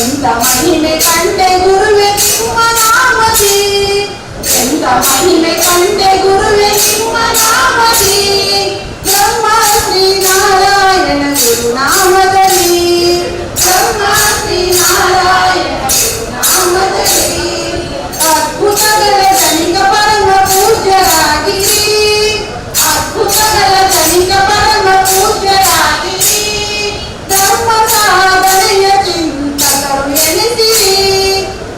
ಎಂತ ಮಹಿಮೆ ಕಂಡೆ ಗುರುವೆ ನಿಮ್ಮ ನಾಮದಿ, ಎಂತ ಮಹಿಮೆ ಕಂಡೆ ಗುರುವೆ ನಿಮ್ಮ ನಾಮದಿ. ಬ್ರಹ್ಮ ಶ್ರೀ ನಾರಾಯಣ ಗುರುನಾಮದಲ್ಲಿ, ಬ್ರಹ್ಮ ಶ್ರೀ ನಾರಾಯಣ ಗುರುನಾಮದಲ್ಲಿ. ಅದ್ಭುತಗಳ ಧನಿಕ ಪರಮ ಪೂಜ್ಯರಾಗಿರಿ, ಅದ್ಭುತಗಳ ಧನಿಕ ಪರಮ ಪೂಜ್ಯರಾಗಿರಿ. ಧರ್ಮ ಸಾಧನೆಯ ಚಿಂತಕರು ಎನಿಸಿರಿ,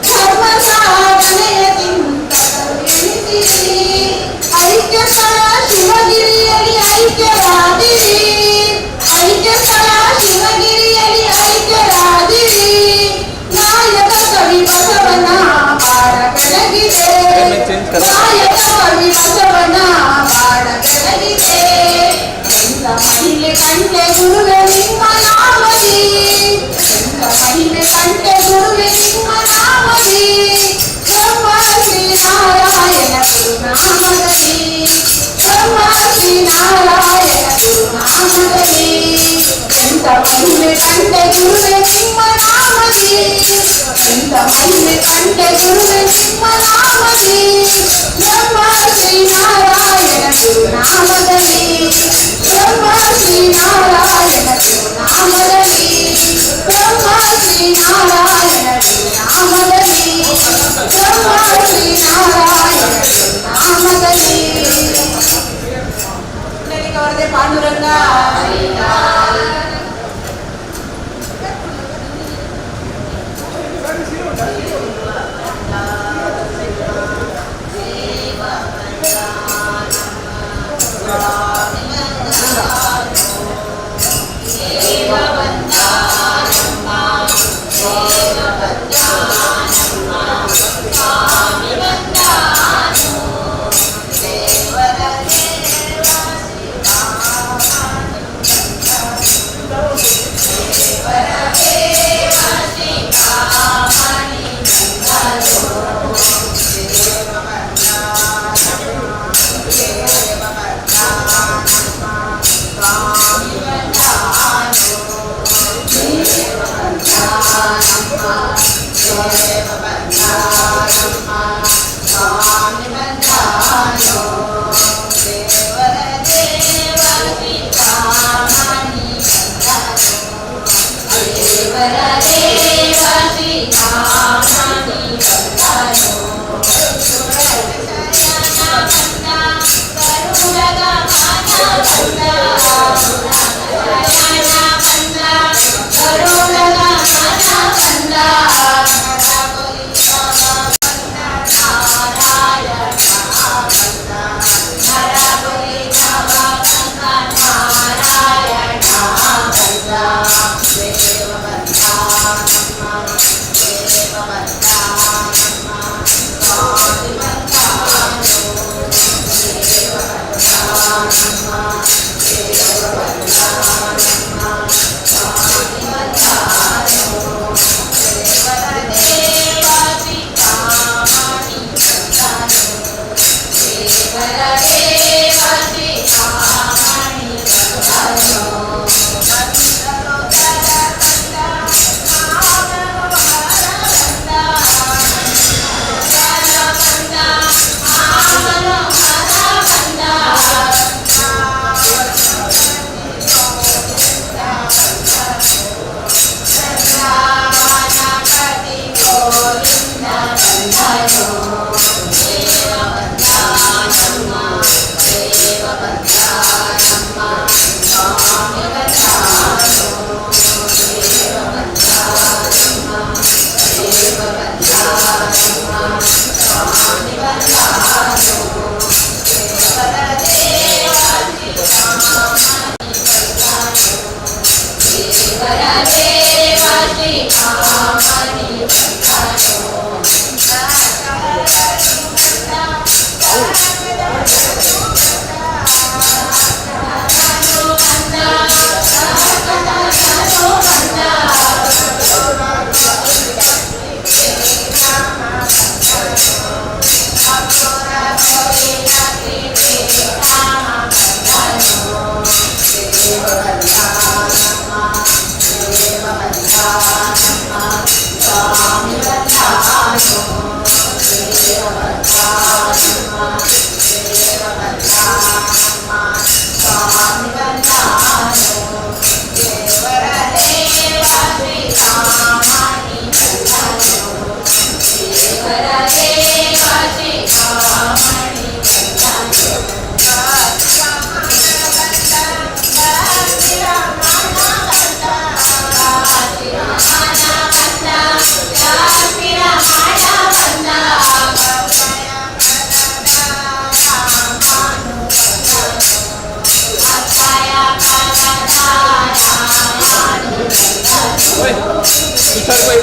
ಧರ್ಮ ಸಾಧನೆಯ ಚಿಂತಕರು ಎನಿಸಿರಿ. ಐಕ್ಯ ಸ್ಥಳ ಶಿವಗಿರಿಯಲ್ಲಿ ಐಕ್ಯರಾದಿರಿ, ಐಕ್ಯ ಸ್ಥಳ ಶಿವಗಿರಿಯಲ್ಲಿ ಐಕ್ಯರಾದಿರಿ. ನಾಯಕ ಕವಿ ಬಸವನ ಬಾಳ ಬೆಳಗಿದೆ, ನಾಯಕ ಕವಿ ಬಸವನ ಬಾಳ ಬೆಳಗಿದೆ. ಎಂತ ಮಹಿಮೆ ಕಂಡೆ ಗುರುವೆ ನಿಮ್ಮ ನಾಮದಿ, ಎಂತ ಮಹಿಮೆ ಕಂಡೆ ಗುರುವೆ ನಿಮ್ಮ ನಾಮದಿ. ಬ್ರಹ್ಮ ಶ್ರೀ ನಾರಾಯಣ ಗುರುನಾಮದಲ್ಲಿ, ಬ್ರಹ್ಮ ಶ್ರೀ ನಾರಾಯಣ ಗುರುನಾಮದಲ್ಲಿ. ಎಂತ ಮಹಿಮೆ ಕಂಡೆ ಗುರುವೆ ನಿಮ್ಮ ನಾಮದಿ, ಎಂತ ಮಹಿಮೆ ಕಂಡೆ ಗುರುವೆ ನಿಮ್ಮ ನಾಮದಿ. ಬ್ರಹ್ಮ ಶ್ರೀ ನಾರಾಯಣ ಗುರುನಾಮದಲ್ಲಿ, ಬ್ರಹ್ಮ ಶ್ರೀ ನಾರಾಯಣ ಗುರುನಾಮದಲ್ಲಿ, ಬ್ರಹ್ಮ ಶ್ರೀ ನಾರಾಯಣ ಗುರುನಾಮದಲ್ಲಿ, ಬ್ರಹ್ಮ ಶ್ರೀ ನಾರಾಯಣ ಗುರುನಾಮದಲ್ಲಿ. ವರದೆ ಪಾಂಡುರಂಗ.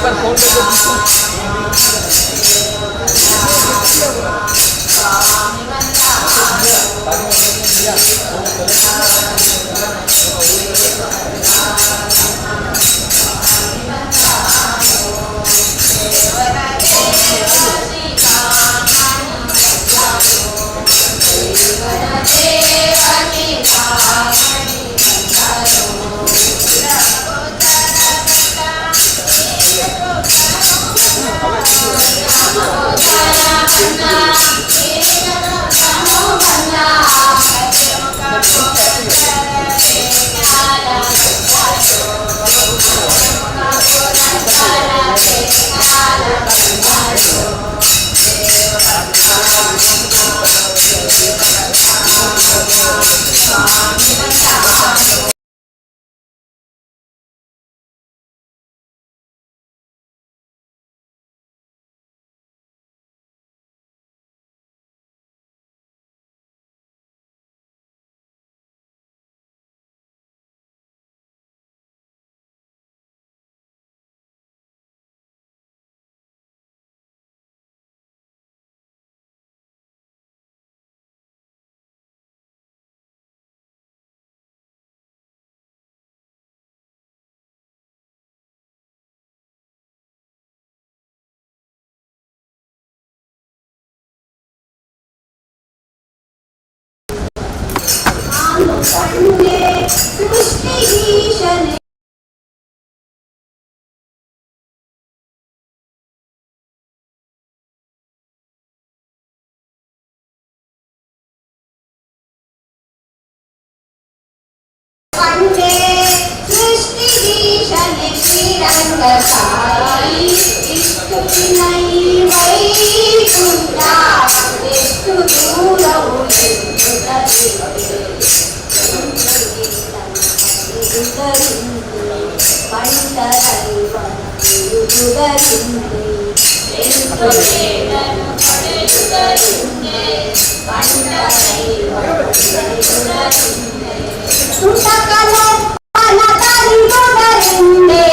एक बार फोन करके पूछो। ನಾನು ಕಂಡೆ ಸೃಷ್ಟಿಗೀಶನೇ. ಕಂಡೆ ಸೃಷ್ಟಿಗೀಶನೇ ಶ್ರೀರಂಗ ಸಾಯಿ. ಇಷ್ಟು ದಿನ ಈ ವೈಕುಂಠ ಎಷ್ಟು ದೂರವು ಎನ್ನುತ್ತಲಿದೆ. ತುಂಟಕನೊಪ್ಪನ ತರಿಯುವುದರಿಂದೆ,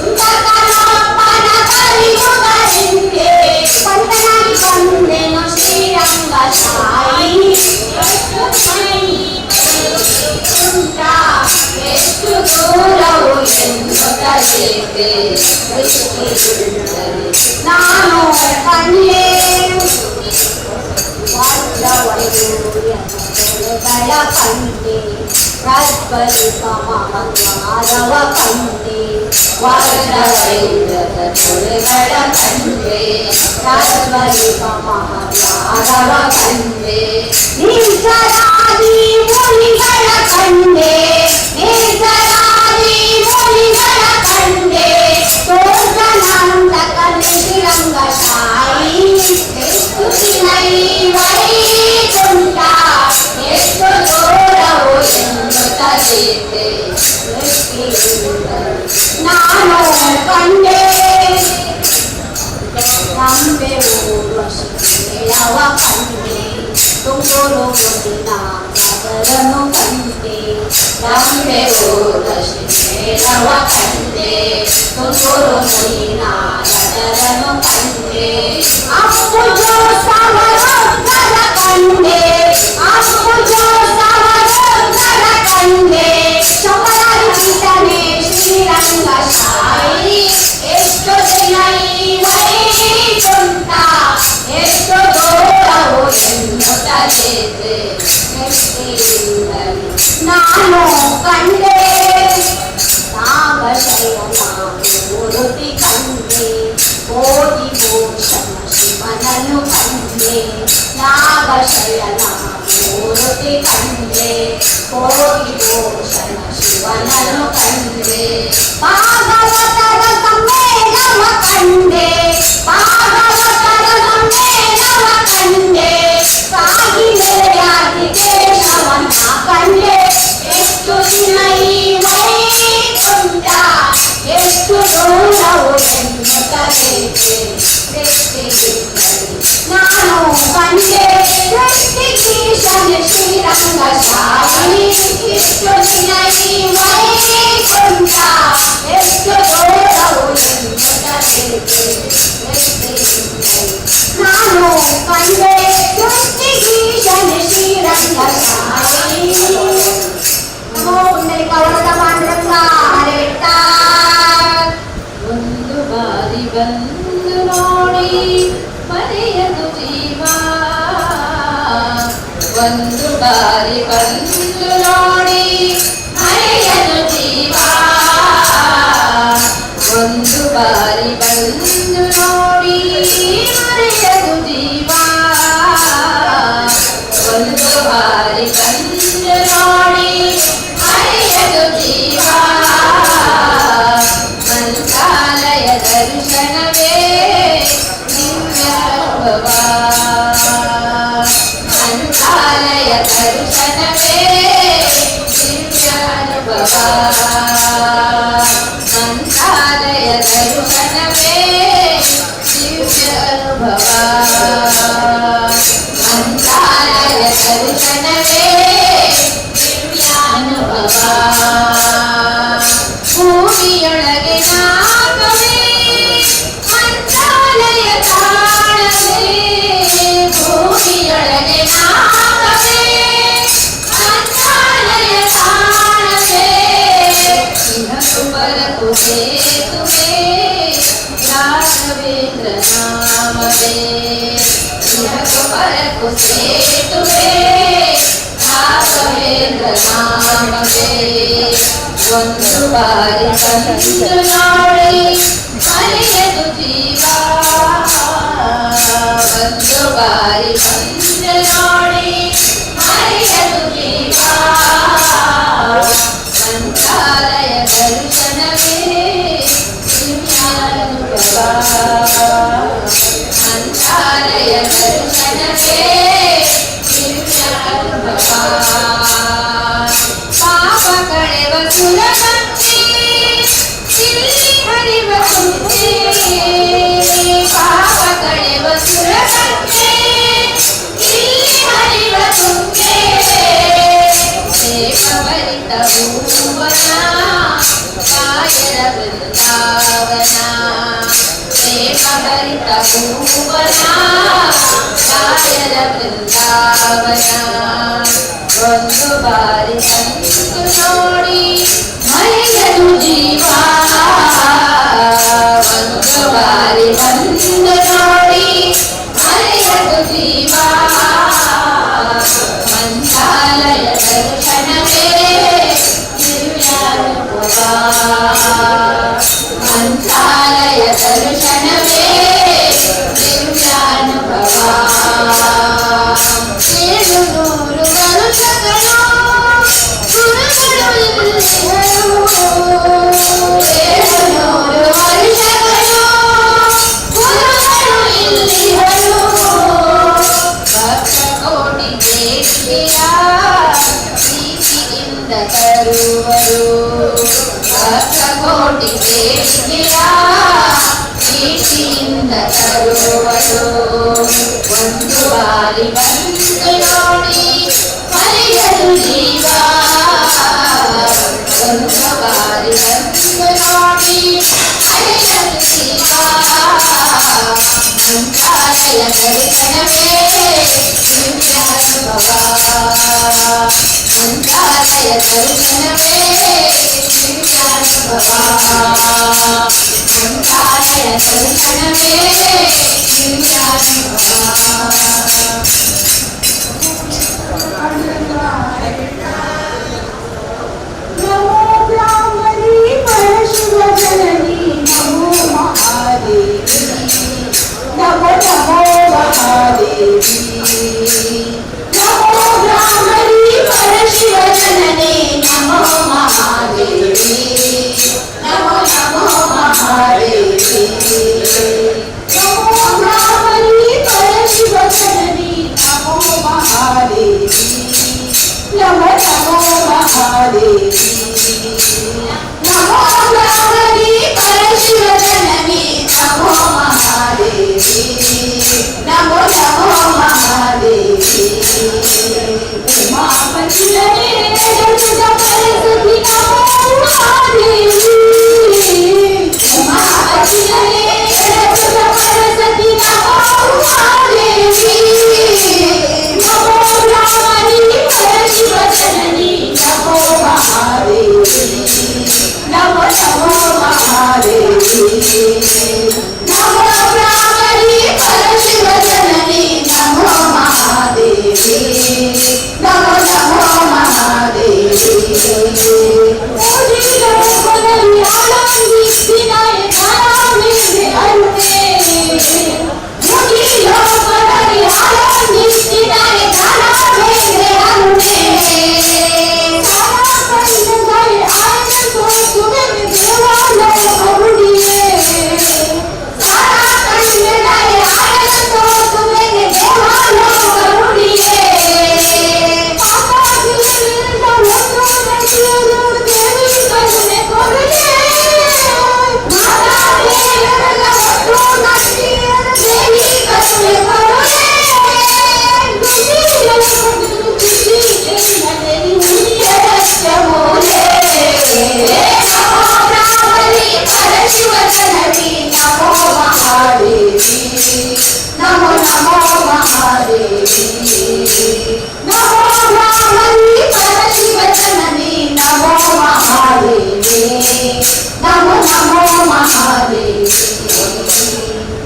ತುಂಟಕನೊಪ್ಪನ ತರಿಯುವುದರಿಂದೆ, ಪಂಟನಾಗಿ ಬಂದೆನು ಶ್ರೀರಂಗ ಸಾಯಿ. ಕುಂಟ ಎಷ್ಟು ದೂರವು ಎನ್ನುತ್ತಲಿದೆ. ನಾನು ಕಂಡೆ ವಜ್ರವೈಡೂರ್ಯಗಳ ಕಂಡೆ, ಪ್ರಜ್ವಲಿತ ಮಹಾದ್ವಾರವ ಕಂಡೆ, ವಜ್ರವೈಡೂರ್ಯದ ತೊಳೆಗಳ ಕಂಡೆ, ಪ್ರಜ್ವಲಿತ ಮಹಾದ್ವಾರವ ಕಂಡೆ, ನಿರ್ಜರಾದಿ ಮುನಿಗಳ ಕಂಡೆ, ನಿರ್ಜರಾದಿ ಮುನಿಗಳ ಕಂಡೆ, ತೋರ್ಜನಾಂತಕನೆ ಶ್ರೀರಂಗ ಸಾಯಿ. ಎಷ್ಟು ದಿನ ಈ ವೈಕುಂಠ ಎಷ್ಟು ದೂರವು ಎನ್ನುತ್ತಲಿದೆ. ನಾನು ಕಂಡೆ ರಂಬೆ ಊರ್ವಶಿ ಮೇಳವ ಕಂಡೆ, ತುಂಗುರು ಮುನಿನಾಥರನು ಕಂಡೆ, ರಂಬೆ ಊರ್ವಶಿ ಮೇಳವ ಕಂಡೆ, ತುಂಗುರು ಮುನಿನಾರದರನು ಕಂಡೆ, ಅಂಬುಜೋ ಸಮರೋತ್ತರ ಕಂಡೆ, ಅಂಬುಜೋ ಸಮರೋತ್ತರ ಕಂಡೆ, ಶಂಬರಾರಿ ಶ್ರೀರಂಗ ಸಾಯಿ. ಎಷ್ಟು ದಿನ ಈ ವೈಕುಂಠ ಎಷ್ಟು ದೂರವು ಎನ್ನುತ್ತಲಿದೆ. ನಾನು ಕಂಡೆ ನಾಗಶಯನ ಮೂರುತಿ ಕಂಡೆ, ಕೋಟಿ ಭೂಷಣ ಶಿವನನ್ನು ಕಂಡೆ, ನಾಗಶಯನ ಮೂರುತಿ ಕಂಡೆ, ಕೋಟಿ ಭೂಷಣ ಶಿವನನ್ನು ಕಂಡೆ, ಭಾಗವತರ ಸಮ್ಮೇಳವ ಕಂಡೆ, ಭಾಗವತರ ಸಮ್ಮೇಳವ ಕಂಡೆ, ಸಾಗಿ ನೆಲೆಯಾದಿ ಕೇಶವನ ಕಂಡೆ. ಎಷ್ಟು ದಿನ ಈ ವೈಕುಂಠ ಎಷ್ಟು ದೂರವು ಎನ್ನುತ್ತಲಿದೆ. ನಾನು ಕಂಡೆ ಸೃಷ್ಟಿಗೀಶನ ಶ್ರೀರಂಗ ಸಾಯಿ. ಎಷ್ಟು ದಿನ ಈ ವೈಕುಂಠ ನಾನು ಕಂಡೆ ಸೃಷ್ಟಿಗೀಶನ ಶ್ರೀರಂಗಶಾಯಿ. ನಮೋ ಪುಂಡಲೀಕ ವರದ ಪಾಂಡುರಂಗ ಹರೇ ವಿಠ್ಠಲ. ಒಂದು ಬಾರಿ ಬಂದು ನೋಡಿ ಮರೆಯದು ಜೀವ. ಒಂದು ಬಾರಿ ಬಂದು ನೋಡಿ ಮರೆಯದು ಜೀವ. ಒಂದು ಬಾರಿ ಬಂದು ನೋಡಿ ಮರೆಯದು ಜೀವ. ಒಂದು ಬಾರಿ ಬಂದು ನೋಡಿ ಮರೆಯದು ಜೀವ. ಮಂತ್ರಾಲಯ ದರ್ಶನವೇ ದಿವ್ಯಾನುಭವ. ಮಂತ್ರಾಲಯ ದರ್ಶನವೇ ದಿವ್ಯಾನುಭವ. ಮಂತ್ರಾಲಯ ದರ್ಶನವೇ ದಿವ್ಯ ಅನುಭವ. ಮಂತ್ರಾಲಯ ದರ್ಶನವೇ ದಿವ್ಯಾನುಭವ. ಭೂಮಿಯೊಳಗೆ ನಾಗವೇ ಮಂತ್ರಾಲಯ ತಾಣವೇ. ಭೂಮಿಯೊಳಗೆ ನಾಗವೇ ಮಂತ್ರಾಲಯ ತಾಣವೇ. ಇಹಕು ಪರಕು ಸೇತುವೆ ರಾಘವೇಂದ್ರ ನಾಮವೇ. ಇಹಕು ಪರಕು ಸೇತುವೆ ರಾಘವೇಂದ್ರ ನಾಮವೇ. ಒಂದು ಬಾರಿ ಬಂದು ನೋಡಿ ಮರೆಯದು ಜೀವ. ಒಂದು ಬಾರಿ ಬಂದು ನೋಡಿ ಮರೆಯದು ಜೀವ. ಮಂತ್ರಾಲಯ ದರ್ಶನವೇ ದಿವ್ಯಾನುಭವ. ಮಂತ್ರಾಲಯ ದರ್ಶನವೇ ದಿವ್ಯಾನುಭವ. ಪಾಪ ಕಳೆವ ಸುರಗಂಗೆ ಇಲ್ಲಿ ಹರಿವ ತುಂಗೆ. ಪಾಪ ಕಳೆವ ಸುರಗಂಗೆ ಇಲ್ಲಿ ಹರಿವ ತುಂಗೆ. ಪ್ರೇಮಭರಿತ ಭುವನ ಕಾಯರ ಬೃಂದಾವನ. ಪ್ರೇಮಭರಿತ ಭುವನ ಕಾಯರ ಬೃಂದಾವನ. ಒಂದು ಬಾರಿ ಬಂದು ನೋಡಿ ಮರೆಯದು ಜೀವ. ಒಂದು ಬಾರಿ ಬಂದು ನೋಡಿ ಮರೆಯದು ಜೀವ. ಮಂತ್ರಾಲಯ ದರ್ಶನವೇ ದಿವ್ಯಾನುಭವ. ಮಂತ್ರಾಲಯ ದರ್ಶನವೇ ದಿವ್ಯಾನುಭವ. 700 ವರುಷಗಳು ಗುರುಗಳು ಇಲ್ಲಿಹರು. 700 ವರುಷಗಳು ಗುರುಗಳು ಇಲ್ಲಿಹರು. ಭಕ್ತ ಕೋಟಿ ಬೇಡಿಕೆಯ ಪ್ರೀತಿಯಿಂದ ತರುವರು. ಭಕ್ತ ಕೋಟಿ ಬೇಡಿಕೆಯ ಪ್ರೀತಿಯಿಂದ ತರುವರು. ಒಂದು ಬಾರಿ ಬಂದು ನೋಡಿ ಮರೆಯದು ಜೀವ. ಒಂದು ಬಾರಿ ಬಂದು ನೋಡಿ ಮರೆಯದು ಜೀವ. ಮಂತ್ರಾಲಯ ದರ್ಶನವೇ ದಿವ್ಯಾನುಭವ. ಮಂತ್ರಾಲಯ ದರ್ಶನವೇ ದಿವ್ಯಾನುಭವ. ಮಂತ್ರಾಲಯ ದರ್ಶನವೇ ದಿವ್ಯಾನುಭವ. ನಮೋ ಬ್ರಾಹ್ಮಣಿ ಪರಶಿವ ಜನನಿ ನಮೋ ಮಹಾದೇವಿ ನಮೋ ನಮೋ ಮಹಾದೇವಿ. ನಮೋ ಬ್ರಾಹ್ಮಣಿ ಪರಶಿವ ಜನನಿ ನಮೋ ಮಹಾದೇವಿ ನಮೋ ನಮೋ ಮಹಾದೇವಿ. ನಮೋ ಬ್ರಾಹ್ಮಣಿ ಪರಶಿವ ಜನನಿ ನಮೋ ಮಹಾದೇವಿ ನಮೋ ನಮೋ ಮಹಾದೇವಿ. ನಮೋ ಬ್ರಾಹ್ಮಣಿ ಪರಶಿವ ಜನನಿ ನಮೋ ಮಹಾದೇವಿ ನಮೋ ನಮೋ ಮಹಾದೇವಿ. ಉಮಾಪತಿಯನೇ ಪರಸುಧಿ ನಮೋ ಮಹಾದೇವಿ. ಉಮಾಪತಿಯನೇ ನಮೋ ಭ್ರಾಮರಿ ಪರಶಿವ ಜನನಿ ನಮೋ ಮಹಾದೇವಿ ನಮೋ ನಮೋ ಮಹಾದೇವಿ. ನಮೋ ನಮೋ ಮಹಾದೇವಿ ನಮೋ ಬ್ರಾಹ್ಮಣಿ ಪರಶಿವ ಜನನಿ ನಮೋ ಮಹಾದೇವಿ ನಮೋ ನಮೋ ಮಹಾದೇವಿ.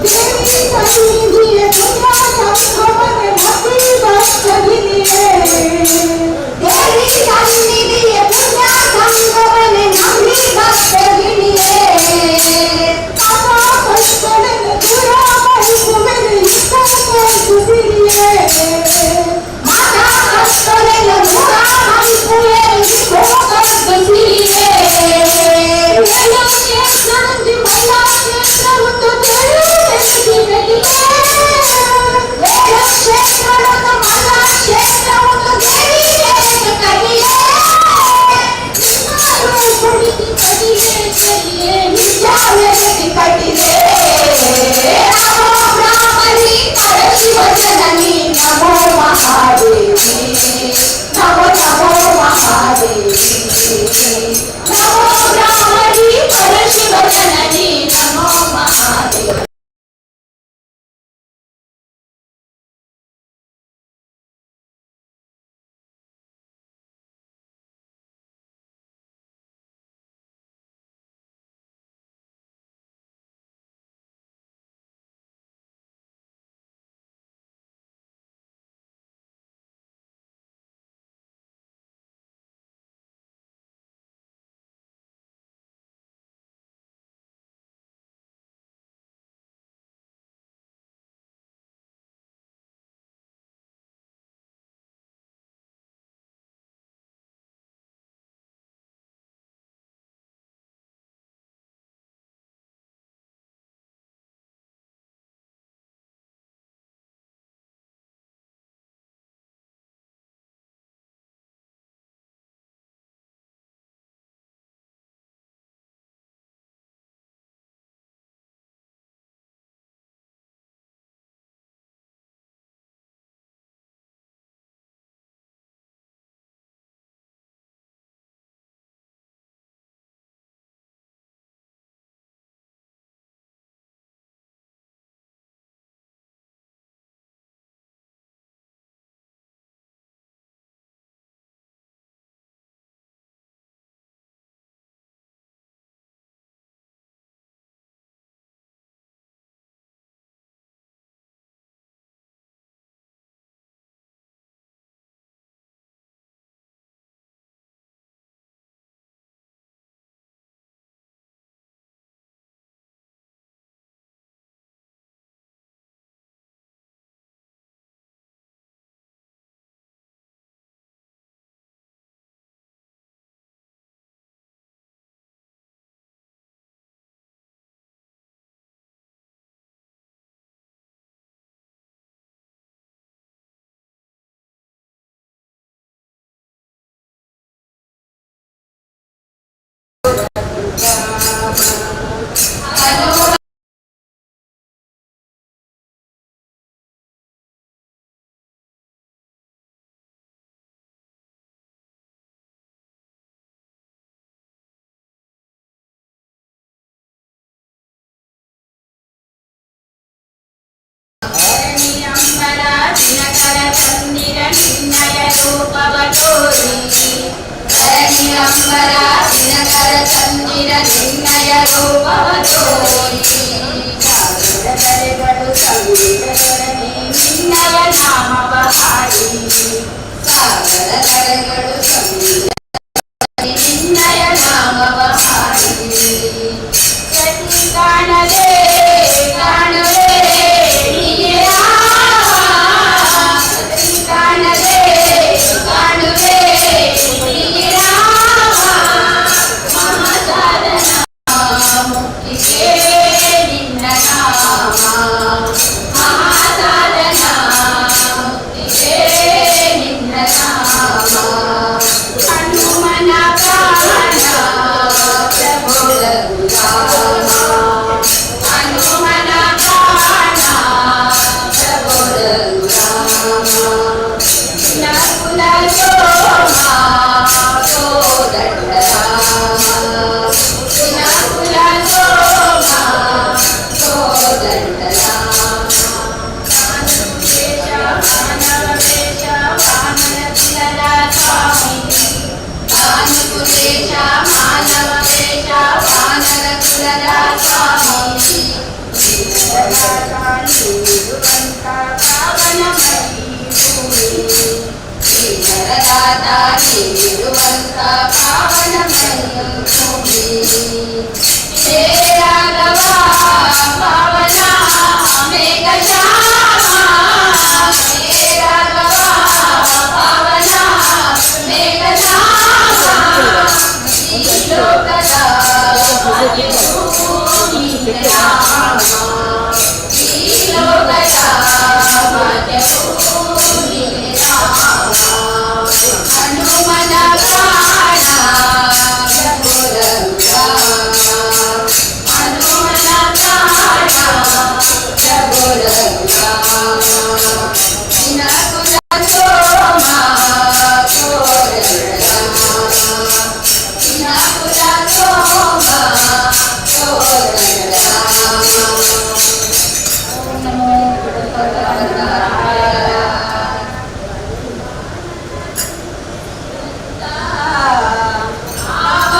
ದೇವಿ ಸನ್ನಿಧಿಯ ಪುಣ್ಯ ಸಂಭವನ ಭಕ್ತಿ ಭಕ್ತಗಿನಿಯೇ. ದೇವಿ ಸನ್ನಿಧಿಯ ಪುಣ್ಯ ಸಂಗಮನ ನಂಬಿ ಭಕ್ತಗಿಣಿಯೇ. ಮಾತಾ ಕಷ್ಟಗಳನ್ನು ದೂರ ಮಾಡಿಸುವೆನು ಇಷ್ಟ ಸುಸಿರಿಯೇ. ಮಾತಾ ಕಷ್ಟಗಳನ್ನು ದೂರ ಮಾಡಿಸುವೆ ಸಿರಿಯೇ. ಎಲ್ಲ ಕ್ಷೇತ್ರದಲ್ಲಿ ಮಲ್ಲಾ ಕ್ಷೇತ್ರವನ್ನು ತಿಳಿಸಿ ಕಲಿಯೇ. ವೇದ ಕ್ಷೇತ್ರವನ್ನು ಮಲ್ಲ ಕ್ಷೇತ್ರವನ್ನು ದೇವಿ ಕಲಿಯೇ. ಕೊಡಿಸಿ ಕಲಿಯೇ ಕಲಿಯೇ. ವಿದ್ಯಾವ್ಯತಿ ಕಟ್ಟಿದೆ. ನಮೋ ಬ್ರಾಹ್ಮಣಿ ಪರಶಿವ ಜನನಿ ನಮೋ ಮಹಾದೇವಿ ನಮೋ ನಮೋ ಮಹಾದೇವಿ ನಮೋ ಬ್ರಾಹ್ಮಣಿ ಪರಶಿವ ಜನನಿ ನಮೋ ಮಹಾದೇವಿ. ಅಂಬರ ದಿನಕರ ಚಂದಿರ ನಿನ್ನಯ ರೂಪವ ತೋರಿ. ಧರಣಿ ಅಂಬರ ದಿನಕರ Dinakara ಚಂದಿರ ನಿನ್ನಯ ರೂಪವ ತೋರಿ ಸಾವಿರ ತಲೆಗಳು ಸಂಗೀತದೊಡನೆ ನಿನ್ನಯ ನಾಮವ ಹಾಡಿ ಸಾವಿರ ತಲೆಗಳು ಸಂಗೀತ ನಿನ್ನಯ ನಾಮವ ಹಾಡಿ ಸತಿ ಕಾಣದೆ ಕಾಣುವೆ ನೀಯೇ ರಾಮ. ಸತಿ ಕಾಣದೆ ಕಾಣುವೆ ನೀಯೇ ರಾಮ. ಮಹಾಸಾಧನ ಮುಕ್ತಿಗೆ ನಿನ್ನ ನಾಮ. ಮಹಾಸಾಧನ ಮುಕ್ತಿಗೆ ನಿನ್ನ ನಾಮ. ಹನುಮನ ಪ್ರಾಣ ಪ್ರಭು ರಘುರಾಮ. ಹನುಮನ ಪ್ರಾಣ ಪ್ರಭು ರಘುರಾಮ. ನಕುಲ ಸೋಮ ಕೋದಂಡ ರಾಮ. ನಕುಲ ಸೋಮ ಕೋದಂಡ ರಾಮ. ವೇಷ ಮಾನವ ವೇಷ ವಾಮನ ಕುಲದ ಸ್ವಾಮಿ. ಭಾನುಕುಲೇಶ ಮಾನವ ವೇಷ ವಾನರ ಕುಲದ ಸ್ವಾಮಿ. ನೀಡುವಂತ ಪಾವನಮಯಿ ಭೂಮಿ. ಶ್ರೀನರದಾತ ನೀಡುವಂತ ಪಾವನಮಯಿ ಭೂಮಿ. ಹೇ ರಾಘವ ಪಾವನ ಮೇಘ ಶ್ಯಾಮ. ಹೇ ರಾಘವ ಪಾವನ ಮೇಘ ಶ್ಯಾಮ. ಈ ಲೋಕದ ಭಾಗ್ಯವು ನೀನೆ ರಾಮ. ಈ ಲೋಕದ ಭಾಗ್ಯವು ನೀನೆ ರಾಮ. ಹನುಮನ ಪ್ರಾಣ ಪ್ರಭು ರಘುರಾಮ. ಹನುಮನ ಪ್ರಾಣ ಪ್ರಭು ರಘುರಾಮ. ನಕುಲ ಸೋಮ ಕೋದಂಡ ರಾಮ. ನಕುಲ ಸೋಮ ಕೋದಂಡ ರಾಮ. ಓಂ ನಮೋ ಭಗವಂತಾಯ.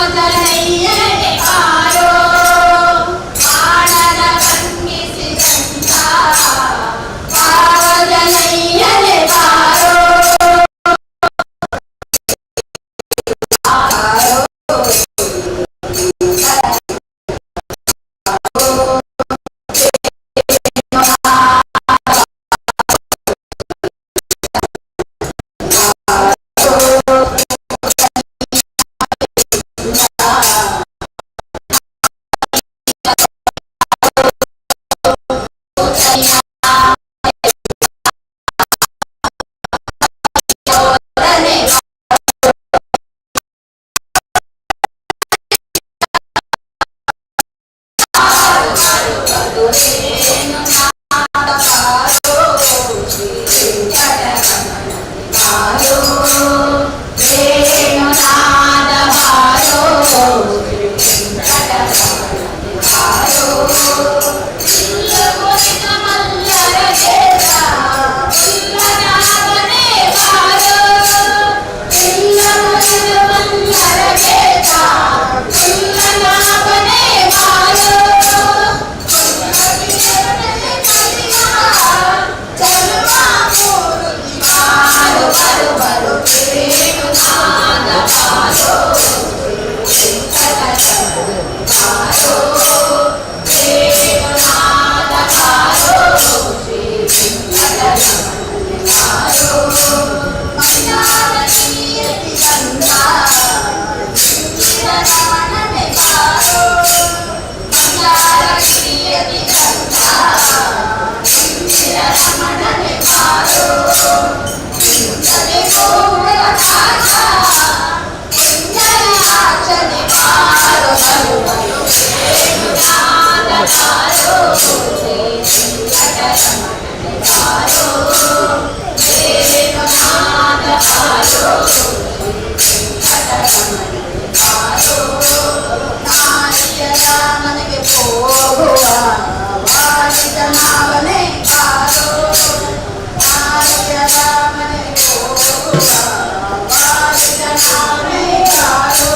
ಆವದನಯ್ಯನೆ ಬಾರೋ, ಬಾಣನ ಭಂಗಿಸಿದಂತ ಪಾವದನಯ್ಯನೆ ಬಾರೋ. ಹೋಗುವ ವಾಣಿತ ನಾವನೇ ಬಾರೋ. ನಾರಿಯರ ಮನೆಗೆ ಹೋಗುವ ವಾಣಿತ ನಾವನೇ ಬಾರೋ.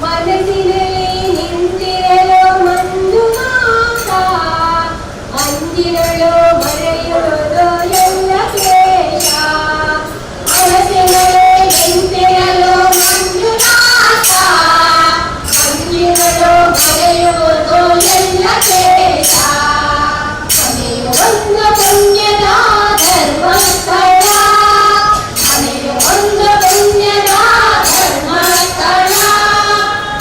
ಮನಸ್ಸಿನಲ್ಲಿ ನಿಂತಿರಲು ಮಂಜುನಾಥ, ಮಂಜಿರಳು ಮರೆಯುವುದು ಎಲ್ಲ ಕ್ಲೇಶ. ಮನಸ್ಸಿನಲ್ಲಿ ನಿಂತಿರಲು ಮಂಜುನಾಥ, ಮಂಜಿರಳು ಮರೆಯುವುದು ಎಲ್ಲ ಕ್ಲೇಶ. ಮನೆಯು ಒಂದು ಪುಣ್ಯದ ಧರ್ಮಸ್ಥಳ, ಮನೆಯು ಒಂದು ಪುಣ್ಯದ ಧರ್ಮಸ್ಥಳ.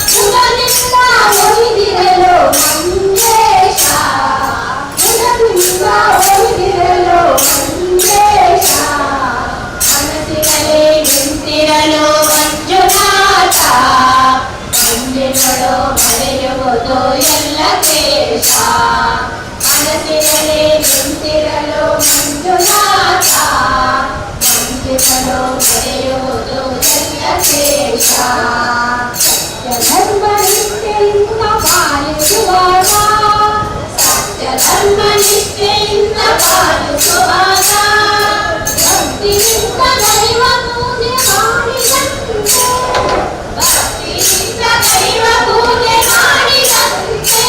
ಸುಖದಿಂದ ಒಲಿದಿರಲು ಮಂಜೇಶ, ಸುಖದಿಂದ ಒಲಿದಿರಲು ಮಂಜೇಶ. ಮನಸ್ಸಿನಲ್ಲಿ ನಿಂತಿರಲು ಮಂಜುನಾಥ, ಮಂಜಿನಳು ಮರೆಯುವುದು ಎಲ್ಲ ಕ್ಲೇಶ. ಮನಸ್ಸಿನಲ್ಲಿ ನಿಂತಿರಲು ಮಂಜುನಾಥ, ಮಂಜಿನಳು ಮರೆಯುವುದು ಎಲ್ಲ ಕ್ಲೇಶ. ಧರ್ಮ ನಿಷ್ಠೆಯಿಂದ ಪಾಲಿಸುವಾಗ, ಸತ್ಯ ಧರ್ಮ ನಿಷ್ಠೆಯಿಂದ ಪಾಲಿಸುವಾಗ, ಭಕ್ತಿಯಿಂದ ದೈವ ಪೂಜೆ ಮಾಡಿದಂತೆ, ಭಕ್ತಿಯಿಂದ ದೈವ ಪೂಜೆ ಮಾಡಿದಂತೆ.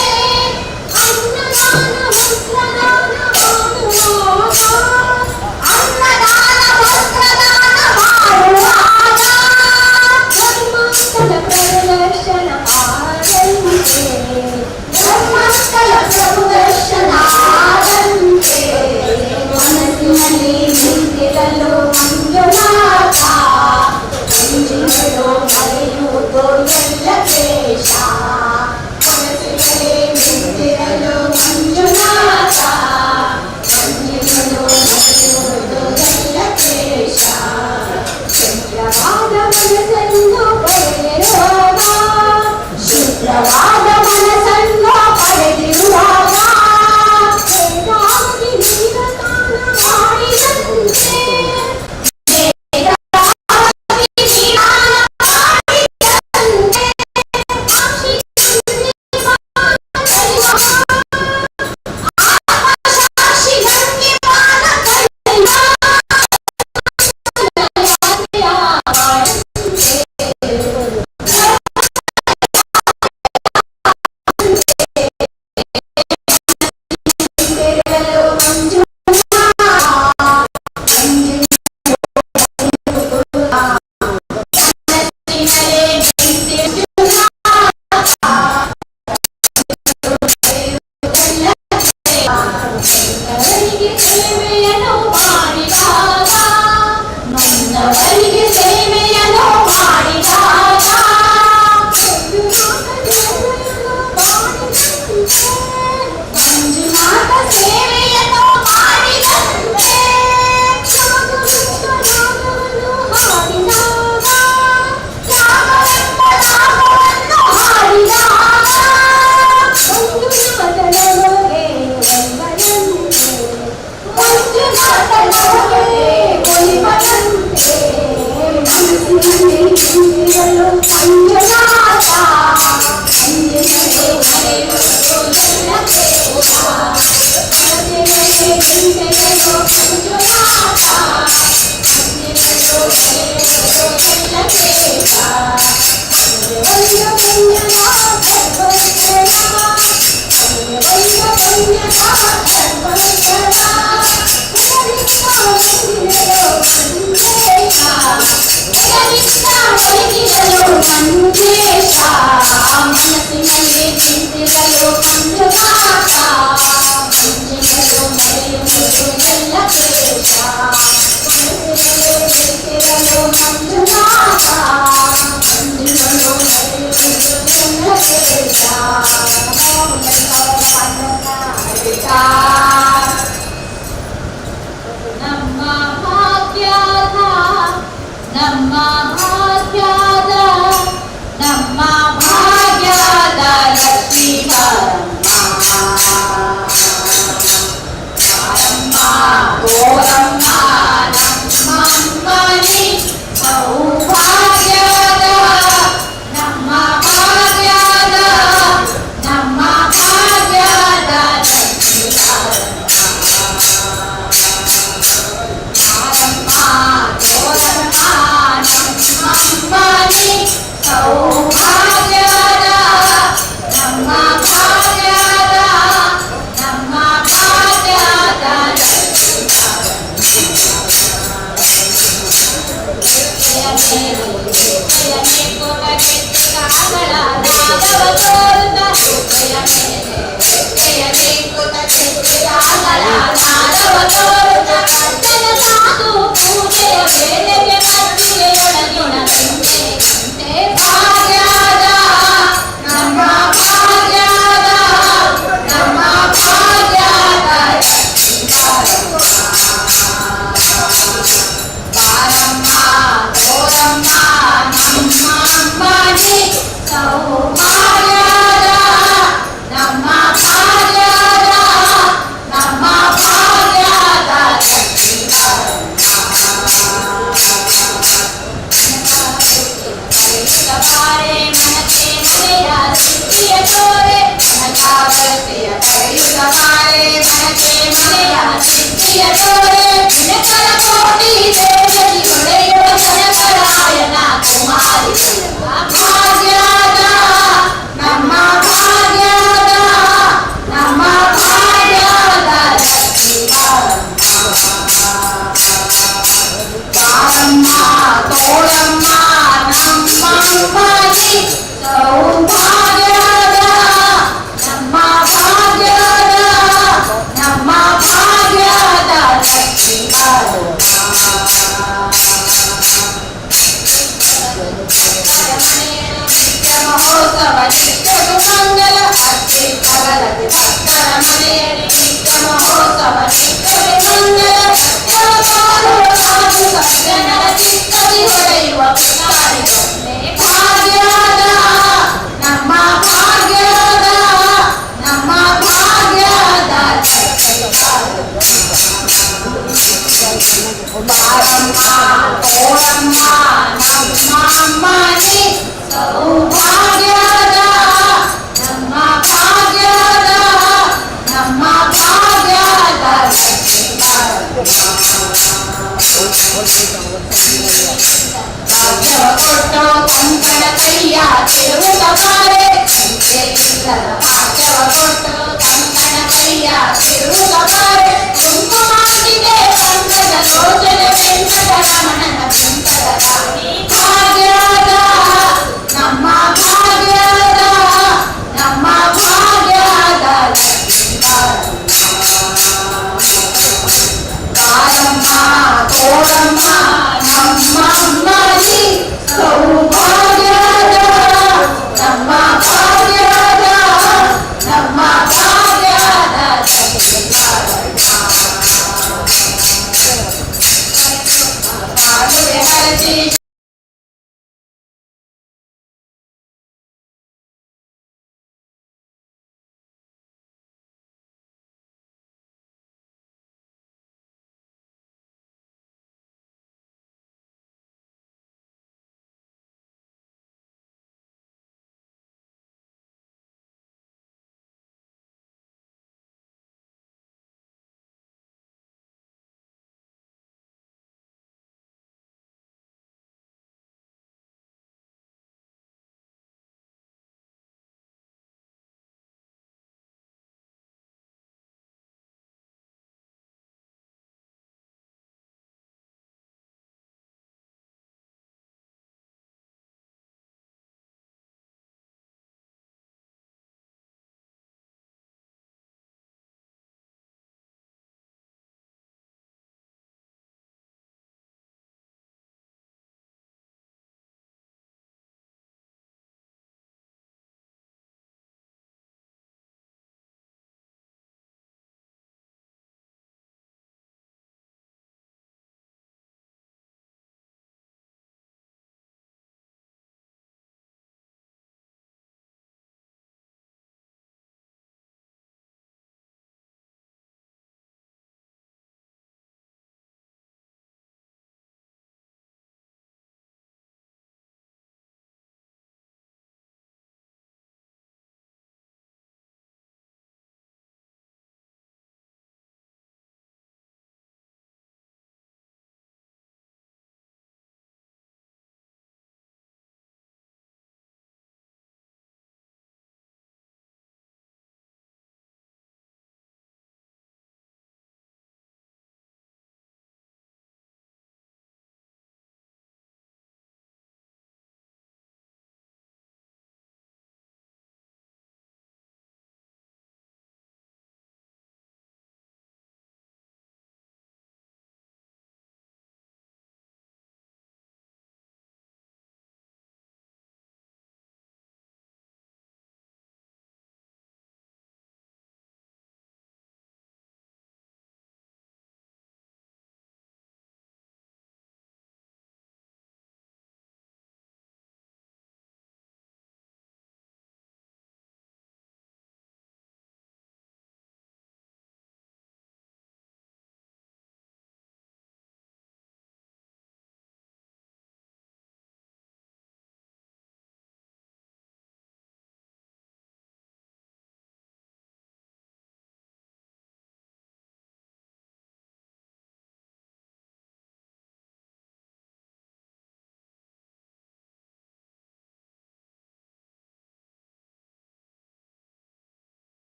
ಅನ್ನದಾನ ವಸ್ತ್ರದಾನ ಮಾಡುವಾಗ, ಅನ್ನದಾನ ವಸ್ತ್ರದಾನ ಮಾಡುವಾಗ, ಧರ್ಮಸ್ಥಳ ಪ್ರದರ್ಶನ ಆದಂತೆ, ಧರ್ಮಸ್ಥಳ ಪ್ರದರ್ಶನ ಆದಂತೆ. ಮನಸ್ಸಿನಲ್ಲಿ ನಿಂತಿರಲು ಮಂಜುನಾಥ, ಮಂಜಿನಳು ಮರೆಯುವುದು ಎಲ್ಲ ಕ್ಲೇಶ. ಮನಸ್ಸಿನಲ್ಲಿ ನಿಂತಿರಲು ಮಂಜುನಾಥ, ಮಂಜಿನಳು ಮರೆಯುವುದು ಎಲ್ಲ ಕ್ಲೇಶ. ಶುಭ್ರವಾದ ಮನಸ್ಸನ್ನು ಪಡೆದಿರುವಾಗ, ಶುಭ್ರವಾದ ಮನಸ್ಸನ್ನು ಪಡೆದಿರುವಾಗ, ವೇದಾವತಿ ನೀರ ಸ್ನಾನ ಮಾಡಿದಂತೆ, ವೇದಾವತಿ ನೀರ ಮಾಡಿದಂತೆ. ಸಾಕ್ಷಿ ಆತ್ಮಸಾಕ್ಷಿ ಗಂಗೆ ಪಾನ ಕೈಲ. ಸೇವೆಯನ್ನು ಮಾಡಿದಾಗ, ನನ್ನವರಿಗೆ ಸೇವೆಯನ್ನು ಮಾಡಿದಾಗ, ಮಂಜುನಾಥ ಸೇವೆಯನ್ನು ಮಾಡಿದಂತೆ. ಹಾಡಿದಾಗ, ತ್ಯಾಗವೆಂಬ ರಾಗವನ್ನು ಹಾಡಿದಾಗ, ಮಂಜುನಾಥನೊಳಗೆ ಒಲಿವನಂತೆ, ಮಂಜುನಾಥನೊಳಗೆ ಒಲಿವನಂತೆ. ಮನಸ್ಸಿನಲ್ಲಿ ನಿಂತಿರಲು ಮಂಜುನಾಥ, ಮಂಜಿನಳು ಮರೆಯುವುದು ಎಲ್ಲ ಕ್ಲೇಶ. ಮನಸ್ಸಿನಲ್ಲಿ ನಿಂತಿರಲು ಮಂಜುನಾಥ, ಮಂಜಿನಳು ಮರೆಯುವುದು ಎಲ್ಲ ಕ್ಲೇಶ. ಒಂದು ಪುಣ್ಯದ ಧರ್ಮಸ್ಥಳ, ಒಂದು ಪುಣ್ಯದ ಧರ್ಮಸ್ಥಳ. ಮಂಜೇಶ, ಒಲಿದಿರಲು ಮಂಜೇಶ. ಮನಸ್ಸಿನಲ್ಲಿ ನಿಂತಿರಲು ಮಂಜುನಾಥ, ಮಂಜಿನಳು ಮರೆಯುವುದು ಎಲ್ಲ ಕ್ಲೇಶ. ಮನಸ್ಸಿನಲ್ಲಿ ನಿಂತಿರಲು ಮಂಜುನಾಥ, ಮಂಜಿನಳು ಮರೆಯುವುದು ಎಲ್ಲ ಕ್ಲೇಶ. ನಮ್ಮ ಭಾಗ್ಯದ, ನಮ್ಮ ಭಾಗ್ಯದ, ನಮ್ಮ ಭಾಗ್ಯದ ಲಕ್ಷ್ಮೀ ಬಾರಮ್ಮ, ಬಾರಮ್ಮ ಗೋರಮ್ಮ, ನಮ್ಮಮ್ಮನಿ ಸೌಭಾಗ್ಯದ, ನಮ್ಮ ಭಾಗ್ಯದ, ನಮ್ಮ ಭಾಗ್ಯದ ಲಕ್ಷ್ಮೀ ಬಾರಮ್ಮ, ಬಾರಮ್ಮ ಗೋರಮ್ಮ. ಮೇಲೆ ರೆಕ್ಕೆಯ ಮೇಲ್ಕೋಟ ಕೆತ್ತಿಕಾಗಳ ನಾದವ ತೋರುತ್ತ ರೆಕ್ಕೆಯ ಮೇಲೆ ರೆಕ್ಕೆಯ ಮೇಲ್ಕೋಟ ಕೆತ್ತಿಕಾಗಳ ನಾದವ ತೋರುತ್ತ ಕರ್ತನ ಸಾಧು ಪೂಜೆಯ ವೇಳೆಗೆ ಮಜ್ಜಿಗೆಯೊಳಗಿನ ಬೆಣ್ಣೆ ಗಂಟೆ ಭಾಗ್ಯದ ನಮ್ಮ ಭಾಗ್ಯದ ನಮ್ಮ ಭಾಗ್ಯದ ಬಾರಮ್ಮ ತೋರಮ್ಮ ನಮ್ಮ ಅಮ್ಮನಿ ಸೌಭಾಗ್ಯದ ನಮ್ಮ ಭಾಗ್ಯದ ನಮ್ಮ ಭಾಗ್ಯದ ಬಾರೆ ಮನಕ್ಕೆ ಮನೆಯ ಸಿದ್ಧಿಯ ತೋರೆ ಕನಕಾವೃತ್ತಿಯ ಕರೆಯುತ್ತ ಬಾರೆ ಮನಕ್ಕೆ ಮನೆಯ ಸಿದ್ಧಿಯ ತೋರೆ ದಿನಕರ ಕೋಟಿ ತೇಜದಿ ಹೊಳೆಯುವ ಜನಕರಾಯನ ಕುಮಾರಿ ಭಾಗ್ಯದ ನಮ್ಮ ಭಾಗ್ಯದ ನಮ್ಮ ಭಾಗ್ಯದ ಲಕ್ಷ್ಮೀ ಬಾರಮ್ಮ ತೋರಮ್ಮ ನಮ್ಮಮ್ಮನಿ ಸೌಭಾಗ್ಯದ ನಮ್ಮ ಭಾಗ್ಯದ ನಮ್ಮ ಭಾಗ್ಯದ ಲಕ್ಷ್ಮೀ ನಿತ್ಯ ಮಹೋತ್ಸವ ನಿತ್ಯ ಸುಮಂಗಲ ಅತ್ತಿ ಸಗಲತಿ ಭಕ್ತರ ಮನೆಯಲ್ಲಿ ನಿತ್ಯ ಮಹೋತ್ಸವ ನಿತ್ಯ ಸುಮಂಗಲ ಸತ್ಯವ ಸಾಧು ಸಜ್ಜನರ ಚಿತ್ತದಿ ಹೊಳೆಯುವ ಪಿಕಾರಿ ಭಾಗ್ಯದ ನಮ್ಮ ಭಾಗ್ಯದ ನಮ್ಮ ಭಾಗ್ಯದ ಬಾರಮ್ಮ ತೋರಮ್ಮ ನಮ್ಮ ಅಮ್ಮನಿ ಸೌಭಾಗ್ಯದ ನಮ್ಮ ಭಾಗ್ಯದ ನಮ್ಮ ಭಾಗ್ಯದ ಭಾಗ್ಯವ ಕೊಟ್ಟೋ ಕಂಕಣ ಕೈಯ ತಿರುಗುತ್ತ ಬಾರೆ ಇಲ್ಲದ ಭಾಗ್ಯವ ಕೊಟ್ಟೋ ಕಂಕಣ ಕೈಯ ತಿರುಗುತ್ತ ಬಾರೆ ಕುಂಕುಮಾಂಕಿತೆ ಪಂಕಜ ಲೋಚನ ವೆಂಕಟರಮಣನ ಬಿಂಕದ ರಾಣಿ ಭಾಗ್ಯದ ನಮ್ಮ ಭಾಗ್ಯದ ನಮ್ಮ ಭಾಗ್ಯದ ಲಕ್ಷ್ಮೀ ಬಾರಮ್ಮ ತೋರಮ್ಮ ನಮ್ಮಮ್ಮನಿ ಸೌಭಾಗ್ಯದ ನಮ್ಮ ಭಾಗ್ಯದ ನಮ್ಮ ಭಾಗ್ಯದ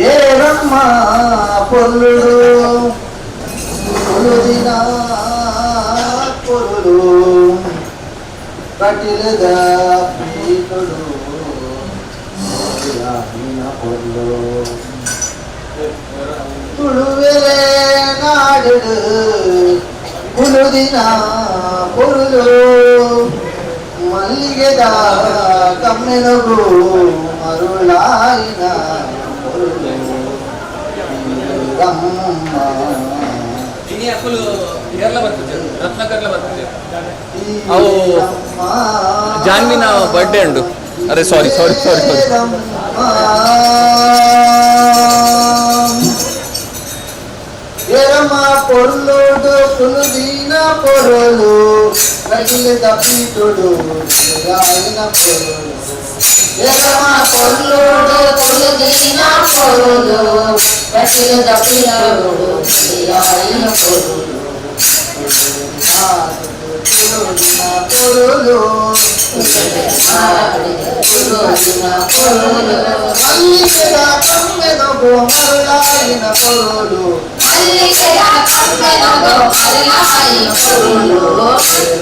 ಏರಮ್ಮ ಪೊರ್ಲುಡು ಪೊಲುದಿನ ಪೊರುಲು ಕಟಿಲದ ಪೀತುಡು ಪೊರ್ಲು ತುಳುವೆರೆ ನಾಡು ಕುಲುದಿನ ಪೊರುಲು ಮಲ್ಲಿಗೆದ ಕಮ್ಮೆನಗು ಮರುಳಾಯಿನ ರತ್ನಾಕರ್ಲ ಬರ್ತಿದೆ ಅವು ಜಾನ್ವಿನ ಬರ್ಡೇ ಉಂಟು. ಅರೆ ಸಾರಿ ಸಾರಿ ಸಾರಿ ಸಾರಿ. ಎರಮ ಪೊರ್ಲುಡು ಕುಲುದಿನ ಪೊರಲು ಕಡಿಲದ ಪೀಟುಡು ರಾಯನ ಪೊರಲು ಎರಮ ಪೊರ್ಲುಡು ಕುಲುದಿನ ಪೊರಲು ಕಡಿಲದ ಪೀಟುಡು ರಾಯನ ಪೊರಲು ಕುಲುದಿನ ಪೊರಲು ಕುಲುದಿನ ಪೊರಲು ಮಲ್ಲಿಗೆದ ಕಮ್ಮೆನಗು ಮರುಳಾಯಿನ ಪೊರಲು ಮಲ್ಲಿಗೆದ ಕಮ್ಮೆನಗು ಮರುಳಾಯಿನ ಪೊರಲು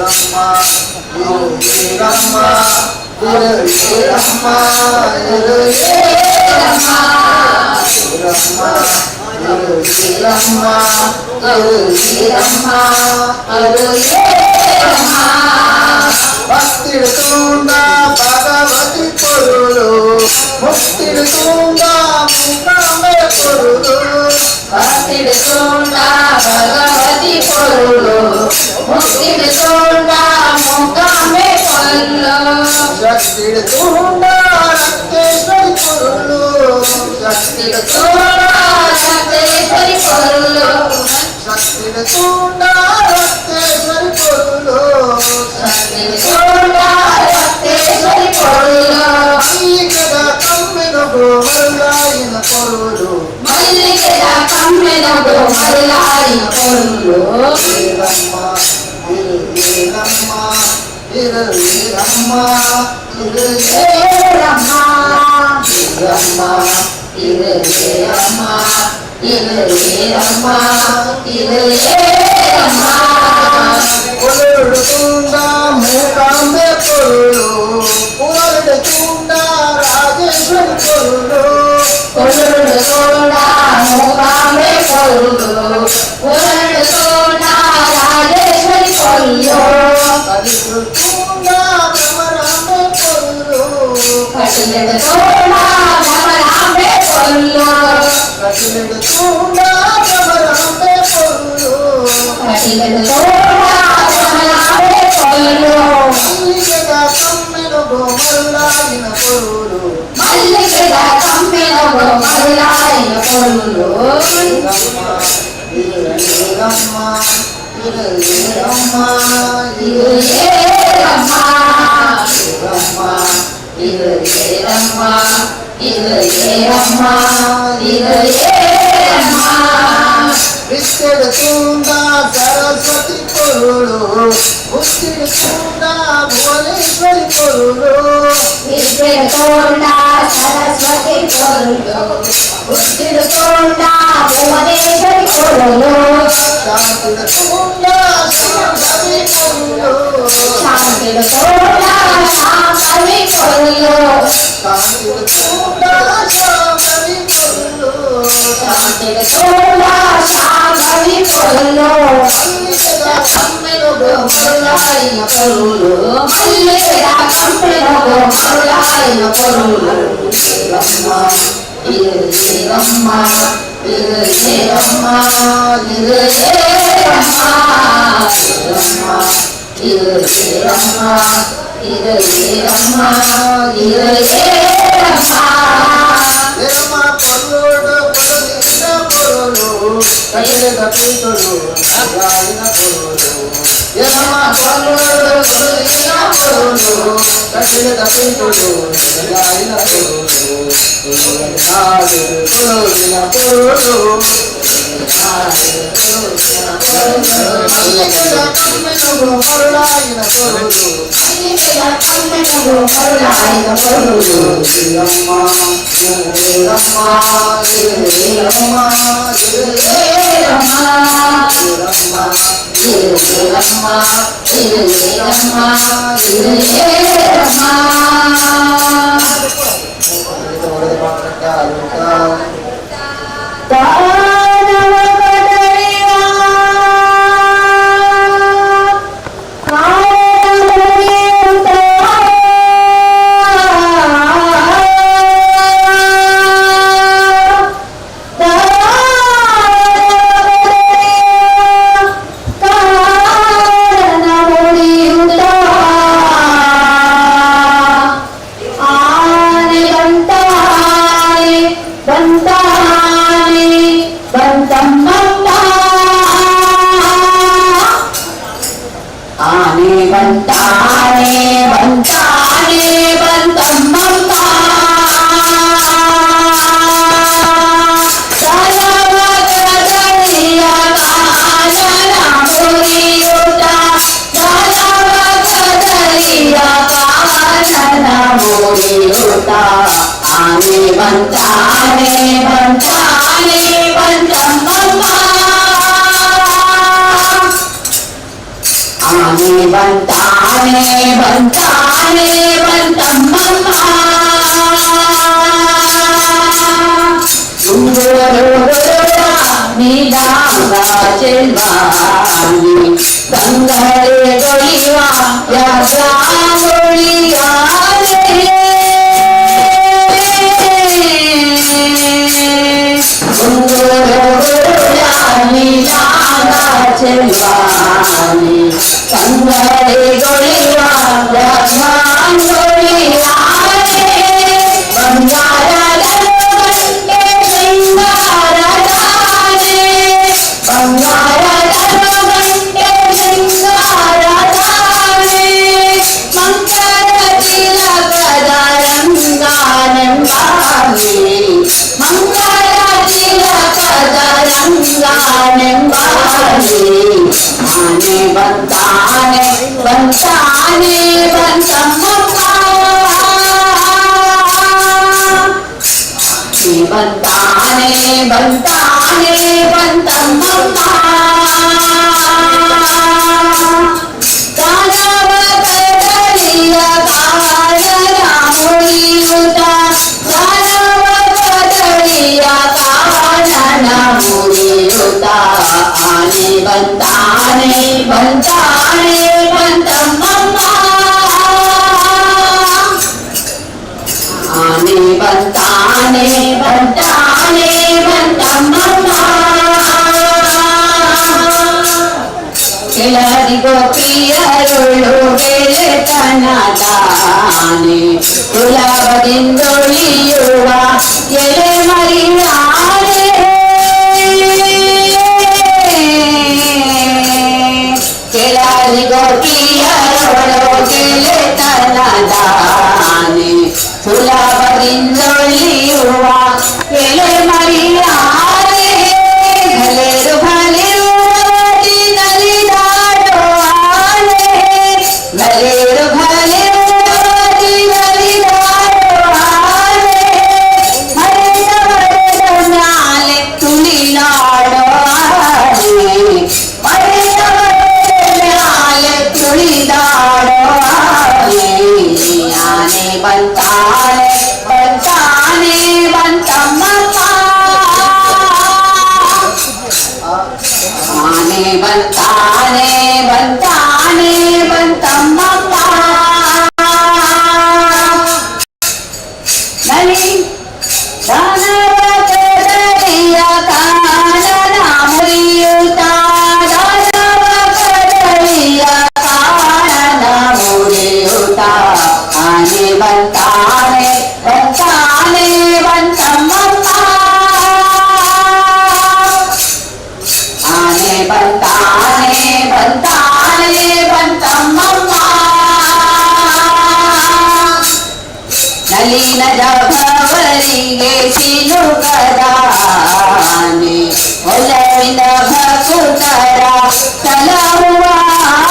ರಮ್ಮ ರಮ್ಮ ರಮ್ಮ ರಮ್ಮ ರಮ್ಮ భక్తిడు తూండా భగవతి పొరులు ముక్తిడు తూండా ముఖమే పొరులు భక్తిడు తూండా భగవతి పొరులు ముక్తిడు తూండా ముఖమే పొరులు శక్తిడు తూండా రక్తేశ్వరి పొరులు శక్తిడు తూండా రక్తేశ్వరి పొరులు శక్తిడు తూండా రక్తేశ్వరి పొరులు శక్తిడు తూండా రక్తేశ్వరి పొరులు మల్లికద కమ్మెనగు మరులాయిన పొరులు మల్లికద కమ్మెనగు మరులాయిన పొరులు రమ్మ రమ్మ రమ్మ ಇದು ಏರಮ್ಮ ಏರಮ್ಮ ಇದು ಏರಮ್ಮ ಇದು ಏರಮ್ಮ ಇದು ಏರಮ್ಮ. ಕೊಲುಡು ತುಂಡ ಮೂಕಾಂಬೆ ಕೊರುಳು ಕೊರಡು ತುಂಡ ರಾಜೇಶ್ವರಿ ಕೊರುಳು. ಕೊರುಡು ತೋಡ ಮೂಕಾಂಬೆ ಕೊರುಳು ಕೊರಡು ತೋಡ ರಾಜೇಶ್ವರಿ ಕೊಲ್ಲು. ಕಲಿಸು ತುಂಡ ಭ್ರಮರಾಂಬೆ ಕೊರುಳು. ಕಟಿಲದ ತೋಡ ಭ್ರಮರಾಂಬೆ ಕೊಲ್ಲು. ಕಟಿಲದ ತುಂಡ ಭ್ರಮರಾಂಬೆ ಕೊರುಳು. ಕಟಿಲದ ತೋಡ ಭ್ರಮರಾಂಬೆ ಕೊಲ್ಲು. ಮಲ್ಲಿಗೆದ ಕಮ್ಮೆನಗೋ ಮರುಳಾಯಿನ ಕೊರುಳು. ಮಲ್ಲಿಗೆದ ಕಮ್ಮೆನಗೋ ಮರುಳಾಯಿನ ಕೊಲ್ಲು. ಇದು ಏರಮ್ಮ ಇದು ಏರಮ್ಮ ಇದು ಇದು ಏರಮ್ಮ ಏರಮ್ಮ ಇದು ಏರಮ್ಮ ಇದು ಏರಮ್ಮ ಇದು ಏರಮ್ಮ. ವಿದ್ಯೆದ ತುಂಡ ಸರಸ್ವತಿ ಕೊರುಳು ಬುದ್ಧಿಯ ತುಂಡ ಭುವನೇಶ್ವರಿ ಕೊರುಳು. ವಿದ್ಯೆಯ ತೋಂಡ ಸರಸ್ವತಿ ಕೊರುಳು ಬುದ್ಧಿಯ ತೋಂಡ ಭುವನೇಶ್ವರಿ ಕೊರುಳು. ಶಾಂತಿದ ತುಂಡ ಶಾಂಭವಿ ಕೊರುಳು. ಶಾಂತಿಯ ತೋಂಡ ಶಾಂಭವಿ ಕೊರುಳು. ಶಾಂತಿದ ತುಂಡ ಶಾಂಭವಿ ಕೊರುಳು. ಶಾಂತಿಯ ತೋಂಡ ಶಾಂಭವಿ ಕೊರುಳು. ಮಲ್ಲಿಗೆದ ಕಮ್ಮೆನಗೋ ಮರುಳಾಯಿನ ಕೊರುಳು. ಮಲ್ಲಿಗೆದ ಕಂಪೆನಗೋ ಮರುಳಾಯಿನ ಕೊರುಳು. ಏರಮ್ಮ ಇದು ಏರಮ್ಮ ಇದು ಏರಮ್ಮ ಇದು ಇದು ಏರಮ್ಮ ಏರಮ್ಮ ಇದು ಏರಮ್ಮ ಇದು ಏರಮ್ಮ ಇದು ಏರಮ್ಮ. ಏರಮ್ಮ ಕೊಲ್ಲೋಡು ಕೊಲುದಿನ ಕೊರುಳು ಕಟಿಲದ ಪೀಠಳು ರಾಯಿನ ಕೊರುಳು. ಏರಮ್ಮ ಕೊಲ್ಲೋಡು ಕೊಲುದಿನ ಕೊರುಳು ಕಟಿಲದ ಪೀಠಳು ರಾಯಿನ ಕೊರುಳು. ಕೊಲುದಿನ ಕೊರುಳು ಮಲ್ಲಿಗೆದ ಕಮ್ಮೆನಗೋ ಮರುಳಾಯಿನ ಕೊರುಳು. ಮಲ್ಲಿಗೆದ ಕಮ್ಮೆನಗೋ ಮರುಳಾಯಿನ ಕೊರುಳು. ಏರಮ್ಮ ಏರಮ್ಮ ಏರಮ್ಮ ಏರಮ್ಮ ಏರಮ್ಮ ಇದು ಏರಮ್ಮ ಇದು ಏರಮ್ಮ ಇದು ಏರಮ್ಮ. ದಾನವ ಕದರಿಯ ಕಾರಣಮುರಿಯುತ ದಾನವ ಕದರಿಯ ಕಾರಣಮುರಿಯುತ ಆನೆ ಬಂತಾನೆ ಬಂತಾನೆ ಬಂತಮ್ಮಮ್ಮ. ಆನೆ ಬಂತಾನೆ ಬಂತಾನೆ ಬಂತಮ್ಮಮ್ಮ. ದನವ ಕದರಿಯ ಕಾನನ ಮುರಿಯುತ ದನವ ಕದರಿಯ ಕಾನನ ಮುರಿಯುತ. ಆನೆ ಬಂತಾನೆ ಬಂತಾನೆ ಬಂತಮ್ಮಮ್ಮ. ಆನೆ ಬಂತಾನೆ ಬಂತಾನೆ ಬಂತಮ್ಮಮ್ಮ. ನಿಧಾನ ಚೆಲ್ವಾನಿ ತಂಗಳೆಗೊಳಿವ ನಿಧಾನ ಚೆಲ್ವಾನಿ ತಂಗಳೆಗೊಳಿವ ಬಂಗಾರದ ಗಂಟೆ ಶೃಂಗಾರದಾನೆ ಬಂಗಾರದ ಗಂಟೆ ಶೃಂಗಾರದಾನೆ ಮಂಕರ ತಿಲಕದ ರಂಗಾನೆಂಬಾನೆ ಮಂಕರ ತಿಲಕದ ರಂಗಾನೆಂಬಾನೆ. ಆನೆ ಬಂತಾನೆ ಬಂತಾನೆ ಬಂತಮ್ಮಮ್ಮ. ಬಂತಾನೆ ಬಂತಾನೆ ಬಂತಮ್ಮಮ್ಮ. ದಾನವ ಕದಳಿಯ ಕಾರಣ ಮುರಿಯುತ್ತ, ದಾನವ ಕದಳಿಯ ಕಾರಣ ಮುರಿಯುತ್ತ, ಆನೆ ಬಂತಾನೆ ಬಂತಾನೆ ಬಂತಮ್ಮಮ್ಮ. ಆನೆ ಬಂತಾನೆ ಬಂತಾನೆ ಬಂತಮ್ಮಮ್ಮ. ಕೆಳದಿ ಗೋಪಿಯರುಳು ಗೆಳೆತನ ತಾನೆ, ಕುಲವದಿಂದೊಳಿಯುವ ಎಲೆ ಮರಿಯಾನೆ. ಕೆಳದಿ ಗೋಪಿಯರುಳು ಗೆಳೆತನ ತಾನೆ, ಸುಲಭದಿಂದೊಳಿಯುವ ಎಲೆ ಮರಿಯಾನೆ. ಭಲೇರು ಭಲೇರು ನಲಿದಾಡೋ ಆನೆ, ಭಲೇರು ಭಲೇರು ನಲಿದಾಡೋ ಆನೆ, ಮರೆದ ಮರೆದ ಮ್ಯಾಲೆ ತುಳಿಲಾಡೋ ಆನೆ, ಮರೆದ ಮರೆದ ಮ್ಯಾಲೆ ತುಳಿದಾಡೋ ಆನೆ. ಆನೆ ಬಂತಾನೆ ಬಂತಾನೆ ಬಂತಮ್ಮಪ್ಪ. ಆನೆ ಬಂತಾನೆ ಬಂತಾನೆ ಬಂತಮ್ಮಪ್ಪ. ನಲಿ ದಾನವ ಕದಳಿಯ ಕಾನನ ಮುರಿಯುತ್ತ, ದಾನವ ಕದಳಿಯ ಕಾನನ ಮುರಿಯುತ್ತ, ಆನೆ ಬಂತಾನೆ ಬಂತಾನೆ ಬಂತಮ್ಮಪ್ಪ. ಆನೆ ಬಂತಾನೆ ಬಂತಾನೆ ಬಂತಮ್ಮಮ್ಮ. ನಲಿನ ಜಭವರಿಗೆ ಸಿಲುಕದಾನೆ, ಒಲವಿನ ಭಕುತರ ಸಲಹುವಾನೆ.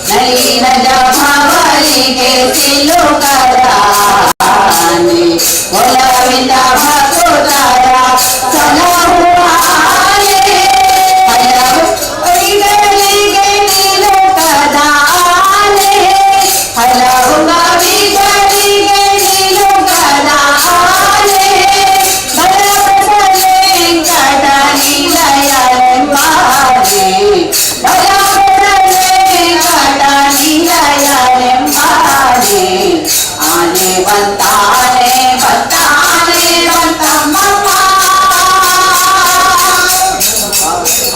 ನಲಿನ ಜಭವರಿಗೆ ಸಿಲುಕದಾನೆ, ಒಲವಿನ ಭಕುತರ ಸಲಹುವಾನೆ. ಹಲವು ಕವಿಗಳಿಗೆ ನಿಲುಕದಾನೆ, ಹಲವು ಕವಿಗಳಿಗೆ ನಿಲುಕದಾನೆ, ಬಲಪದ ವೆಂಕಟ ನಿಲಯನೆಂಬಾನೆ, ಬಲಪದ ವೆಂಕಟ ನಿಲಯನೆಂಬಾನೆ. ಆನೆ ಬಂತಾನೆ ಬಂತಾನೆ ಬಂತಮ್ಮಪ್ಪ.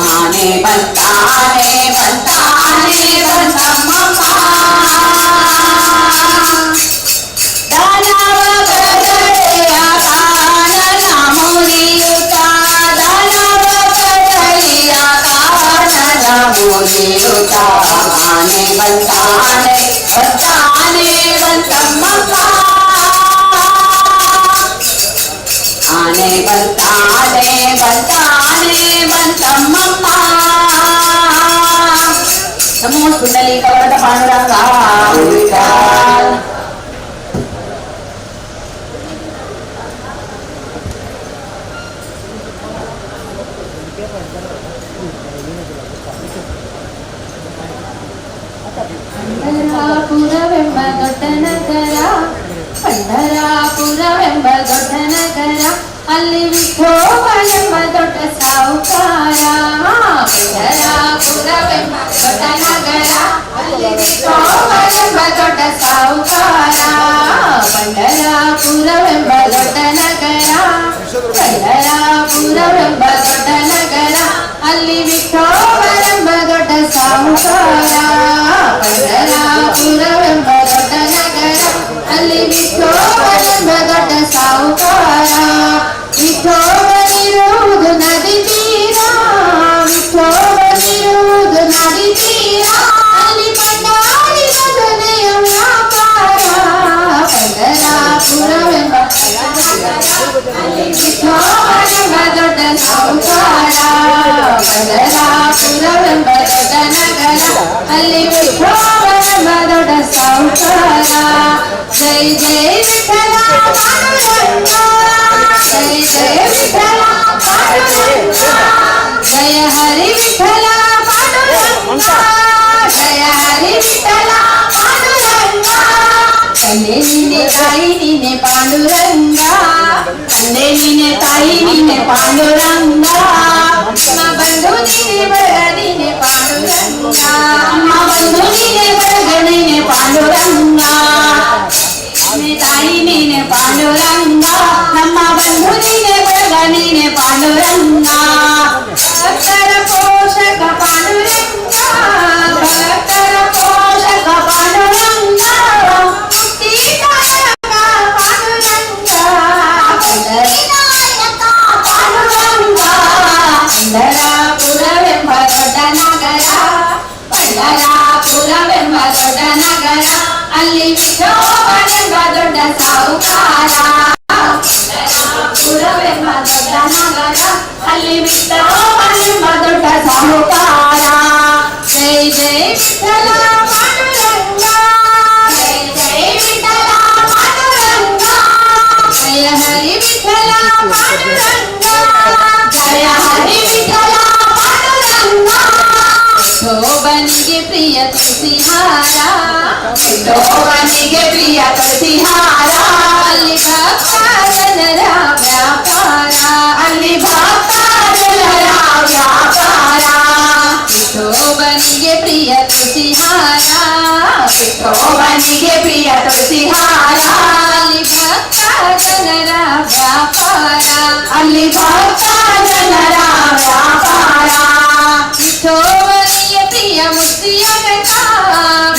ಆನೆ ಬಂತಾನೆ ಬಂತಾನೆ ಬಂತಮ್ಮಪ್ಪ. ದಾನವ ಕದಳಿಯ ಕಾನನ ಮುರಿಯುತ್ತ, ದಾನವ ಕದಳಿಯ ಕಾನನ ಮುರಿಯುತ್ತ, ಆನೆ ಬಂತಾನೆ ಬಂತಾನೆ ಬಂತಮ್ಮಪ್ಪ. ಆನೆ ಬಂತಾನೆ ಬಂತಾನೆ ಬಂತಮ್ಮಪ್ಪ. ನಮೋ ಪುಂಡಲೀಕ ವರದ ಪಾಂಡುರಂಗ. ಪಂಡರಾಪುರವೆಂಬ ದೊಡ್ಡ ನಗರ, ಪಂಡರಾಪುರವೆಂಬ ದೊಡ್ಡ ನಗರ, ಅಲ್ಲಿ ವಿಠೋಬನೆಂಬ ದೊಡ್ಡ ಸಾಹುಕಾರ. ಪಂಡರಾಪುರವೆಂಬ ದೊಡ್ಡ ನಗರ, ಅಲ್ಲಿ ವಿಠೋಬನೆಂಬ ದೊಡ್ಡ ಸಾಹುಕಾರ. ಪಂಡರಾಪುರವೆಂಬ ದೊಡ್ಡ ನಗರ, ಪಂಡರಾಪುರವೆಂಬ ದೊಡ್ಡ ನಗರ, ಅಲ್ಲಿ ವಿಠೋಬನೆಂಬ ದೊಡ್ಡ ಸಾಹುಕಾರ. ಪಂಡರಾಪುರವೆಂಬ ದೊಡ್ಡ ನಗರ, ಅಲ್ಲಿ ವಿಠೋಬನೆಂಬ ದೊಡ್ಡ ಸಾಹುಕಾರ. ವಿಠೋಬನಿರುವುದು ನದಿ ತೀರ, ವಿಠೋಬನಿರುವುದು ನದಿ ತೀರ, ಅಲ್ಲಿ ಪಂಡಾರಿ ಭಜನೆಯ ವ್ಯಾಪಾರ. ಪಂಡರಾಪುರವೆಂಬ ಅಲ್ಲಿ ವಿಠೋಬನೆಂಬ ದೊಡ್ಡ ಸಾಹುಕಾರ. ಪಂಡರಾಪುರವೆಂಬ ದೊಡ್ಡ ನಗರ, ಅಲ್ಲಿ ವಿಠೋಬನೆಂಬ ದೊಡ್ಡ ಸಾಹುಕಾರ. ಜೈ ಜೈ ವಿಠಲ ಪಾಂಡುರಂಗ, ಜೈ ಜೈ ವಿಠಲ ಪಾಂಡುರಂಗ, ಜಯ ಹರಿ ವಿಠಲ ಪಾಂಡುರಂಗ, ಜಯ ಹರಿ ವಿಠಲ ಪಾಂಡುರಂಗ. ತಂದೆ ನೀನೆ ತಾಯಿ ನೀನೆ ಪಾಂಡುರಂಗ, ತಂದೆ ನೀನೆ ತಾಯಿ ನೀನೆ ಪಾಂಡುರಂಗ, ನಮ್ಮ ಬಂಧು ನೀನೆ ಬಳಗ ನೀನೆ ಪಾಂಡುರಂಗ, ನಮ್ಮ ಬಂಧು ನೀನೆ ಬಳಗ ನೀನೆ ಪಾಂಡುರಂಗ, ತಾಯಿ ನೀನೆ ಪಾಂಡುರಂಗ, ನಮ್ಮ ಬಂಧು ನೀನೆ ಬಳಗ ನೀನೆ ಪಾಂಡುರಂಗ. ಭಕ್ತರ ಪೋಷಕ ಪಾಂಡುರಂಗ, ಭಕ್ತರ ಪೋಷಕ ಪಾಂಡುರಂಗ, ಮುಕ್ತಿದಾಯಕ ಪಾಂಡುರಂಗ, ಪಾಂಡುರಂಗ. ಪಂಡರಾಪುರವೆಂಬ ದೊಡ್ಡ ನಗರ, ಪಂಡರಾಪುರವೆಂಬ ದೊಡ್ಡ ನಗರ, ಅಲ್ಲಿ ವಿಠೋಬನೆಂಬ ದೊಡ್ಡ ಸಾಹುಕಾರ. ಪಂಡರಾಪುರವೆಂಬ ದೊಡ್ಡ ನಗರ, ಅಲ್ಲಿ ವಿಠೋಬನೆಂಬ ದೊಡ್ಡ ಸಾಹುಕಾರ. ಜೈ ಜೈ ವಿಠಲ ಪಾಂಡುರಂಗ, ಜೈ ಜೈ ವಿಠಲ ಪಾಂಡುರಂಗ, ಜಯ ಹರಿ ವಿಠಲ ಪಾಂಡುರಂಗ, ಜಯ ಹರಿ ವಿಠಲ ಪಾಂಡುರಂಗ. ಶೋಭನಿಗೆ ಪ್ರಿಯ ತುಳಸಿಹಾರ, ವಿಠೋಬನಿಗೆ ಪ್ರಿಯ ತುಳಸಿಹಾರ, ಅಲ್ಲಿ ಭಕ್ತ ಜನರ ವ್ಯಾಪಾರ, ಅಲ್ಲಿ ಭಕ್ತ ಜನರ ವ್ಯಾಪಾರ. ವಿಠೋಬನಿಗೆ ಪ್ರಿಯ ತುಳಸಿಹಾರ, ವಿಠೋಬನಿಗೆ ಪ್ರಿಯ ತುಳಸಿಹಾರ, ಅಲ್ಲಿ ಭಕ್ತ ಜನರ ವ್ಯಾಪಾರ, ಅಲ್ಲಿ ಭಕ್ತ ಜನರ ವ್ಯಾಪಾರ. ವಿಠೋಬನಿಗೆ ಪ್ರಿಯ ಮುಕ್ತಿಯ ಗಂಧ,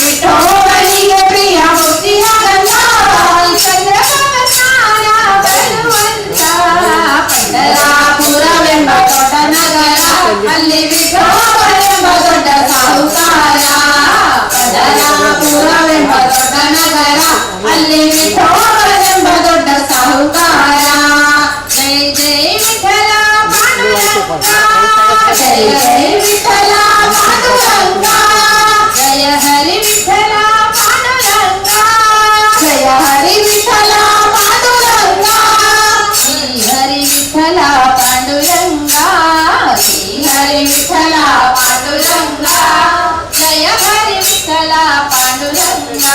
ವಿಠೋಬನಿಗೆ ಪ್ರಿಯ ಮುಕ್ತಿಯ ಗಂಧ, ಚಂದ್ರಭಾಗ ಬರುವಂತ. ಪಂಡರಾಪುರವೆಂಬ ದೊಡ್ಡ ನಗರ, ಅಲ್ಲಿ ವಿಠೋಬನೆಂಬ ದೊಡ್ಡ ಸಾಹುಕಾರ. ಪಂಡರಾಪುರವೆಂಬ ದೊಡ್ಡ ನಗರ, ಅಲ್ಲಿ ವಿಠೋಬನೆಂಬ ದೊಡ್ಡ ಸಾಹುಕಾರ. ಜೈ ಜೈ ವಿಠಲ ಪಾಂಡುರಂಗ, ಜೈ ಜೈ ವಿಠಲ ಪಾಂಡುರಂಗ, ಜಯ ಹರಿ ವಿಠಲ ಪಾಂಡುರಂಗ, ಜಯ ಹರಿ ವಿಠಲ ಪಾಂಡುರಂಗ. ಶ್ರೀ ಹರಿ ವಿಠಲ ಪಾಂಡುರಂಗ, ಶ್ರೀ ಹರಿ ವಿಠಲ ಪಾಂಡುರಂಗ, ಜಯ ಹರಿ ವಿಠಲ ಪಾಂಡುರಂಗ,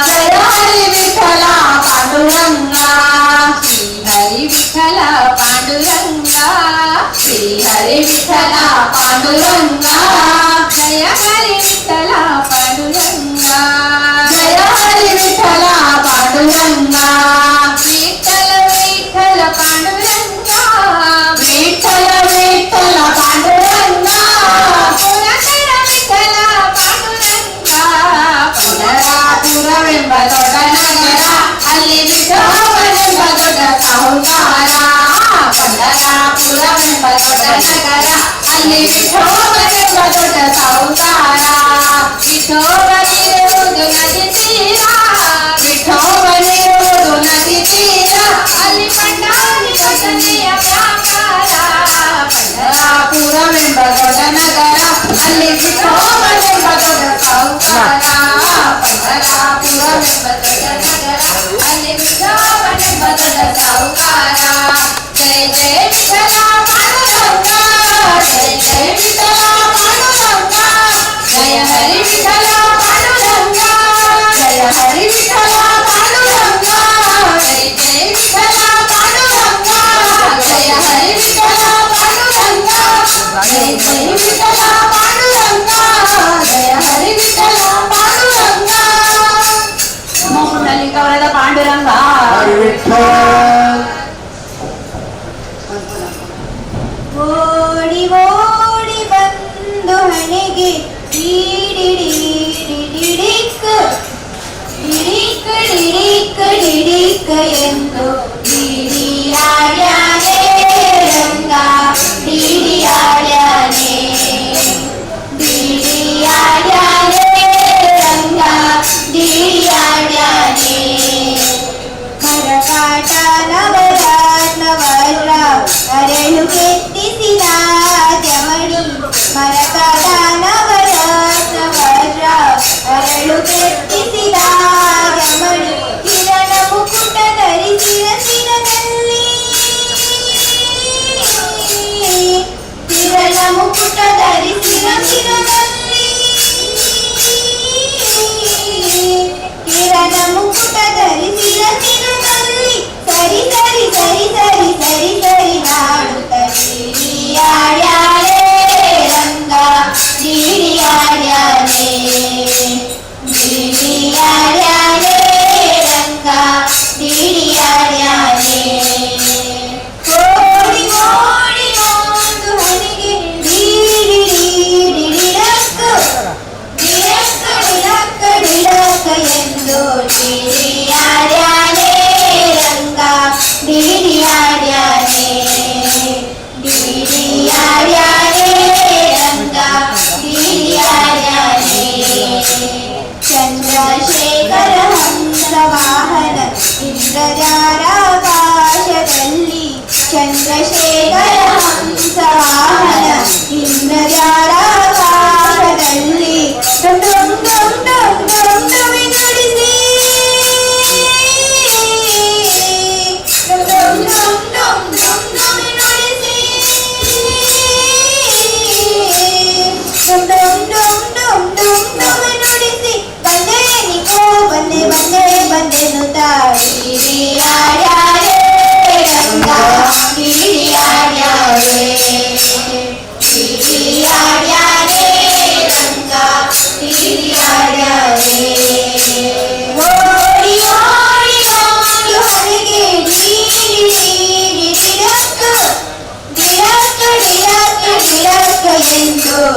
ಜಯ ಹರಿ ವಿಠಲ ಪಾಂಡುರಂಗ. ಶ್ರೀ ಹರಿ ವಿಠಲ ಪಾಂಡುರಂಗ, ಶ್ರೀ ಹರಿ ವಿಠಲ ಪಾಂಡುರಂಗ, ಜಯ ಹರಿ ವಿಠಲ ಪಾಂಡುರಂಗ, ಜಯ ಹರಿ ವಿಠಲ ಪಾಂಡುರಂಗ. ವಿಠಲ ವಿಠಲ ಪಾಂಡುರಂಗ, ವಿಠಲ ವಿಠಲ ಪಾಂಡುರಂಗ, ಪುರಂದರ ವಿಠಲ ಪಾಂಡುರಂಗ, ಪುನರಾಪುರವೆಂಬ ದೊಡ್ಡ ನಗರ, ಅಲ್ಲಿ ವಿಠೋಬನೆಂಬ ದೊಡ್ಡ ಸಾಹುಕಾರ. ಪಂಡರಾಪುರವೆಂಬ ದೊಡ್ಡ ನಗರ, ಅಲ್ಲಿ ವಿಠೋಬನೆಂಬ ದೊಡ್ಡ ಸಾಹುಕಾರ. ವಿಠೋಬನಿರುವುದು ನದಿ ತೀರ, ವಿಠೋಬನಿರುವುದು ನದಿ ತೀರ, ಅಲ್ಲಿ ಪಂಡಾರಿ ಭಜನೆಯ ವ್ಯಾಪಾರ. ಪಂಡರಾಪುರವೆಂಬ ದೊಡ್ಡ ನಗರ, ಅಲ್ಲಿ ವಿಠೋಬನೆಂಬ ದೊಡ್ಡ ಸಾಹುಕಾರ. ಪಂಡರಾಪುರವೆಂಬ ದೊಡ್ಡ ನಗರ, ಅಲ್ಲಿ ವಿಠೋಬನೆಂಬ ದೊಡ್ಡ ಸಾಹುಕಾರ. ಜೈ ಜೈ ವಿಠಲ ಪಾಂಡುರಂಗ, ಜೈ ಜೈ ವಿಠಲ ಪಾಂಡುರಂಗ, ಜಯ ಹರಿ ವಿಠಲ ಪಾಂಡುರಂಗ, ಜಯ ಹರಿ ವಿಠಲ ಪಾಂಡುರಂಗ. ಜೈ ಜೈ ವಿಠಲ ಪಾಂಡುರಂಗ, ಜಯ ಹರಿ ವಿಠಲ ಪಾಂಡುರಂಗ, ಜೈ ಜೈ ವಿಠಲ ಪಾಂಡುರಂಗ, ಜಯ ಹರಿ ವಿಠಲ ಪಾಂಡುರಂಗ. ನಮೋ ಪುಂಡಲೀಕವರದ ಪಾಂಡುರಂಗ. ಹರಿ ವಿಠಲ್. ಓಡಿ ಓಡಿ ಬಂದು ಹಣೆಗೆ ಡಿಡಿಡಿಡಿಡಿಡಿಕ್ ಡಿಡಿಕ್ ಡಿಡಿಕ್ ಡಿಡಿಕ್ ಎಂದು ಡಿಡಿಯಾಡ್ಯಾನೆ ರಂಗ, ಡಿಡಿಯಾಡ್ಯಾನೆ, ಡಿಡಿಯಾಡ್ಯಾನೆ ರಂಗ, ಡಿಡಿಯಾಡ್ಯಾನೆ. ಮರಕಾಟ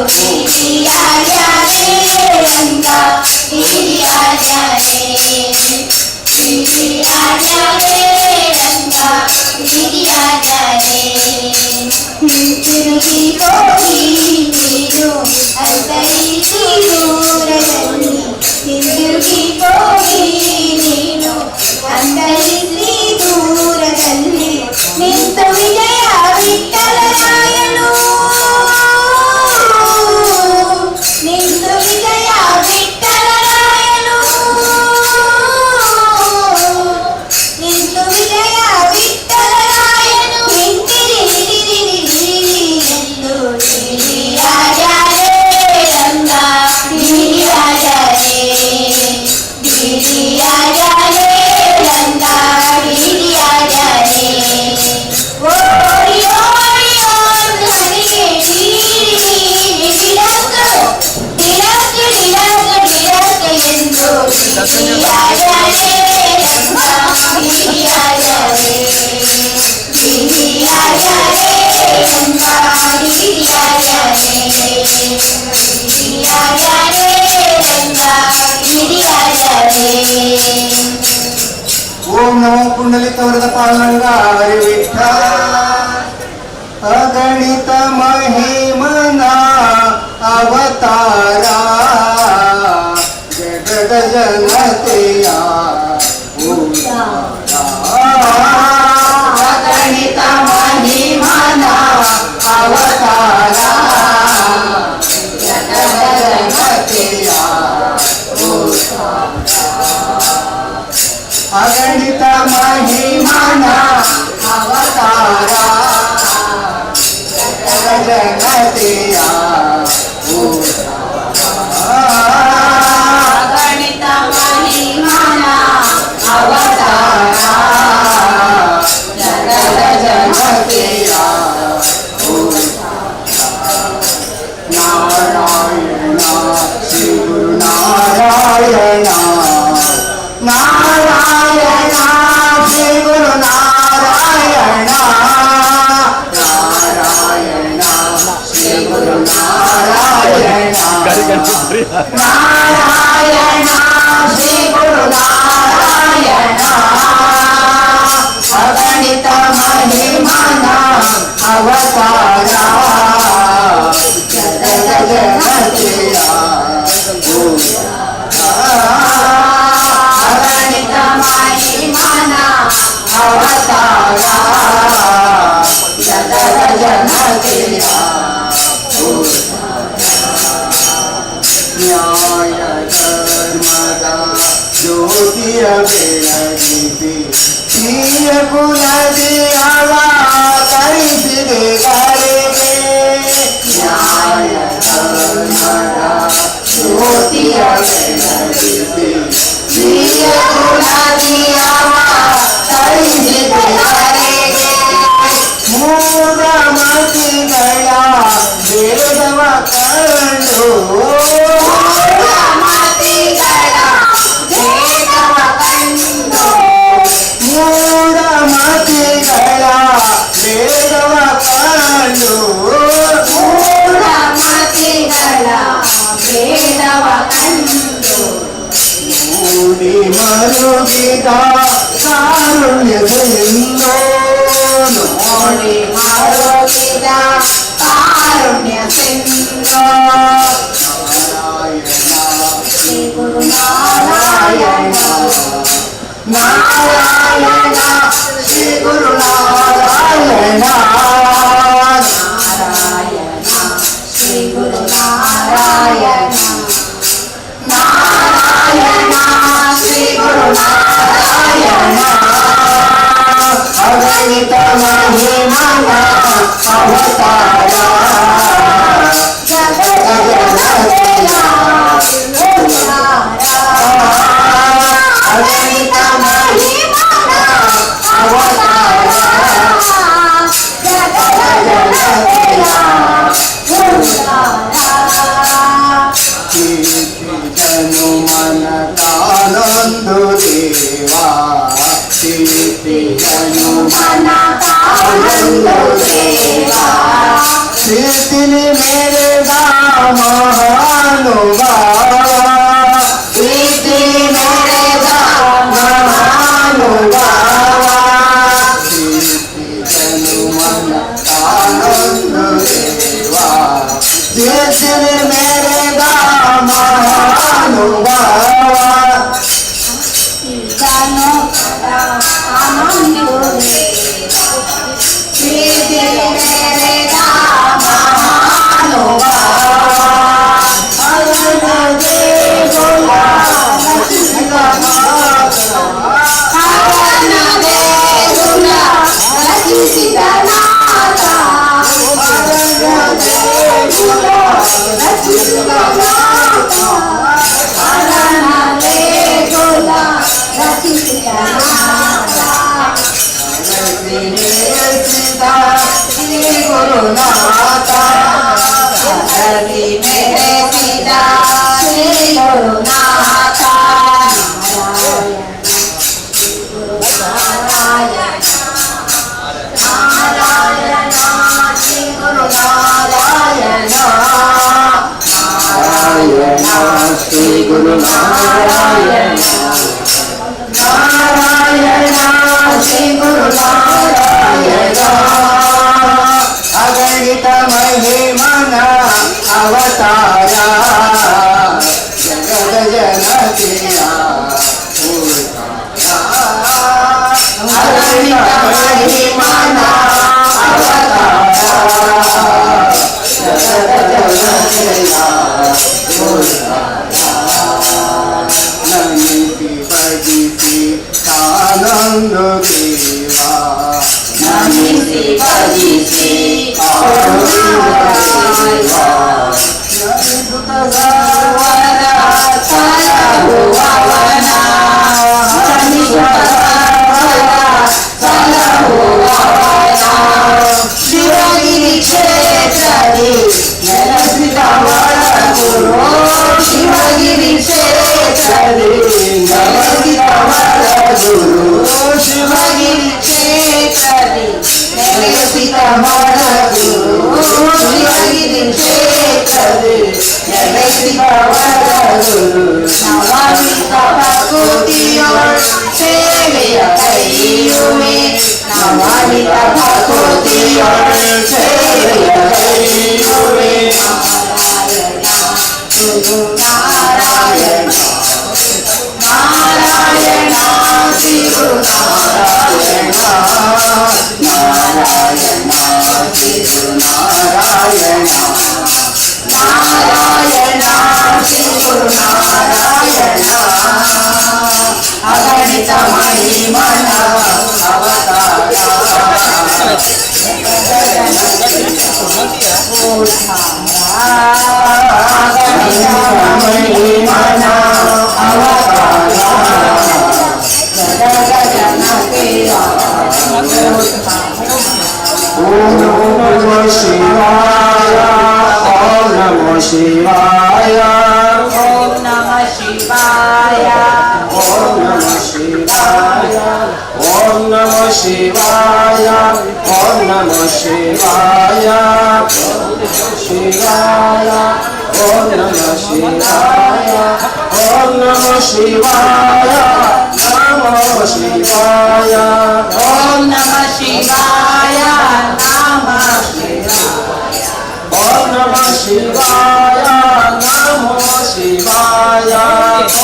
गिरी आया रे रंगा गिरी आया रे गिरी आया रे रंगा गिरी आया रे ಹಿಂತಿರುಗಿ ಹೋಗಿ ನೀನು ಅಂತರಿಸಿ ದೂರದಲ್ಲಿ ಹಿಂತಿರುಗಿ ಹೋಗಿ ನೀನು ಅಂತರಿಸಿ ದೂರದಲ್ಲಿ ನಿಂತು ವಿಜಯ ವಿಠಲರಾಯನು ನಿಂತು ವಿಜಯ ವಿಠಲರಾಯನು ನಿಂತು ವಿಜಯ ವಿಠಲರಾಯನು ಹಿಂತಿರುಗಿ ಎಂದು ಗಿರಿಯಾರೆ ರಂಗ ಗಿರಿಯಾರೆ ಗಿರಿಯಾರೆ ರಂಗ ಗಿರಿಯಾರೆ ಓಡಿ ಓಡಿ ಒಂದು ಹನಿಗೆ ಡಿಡಕ್ ಡಿಡಕ್ ಡಿಡಕ್ ಡಿಡಕ್ ಎಂದು ಗಿರಿಯಾರೆ ರಂಗ ಗಿರಿಯಾರೆ ಗಿರಿಯಾರೆ ರಂಗ ಗಿರಿಯಾರೆ ಗಿರಿಯಾರೆ ರಂಗ ಗಿರಿಯಾರೆ. ಓಂ ನಮೋ ಪುಂಡಲಿಕ ವರದ ಪಾಂಡುರಂಗ ಹರಿ ವಿಠ್ಠಲ. ಅಗಣಿತ ಮಹಿಮನ ಅವತಾರ ಜಗದ ಜನತೆಯ ಉದ್ಧಾರ. ಅಗಣಿತ ಮಹಿಮನ ಅವತಾರ ಜಗದ ಜನತೆಯ ಅಗಣಿತ ಮಹಿಮನ ಅವತಾರ ಜಗದ ಜನತೆಯ ಅಗಣಿತ ಮಹಿಮನ ಅವತಾರ ಜಗದ ಜನತೆಯ ನಾರಾಯಣ ಶ್ರೀ ಗುರು ನಾರಾಯಣ ನಾರಾಯಣ ಶ್ರೀ ಗುರು ನಾರಾಯಣ ನಾರಾಯಣ ಶ್ರೀ ಗುರು ನಾರಾಯಣ ನಾರಾಯಣ ಶ್ರೀ ಗುರು ನಾರಾಯಣ ಅಗಣಿತ ಮಹಿಮನ ಅವತಾರ ಜಗದ ಜನತೆಯ ಅಗಣಿತ ಮಹಿಮನ ಅವತಾರ ಜಗದ ಜನತೆಯ ನ್ಯಾಯ ಧರ್ಮದ ಜ್ಯೋತಿಯ ಬೆಳಗಿಸಿ ತೀಯ ಕುಲದಿಯವ ತರಿಸಿದೆ ಕರೆಗೆ. ನ್ಯಾಯ ಧರ್ಮದ ಜ್ಯೋತಿಯ ಬೆಳಗಿಸಿ ತೀಯ ಕುಲದಿಯವ ತರಿಸಿದೆ ಕರೆಗೆ. ಮೂಢಮತಿಗಳ ಭೇದವ ಕಂಡು ಮತಿಗಳ ಭೇದವ ಕಂಡು ಮೂಢಮತಿಗಳ ಭೇದವ ಕಂಡು ಮೂಢಮತಿಗಳ ಭೇದವ ಕಂಡು ಮೂಡಿ ಮರುಗಿದ ಕಾರುಣ್ಯದಿಂದ ನೋಡಿ ಮರುಗಿದ ಕಾರುಣ್ಯ ಸಿಂಧು. ನಾರಾಯಣ ಶ್ರೀ ಗುರು ನಾರಾಯಣ ನಾರಾಯಣ ಶ್ರೀ ಗುರು ನಾರಾಯಣ ನಾರಾಯಣ ಶ್ರೀ ಗುರು ನಾರಾಯಣ ನಾರಾಯಣ ಶ್ರೀ ಗುರು ನಾರಾಯಣ ಅಗಣಿತ ಮಹಿಮನ ಅವತಾರ ಜಗದ ಜನತೆಯ ಉದ್ಧಾರ. ಅಗಣಿತ ಮಹಿಮನ ಅವತಾರ ಜಗದ ಜನತೆಯ ಉದ್ಧಾರ. ಕೀರ್ತಿದನು ಮನ ತಾನೊಂದು ದೇವಾ ಕೀರ್ತಿದನು ಮನ ತಾನೊಂದು ದೇವಾ ಕೀರ್ತಿನಿ ಮೇರೆದ ಮಹಾನುಭಾವ ಕೀರ್ತಿ ಮೆರೆದ ಮಹಾನುಭಾವ ಕೀರ್ತಿಸನು ಮನ ತಾನೊಂದು ದೇವ ಕೀರ್ತಿ ಮೆರೆದ ಮಹಾನುಭಾವ ಕೀರ್ತಿ ಮೆರೆದ ಮಹಾನುಭಾವ ಹರನದೇ ಗುಣ ರಚಿಸಿದ ನಾಥ ಹರನದೇ ಗುಣ ರಚಿಸಿದ ನಾಥ ಹರನದೇ ಗುಣ ರಚಿಸಿದ ನಾಥ ಶ್ರೀ ಗುರುನಾಥ ಹರದಿ ಮೆರೆಸಿದ ಶ್ರೀ ಗುರುನಾಥ ನಾರಾಯಣ ನಾರಾಯಣ ಶ್ರೀ ಗುರು ನಾರಾಯಣ ನಾರಾಯಣ ಶ್ರೀ ಗುರು ನಾರಾಯಣ ನಾರಾಯಣ ಶ್ರೀ ಗುರು ನಾರಾಯಣ ಅಗಣಿತ ಮಹಿಮನ ಅವತಾರ ಜಗದ ಜನತೆಯ ಅಗಣಿತ ಮಹಿಮನ ಅವತಾರ ಜಗದ ಜನತೆಯ ನಮಿಸಿ ಭಜಿಸಿ ತಾನೊಂದು ದೇವ ನಮಿಸಿ ಭಜಿಸಿ ದೇವ ನಮಿಸುತ್ತ ಸರ್ವರ ಸಲಹುವವನ ನಮಿಸುತ್ತ ಸರ್ವರ ಸಲಹುವವನ ಶಿವಗಿರಿ ಕ್ಷೇತ್ರದಿ ನೆಲೆಸಿದ ವರಗುರು ಶಿವಗಿರಿ ಕ್ಷೇತ್ರದಿ ನೆಲೆಸಿದ ವರಗುರು ಶಿವಗಿರಿ ಕ್ಷೇತ್ರದಿ ನೆಲೆಸಿದ ವರಗುರು ಶಿವಗಿರಿ ಕ್ಷೇತ್ರದಿ ನೆಲೆಸಿದ ವರಗುರು ನವನಿತ ಭಕುತಿಯೊಳ್ ಸೇವೆಯ ಕೈಯುವೆ ನವನಿತ ಭಕುತಿಯೊಳ್ ಸೇವೆಯ ಕೈಯುವೆ ನಾರಾಯಣ ನಾರಾಯಣ ಶ್ರೀ ಗುರು ನಾರಾಯಣ ನಾರಾಯಣ ಶ್ರೀ ಗುರು ನಾರಾಯಣ ನಾರಾಯಣ ಶ್ರೀ ಗುರು ನಾರಾಯಣ ಅಗಣಿತ ಮಹಿಮನ ಅವತಾರ ಅಗಣಿತ ಮಹಿಮನ ಅವತಾರ ಜಗದ ಜನತೆಯ ಓಂ ನಮೋ ಶಿವಾಯ ಓಂ ನಮೋ ಶಿವಾಯ ಓಂ ನಮಃ ಶಿವಾಯ ಓಂ ನಮೋ ಶಿವಾಯ ಓಂ ನಮೋ ಶಿವಾಯ ಓಂ ನಮೋ ಶಿವಾಯ ಶಿವಾಯ ಓಂ ನಮೋ ಶಿವಾಯ ಓಂ ನಮೋ ಶಿವಾಯ ನಮೋ ಶಿವಾಯ ಓಂ ನಮಃ ಶಿವಾಯ ನಮಃ ಓಂ ನಮಃ ಶಿವಾಯ ನಮೋ ಶಿವಾಯ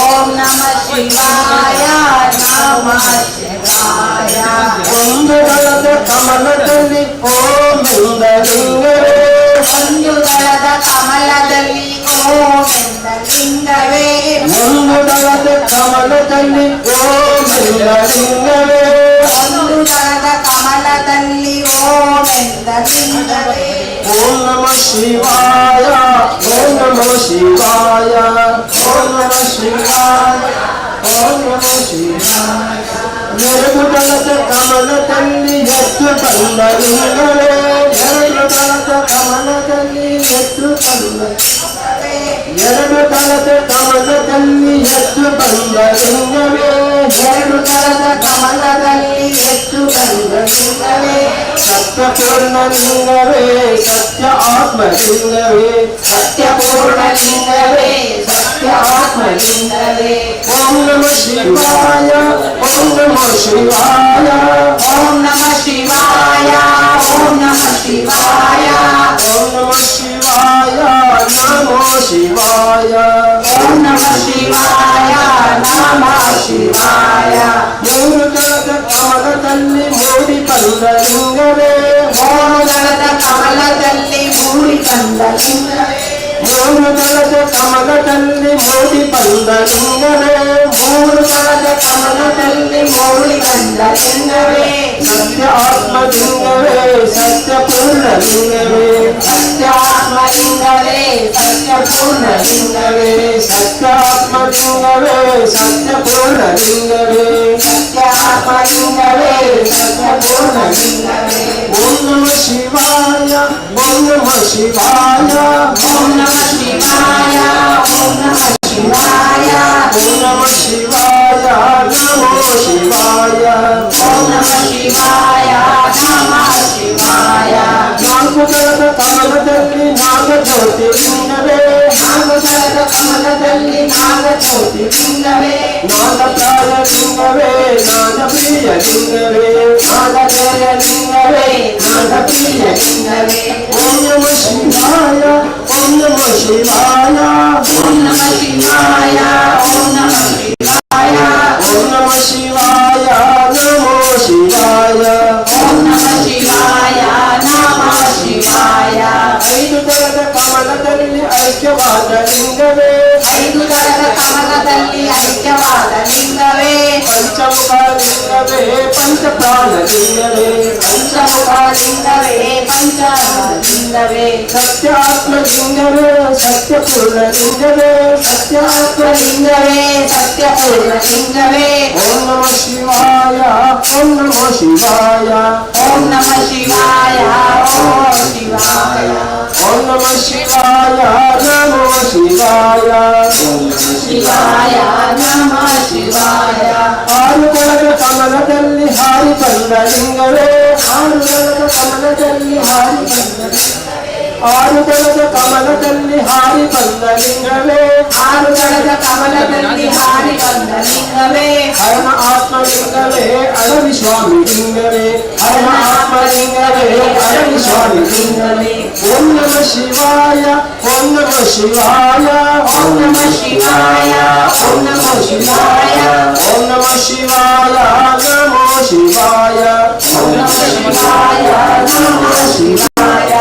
ಓಂ ನಮಃ ಶಿವಾಯ ನಮಃ ಶಿವಾಯ ಒಂದು ದಳದ ಕಮಲದಲ್ಲಿ ಓಂ ಎಂದ ಲಿಂಗವೇ ಒಂದು ದಳದ ಕಮಲದಲ್ಲಿ ಓಂ ಎಂದ ಲಿಂಗವೇ ಒಂದು ದಳದ ಕಮಲದಲ್ಲಿ ಓಂ ಎಂದ ಲಿಂಗವೇ ಒಂದು ದಳದ ಕಮಲದಲ್ಲಿ ಓಂ ಎಂದ ಲಿಂಗವೇ ಓಂ ನಮಃ ಶಿವಾಯ ಓಂ ನಮೋ ಶಿವಾಯ ಓಂ ನಮಃ ಶಿವಾಯ ಓಂ ನಮೋ ಶಿವಾಯ ಎರಡು ದಳದ ಕಮಲದಲ್ಲಿ ಎದ್ದು ಬಂದ ಲಿಂಗವೇ ಎರಡು ದಳದ ಕಮಲದಲ್ಲಿ ಎದ್ದು ಬಂದ ಎರಡು ದಳದ ಕಮಲದಲ್ಲಿ ಎದ್ದು ಬಂದ ಲಿಂಗವೇ ಎರಡು ದಳದ ಕಮಲದಲ್ಲಿ ಎದ್ದು ಬಂದ ಲಿಂಗವೇ ಸತ್ಯಪೂರ್ಣ ಲಿಂಗವೇ ಸತ್ಯ ಆತ್ಮಲಿಂಗವೇ ಸತ್ಯಪೂರ್ಣ ಲಿಂಗವೇ ಸತ್ಯ ಆತ್ಮಲಿಂಗವೇ. ಓಂ ನಮಃ ಶಿವಾಯ ಓಂ ನಮಃ ಶಿವಾಯ ಓಂ ನಮಃ ಶಿವಾಯ ಓಂ ನಮಃ ಶಿವಾಯ. ಓಂ ನಮಃ ಶಿವಾಯ ನಮೋ ಶಿವಾಯ. ಓಂ ನಮಃ ಶಿವಾಯ ನಮಃ ಶಿವಾಯ. ಮೂರು ದಳದ ಕಮಲದಲ್ಲಿ ಮೂಡಿ ಬಂದ ಲಿಂಗವೇ. ಮೂರು ದಳದ ಕಮಲದಲ್ಲಿ ಮೂಡಿ ಬಂದ ಲಿಂಗವೇ. ಮೂರು ದಳದ ಕಮಲದಲ್ಲಿ ಮೂಡಿ ಬಂದ ಲಿಂಗವೇ. ಮೂರು ದಳದ ಕಮಲದಲ್ಲಿ ಮೂಡಿ ಬಂದ ಲಿಂಗವೇ. ಸತ್ಯ ಆತ್ಮಲಿಂಗವೇ ಸತ್ಯ ಪೂರ್ಣ ಲಿಂಗವೇ. ಸತ್ಯ ಆತ್ಮಲಿಂಗವೇ ಸತ್ಯ ಪೂರ್ಣ ಲಿಂಗವೇ. ಸತ್ಯ ಆತ್ಮಲಿಂಗವೇ ಸತ್ಯ ಪೂರ್ಣ ಲಿಂಗವೇ. ಸತ್ಯ ಆತ್ಮಲಿಂಗವೇ ಸತ್ಯ ಪೂರ್ಣ ಲಿಂಗವೇ. ಓಂ ನಮಃ ಶಿವಾಯ ಓಂ ನಮಃ ಶಿವಾಯ. ಓಂ ನಮಃ ಶಿವಾಯ ಓಂ ನಮಃ ಶಿವಾಯ. ಓಂ ನಮಃ ಶಿವಾಯ ನಮೋ ಶಿವಾಯ. ಓಂ ನಮಃ ಶಿವಾಯ ನಮಃ ಶಿವಾಯ. ನಾಲ್ಕು ದಳದ ಕಮಲದಲ್ಲಿ ನಾಗಜ್ಯೋತಿ ಲಿಂಗವೇ. ನಾಲ್ಕು ದಳದ ಕಮಲದಲ್ಲಿ ನಾಗಜ್ಯೋತಿ ಲಿಂಗವೇ. ನಾಗಪ್ರಾಯ ಲಿಂಗವೇ ನಾಗಪ್ರಿಯ ಲಿಂಗವೇ. ನಾಗಪ್ರಿಯ ಲಿಂಗವೇ ನಾಗಪ್ರಿಯ ಲಿಂಗವೇ. ಓಂ ನಮಃ ಶಿವಾಯ ಓಂ ನಮಃ ಶಿವಾಯ. ಓಂ ನಮಃ ಶಿವಾಯ ಓಂ ನಮಃ ಶಿವಾಯ. ಓಂ ನಮಃ ಶಿವಾಯ ನಮೋ ಶಿವಾಯ. ಓಂ ನಮಃ ಶಿವಾಯ ನಮಃ ಶಿವಾಯ. ಐದು ದಳದ ಕಮಲದಲ್ಲಿ ಐಕ್ಯವಾದ ಲಿಂಗವೇ. ಐದು ದಳದ ಕಮಲದಲ್ಲಿ ಐಕ್ಯವಾದ ಲಿಂಗವೇ. ಪಂಚಮುಖ ಲಿಂಗವೇ ಪಂಚಪ್ರಾಣ ಲಿಂಗವೇ. ಪಂಚಮುಖ ಲಿಂಗವೇ ಪಂಚಲಿಂಗವೇ. ಸತ್ಯಾತ್ಮ ಲಿಂಗವೇ ಸತ್ಯಪೂರ್ಣ ಲಿಂಗವೇ. ಸತ್ಯಾತ್ಮ ಲಿಂಗವೇ ಸತ್ಯಪೂರ್ಣ ಲಿಂಗವೇ. ಓಂ ನಮಃ ಶಿವಾಯ ಓಂ ನಮಃ ಶಿವಾಯ. ಓಂ ನಮಃ ಶಿವಾಯ ಓಂ ಶಿವಾಯ. ಓಂ ನಮಃ ಶಿವಾಯ ನಮೋ ಶಿವಾಯ. ಶಿವಾಯ ನಮಃ ಶಿವಾಯ. ಆರು ದಳದ ಕಮಲದಲ್ಲಿ ಹಾರಿ ಬಂದ ಲಿಂಗವೇ. ಆರು ದಳದ ಕಮಲದಲ್ಲಿ ಹಾರಿ ಬಂದ ಆರು ದಳದ ಕಮಲದಲ್ಲಿ ಹಾರಿ ಬಂದ ಲಿಂಗವೇ. ಆರು ದಳದ ಕಮಲದಲ್ಲಿ ಹಾರಿ ಬಂದ ಲಿಂಗವೇ. ಹರಣ ಆತ್ಮಲಿಂಗವೇ ಅಡವಿ ಸ್ವಾಮಿ ಲಿಂಗವೇ. ಹರಣ ಆತ್ಮಲಿಂಗವೇ ಅಡವಿ ಸ್ವಾಮಿ ಲಿಂಗವೇ. ಓಂ ನಮಃ ಶಿವಾಯ ಓಂ ನಮಃ ಶಿವಾಯ. ಓಂ ನಮಃ ಶಿವಾಯ ಓಂ ನಮಃ ಶಿವಾಯ. ಓಂ ನಮಃ ಶಿವಾಯ ನಮೋ ಶಿವಾಯ. ಓಂ ನಮಃ ಶಿವಾಯ ನಮಃ ಶಿವಾಯ.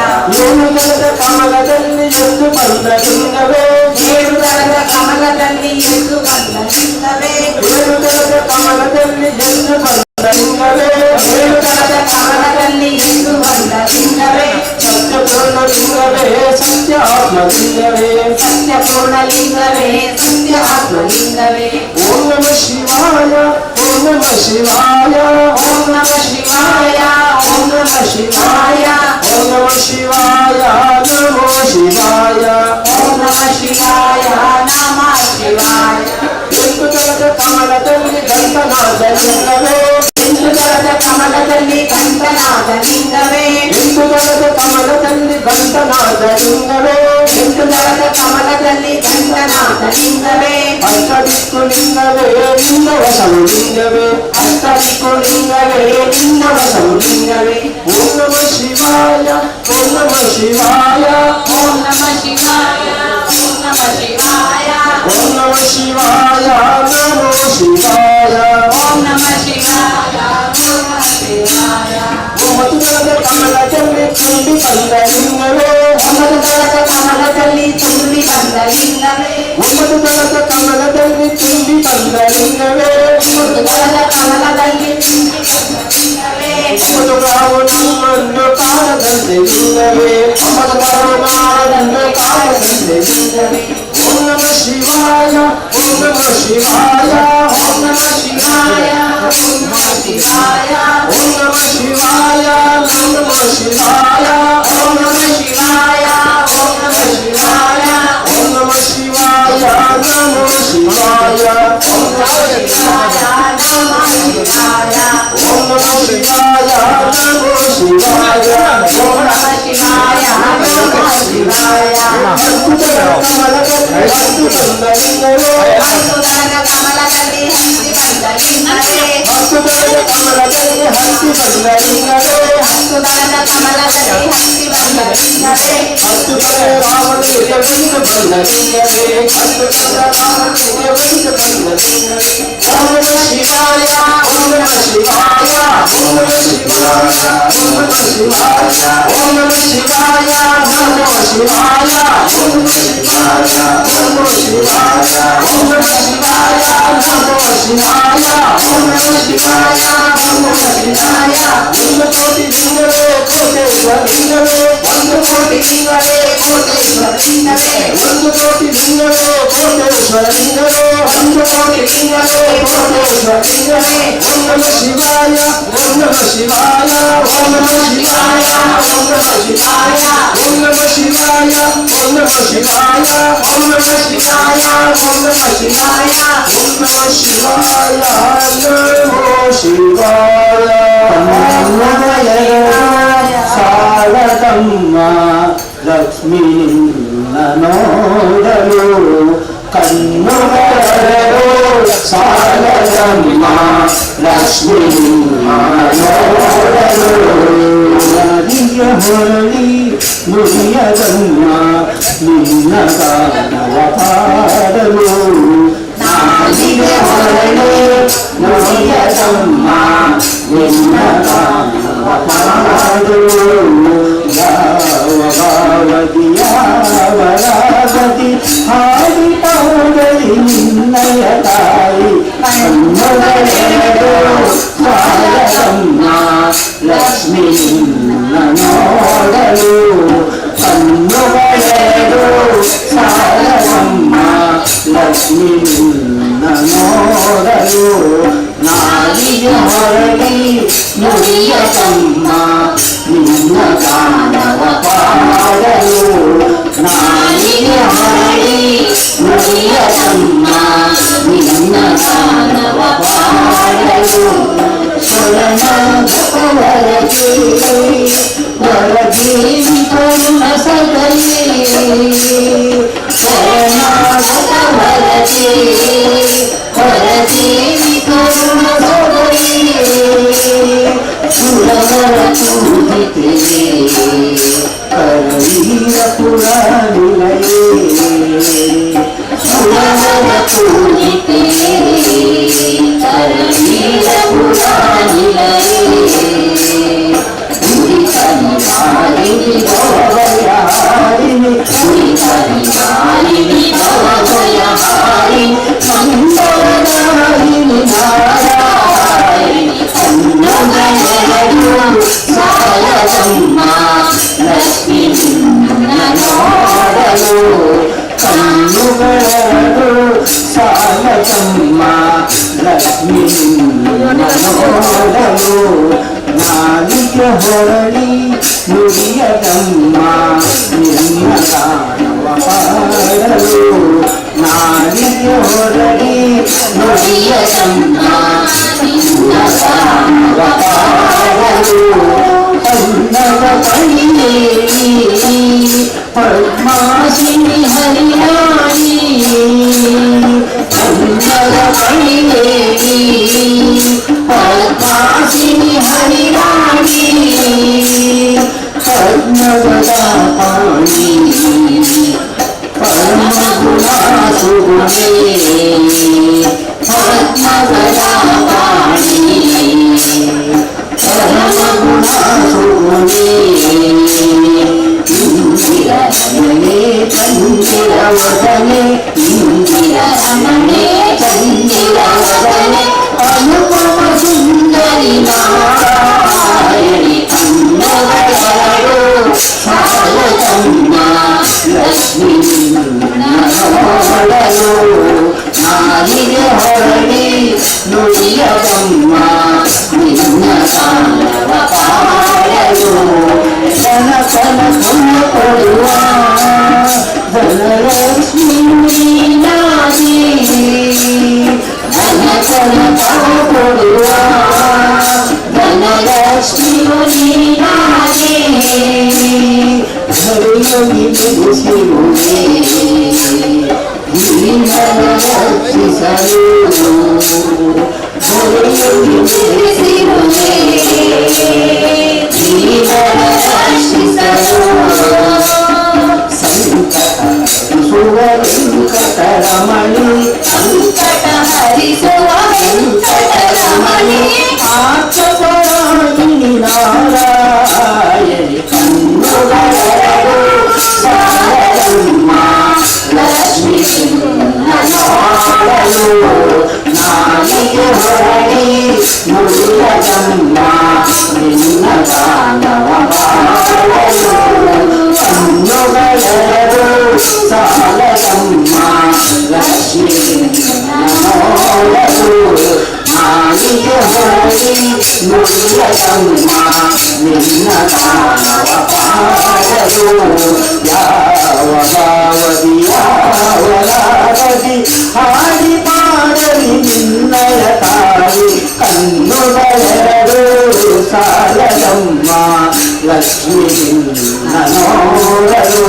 ಏಳು ದಳದ ಕಮಲದಲ್ಲಿ ಎದ್ದು ಬಂದ ಲಿಂಗವೇ. ಏಳು ದಳದ ಕಮಲದಲ್ಲಿ ಎದ್ದು ಬಂದ ಲಿಂಗವೇ. ಏಳು ದಳದ ಕಮಲದಲ್ಲಿ ಎದ್ದು ಬಂದ ಲಿಂಗವೇ. ಏಳು ದಳದ ಕಮಲದಲ್ಲಿ ಎದ್ದು ಬಂದ ಲಿಂಗವೇ. ಸತ್ಯಪೂರ್ಣ ಲಿಂಗವೇ ಸತ್ಯ ಆತ್ಮಲಿಂಗವೇ. ಸತ್ಯಪೂರ್ಣ ಲಿಂಗವೇ ಸತ್ಯ ಆತ್ಮಲಿಂಗವೇ. ಓಂ ನಮಃ ಶಿವಾಯ ಓಂ ನಮಃ ಶಿವಾಯ. ಓಂ ನಮಃ ಶಿವಾಯ ಓಂ ನಮಃ ಶಿವಾಯ. ಓಂ ನಮಃ ಶಿವಾಯ ನಮೋ ಶಿವಾಯ. ಓಂ ನಮಃ ಶಿವಾಯ ನಮಃ ಶಿವಾಯ. ಎಂಟು ದಳದ ಕಮಲದಲ್ಲಿ ದಂತನಾದ ಲಿಂಗವೇ. ಎಂಟು ದಳದ ಕಮಲದಲ್ಲಿ ಕಂಠನಾದ ಲಿಂಗವೇ. ಎಂಟು ದಳದ ಕಮಲದಲ್ಲಿ ದಂತನಾದ ಲಿಂಗವೇ. ಎಂಟು ದಳದ ಕಮಲದಲ್ಲಿ ಕಂಠನಾದ ಲಿಂಗವೇ. ಅಷ್ಟದಿಕ್ಕು ಲಿಂಗವೇ ನಿನ್ನ ವಸವು ಲಿಂಗವೇ. ಅಷ್ಟದಿಕ್ಕು ಲಿಂಗವೇ ನಿನ್ನ ವಸವು ಲಿಂಗವೇ. ಓಂ ನಮಃ ಶಿವಾಯ ಓಂ ನಮಃ ಶಿವಾಯ. ಓಂ ನಮಃ ಶಿವಾಯ ಓಂ ನಮಃ ಶಿವಾಯ. ಓಂ ನಮಃ ಶಿವಾಯ ನಮೋ ಶಿವಾಯ. ಓಂ ನಮಃ ಶಿವಾಯ ನಮಃ ಶಿವಾಯ. ಒಂಬತ್ತು ದಳದ ಕಮಲದಲ್ಲಿ ತುಂಬಿ ಬಂದ ಲಿಂಗವೇ. ಒಂಬತ್ತು ದಳದ ಕಮಲದಲ್ಲಿ ತುಂಬಿ ಬಂದ ಲಿಂಗವೇ. ಒಂಬತ್ತು ದಳದ ಕಮಲದಲ್ಲಿ ತುಂಬಿ ಬಂದ ಲಿಂಗವೇ. ಒಂಬತ್ತು ದಳದ ಕಮಲದಲ್ಲಿ ತುಂಬಿ ಬಂದ ಲಿಂಗವೇ. ಒಂಬತ್ತು ಗಾವು ನಮ್ಮನ್ನು ಕಾಣದಂತೆ ಲಿಂಗವೇ. ಒಂಬತ್ತು ಗಾವು ನಾಡನ್ನು ಕಾಣದಂತೆ ಲಿಂಗವೇ. ಓಂ ನಮಃ ಶಿವಾಯ ಓಂ ನಮಃ ಶಿವಾಯ. ಓಂ ನಮಃ ಶಿವಾಯ ಓಂ ನಮಃ ಶಿವಾಯ. ಓಂ ನಮಃ ಶಿವಾಯ ನಮಃ ಶಿವಾಯ. ಓಂ ನಮಃ ಶಿವಾಯ ಓಂ ನಮಃ ಶಿವಾಯ. ಓಂ ನಮಃ ಶಿವಾಯ ನಮೋ ಶಿವಾಯ. ಓಂ ನಮಃ ಶಿವಾಯ ನಮಃ ಶಿವಾಯ. ಓಂ ನಮಃ ಶಿವಾಯ ನಮೋ ಶಿವಾಯ. ಕಮಲದಲ್ಲಿ ಹತ್ತಿ ಬಂದ ಲಿಂಗವೇ. ಹತ್ತು ದಳದ ಕಮಲದಲ್ಲಿ ಹತ್ತಿ ಬಂದ ಲಿಂಗವೇ. ಹತ್ತು ದಳದ ಕಮಲದಲ್ಲಿ ಹತ್ತಿ ಬಂದ ಲಿಂಗವೇ. ಹತ್ತು ದಳದ ಕಮಲದಲ್ಲಿ ಹತ್ತಿ ಬಂದ ಲಿಂಗವೇ. ಹತ್ತು ಕಡೆ ರಾವಣನಿಗೆ ಒಲಿದು ಬಂದ ಲಿಂಗವೇ. ಹತ್ತು ಕಡೆ ರಾವಣನಿಗೆ ಒಲಿದು ಬಂದ ಲಿಂಗವೇ. ಓಂ ನಮಃ ಶಿವಾಯ, ಓಂ ನಮಃ ಶಿವಾಯ, ಓಂ ನಮಃ ಶಿವಾಯ, ಓಂ ನಮಃ ಶಿವಾಯ, ಓಂ ನಮಃ ಶಿವಾಯ, ನಮೋ ಶಿವಾಯ, ಓಂ ನಮಃ ಶಿವಾಯ, ಓಂ ನಮಃ ಶಿವಾಯ, ಓಂ ನಮಃ ಶಿವಾಯ, ನಮೋ ಶಿವಾಯ, ಓಂ ನಮಃ ಶಿವಾಯ, ನಮೋ ಶಿವಾಯ. ಒಂದು ಕೋಟಿ ಲಿಂಗವೇ ಕೋಟೇಶ್ವರ ಲಿಂಗವೇ. ಒಂದು ಕೋಟಿ ಲಿಂಗವೇ ಕೋಟೇಶ್ವರ ಲಿಂಗವೇ. ಒಂದು ಕೋಟಿ ಲಿಂಗವೇ ಕೋಟೇಶ್ವರ ಲಿಂಗವೇ. ಒಂದು ಕೋಟಿ ಲಿಂಗವೇ ಕೋಟೇಶ್ವರ ಲಿಂಗವೇ. ಓಂ ನಮಃ ಶಿವಾಯ, ಓಂ ನಮಃ ಶಿವಾಯ, ಓಂ ನಮಃ ಶಿವಾಯ, ಓಂ ನಮಃ ಶಿವಾಯ, ಓಂ ನಮಃ ಶಿವಾಯ, ಓಂ ನಮಃ ಶಿವಾಯ, ಓಂ ನಮಃ ಶಿವಾಯ, ಓಂ ನಮಃ ಶಿವಾಯ, ಓಂ ನಮಃ ಶಿವಾಯ, ನಮೋ ಶಿವಾಯ. ಸಾಲದಮ್ಮ ಲಕ್ಷ್ಮೀ ನಿನ್ನ ನೋಡಲು ಕಣ್ಣುಗಳೆರಡು ಸಾಲದಮ್ಮ ಲಕ್ಷ್ಮೀ ನಿನ್ನ ನೋಡಲು ನದಿಯ ಹೊರಳಿ ನುಡಿಯದಮ್ಮ ನಿನ್ನ ಗಾನವ ಪಾಡಲು ನಾಲಿಗೆ ಹೊರಳಿ ನುಡಿಯದಮ್ಮ ನಿನ್ನ ಗಾನವ ಪಾಡಲು ಯಾವ ಭಾವದಿ ಯಾವ ರಾಗದಿ ಹಾಡಿ ಪಾಡಲಿ ನಿನ್ನಯ ತಾಯಿ ಕಣ್ಣುಗಳೆರಡು ಸಾಲದಮ್ಮ ಲಕ್ಷ್ಮೀ ನಿನ್ನ ನೋಡಲು ಕಣ್ಣುಗಳೆರಡು ಸಾಲದಮ್ಮ ಲಕ್ಷ್ಮೀ ನಿನ್ನ ನೋಡಲು ನಾಲಿಗೆ ಹೊರಳಿ ನುಡಿಯದಮ್ಮ ನಿನ್ನ ಗಾನವ ಪಾಡಲು ನಾಲಿಗೆ ಹೊರಳಿ ನುಡಿಯದಮ್ಮ ನಿನ್ನ ಗಾನವ ಪಾಡಲು ವರದೇವಿ ಕರುಣ ಸದಯೇ ಶರಣಾಗತ ವರದೇ ವರದೇವಿ ಕರುಣ ಸದಯೇ ಸುರವರ ಪೂಜಿತೆ ಕರವೀರ ಪುರ ನಿಲಯೇ ಸುರವರ ಪೂಜಿತೆ ಕರವೀರ ಪುರ ನಿಲಯೇ ದುರಿತ ನಿವಾರಿಣಿ ಭವಭಯಹಾರಿಣಿ ದುರಿತ ನಿವಾರಿಣಿ ಭವಭಯಹಾರಿಣಿ ಮಂಗಳದಾಯಿನಿ ನಾರಾಯಣಿ ಕಣ್ಣುಗಳೆರಡು ಸಾಲದಮ್ಮ ಲಕ್ಷ್ಮೀ ನಿನ್ನ ನೋಡಲು ಕಣ್ಣುಗಳೆರಡು ಸಾಲದಮ್ಮ ಲಕ್ಷ್ಮೀ ನಿನ್ನ ನೋಡಲು ನಾಲಿಗೆ ಹೊರಳಿ ನುಡಿಯದಮ್ಮ ನಿನ್ನ ಗಾನವ ಪಾಡಲು ನಾಲಿಗೆ ಹೊರಳಿ ನುಡಿಯದಮ್ಮ ನಿನ್ನ ಗಾನವ ಪಾಡಲು ಪನ್ನಗ ಪಣಿಯೇರಿ ಪದ್ಮಾಸಿನಿ ಹರಿರಾಣಿ ಪನ್ನಗ ಪಣಿಯೇರಿ ಪದ್ಮಾಸಿನಿ ಹರಿರಾಣಿ ಪದ್ಮಗದ ಪಾಣಿ ಪರಮ ಗುಣಾಸುಗುಣೇ ಪದ್ಮಗದ ಪಾಣಿ ಪರಮ ಗುಣಾಸುಗುಣೇ ಇಂದಿರಮಣೆ ಚಂದಿರವದನೆ ಇಂದಿರಮಣೆ ಚಂದಿರವದನೆ ಅನುಪಮ ಸುಂದರಿ ನಾರಾಯಣಿ ಕಣ್ಣುಗಳೆರಡು ಸಾಲದಮ್ಮ ಲಕ್ಷ್ಮೀ ನಿನ್ನ ನೋಡಲು ನಾಲಿಗೆ ಹೊರಳಿ ನುಡಿಯದಮ್ಮ ನಿನ್ನ ಗಾನವ ಪಾಡಲು ಧನ ಕನ ಫಲ ಕೊಡುವ ಧನಲಕ್ಷ್ಮೀ ನೀನಾಗಿ ಧನ ಕನ ಫಲ ಕೊಡುವ ಧನಲಕ್ಷ್ಮಿ ನೀನಾಗಿ ಧರೆಯಲ್ಲಿ ಬೆಳೆಸಿರುವೆ ಭಜಿಸುವ ವೆಂಕಟರಮಣಿ. ಆರ್ಚಪರಾಯಿಣಿ ನಾರಾಯಣಿ ಕಣ್ಣುಗಳೆರಡು ಸಾಲದಮ್ಮ ಲಕ್ಷ್ಮೀ ನೋಡಲು ನಾಲಿಗೆ ಹೊರಳಿ ನುಡಿಯದಮ್ಮ ನಿನ್ನ ಗಾನವ ಬಾಳಲು ಕಣ್ಣುಗಳೆರಡು ಸಾಲದಮ್ಮ ಲಕ್ಷ್ಮೀ ನೋಡಲು ನಾಲಿಗೆ ಹೊರಳಿ ನುಡಿಯದಮ್ಮ ನಿನ್ನ ಗಾನವ ಪಾಡಲು ಯಾವ ಭಾವದಿ ಯಾವ ರಾಗದಿ ಹಾಡಿ ಪಾಡಲಿ ನಿನ್ನಯ ತಾಯಿ ಕಣ್ಣುಗಳೆರಡು ಸಾಲದಮ್ಮ ಲಕ್ಷ್ಮೀ ನಿನ್ನ ನೋಡಲು.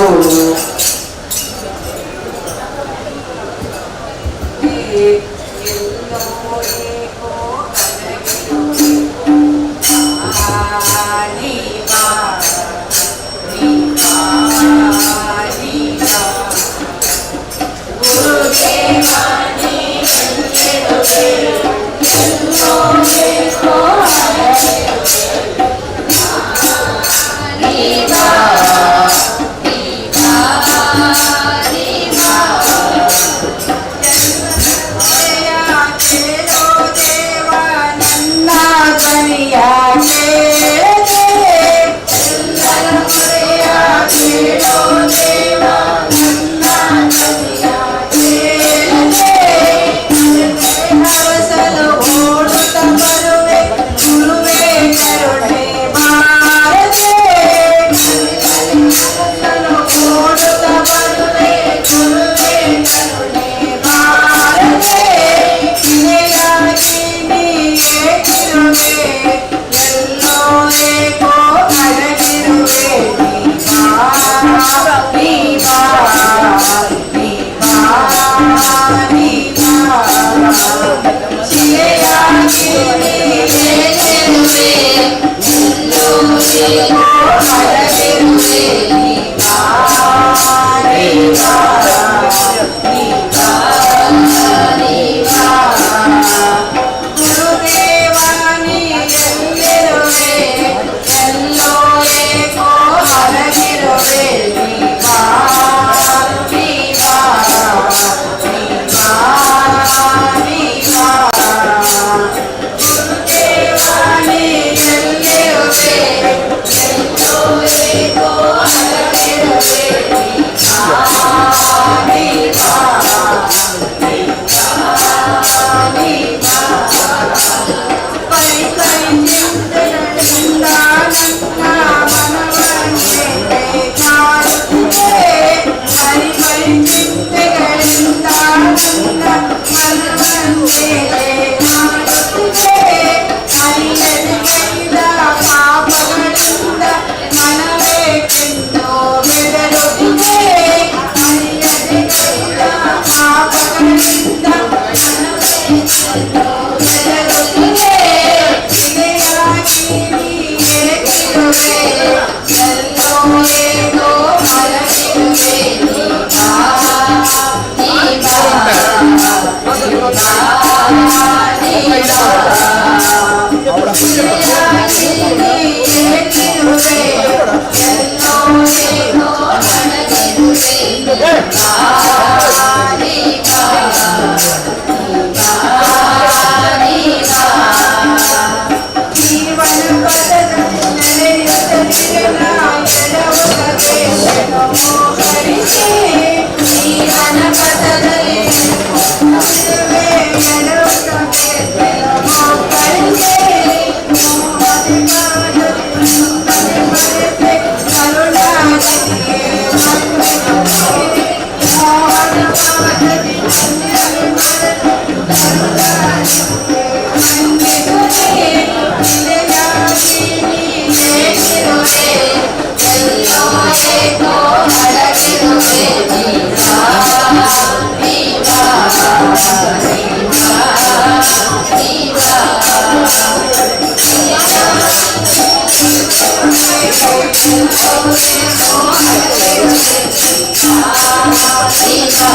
Shiva,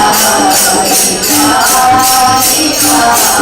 Shiva, Shiva.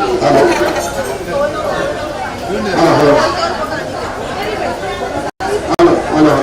Hello hello hello hello.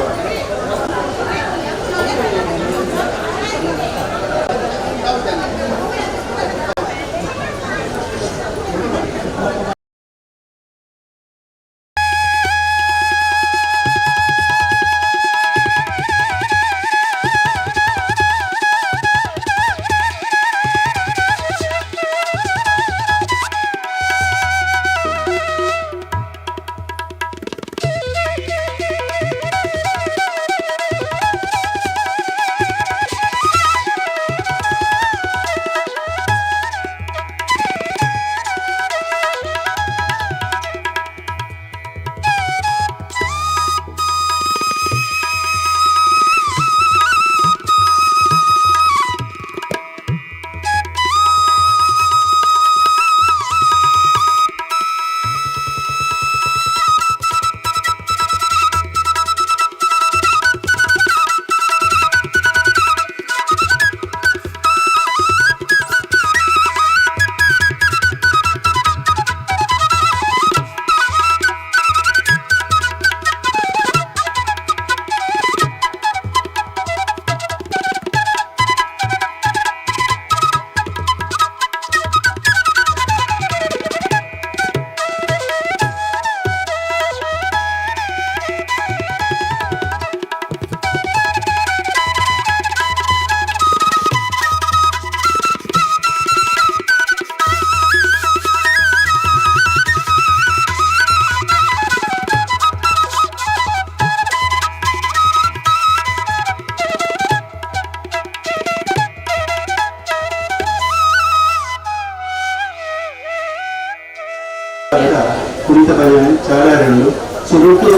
ಕುಣಿತ ಭಜನೆ ಚಾರ್ಯಾರೆಂಡು ಸುರುಟು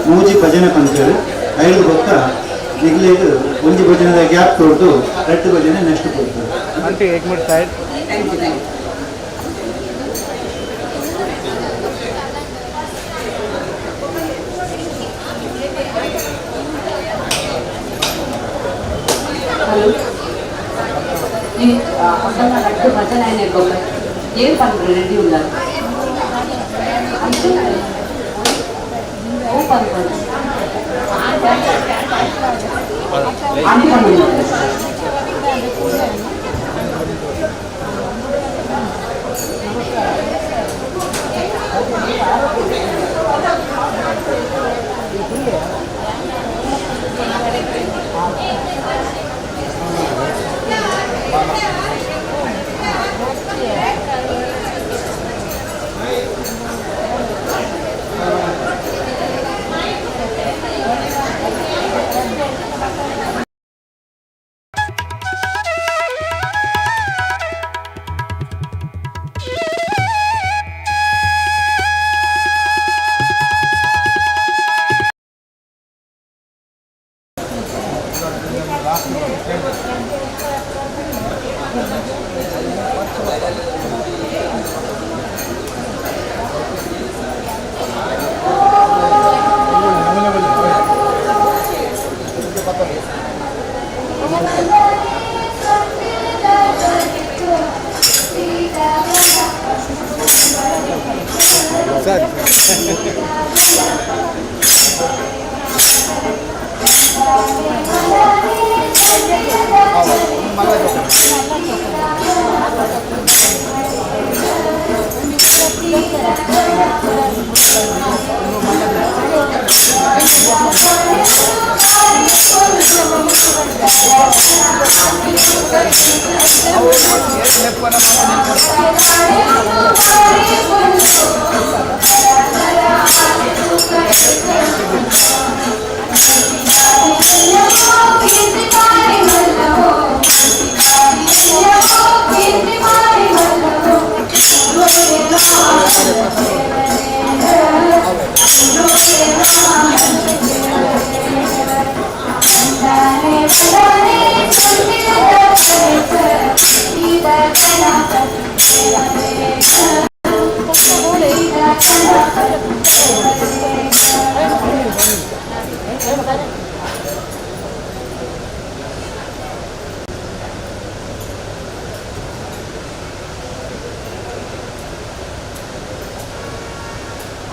ಮೂಜಿ ಭಜನೆ ಪಂಚರು ಐದು ಬೊಕ್ಕ ನಿಗ್ಲೇಗ್ ಒಂಜಿ ಭಜನೆದ ಗ್ಯಾಪ್ ಕೊರ್ದು ರಡ್ಡ್ ಭಜನೆ ನೆಕ್ಸ್ಟ್ ಕೊಡ್ತಾರೆ. ಆಂಟಿ, ಏಕ್ minute side. Thank you, thank you. Hello, ಈ ಅಪ್ಪನ ರಡ್ಡು ಭಜನೆ ಬೊಕ್ಕ ಏನ್ ಪನ್ಪುಂಡು ರೆಡಿ ಉಳ್ಳಾರ ಅಂಚೆ ಓ ಪನ್ಪುಂಡು ಆಂಟಿ ಪನ್ಪುಂಡು.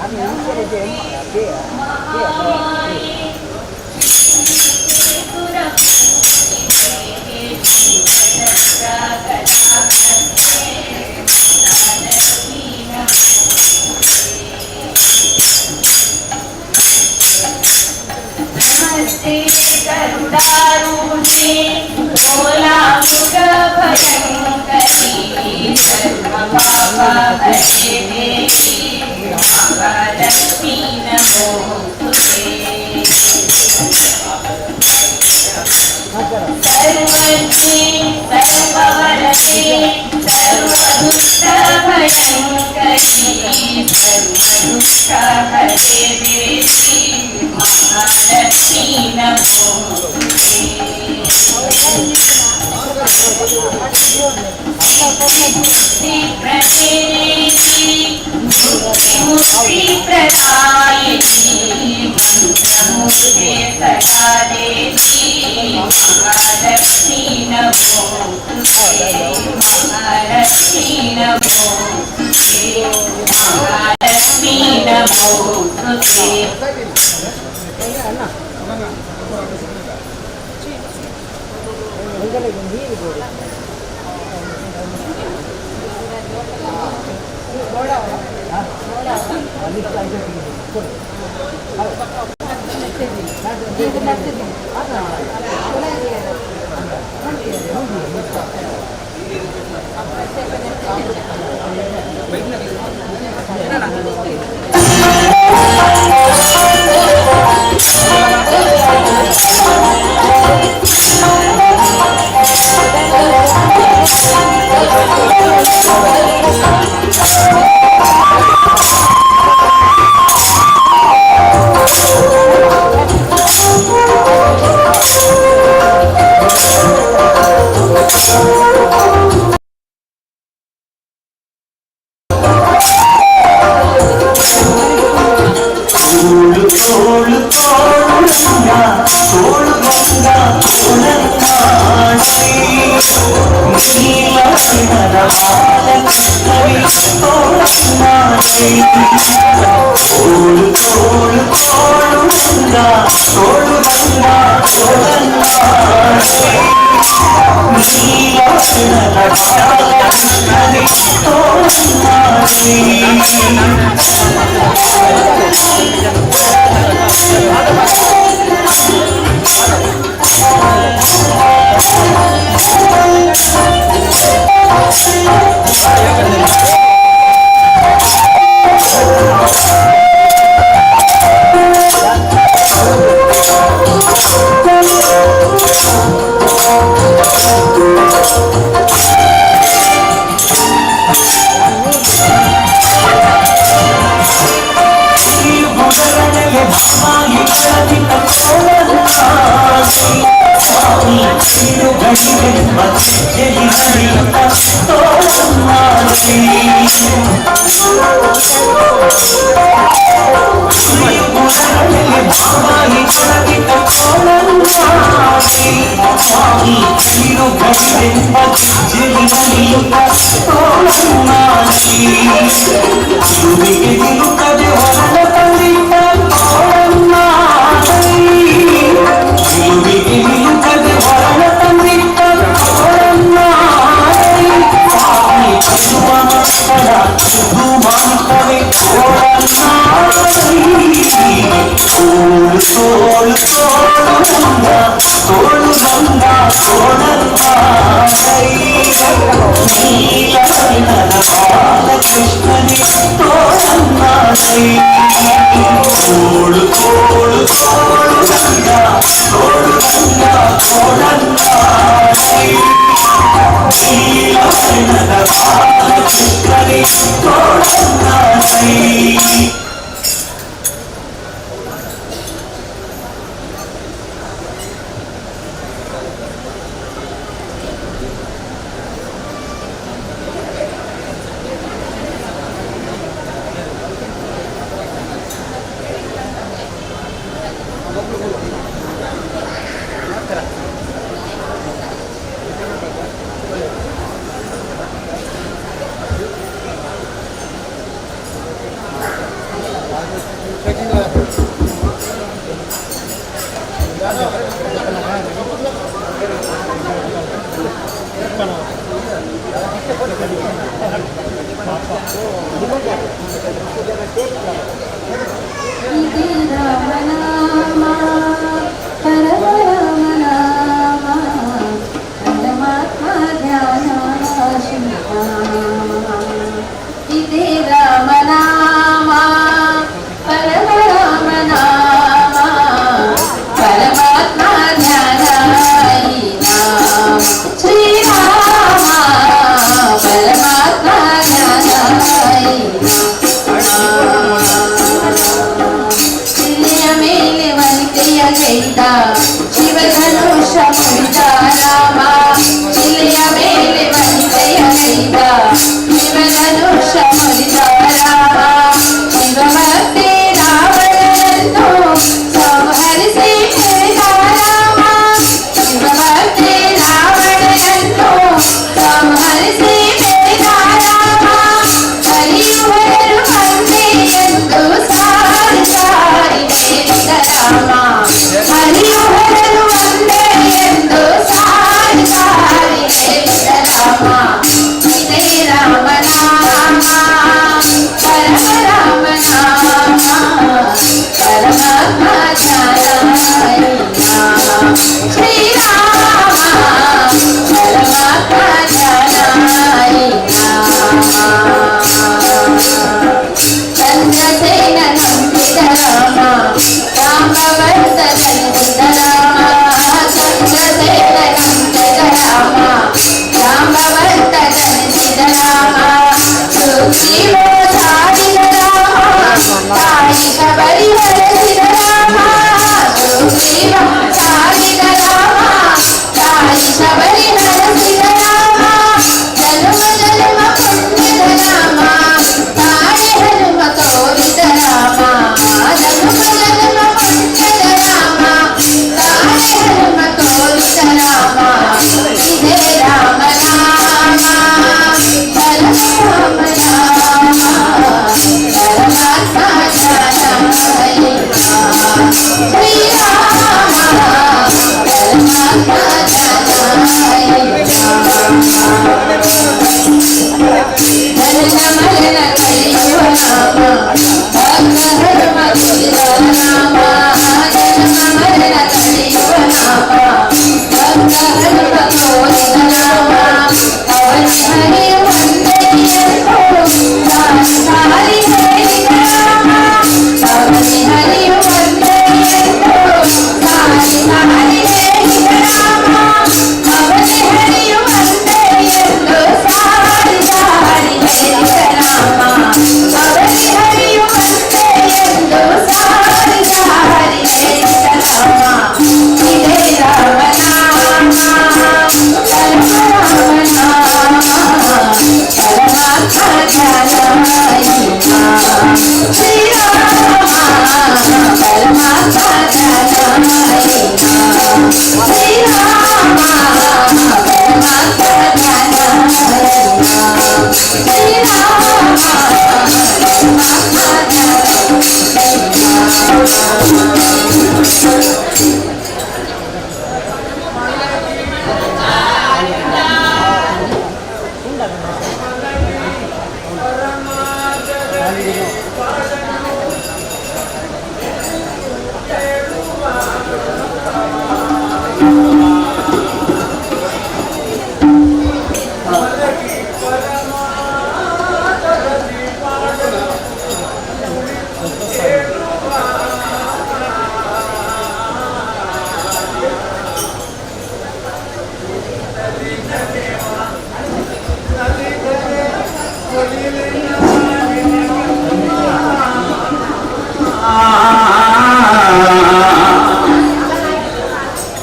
नमस्ते गरुडारूढे भोलामृगभयङ्करी सर्वपापहरे देवी महालक्ष्मी नमोऽस्तुते। सर्वज्ञे सर्ववरदे सर्वदुष्टभयङ्करी सर्वदुःखहरे देवी महालक्ष्मी नमोऽस्तुते। मुक्तिप्रदायिनी मन्त्रमूर्ते सदा देवी महालक्ष्मी नमोऽस्तुते। महालक्ष्मी नमोऽस्तुते। महालक्ष्मी नमोऽस्तुते।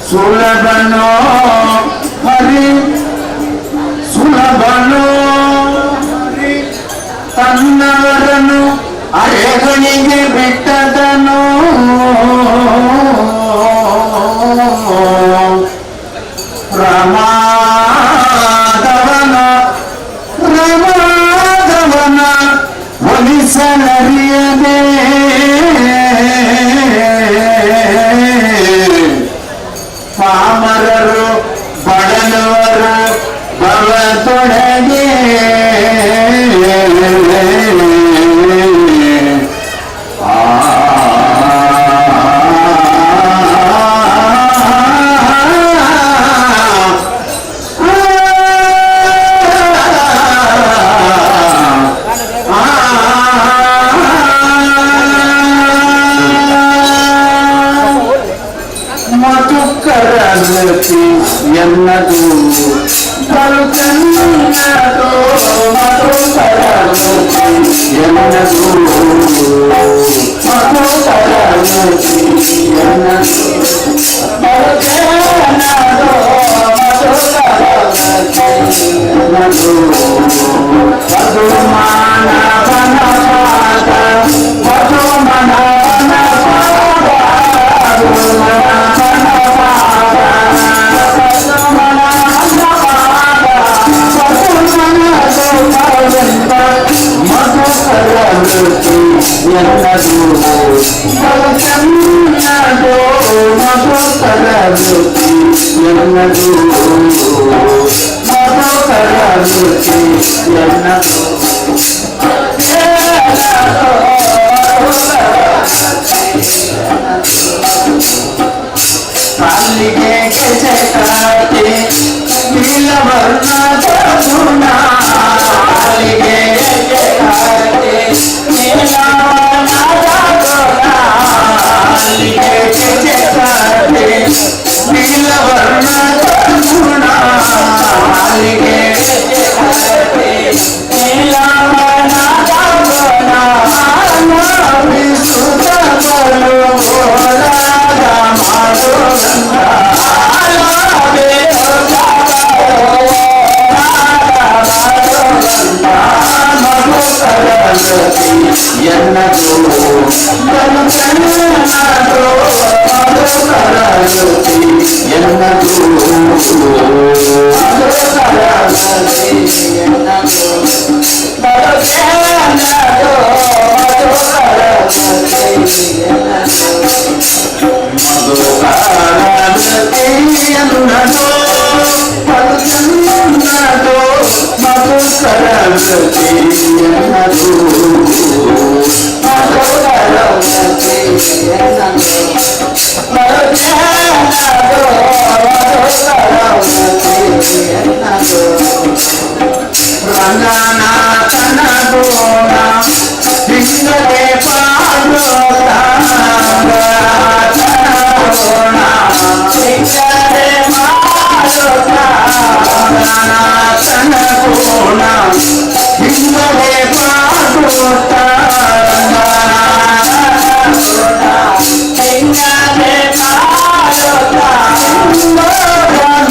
ಸುಲಭನೋ ಹರಿ ಸುಲಭನೋ ಹರಿ ತನ್ನವರನು ಅರೆಗಣಿಗೆ ಬಿಟ್ಟದನು ರಮಾಧವನ ರಮಾಧವನ ಒಲಿಸಲರಿಯದೆ ಪಾಮರರು ಬಡಲವರು ಭವತೊಡಗೆ. ಎನ್ನದು ಬಲು ಚೆನ್ನದೋ ಮಧುಕರವೃತ್ತಿ ಎನ್ನದು ಮಧುಕರವೃತ್ತಿ ಎನ್ನದು ಬಲು ಚೆನ್ನದೋ ಮಧುಕರವೃತ್ತಿ ಎನ್ನದು ಮಧುಮಾನವನ ಪಾದ ಮಧುಮನವನ ಪಾದ ಮಧುಮನವನ ಪಾದ ಮಧುಮನವನ ಪಾದ ಮಧುಮನ ಮಧುಕರವೃತ್ತಿ ಎನ್ನದು ಬಲು ಚೆನ್ನದೋ ಮಧುಕರವೃತ್ತಿ ಎನ್ನದು ಮಧುಕರವೃತ್ತಿ ಎನ್ನದು ಕಾಲಿಗೆ ಗೆಜೆ ಕಾಟಿ ನೀಲವರ್ಣದ ಗುಣ ಕಾಲಿಗೆ ಗೆಜೆ ಕಾಟಿ ನೀಲವರ್ಣದ ಗುಣ ಕಾಲಿಗೆ ಗೆಜೆ ಕಾಟಿ ನೀಲವರ್ಣದ ಗುಣ ಕಾಲಿಗೆ ಗೆಜೆ ಕಾಟಿ ನೀಲವರ್ಣದ ಗುಣ ಆಲಾಪಿಸುತ್ತ ಬಲು ಓಡಾದ ಮಾಡುವಂತ ಆಲಾಪಿಸುತ್ತ ಬಲು ಓಡಾದ ಮಾಡುವಂತ ಮಧುಕರವೃತ್ತಿ ಎನ್ನದು ಬಲು ಚೆನ್ನದೋ ಮಧುಕರವೃತ್ತಿ ಎನ್ನದು ಮಧುಕರವೃತ್ತಿ ಎನ್ನದು ಬಲು ಚೆನ್ನದೋ ಮಧುಕರವೃತ್ತಿ ಎನ್ನದು ಮಧುಕರವೃತ್ತಿ ಎನ್ನದು ಬಲು ಚೆನ್ನದೋ ಮಧುಕರವೃತ್ತಿ ಎನ್ನದು ಮಧುಕರವೃತ್ತಿ ಎನ್ನದು ಬಲು ಚೆನ್ನದೋ ಮಧುಕರವೃತ್ತಿ ಎನ್ನದು ರಂಗನಾಥನ ಗುಣ ಹಿಂಗಲೇ ಪಾಡೋತ ರಂಗನಾಥನ ಗುಣ ಹಿಂಗಲೇ ಪಾಡೋತ ರಂಗನಾಥನ ಗುಣ ಹಿಂಗಲೇ ಪಾಡೋತ ರಂಗನಾಥನ ಗುಣ ಹಿಂಗಲೇ ಪಾಡೋತ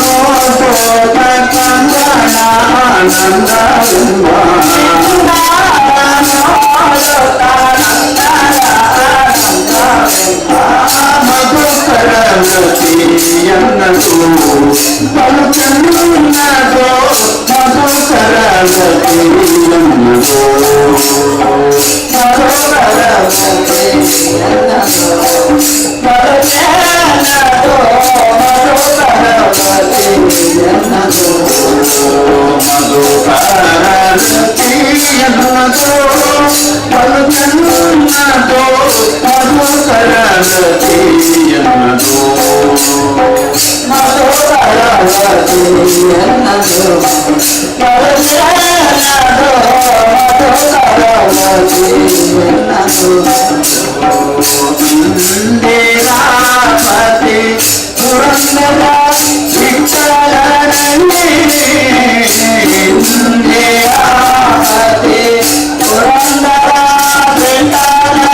ನೋಡೋತ ಕಂಗಣ ಆನಂದ ಮಧುಕರವೃತ್ತಿ ಎನ್ನದು ಬಲು ಚೆನ್ನದೋ ಮಧುಕರವೃತ್ತಿ ಎನ್ನದು ಮಧುಕರವೃತ್ತಿ ಎನ್ನದು ಬಲು ಚೆನ್ನದೋ ಮಧುಕರವೃತ್ತಿ ಎನ್ನದು ಮಧುಕರವೃತ್ತಿ ಎನ್ನದು ಬಲು ಚೆನ್ನದೋ ಮಧುಕರವೃತ್ತಿ ಎನ್ನದು ಮಧುಕರವೃತ್ತಿ ಎನ್ನದು ಬಲು ಚೆನ್ನದೋ ಮಧುಕರವೃತ್ತಿ ಎನ್ನದು ಇಂದಿರಾಪತಿ Purandara ವಿಠಲನಲ್ಲಿ ಇಂದಿರಾಪತಿ Purandara ವಿಠಲನಲ್ಲಿ.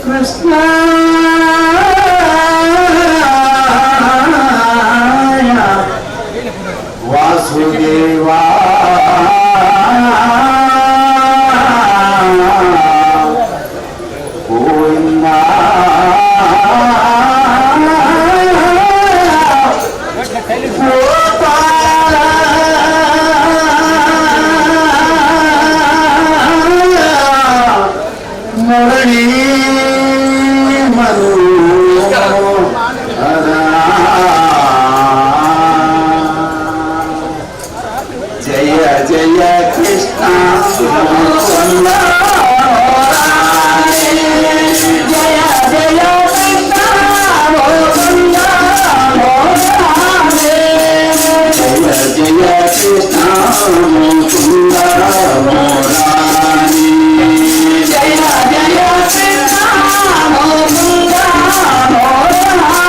Krishna Vasudeva Govinda Gopala Murali Jaya Jaya Krishna Jaya Jaya Krishna Jaya Jaya Krishna Mukunda Murari Jaya Jaya Krishna Mukunda Murari.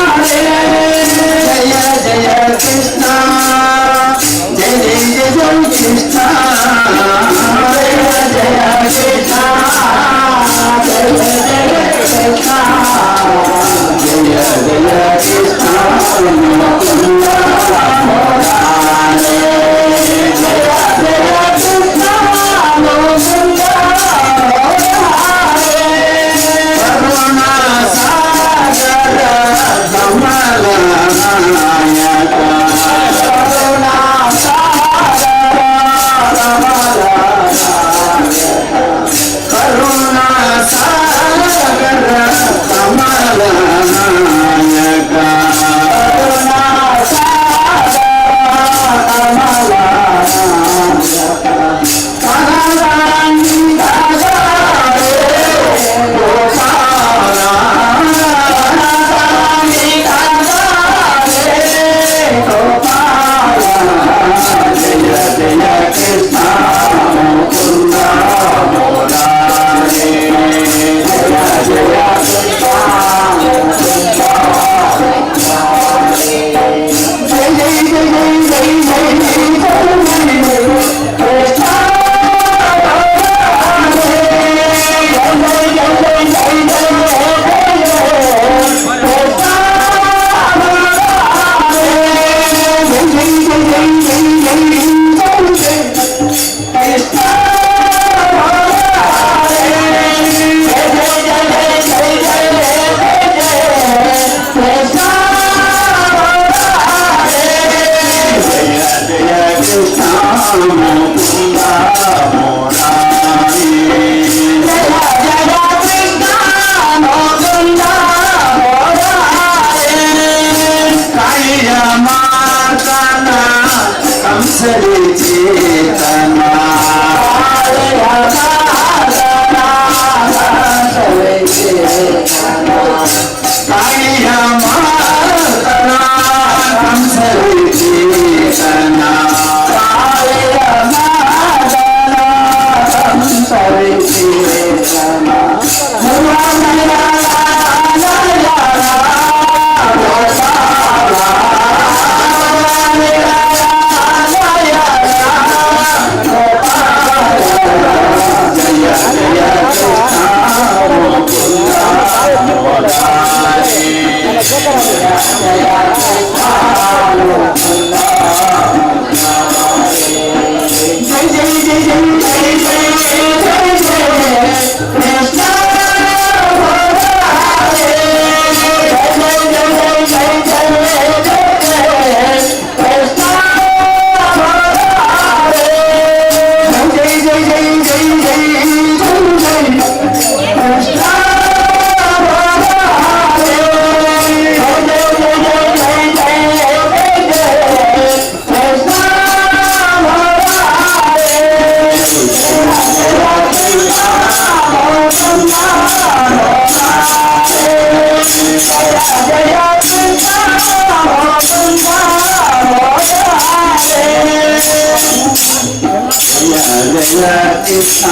Krishna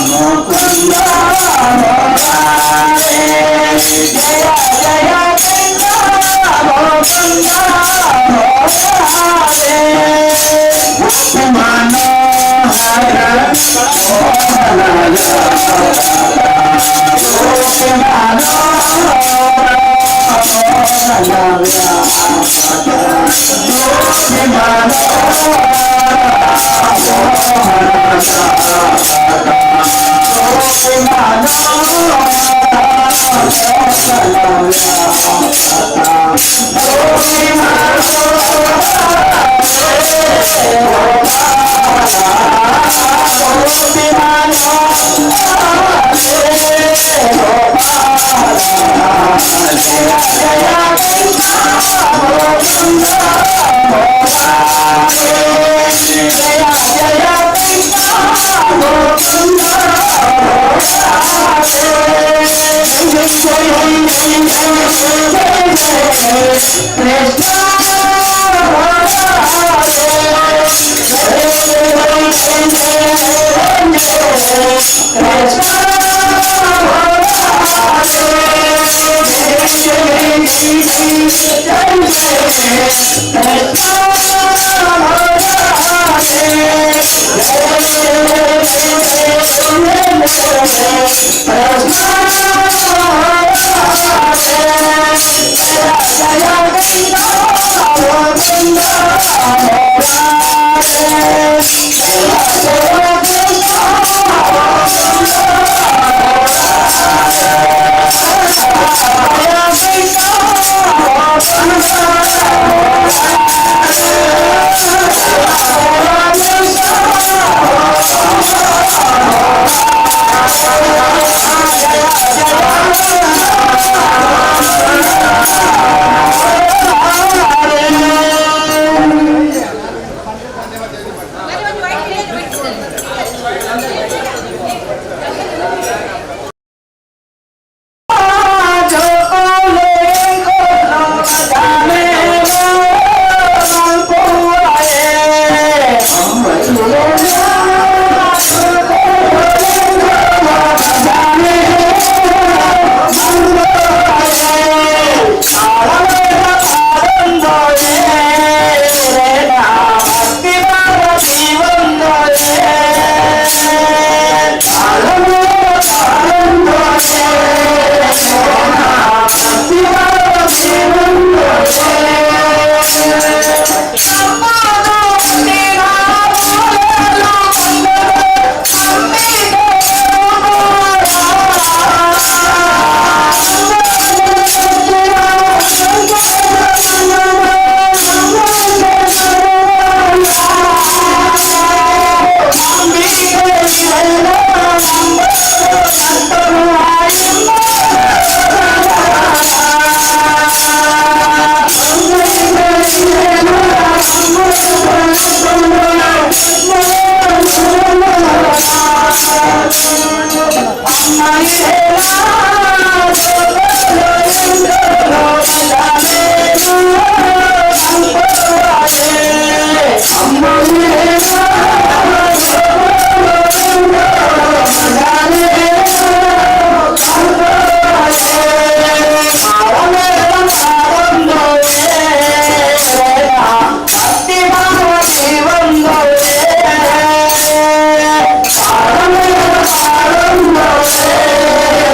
Mukunda ಮುರಾರೇ Jaya Jaya Krishna Mukunda ಮುರಾರೇ Manohara Thank you.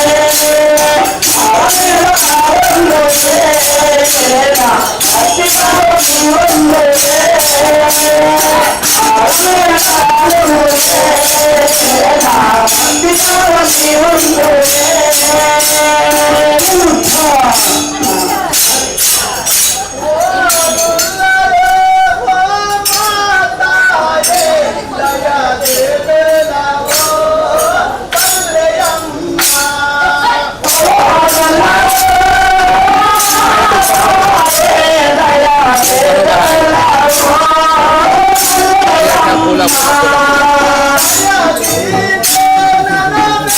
खोला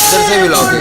इधर से भी लॉक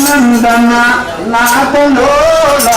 Nandana నాదలోల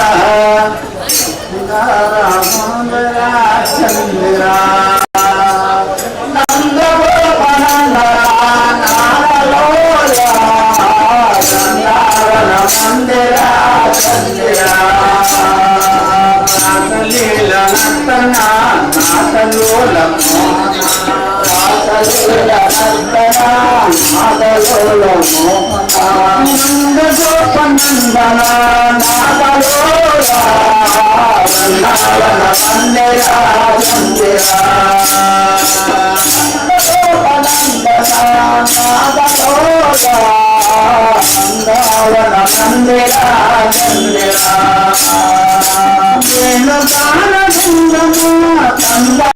చంద్ర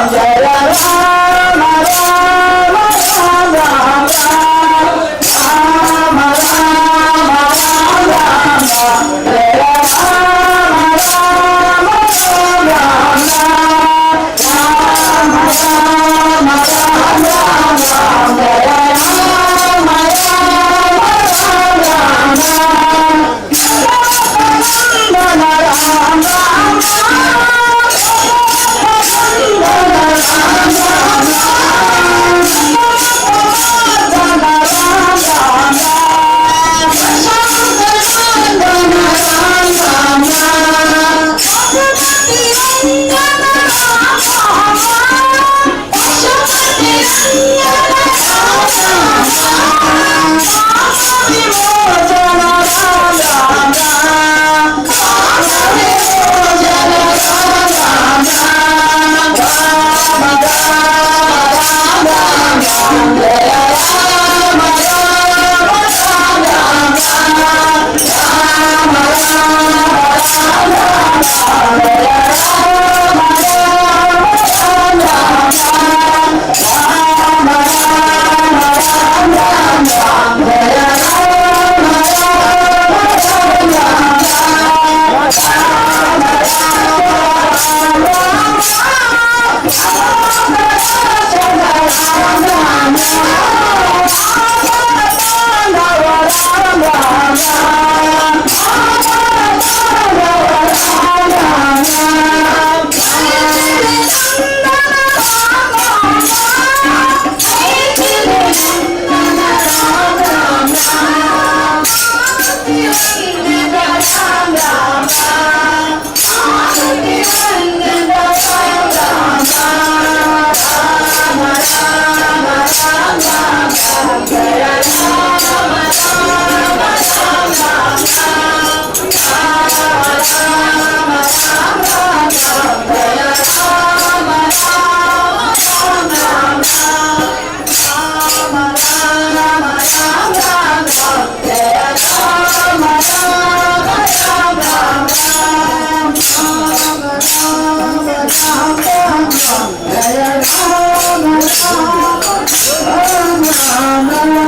Jaya Ram. Ram Ram Jaya Rama Rama Rama Rama.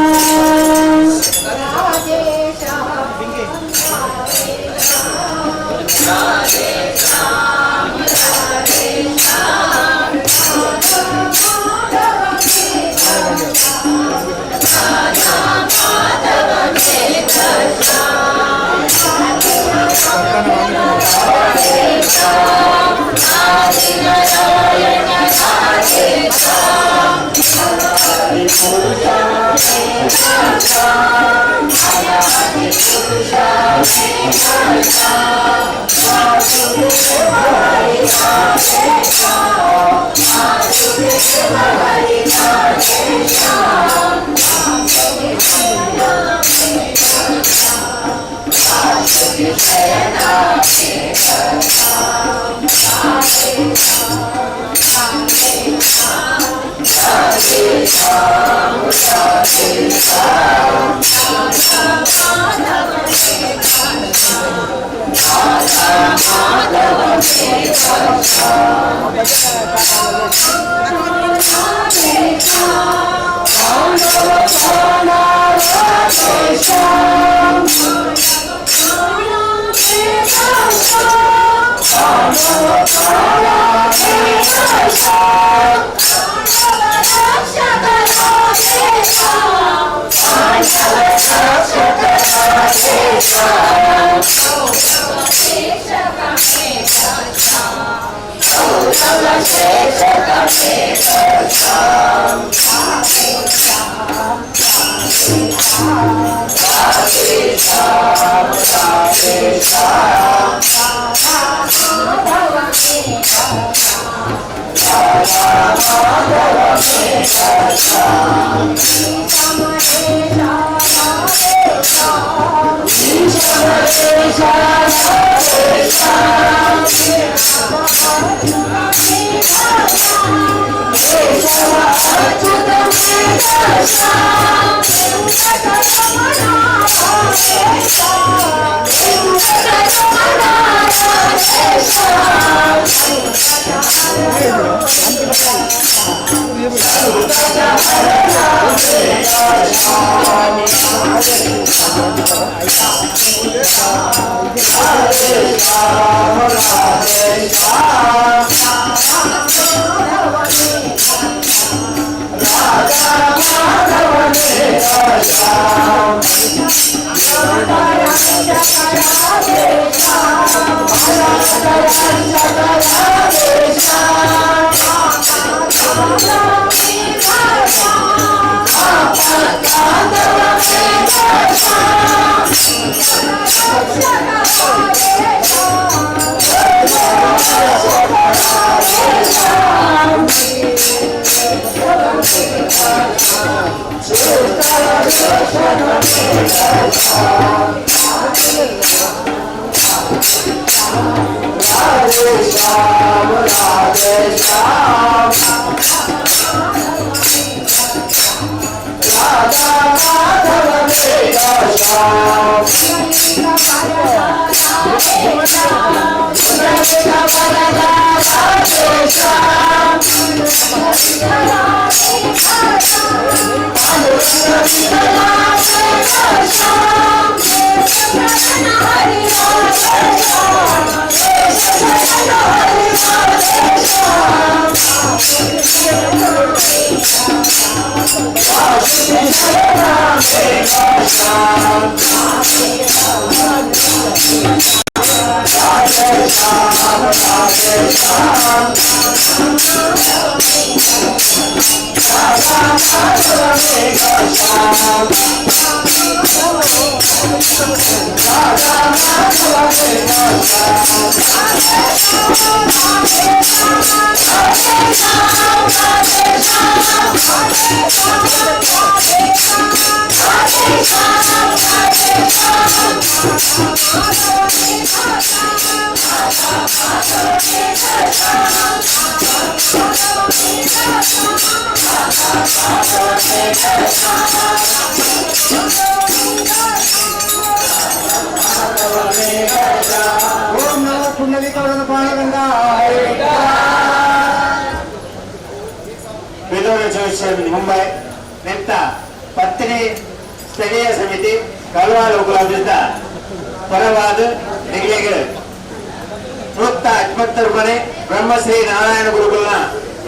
Om Namo Pundalika Varadanaganga. Mumbai ನೆತ್ತ ಪತ್ತಿನಿ ಸ್ಥಳೀಯ ಸಮಿತಿ ಕಲ್ವಾಲ ಉಪಲಬ್ಧಿತ ಪರವಾದ ನಿಗಲಿಗೆ 120 ರೂಪಾಯಿ ಬ್ರಹ್ಮಶ್ರೀ ನಾರಾಯಣ ಗುರುಕುಲನ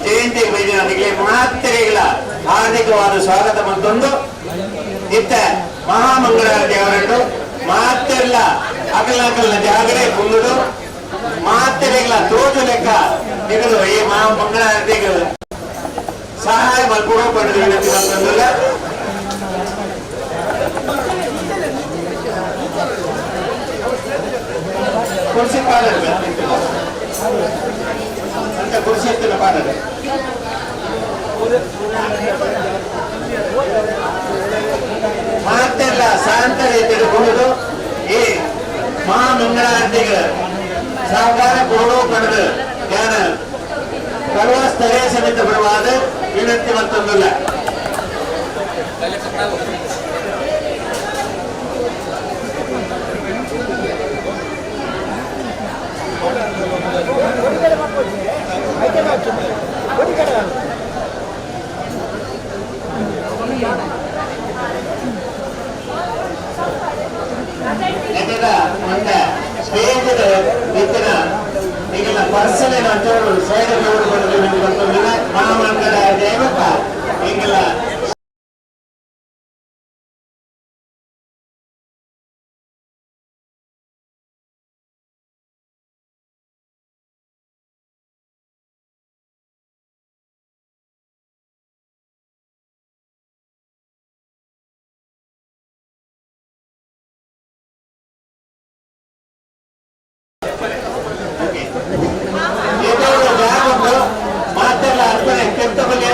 ಜಯಂತಿ ಬೈದಿನ ನಿಗಲಿ ಮಾತ್ರೆಗಳ ಹಾರ್ದಿಕವಾದ ಸ್ವಾಗತ ಮತ್ತೊಂದು ಇತ್ತ ಮಹಾಮಂಗಳಾರತಿ ಅವರನ್ನು ಮಾತೆಲ್ಲ ಅಕಲ ಅಕಲ್ನ ಜಾಗರೆ ಕುಂದುಡು ಮಾತೆರೆಗಳ ತೋಜು ಲೆಕ್ಕ ನಿಗಲು ಈ ಮಹಾಮಂಗಳಾರತಿಗೆ ಸಹಾಯ ಮಲ್ಪುಡು ಪಡೆದು ವಿನಂತಿ ಮತ್ತೊಂದಿಲ್ಲ. ಕುರ್ಸಿ ಪಾಡಲ್ಲ ಅಂತ, ಕುರ್ಸಿ ಎತ್ತಿನ ಪಾಡಲ್ಲ. ಮಾತೆಲ್ಲ ಶಾಂತ ರೀತಿಯಲ್ಲಿ ಕೊಡುದು ಈ ಮಹಾಮಂಗಳಾರತಿಗೆ ಸಹಕಾರ ಕೊಡು ಪಡೆದು ಧ್ಯಾನ ಕರ್ವ ಸ್ಥಳೀಯ ಸಮಿತಿ ಬರುವಾದ ವಿನಂತಿ ಮತ್ತೊಂದಿಲ್ಲ. ಯಾಕಂದ್ರ ಒಂದ ಸ್ಟೇಜ್ ಇತ್ತಿನ ಈಗಿನ ಪರ್ಸನ್ ಒಂಚೂರು ಸೈಡ್ ಬರೋದು ನಿಮ್ಗೆ ಗೊತ್ತೊಂದಿಲ್ಲ. ಮಹಾಮಂಗಳ ದೇವಕ್ಕ ಈಗಿಲ್ಲ. ಎದುರು ಜಾಗ ಉಂಟು. ಮಾತೆಲ್ಲ ಅರ್ಪಣೆ ಕೆತ್ತಬಲ್ಲಿ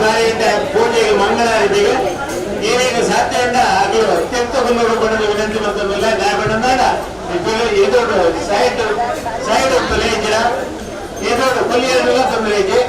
ಬಾರಿಯಿಂದ ಪೂಜೆಗೆ ಮಂಗಳಾರತಿಗೆ ಏನೇನು ಸಾಧ್ಯ ಉಂಟ ಅದು ತೆತ್ತಬಲ್ಲವರು ಕೊಡಲು ವಿನಂತಿ ಮತ್ತೊಂದಿಲ್ಲ. ಗಾಯಬಣ್ಣಂದಾಗ ಎದುರು ಸೈಡ್ ಸೈಡ್ ತೊಲೆ ಇದ್ದೀರಾ, ಎದುರು ಕೊಲ್ಲಿಯರೆಲ್ಲ ತೊಂದರೆ ಇದೆ.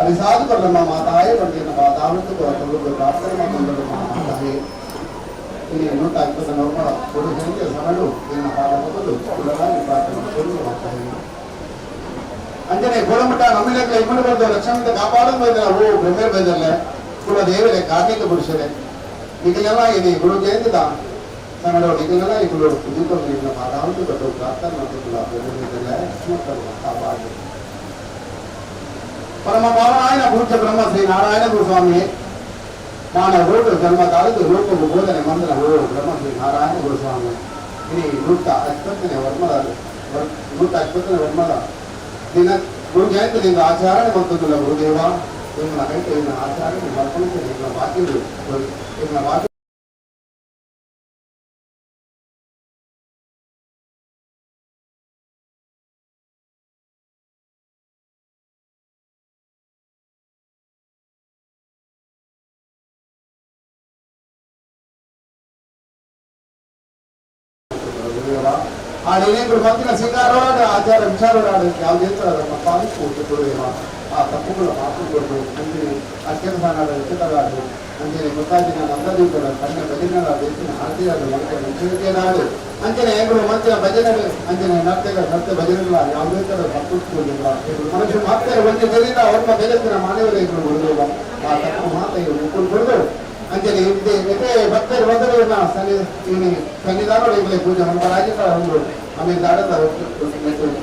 ಅರಿಸಾದು ಕೊರ್ಲಮ್ಮ ಮಾತಾಯೇ ಬಂದಿನ ಬಾದಾವಂತು ಕೊರತಲು ಪ್ರಾರ್ಥನೆ ಮಂದಲು ಮಾತಾಯೇ. ಇಲ್ಲಿ 129 ಗುರು ಜಯಂತಿಯ ಸಮಯವು ನಿನ್ನ ಪಾದಪದಲು ಕುಲವಾಗಿ ಪ್ರಾರ್ಥನೆ ಕೊಡು ಮಾತಾಯೇ. ಅಂಜನೆ ಗೋಳಮಠ ನಮ್ಮಿಲಕ್ಕೆ ಇಮ್ಮಡಿ ಬಂದು ಲಕ್ಷ್ಮೀ ಕಾಪಾಡಲು ಬೈದಲ್ಲ ಓ ಬ್ರಹ್ಮೇರ್ ಬೈದಲ್ಲೇ ಕುಲ ದೇವರೇ ಕಾರ್ಮಿಕ ಪುರುಷರೇ ಈಗಲೆಲ್ಲ ಇದು ಗುರು ಜಯಂತಿದ ಸಮಯ ಈಗಲೆಲ್ಲ ಈ ಗುರು ಕುದಿಕೊಂಡು ನಿನ್ನ ಪಾದಾವಂತು ಕೊಟ್ಟು ಪ್ರಾರ್ಥನೆ ಮಾಡ್ತಿಲ್ಲ ಕಾಪಾಡು. ಪರಮ ಪಾವನಾಯನ ಪೂಜ್ಯ ಬ್ರಹ್ಮ ಶ್ರೀ ನಾರಾಯಣ ಗುರುಸ್ವಾಮಿ ಮಾನವ ರೂಪ ಜನ್ಮ ತಾಳಿದು ರೂಪವು ಬೋಧನೆ ಮಂದನ ಓ ಬ್ರಹ್ಮ ಶ್ರೀ ನಾರಾಯಣ ಗುರುಸ್ವಾಮಿ. ಇನಿ 120ನೇ ವರ್ಮದ 120ನೇ ವರ್ಮದ ದಿನ ಗುರು ಜಯಂತಿಯಿಂದ ಆಚರಣೆ ಮತ್ತೊಂದಲ್ಲ ಗುರುದೇವ ನಿಮ್ಮ ಕೈತ ಆಚರಣೆ ಮರ್ಪಣಿಸಿ ನಿಮ್ಮ ಬಾಕಿ ನಿಮ್ಮ ಬಾಕಿ ಗುರುದೇವ ಆಡೇನೇ ಗುರು ಮಂತಿನ ಸಿಂಗಾರೋಡ ಆಚಾರ ವಿಚಾರೋಡ ಯಾವುದೇ ಥರದ ಪಾಲು ಗುರುದೇವ ಆ ತಪ್ಪುಗಳ ಮಾತು ಕೊಟ್ಟು ಅಂಜನೆ ಅತ್ಯಂತ ರಚಿತರಾಡು ಅಂಜನೆ ಗೊತ್ತಾಜಿನ ನಂದದೀಪದ ಕಣ್ಣ ಭಜನೆಗಳ ದೇಶಿನ ಆರತಿಯಾದ ಮಂತ್ರ ಮುಚ್ಚುವಿಕೆನಾಡು ಅಂಜನೆ ಗುರು ಮಂತಿನ ಭಜನೆಗಳು ಅಂಜನೆ ನರ್ತಕ ನೃತ್ಯ ಭಜನೆಗಳ ಯಾವುದೇ ಥರದ ತಪ್ಪು ಮನುಷ್ಯ ಮಾತ್ರ ಒಂದು ತೆರೆದ ಅವರ ಜಗತ್ತಿನ ಮಾನವರೇ ಗುರು ಗುರುದೇವ ಆ ತಪ್ಪು ಮಾತ ಇವರು ಕೊಡುದು ಅಂಜನೆ ಇದೆ ಎದೆ ಭಕ್ತರು ಬಂದರೆ ಸನ್ನಿಧಾನ ಪೂಜೆ ಮಂತ್ರಾಜಿತ ಒಂದು ಆಮೇಲೆ ದಾಡದ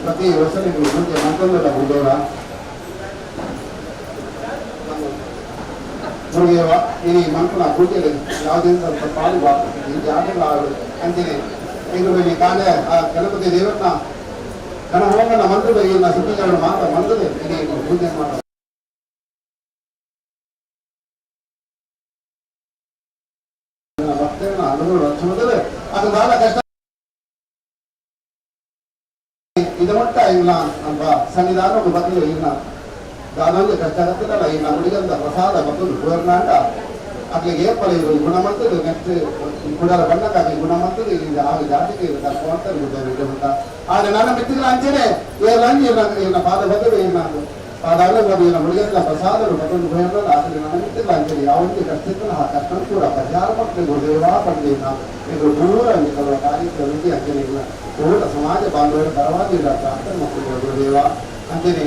ಪ್ರತಿ ವರ್ಷ ನೀವು ಪೂಜೆ ಮಂತ್ರದಲ್ಲ ಗುರುದೇವ ಗುರುದೇವ ಇನಿ ಮಂತ್ರನ ಪೂಜೆ ಯಾವುದೇ ಸ್ವಲ್ಪ ಪಾಲು ಈ ಜಾಗಗಳು ಅಂಜನೆ ಈಗ ಕಾಂಡೆ ಆ ಗಣಪತಿ ದೇವರನ್ನ ಗಣ ಹೋಮನ ಮಂತ್ರದ ಈ ಸುದ್ದಿಗಳನ್ನು ಮಾತ್ರ ಮಂತ್ರದ ಇನಿ ಪೂಜೆ ಮಾಡ ಭಕ್ತರನ್ನ ಅನುಭವ ರಕ್ಷಣೆ ಅದು ಬಹಳ ಕಷ್ಟ ಇದು ಮಟ್ಟ ಇಲ್ಲ ಅಂತ ಸನ್ನಿಧಾನ ಬದಲು ಇಲ್ಲ ದಾನೊಂದು ಕಷ್ಟ ಆಗತ್ತಲ್ಲ ಈ ಹುಡುಗಂದ ಪ್ರಸಾದ ಬದಲು ಪೂರ್ಣಾಂಡ ಅಕ್ಲಿಗೆ ಏಪಲ ಇರು ಗುಣ ಮಂತದ್ದು ನೆಕ್ಸ್ಟ್ ಕುಡಲ ಬಣ್ಣಕ್ಕಾಗಲಿ ಗುಣ ಮಂತದ್ದು ಇದು ಆ ಜಾತಿಗೆ ಇದು ತಪ್ಪು ಅಂತ ಆದ್ರೆ ನನ್ನ ಮಿತ್ತಿಗಳ ಅಂಚನೆ ಏಲಂಜಿ ಇನ್ನ ಪಾದ ಬದಲು ಇನ್ನ ಪಾದಾಗಲ ಇನ್ನ ಹುಡುಗಂದ ಪ್ರಸಾದರು ಬದಲು ಭಯಂದ ಆತಲಿ ನನ್ನ ಮಿತ್ತಿಗಳ ಅಂಚನೆ ಯಾವ ಕಷ್ಟ ಇತ್ತು ಆ ಕಷ್ಟ ಕೂಡ ಪರಿಹಾರ ಮಾಡ್ತೀವಿ ಗುರುದೇವ ಪಡೆದಿಲ್ಲ ಇದು ಪೂರ ಕೆಲವು ಕಾರ್ಯಕ್ರಮ ಅಂಚನೆ ಇಲ್ಲ ಪೂರ ಸಮಾಜ ಬಾಂಧವರ ಪರವಾಗಿ ಇಲ್ಲ ಪ್ರಾರ್ಥನೆ ಮಾಡ್ತಿದ್ದೇವೆ ಗುರುದೇವ ಅಂಚನೆ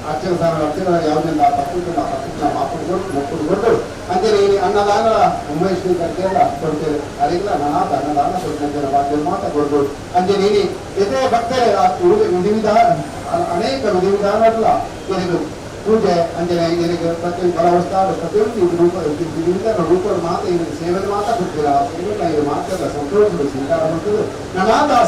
ಅರ್ಚಕ ಸಾರ ಅರ್ಚಕ ಯಾವುದರಿಂದ ತಪ್ಪು ಆ ತಪ್ಪು ಮಾಪುಕೊಂಡು ಮೊಕ್ಕುಕೊಂಡು ಅಂಜನೆ ಈ ಅನ್ನದಾನ ಉಮೇಶ್ ಕರ್ಕೆಲ್ಲ ಕೊಡ್ತೇವೆ ಅರಿಲ್ಲ ನಾನಾದ ಅನ್ನದಾನ ಕೊಡ್ತೇನೆ ಬಾಧ್ಯ ಮಾತ ಕೊಡ್ಬೋದು ಅಂಜನೆ ಇದೇ ಭಕ್ತರೇ ವಿಧಿ ವಿಧಾನ ಅನೇಕ ವಿಧಿ ವಿಧಾನಗಳ ಇದಕ್ಕೆ ಪೂಜೆ ಅಂಜನೆ ಇದಕ್ಕೆ ಪ್ರತಿ ಬಲವಸ್ತಾದ ಪ್ರತಿಯೊಂದು ರೂಪ ವಿವಿಧ ರೂಪದ ಮಾತ ಇದಕ್ಕೆ ಸೇವೆ ಮಾತ ಕೊಡ್ತೀರ ಆ ಸೇವೆ ಇದು ಮಾತ್ರ ಸಂತೋಷದ ಸ್ವೀಕಾರ ಮಾಡ್ತದೆ ನನಾದ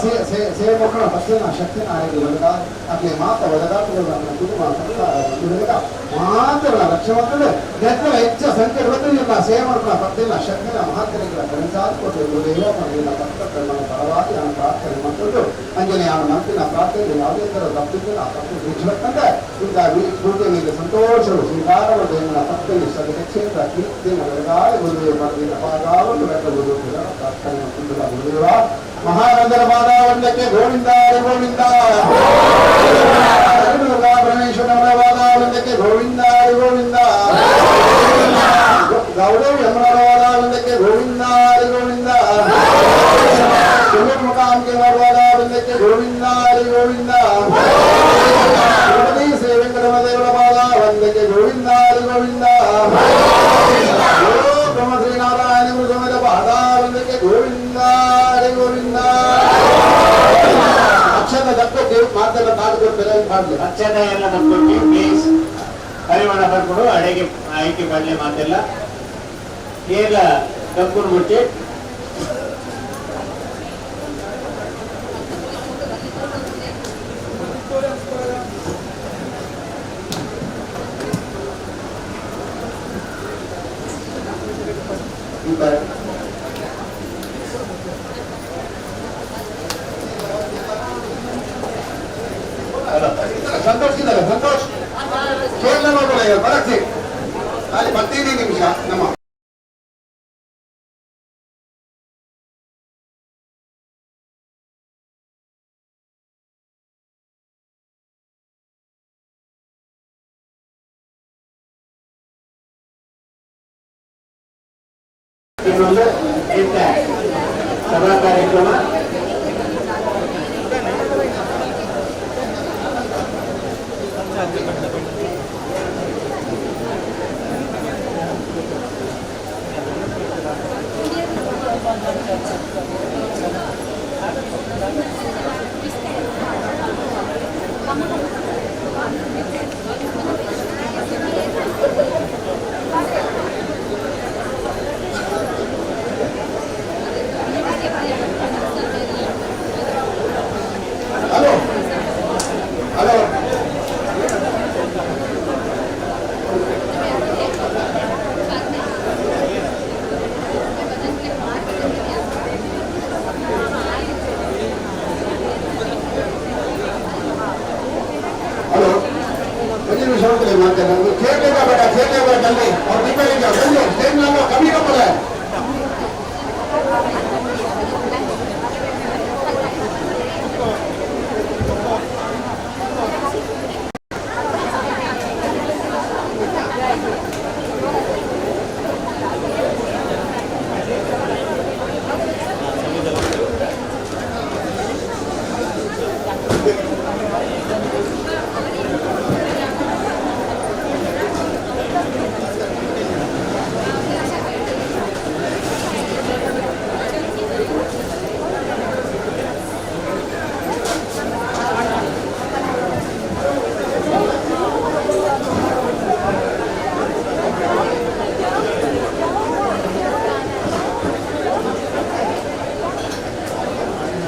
ಸೇವೆ ಮಕ್ಕಳ ಪಕ್ಷನ ಶಕ್ತಿನ ಆರೋಗ್ಯ ಒದಗ ಅಕ್ಲೆ ಮಾತ ಒದಗಾತದ ಕುಟುಂಬ ಸಂಸಾರ ಮಾತ್ರ ರಕ್ಷೆ ಮಾಡ್ತದೆ ನೆತ್ತಲ ಹೆಚ್ಚ ಸಂಖ್ಯೆ ಬರ್ತದೆ ಸೇವೆ ಮಾಡ್ಕೊಳ ಪತ್ತಿನ ಶಕ್ತಿನ ಮಹಾತ್ಮರಿಗಳ ಕನಸಾದ ಕೊಟ್ಟು ಗುರುದೇವ ಮಾಡಿದ ಭಕ್ತ ಕರ್ಮನ ಪರವಾಗಿ ನಾನು ಪ್ರಾರ್ಥನೆ ಮಾಡ್ತದ್ದು ಅಂಜನೆ ಅವನ ಮಂತಿನ ಪ್ರಾರ್ಥನೆ ಯಾವುದೇ ಥರ ತಪ್ಪಿದ್ದರೆ ಆ ತಪ್ಪು ವೀಕ್ಷಣಕ್ಕಂತೆ ಇಂಥ ಪೂಜೆ ಮೇಲೆ ಸಂತೋಷವು ಸ್ವೀಕಾರವು ದೇವನ ಭಕ್ತನಿ ಸದಕ್ಷೇತ್ರ ಕೀರ್ತಿನ ಬೆಳಗಾಯ ಗುರುದೇವ ಪಡೆದಿನ ಪಾದಾವನ್ನು ಬೆಟ್ಟ ಗುರು ಪ್ರಾರ್ಥನೆ ಮಾಡ್ತಿದ್ದಲ್ಲ ಗುರುದೇವ ಮಹಾನಂದರ ಪಾದಾವಂದಕ್ಕೆ ಗೋವಿಂದ ಹರಿ ಗೋವಿಂದ ದುರ್ಗಾ ಪರಮೇಶ್ವರನ ಪಾದಾವಂದಕ್ಕೆ ಗೋವಿಂದ ಹರಿ ಗೋವಿಂದ ಗೌರವ ಯಮುನರ ಪಾದಾವಂದಕ್ಕೆ ಗೋವಿಂದ ಹರಿ ಗೋವಿಂದ ಮುಖಾಂಕಿಯವರ ಪಾದಾವಂದಕ್ಕೆ ಗೋವಿಂದ ಹರಿ ಗೋವಿಂದ ತಿರುಪತಿ ಶ್ರೀ ವೆಂಕಟರಮಣ ಪಾದಾವಂದಕ್ಕೆ ಗೋವಿಂದ ಹರಿ ಗೋವಿಂದ ಓ ಬ್ರಹ್ಮ ಶ್ರೀ ನಾರಾಯಣ ಗುರುಸ್ವಾಮಿಯ ಪಾದಾವಂದಕ್ಕೆ ಗೋವಿಂದ ಹರಿ ಗೋವಿಂದ ಅಕ್ಷತ ದಕ್ಕಕ್ಕೆ ಮಾತೆಲ್ಲ ತಾಡು ಕೊಡ್ತಾರೆ ಮಾಡಲಿ ಅಕ್ಷತ ಎಲ್ಲ ತಕ್ಕೊಟ್ಟಿ ಪ್ಲೀಸ್ ಪರಿಮಾಣ ಬರ್ಕೊಡು ಅಡಿಗೆ ಆಯ್ಕೆ ಮಾಡಲಿ ಮಾತೆಲ್ಲ ಏಲ ಕಕ್ಕುನ್ ಮುಟ್ಟಿ ಸಂತೋಷ್ ಇದ್ದಾರೆ ಸಂತೋಷ್ ಕೇರಳ ನೋಡೋಣ ಬರಕ್ಕೆ ಅಲ್ಲಿ 15 ನಿಮಿಷ ನಮ್ಮ ಇನ್ನೊಂದು ಇತ್ತ ಸಭಾ ಕಾರ್ಯಕ್ರಮ. ಹಲೋ ಹಲೋ, ಹಲೋ, ಒಂದು ನಿಮಿಷ ಹೋಗ್ತದೆ ಮಾತಾಡ. ಕೇಳಬೇಕಾ ಬೇಡ? ಕೇಳಬೇಕಾ? ಅಲ್ಲಿ ಅವ್ರು ದೀಪಾವಳಿ ಬನ್ನಿ, ಸ್ಟೇಜ್ ನಾನು ಕಮ್ಮಿ ಕಪ್ಪಲ್ಲ.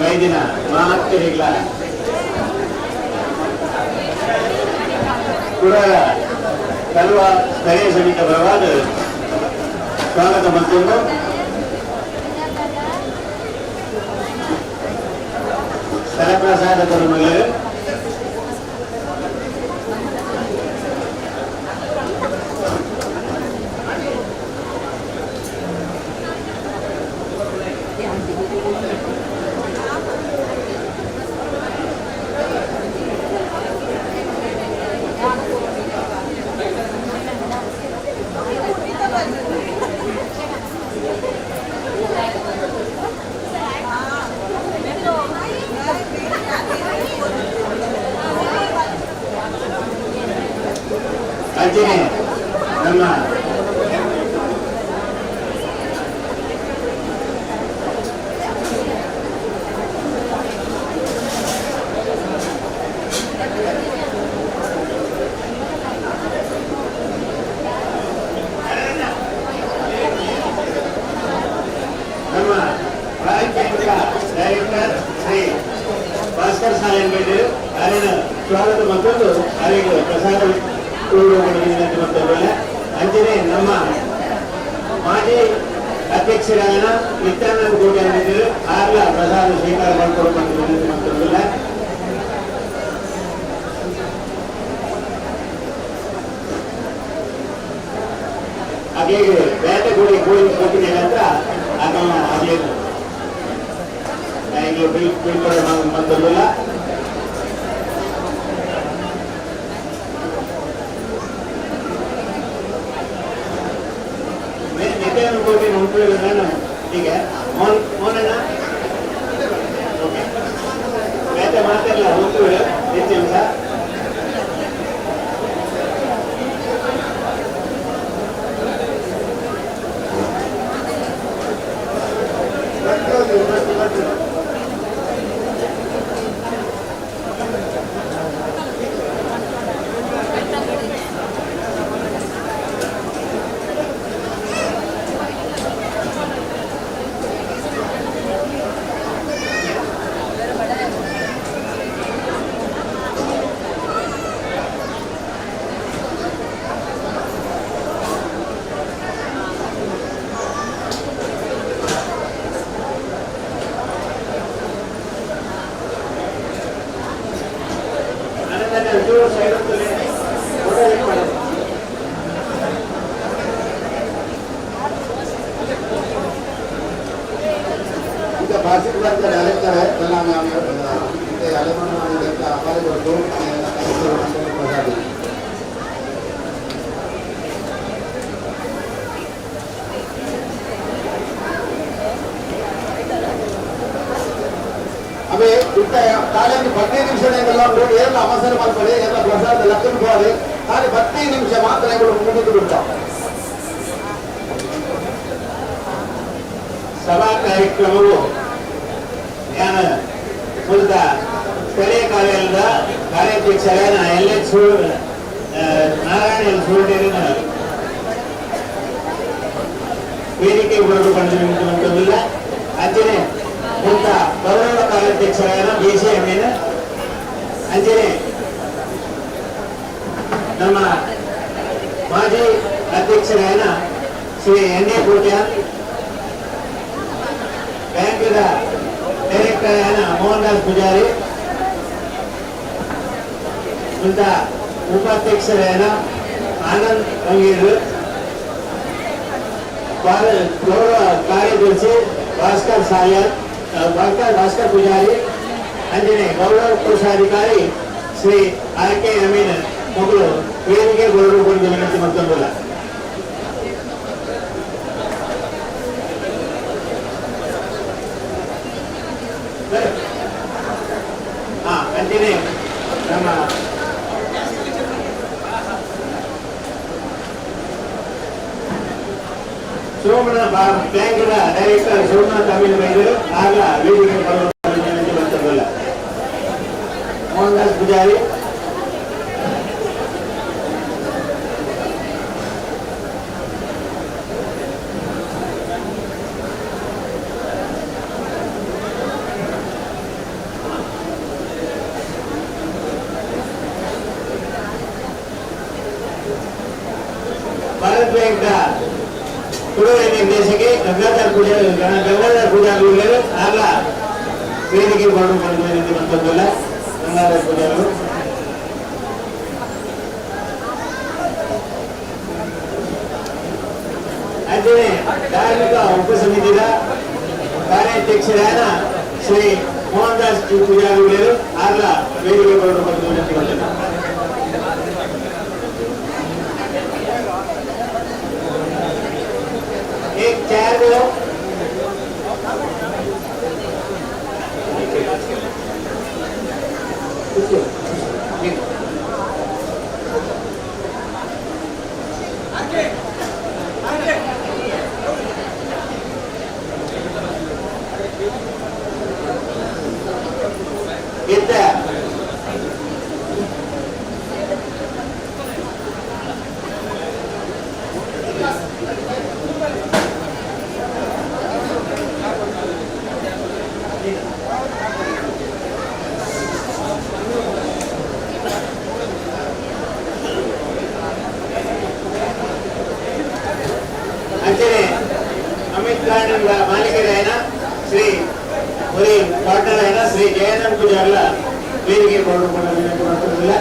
ವೈದಿನ ಮಾತಿರಿಗಳ ಕೂಡ ಕಲ್ವ ಸ್ಥಳೀಯ ಸಮಿತಿ ಪರವಾದ ಸ್ವಾಗತ ಮತ್ತೊಂದು ಸ್ಥಳಪ್ರಸಾದ ಕೊಡುಮಗಳು. ಅಂಜನೆ ನಮ್ಮ ನಮ್ಮ ಪ್ರಾಂತ ಡೈರೆಕ್ಟರ್ ಶ್ರೀ ಭಾಸ್ಕರ್ ಸಾಲೇನ್ ಅವರ ಸ್ವಾಗತ ಮತ್ತೊಂದು ಅವರಿಗೆ ಪ್ರಸಾದ ವಿನಂತಿ. ಅಂಜನೆ ನಮ್ಮ ಮಾಜಿ ಅಧ್ಯಕ್ಷರಾದ ನಿತ್ಯಾನಂದ ಕೋಟೆ ಆರ್ಲ ಪ್ರಸಾದ ಸ್ವೀಕಾರ ಮಾಡಿಕೊಡುವಂತ ವಿನಂತಿ ಮತ್ತೊಂದಿಲ್ಲ. ಹಾಗೆ ಬೇಟೆ ಕೂಡಿ ಕೂಡಿ ಕೊಟ್ಟಿದ್ದೇನೆ ಅಂತ ಅದನ್ನ ಅದೇನು ಬಿಲ್ ಬೀಳ್ಕೊಡ ಮತ್ತೊಂದಿಲ್ಲ. ನಿತ್ಯಾನಂದ ಕೋಟೆ ಉಂಟು ನಾನು ಈಗ ಮೋಹನ್ ಮೋಹನಣ್ಣ ಓಕೆ ಬೇಟೆ ಮಾತಾಡಲ್ಲ ಉಂಟು ನಿತ್ಯ ಸಹ. ಭಾಷಿಕ ಡೈರೆಕ್ಟರ್ ಎಲ್ಲ ಅಪಾಯ ಪ್ರಸಾದ. ಇತ್ತ ಕಾಲೇಜ್ 15 ನಿಮಿಷ ಏರ್ಲ ಅವಸರ ಮಾಡ್ಕೊಳ್ಳಿ, ಏರ್ಲ ಪ್ರಸಾದ ಲಕ್ಕನ್ ಹೋಗಿ ಖಾಲಿ 15 ನಿಮಿಷ ಮಾತ್ರ ಮುಗಿದು ಬಿಡ್ತಾವ. ಸಭಾ ಕಾರ್ಯಕ್ರಮವು ಜ್ಞಾನ ಕುರಿತ ಸ್ಥಳೀಯ ಕಾರ್ಯಾಲಯದ ಕಾರ್ಯಾಧ್ಯಕ್ಷರಾದ ಎಲ್ ಎಚ್ ನಾರಾಯಣ ಎಲ್ ಸೂರ್ಯನ ವೇದಿಕೆ ಹೊರಟು ಪಡೆದಿರುವಂತದ್ದಿಲ್ಲ. ಅಂಜನೆ ಕುರಿತ ಗೌರವ ಕಾರ್ಯಾಧ್ಯಕ್ಷರಾದ ಬಿ ಸಿ ಅಮೀನ್, ಅಂಜನೆ ನಮ್ಮ ಮಾಜಿ ಅಧ್ಯಕ್ಷರಾದ ಶ್ರೀ ಎನ್ ಎ ಕೋಟ್ಯಾನ್, ಬ್ಯಾಂಕಿನ ಡೈರೆಕ್ಟರ್ ಆದ ಮೋಹನ್ ದಾಸ್ ಪೂಜಾರಿ, ಮುಂತ ಉಪಾಧ್ಯಕ್ಷರಾದ ಆನಂದ್ ಅಂಗೀರ್, ಗೌರವ ಕಾರ್ಯದರ್ಶಿ ಭಾಸ್ಕರ್ ಸಾಯರ್ ಭಾಸ್ಕರ್ ಪೂಜಾರಿ, ಅಂಜನೆ ಗೌರವ ಕೋಶಾಧಿಕಾರಿ ಶ್ರೀ ಆರ್ ಕೆ ಅಮೀನ್ ಮಗಳು ವೇದಿಕೆ ಗೌರವ ವಿನಂತಿ ಮತ್ತೊಂದಿಲ್ಲ. ಅಂಜನೆ ನಮ್ಮ ಸೋಮನ ಬ್ಯಾಂಕಿನ ಡೈರೆಕ್ಟರ್ ಸೋಮನ ತಮಿಳ್ ವೈದ್ಯರು ಆಗ ವೇದಿಕೆ ವಿನಂತಿ ಮತ್ತೊಂದಿಲ್ಲ. ಮೋಹನ್ ದಾಸ್ ಪೂಜಾರಿ, ಭಾರತ್ ಬ್ಯಾಂಕ್ ಕುಡುವೆ ನಿರ್ದೇಶಕಿ ಗಂಗಾಧರ್ ಪೂಜಾರಿ ಗಂಗಾಧರ್ ಪೂಜಾರಿ ಆಗ ವೇದಿಕೆ ವಿನಂತಿ ಮತ್ತೊಂದಿಲ್ಲ. ಗಂಗಾಧರ್ ಪೂಜಾರಿ ಅಂಜನೆ ಧಾರ್ಮಿಕ ಉಪಸಮಿತಿಯ ಕಾರ್ಯಾಧ್ಯಕ್ಷರಾದ ಶ್ರೀ ಮೋಹನ್ ದಾಸ್ ಪೂಜಾರಿ ಆಗ ವೇದಿಕೆ ವಿನಂತಿ ಮತ್ತೊಂದಿಲ್ಲ. एक चेयर दो। ಅಂಚನೆ ಅಮಿತ್ ಗಾರ್ಡನ್ ಮಾಲೀಕರಾಯನ ಶ್ರೀ ಒರಿ ಪಾರ್ಟ್ನರ್ ಆಯ್ನ ಶ್ರೀ ಜಯಾನಂದ್ ಪೂಜಾರ್ಲ ವೇದಿಕೆ ವಿನಂತಿ ಮಾಡ್ತಿರಲಿಲ್ಲ.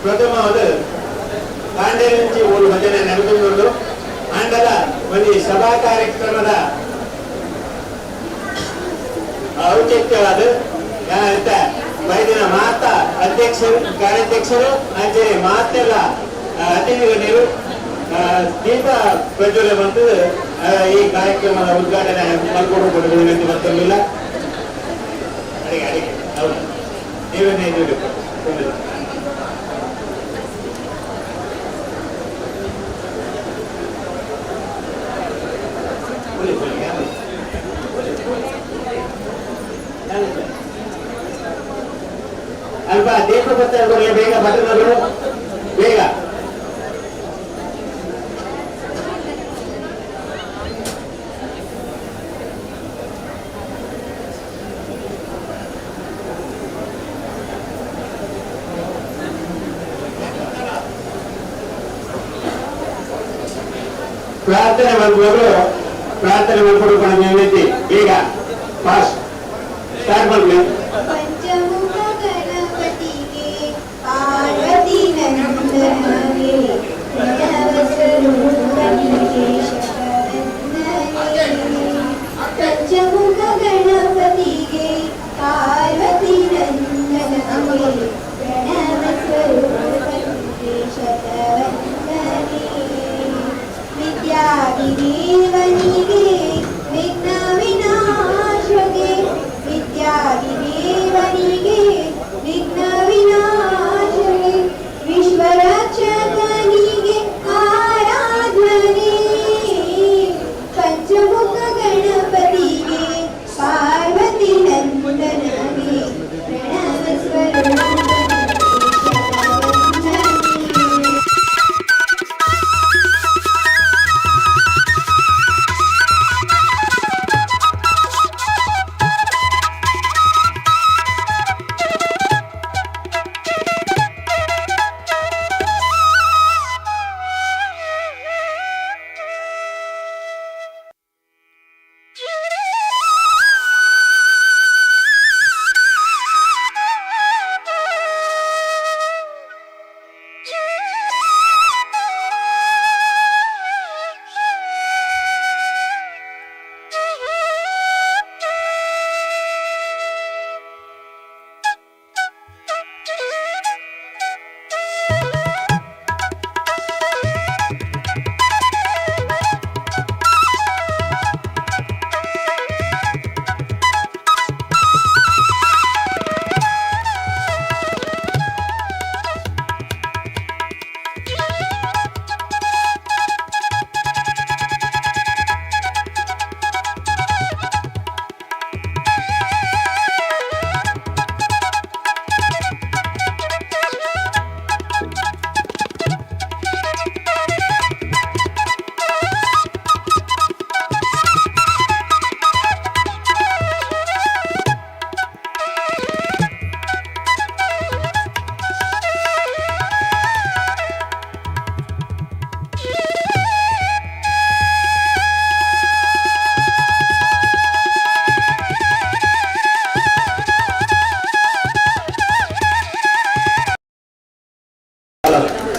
ಪ್ರಥಮವಾದ ಕಾಂಡೇರಂಚಿ ಒಂದು ಭಜನೆ ನಡೆದುಕೊಂಡು ಆಂಡಲ ಒಂದು ಸಭಾ ಕಾರ್ಯಕ್ರಮದ ಔಚಿತ್ಯವಾದ ಬೈದಿನ ಮಾತಾ ಅಧ್ಯಕ್ಷರು ಕಾರ್ಯಾಧ್ಯಕ್ಷರು ಅಂಚನೆ ಮಾತೆಲ್ಲ ಅತಿಥಿಗಣ್ಯರು ದೀಪ ಪ್ರಜ್ವಲ ಬಂತು ಈ ಕಾರ್ಯಕ್ರಮದ ಉದ್ಘಾಟನೆ ಮಲ್ಕೊಂಡು ವಿನಂತಿ ಮತ್ತೊಂದಿಲ್ಲ. ಅಡಿಗೆ ಅಡಿಗೆ ಹೌದು ನೀವನ್ನೇ ಇದು ಅಲ್ಪ ದೀಪ ಬರ್ತಾರೆ, ಬೇಗ ಭಟ್ರು ಬೇಗ. ಪ್ರಾರ್ಥನೆ ಮಾಡುವವರು ಪ್ರಾರ್ಥನೆ ಮಾಡ್ಕೊಂಡು ವಿನಂತಿ. ಬೇಗ ಫಾಸ್ಟ್ ಸ್ಟಾರ್ಟ್ ಮಾಡ್ಲಿ. ಪಂಚಮುಖ ಗಣಪತಿಗೆ ಪಾರ್ವತಿ ನಂದನಗೆ ಪ್ರಣವ ಸ್ವರೂಪನಿಗೆ ಶತವಂದನೆ. ಪಂಚಮುಖ ಗಣಪತಿಗೆ ಪಾರ್ವತಿ ನಂದನಗೆ ಪ್ರಣವ ಸ್ವರೂಪನಿಗೆ ಶತವಂದನೆ. ವಿದ್ಯಾದಿದೇವನಿಗೆ ವಿಘ್ನ ವಿನಾಶಗೆ, ವಿದ್ಯಾದಿದೇವನಿಗೆ ವಿಘ್ನ ವಿನಾಶಗೆ, ವಿಶ್ವರಕ್ಷಕನಿಗೆ ಆರಾಧನೆ. ಪಂಚಮುಖ ಗಣಪತಿಗೆ ಪಾರ್ವತಿ ನಂದನಗೆ ಪ್ರಣವ ಸ್ವರೂಪನಿಗೆ ಶತವಂದನೆ.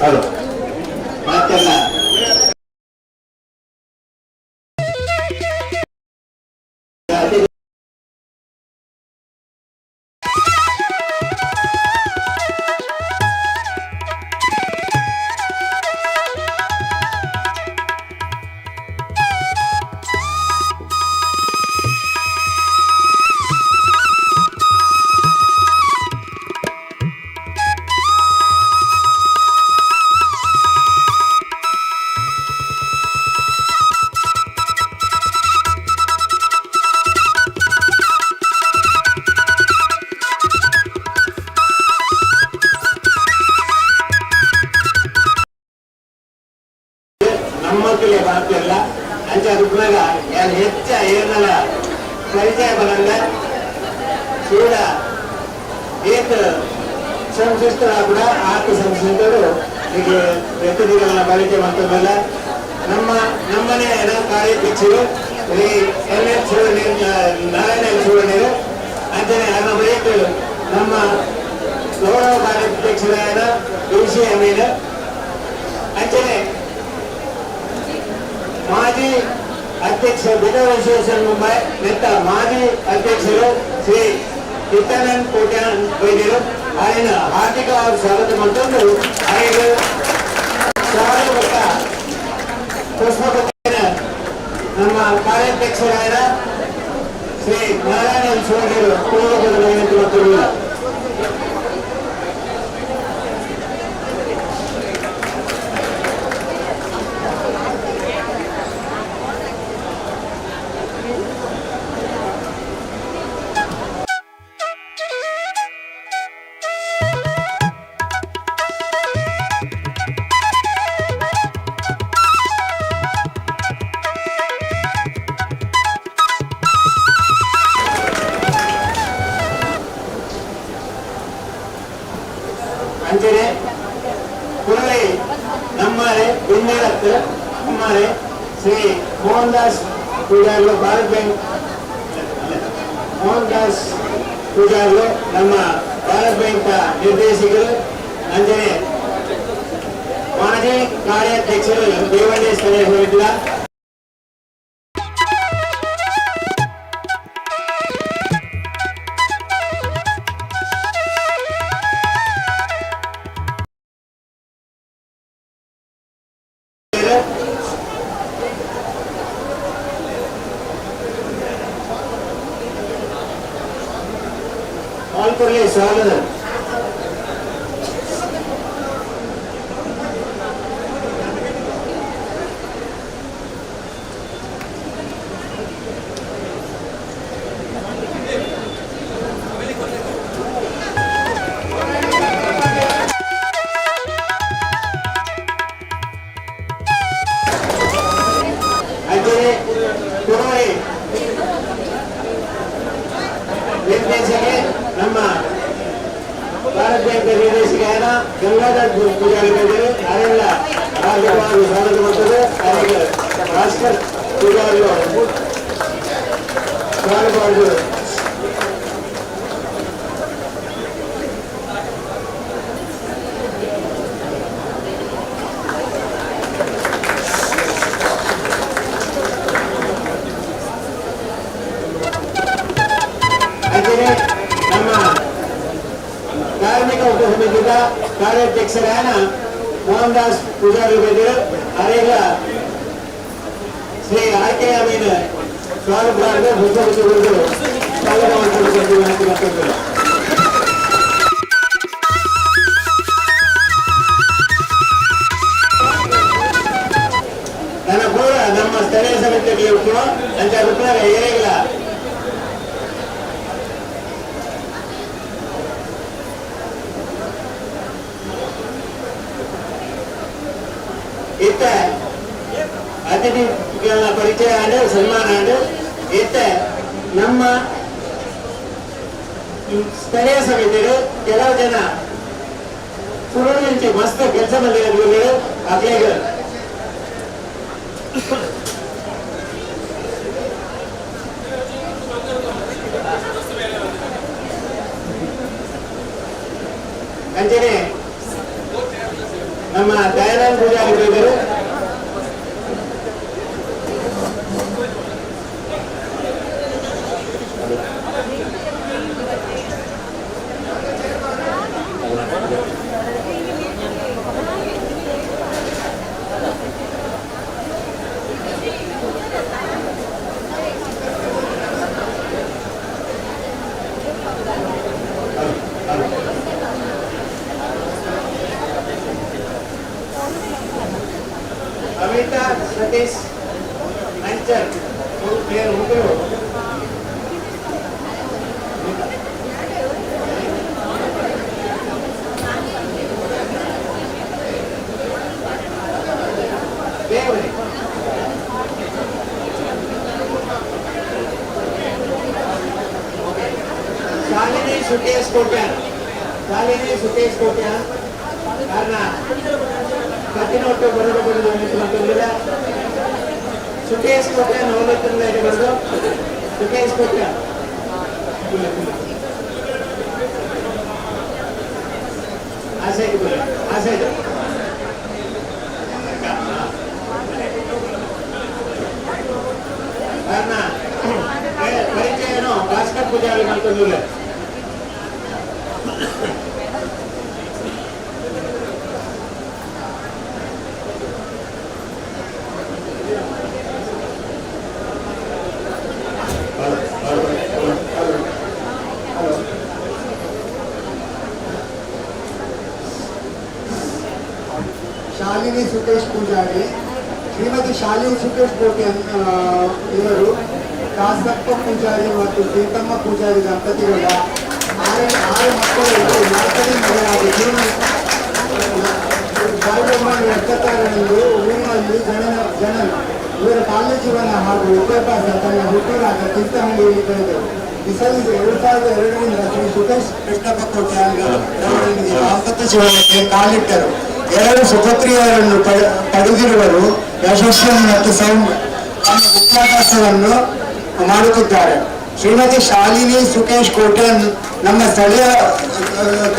ಹಲೋ, ಮಾತೆಲ್ಲ ನಮ್ಮಕ್ಕಳಿಗೆ ಬಾರ್ತಿಲ್ಲ ಅಂಚ ರುಬ್ನಾಗ ಯಾರು ಹೆಚ್ಚ ಏನಲ್ಲ ಪರಿಚಯ ಬರಂಗ ಸೀದಾ ಏತ್ ಸಂಶಿಷ್ಟರ ಕೂಡ ಆತ ಸಂಶಿಷ್ಟರು ಈಗ ವ್ಯಕ್ತಿಗಳನ್ನ ಪರಿಚಯ ಮಾಡ್ತದಲ್ಲ. ನಮ್ಮ ನಮ್ಮನೆ ಕಾರ್ಯಾಧ್ಯಕ್ಷರು ಶ್ರೀ ಎನ್ ಎಲ್ ಶಿವಣ್ಣೀರ್, ನಾರಾಯಣ ಎಲ್ ಶಿವಣ್ಣೀರು. ಅಂಚನೆ ನಮ್ಮ ಏತ್ ನಮ್ಮ ಗೌರವ ಕಾರ್ಯಾಧ್ಯಕ್ಷರಾದ ಡಿ ಸಿ ಅಮೀನ್. ಅಂಚನೆ ಮಾಜಿ ಅಧ್ಯಕ್ಷ ಬಿಡರ್ ಅಸೋಸಿಯೇಷನ್ ಮುಂಬೈ ನೆತ್ತ ಮಾಜಿ ಅಧ್ಯಕ್ಷರು ಶ್ರೀ ಹಿತಾನಂದ್ ಕೋಟ್ಯಾನ್ ವೈದ್ಯರು, ఆయన ಹಾರ್ದಿಕ ಸ್ವಾಗತ ಮಾಡ್ಕೊಂಡು ఆయన ಸ್ವಾಗತ ಪುಷ್ಪಗುಚ್ಛ ನಮ್ಮ ಕಾರ್ಯಾಧ್ಯಕ್ಷರಾದ ಶ್ರೀ ನಾರಾಯಣ ಶಿವಣ್ಣರು ಪೂರ್ವಕದಲ್ಲಿ ಮತ್ತು ಅಂಚನೆ ಕುರಳಿ ನಮ್ಮರೆ ಬಿಂದರತ್ ನಮ್ಮರೆ ಶ್ರೀ ಮೋಹನ್ ದಾಸ್. ಪೂಜಾರಿಗಳು ಭಾರತ್ ಬ್ಯಾಂಕ್ ಮೋಹನ್ ದಾಸ್ ಪೂಜಾರಿಗಳು ನಮ್ಮ ಭಾರತ್ ಬ್ಯಾಂಕ್ ನಿರ್ದೇಶಕರು ಅಂಜನೆ ಮಾಜಿ ಕಾರ್ಯಾಧ್ಯಕ್ಷರು ದೇವಣ್ಣ ಸ್ಥಳೀಯ ಸಮಿತಿಯ ಆಲ್ಪುರ್ಲಿ ಸ್ವಾಗತ. ಅಂಜನೆ ಕುರುವರಿ ನಿರ್ದೇಶಕಿ ನಮ್ಮ ಭಾರತ್ ಬ್ಯಾಂಕ್ ನಿರ್ದೇಶಕರಾದ ಗಂಗಾಧರ್ ಪೂಜಾರಿ ಬಂದರು. ಅವರೆಲ್ಲ ಹಾರ್ದಿಕವಾಗಿ ಸ್ವಾಗತ ಮಾಡ್ತದೆ. ಅವರಿಗೆ ಭಾಸ್ಕರ್ ಪೂಜಾರಿಗಳು ಸ್ವಾಗತ ಮಾಡಿದರು. ಅಂಜನೆ ನಮ್ಮ ಕಾರ್ಮಿಕ ಉಪಸಮಿತಿಯ ಕಾರ್ಯಾಧ್ಯಕ್ಷರಾದ ಮೋಹನ್ ದಾಸ್ ಪೂಜಾರಿ ಬಂದರು. ಅವರೀಗ ಶ್ರೀ ಆರ್ ಕೆ ಅಮೀನ್ ಸ್ವಾಗತ ಪುಷ್ಪಗುಚ್ಛ ಸ್ವಾಗತ ವಿನಂತಿ ಮಾಡ್ತಿದ್ದಾರೆ. ನನ್ನ ಪೂರ ನಮ್ಮ ಸ್ಥಳೀಯ ಸಮಿತಿಗೆ ಅಂಚ ಅಭಿಪ್ರಾಯ ಏನಿಲ್ಲ. ಇತ್ತ ಅತಿಥಿಗಳ ಪರಿಚಯ ಆದ ಸನ್ಮಾನ ಆದ ಇತ್ತ ನಮ್ಮ ಸ್ಥಳೀಯ ಸಮಿತಿಗಳು ಕೆಲವು ಜನ ಸುರುಳಿಂಚಿ ಮಸ್ತ್ ಕೆಲಸ ಬಂದಿರೋದು ಅಕ್ಲೇಗ ಅಂಚನೆ ನಮ್ಮ ದಯಾನಂದ ಪೂಜಾರಿ ಇದ್ದರು. ಅಮಿತಾ ಸತೀಶ್ ಅಂಚರ್ ಮುಗ್ರು ಬೇರೆ ಶಾಲಿನಿ ಸುಖೇಶ್ ಕೋಟ್ಯಾನ್, ಶಾಲಿನಿ ಸುಖೇಶ್ ಕೋಟ್ಯಾನ್ ಕಾರಣ ಕತ್ತಿನೊಟ್ಟು ಬರೋದು ಬರೋದು ಅಂತಂದ್ರೆ ಸುಖೇಶ್ ಕೋಟ್ಯಾನ್ ನವಲತ್ತಿಂದ ಬರೋದು ಸುಖೇಶ್ ಕೋಟ್ಯಾನ್ ಆ ಸೈಡ್ ಬರೋ ಆ ಸೈಡ್ ಕಾರಣ ಪರಿಚಯನು ಭಾಸ್ಕರ್ ಪೂಜಾರಿ ಮಾಡ್ಕೊಂಡಿಲ್ಲ. ಶಾಲಿನಿ ಸುಖೇಶ್ ಪೂಜಾರಿ, ಶ್ರೀಮತಿ ಶಾಲಿನಿ ಸುಖೇಶ್ ಕೋಟ್ಯಾನ್ ಇವರು ದಾಸಪ್ಪ ಪೂಜಾರಿ ಮತ್ತು ಸೀತಮ್ಮ ಪೂಜಾರಿ ದಂಪತಿಗಳ ಆರು ಮಕ್ಕಳು ನಾಲ್ಕನೇ ಮಗನಾಗಿ ಜೂನ್ 1976ರಂದು ಊರಿನಲ್ಲಿ ಜನನ. ಇವರ ಬಾಲ್ಯ ಜೀವನ ಹಾಗೂ ವಿದ್ಯಾಭ್ಯಾಸ ತನ್ನ ಹುಟ್ಟೂರಾದ ತೀರ್ಥಹಳ್ಳಿಯಲ್ಲಿ ಕಳೆದರು. ಇಸವಿ 2002ರಿಂದ ಶ್ರೀ ಸುಖೇಶ್ ಕೃಷ್ಣಪ್ಪ ಕೋಟ್ಯಾನ್ ಅವರೊಂದಿಗೆ ದಾಂಪತ್ಯ ಜೀವನಕ್ಕೆ ಕಾಲಿಟ್ಟರು. ಎರಡು ಸುಪತ್ರಿಯರನ್ನು ಪಡೆದಿರುವರು. ಯಶಸ್ವಿನಿ ಮತ್ತು ಸೌಮ್ಯ. ತಮ್ಮ ವಿದ್ಯಾಭ್ಯಾಸವನ್ನು ಮಾಡುತ್ತಿದ್ದಾರೆ. ಶ್ರೀಮತಿ ಶಾಲಿನಿ ಸುಕೇಶ್ ಕೋಟ್ಯಾನ್ ನಮ್ಮ ಸ್ಥಳೀಯ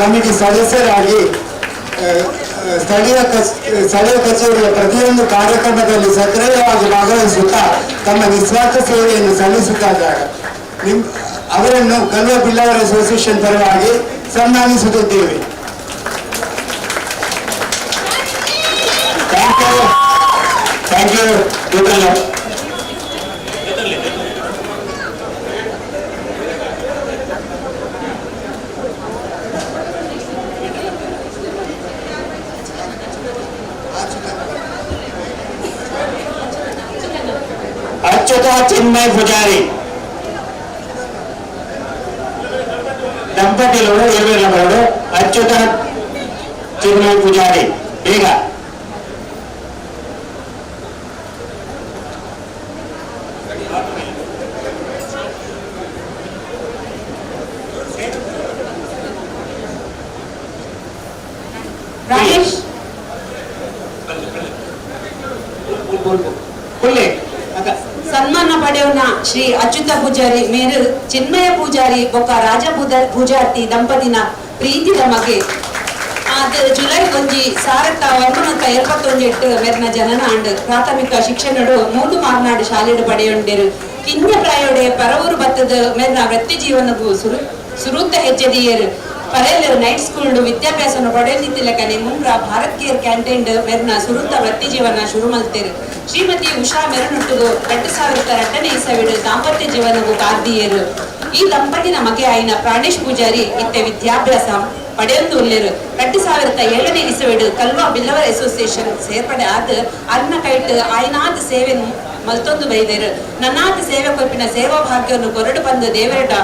ಕಮಿಟಿ ಸದಸ್ಯರಾಗಿ ಸ್ಥಳೀಯ ಕಚೇರಿಯ ಪ್ರತಿಯೊಂದು ಕಾರ್ಯಕ್ರಮದಲ್ಲಿ ಸಕ್ರಿಯವಾಗಿ ಭಾಗವಹಿಸುತ್ತಾ ತಮ್ಮ ನಿಸ್ವಾರ್ಥ ಸೇವೆಯನ್ನು ಸಲ್ಲಿಸುತ್ತಿದ್ದಾರೆ. ಅವರನ್ನು ಕಲ್ವ ಬಿಲ್ಲವರ ಅಸೋಸಿಯೇಷನ್ ಪರವಾಗಿ ಸನ್ಮಾನಿಸುತ್ತಿದ್ದೇವೆ. Thank you, thank you. Achyuta Chinmay Pujari దంపతులు 20 నంబరు అచ్యుత చిన్మయ్ పుజారి ಬೇಗ. ರಾಜೇಶ್ ಸನ್ಮಾನ ಪಡೆಯುವ ಶ್ರೀ ಅಚ್ಯುತ ಪೂಜಾರಿ ಮೇರು ಚಿನ್ಮಯ ಪೂಜಾರಿ ಬೊಕ್ಕ ರಾಜ ಪೂಜಾರ್ತಿ ದಂಪತಿನ ಪ್ರೀತಿದ ಮಗೆ. ಜುಲೈ ಒಂಜಿ ಸಾರತ್ತ ಒಂಬನೂರ ಎಪ್ಪತ್ತೊಂಜೆಟ್ಟು ಮೆರ್ನ ಜನನ ಆಂಡ್. ಪ್ರಾಥಮಿಕ ಶಿಕ್ಷಣಡು ಮೂಡು ಮಾರ್ನಾಡು ಶಾಲೆಡು ಪಡೆಯೊಂಡಿರು. ಕಿಂಜ ಪ್ರಾಯೋಡೆ ಪರವೂರು ಬತ್ತದ ಮೆರ್ನ ವೃತ್ತಿ ಜೀವನಗೂ ಸುರುತ್ತ ಹೆಜ್ಜೆದಿಯರು. ಪರೇಲ್ ನೈಟ್ ಸ್ಕೂಲ್ ವಿದ್ಯಾಭ್ಯಾಸನ ಪಡೆಯಲಿತ್ತಿಲ್ಲಕನೆ ಮುಂಬ್ರ ಭಾರತ್ ಕೇರ್ ಕ್ಯಾಂಟೀನ್ ಮೆರ್ನ ಸುರುತ್ತ ವೃತ್ತಿ ಜೀವನ ಶುರು ಮಲ್ತೇರು. ಶ್ರೀಮತಿ ಉಷಾ ಮೆರನುಟ್ಟುಗು 2002ನೇ ಇಸವಿಡು ದಾಂಪತ್ಯ ಜೀವನಗೂ ಕಾರ್ದಿಯರು. ಈ ದಂಪತಿನ ಮಗೆ ಆಯಿನ ಪ್ರಾಣೇಶ್ ಪೂಜಾರಿ ಇತ್ತೆ ವಿದ್ಯಾಭ್ಯಾಸ ಪಡೆಯೊಂದು ಉಲ್ಲೇರು. 2007ನೇ ಇಸವಿಡು ಕಲ್ವಾ ಬಿಲ್ಲವರ್ ಅಸೋಸಿಯೇಷನ್ ಸೇರ್ಪಡೆ ಆದ ಅನ್ನ ಕೈಟ್ ಆಯ್ನಾದ ಸೇವೆ ಮಲ್ತೊಂದು ಬೈದೇರು. ನನ್ನಾದ ಸೇವೆ ಕೊಪ್ಪಿನ ಸೇವಾ ಭಾಗ್ಯವನ್ನು ಕೊರಡು ಬಂದು ದೇವರಟ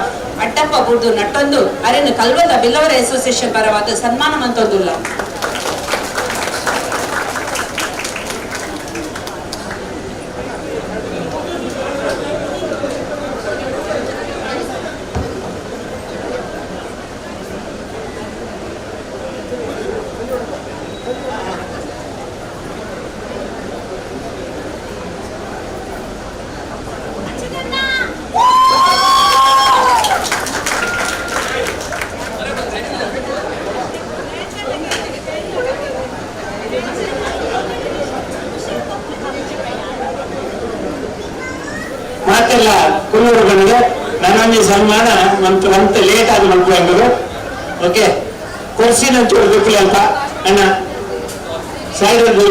ಅಡ್ಡಪ್ಪ ಬುಡ್ದು ನಟ್ಟೊಂದು ಅರೆನು ಕಲ್ವದ ಬಿಲ್ಲವರ ಅಸೋಸಿಯೇಷನ್ ಪರವಾದ ಸನ್ಮಾನ ಮಂತೊಂದುಲ್ಲ. ಮಾತೆಲ್ಲ ಕುಲ್ಲೂರು ಬಂದಿದೆ. ನನ್ನೊಂದು ಸನ್ಮಾನ ಅಂತ ಲೇಟ್ ಆಗಿ ಮಲ್ಕೊಂಡು ಓಕೆ ಕುರ್ಸಿನ ಒಂಚೂರು ಬಿಪ್ಪಲಿ ಅಲ್ಪ ಅಣ್ಣ ಸೈಡ್ ಅಲ್ಲಿ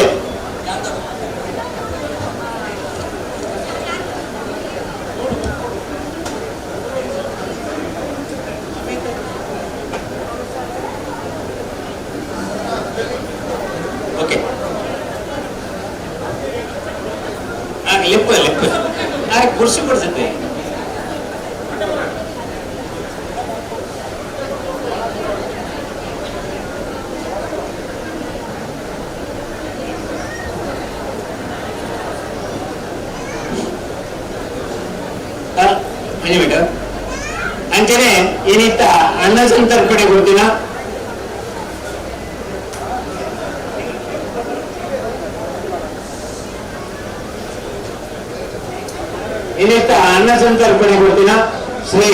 ಓಕೆ ಲಿಪ್ ಲಿಪ್ ಕುರ್ಸಿ ಕೊಡ್ಸುತ್ತೆ. ಅಂಚನೆ ಏನಿತ್ತ ಅನ್ನ ಸಂತರ್ಪಣೆ ಕೊಡ್ತೀನ. ಇನ್ನಿತ್ತ ಅನ್ನ ಸಂತರ್ಪಣೆ ಕೊಡ್ತೀನ ಶ್ರೀ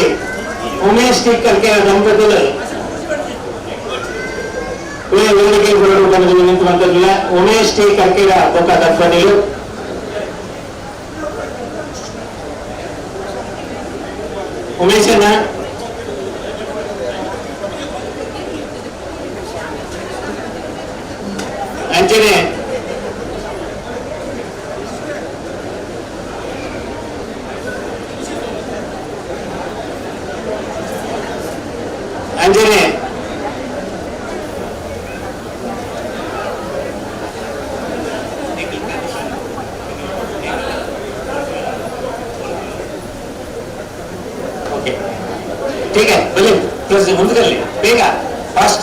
ಉಮೇಶ್ ಟಿ ಕರ್ಕೆರ ದಂಪತಿಗಳು ವೇದಿಕೆ ನಿಂತುವಂತಲ್ಲ ಉಮೇಶ್ ಟಿ ಕರ್ಕೆರ ಬೊಕ್ಕ ದಂಪತಿಗಳು. ಉಮೇಶ್ ಅಣ್ಣ ಅಂಚನೆ ಅಂಜನೆ ओके ठीक है बोलिए प्लस ಮುಂದೆ कर ले ಬೇಗ ಫಾಸ್ಟ್.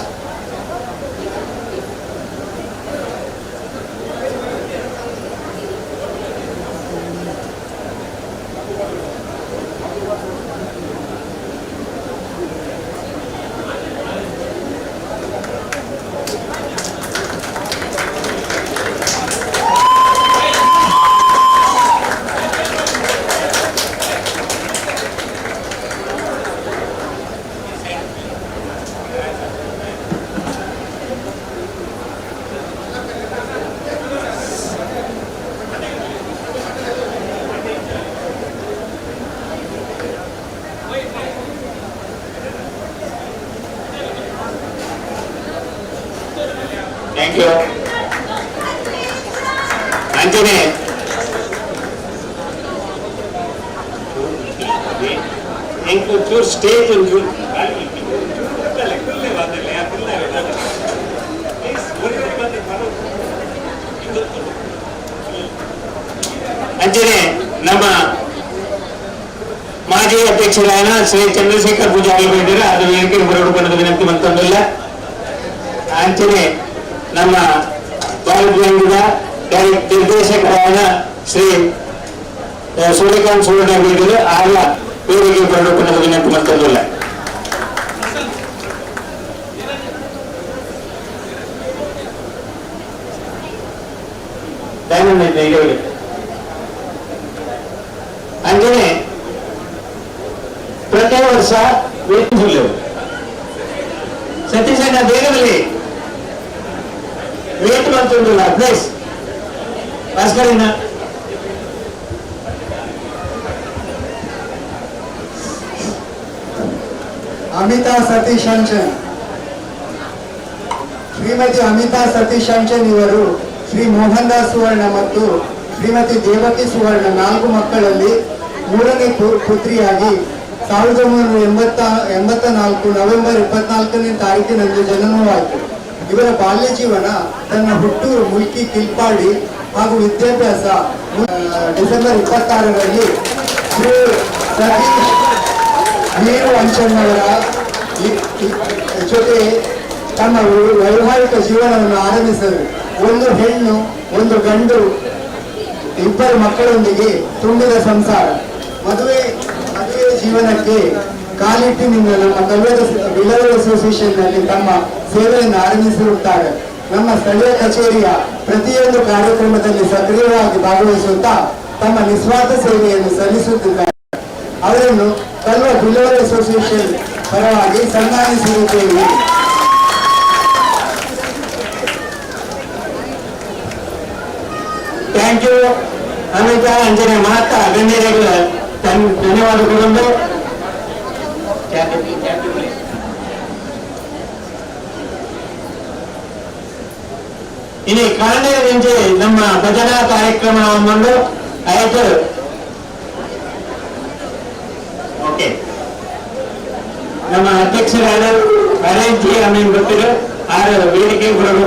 Thank you. ಅಂಚನೆ ಚೂರು ಸ್ಟೇಜ್ ಒಂದು ಅಂಚನೆ ನಮ್ಮ ಮಾಜಿ ಅಧ್ಯಕ್ಷರಾದ ಶ್ರೀ ಚಂದ್ರಶೇಖರ್ ಪೂಜಾರಿ ಬಂದಿದ್ದಾರೆ, ಅದು ವೇದಿಕೆ ಹೊರಡು ವಿನಂತಿ ಮಾಡ್ಕೊಂಡಿಲ್ಲ. ಅಂಚನೆ ನಮ್ಮ ಬಾಲಬ್ಯಾಂಗಿನ ನಿರ್ದೇಶಕರಾದ ಶ್ರೀ ಸೂರ್ಯಕಾಂತ್ ಸುವರ್ಣ ಬಂದಿದ್ದಾರೆ, ಆಗ ವೇದಿಕೆ ಹೊರಡು ವಿನಂತಿ ಮಾಡ್ಕೊಂಡಿಲ್ಲ. ಅಂಜನೆ ಪ್ರತಿ ವರ್ಷ ಸತೀಶ್ ಅಣ್ಣ ಬೇಗದಲ್ಲಿ ವೇಟ್ ಮಾಡ್ತುಂಟಲ್ಲ ಪ್ಲೀಸ್ ಭಾಸ್ಕರಣ್ಣ. ಅಮಿತಾ ಸತೀಶ್ ಅಂಚನ್, ಶ್ರೀಮತಿ ಅಮಿತಾ ಸತೀಶ್ ಅಂಚನ್ ಇವರು ಶ್ರೀ ಮೋಹನ್ ದಾಸ್ ಸುವರ್ಣ ಮತ್ತು ಶ್ರೀಮತಿ ದೇವಕಿ ಸುವರ್ಣ 4 ಮಕ್ಕಳಲ್ಲಿ ಮೂರನೇ ಪುತ್ರಿಯಾಗಿ 1984 ನವೆಂಬರ್ 24ನೇ ತಾರೀಕಿನಂದು ಜನನವಾಯಿತು. ಇವರ ಬಾಲ್ಯ ಜೀವನ ತನ್ನ ಹುಟ್ಟೂರು ಮುಲ್ಕಿ ಕಿಲ್ಪಾಡಿ ಹಾಗೂ ವಿದ್ಯಾಭ್ಯಾಸ ಡಿಸೆಂಬರ್ 26ರಲ್ಲಿ ಶ್ರೀ ಸತೀಶ್ ವೀರು ಅಂಚನ್ನವರ ಜೊತೆ ತಮ್ಮ ವೈವಾಹಿಕ ಜೀವನವನ್ನು ಆರಂಭಿಸಿದರು. ಒಂದು ಹೆಣ್ಣು ಒಂದು ಗಂಡು 2 ಮಕ್ಕಳೊಂದಿಗೆ ತುಂಬಿದ ಸಂಸಾರ. ಮದುವೆ ಜೀವನಕ್ಕೆ ಕಾಲಿಟ್ಟು ನಿಂದ ನಮ್ಮ ಕಲ್ವದ ಬಿಲ್ಲವರ ಅಸೋಸಿಯೇಷನ್ನಲ್ಲಿ ತಮ್ಮ ಸೇವೆಯನ್ನು ಆರಂಭಿಸಿರುತ್ತಾರೆ. ನಮ್ಮ ಸ್ಥಳೀಯ ಕಚೇರಿಯ ಪ್ರತಿಯೊಂದು ಕಾರ್ಯಕ್ರಮದಲ್ಲಿ ಸಕ್ರಿಯವಾಗಿ ಭಾಗವಹಿಸುತ್ತಾ ತಮ್ಮ ನಿಸ್ವಾರ್ಥ ಸೇವೆಯನ್ನು ಸಲ್ಲಿಸುತ್ತಿದ್ದಾರೆ. ಅವರನ್ನು ಕಲ್ವ ಬಿಲ್ಲವರ ಅಸೋಸಿಯೇಷನ್ ಪರವಾಗಿ ಸನ್ಮಾನಿಸಿರುತ್ತೇವೆ. Thank you Amita. ಅಂಜನೆ ಮಾತಾ ಗಣ್ಯರಿಗೆ ಧನ್ಯವಾದಗಳು. ಇನ್ನು ಕಾರಣದಿಂದ ನಮ್ಮ ಭಜನಾ ಕಾರ್ಯಕ್ರಮವನ್ನು ಆಯ್ತು. ಓಕೆ, ನಮ್ಮ ಅಧ್ಯಕ್ಷರಾದ ಹರೇಶ್ ಜಿ ಅಮೀನ್ ಗೊತ್ತಿರು ಆರು ವೇದಿಕೆ ಹೊರಗೆ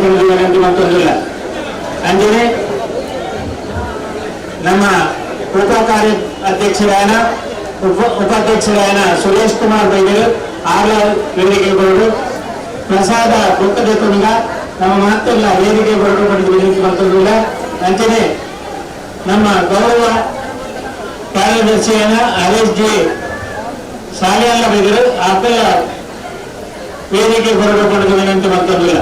ಮತ್ತೊಂದಿಲ್ಲ. ಅಂಜನೆ ನಮ್ಮ ಉಪ ಕಾರ್ಯ ಅಧ್ಯಕ್ಷರಾದ ಉಪಾಧ್ಯಕ್ಷರಾದ ಸುರೇಶ್ ಕುಮಾರ್ ಬೈದರು ಆಗ ವೇದಿಕೆ ಬರಡು ಪ್ರಸಾದ ಬೊಕ್ಕದ ತುಣಿಗ ನಮ್ಮ ಮಾತೆಲ್ಲ ವೇದಿಕೆ ಬರಡು ಪಡೆದು ಮತ್ತೊಂದಿಲ್ಲ. ಅಂಚನೆ ನಮ್ಮ ಗೌರವ ಕಾರ್ಯದರ್ಶಿಯಾದ ಹರೇಶ್ ಜಿ ಸಾಲಿಯಲ್ಲ ಬೈದರು ಆಪೆಲ್ಲ ವೇದಿಕೆ ಹೊರಡು ಪಡೆದು ವಿನಂತಿ ಮತ್ತೊಂದಿಲ್ಲ.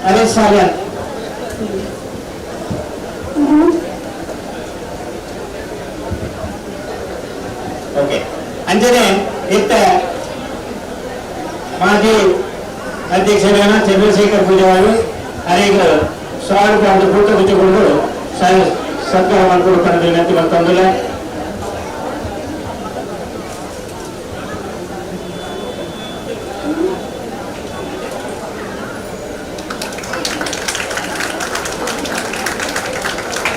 ಹರೀಶ್ ಸಾಲಿಯನ್. ಓಕೆ, ಅಂಜನೆ ಇತ್ತ ಮಾಜಿ ಅಧ್ಯಕ್ಷರಾದ ಚಂದ್ರಶೇಖರ್ ಪೂಜಾರಿ ಅನೇಕ ಸ್ವಾಗತ ಅಂತ ಪೂರ್ತ ಗುಚ್ಚಿಕೊಂಡು ಸತ್ಕಾರ ಮಾಡಿಕೊಡ್ತಾರೆ ವಿನಂತಿ ಮತ್ತೊಂದಿಲ್ಲ.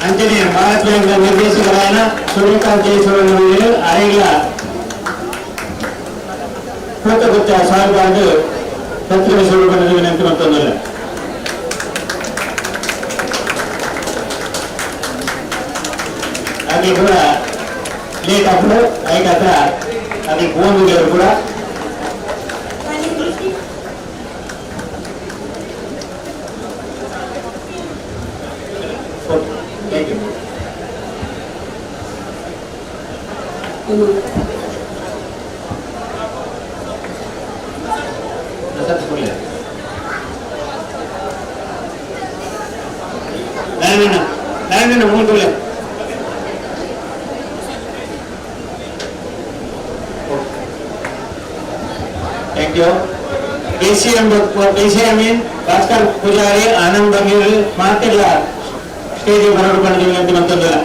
ಅಂಜನೇ ಭಾರತ್ ಬ್ಯಾಂಕ್ನ ನಿರ್ದೇಶಕರಾದ ಸೂರ್ಯಕಾಂತ್ ಜಯಸ್ವಾಮಿ ಅರೇಗ ಪೂರ್ತ ಗುಚ್ಚ ಸ್ವಾಗತ ಪತ್ರಿಕೆ ಸ್ವರೂಪದ ವಿನಂತಿ ಮತ್ತೊಂದಿಲ್ಲ. అది కూడా లేట్ అప్పుడు అయికత్ర అది ఫోన్ కూడా. Thank you. Narayana Narayana ಮೂರು. Thank you. KCM KCM Bhaskar Poojary Anand Bangeer ಮಾತೆಲ್ಲ ಸ್ಟೇಜ್ ಬರೋಡು ಪಡೆದಿವೆ ಅಂತ ಬಂತಂದಿಲ್ಲ.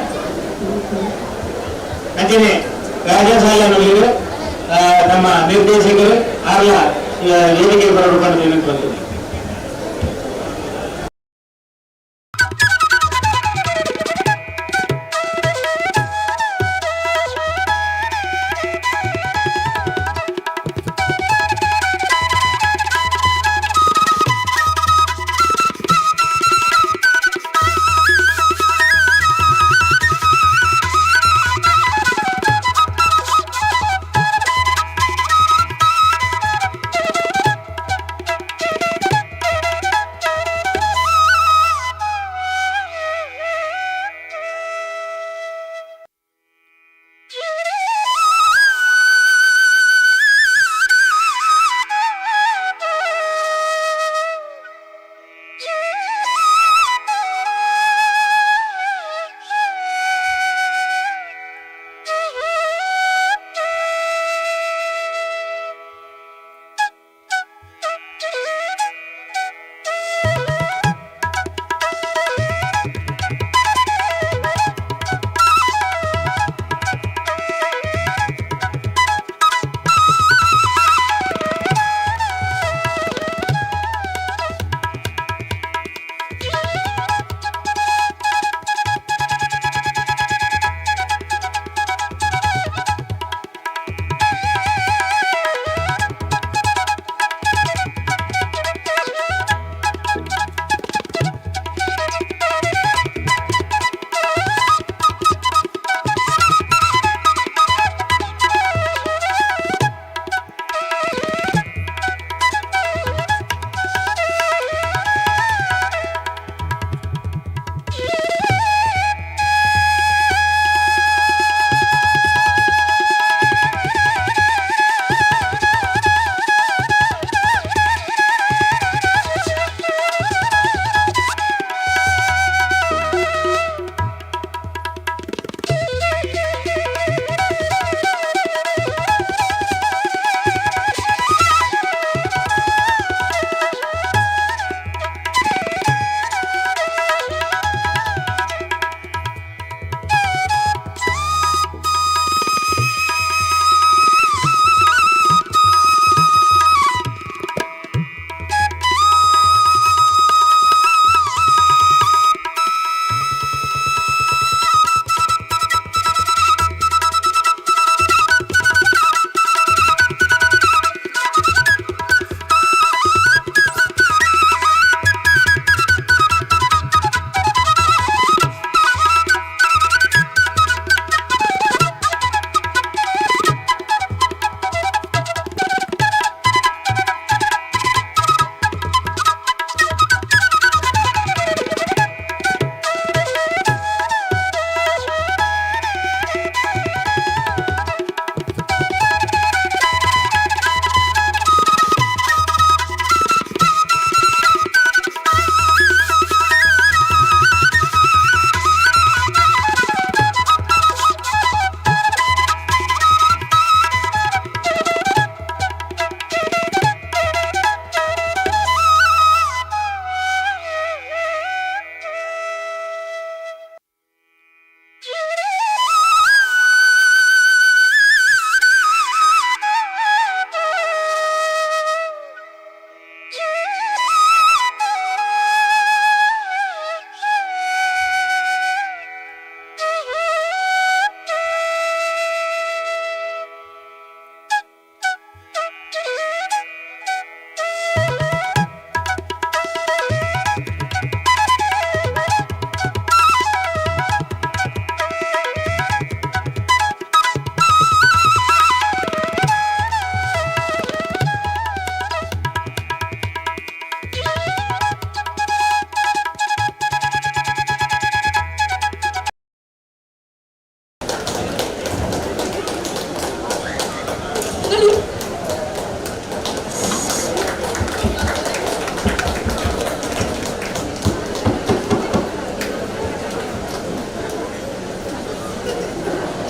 ಅಂಚನೆ ರಾಜಸಾಲ ನಮ್ಮ ನಿರ್ದೇಶಕರು ಆರ್ಲ ವೇದಿಕೆ ಬರೋಡು ಪಡೆದಿವೆ ಅಂತ ಬಂತದ್ದು.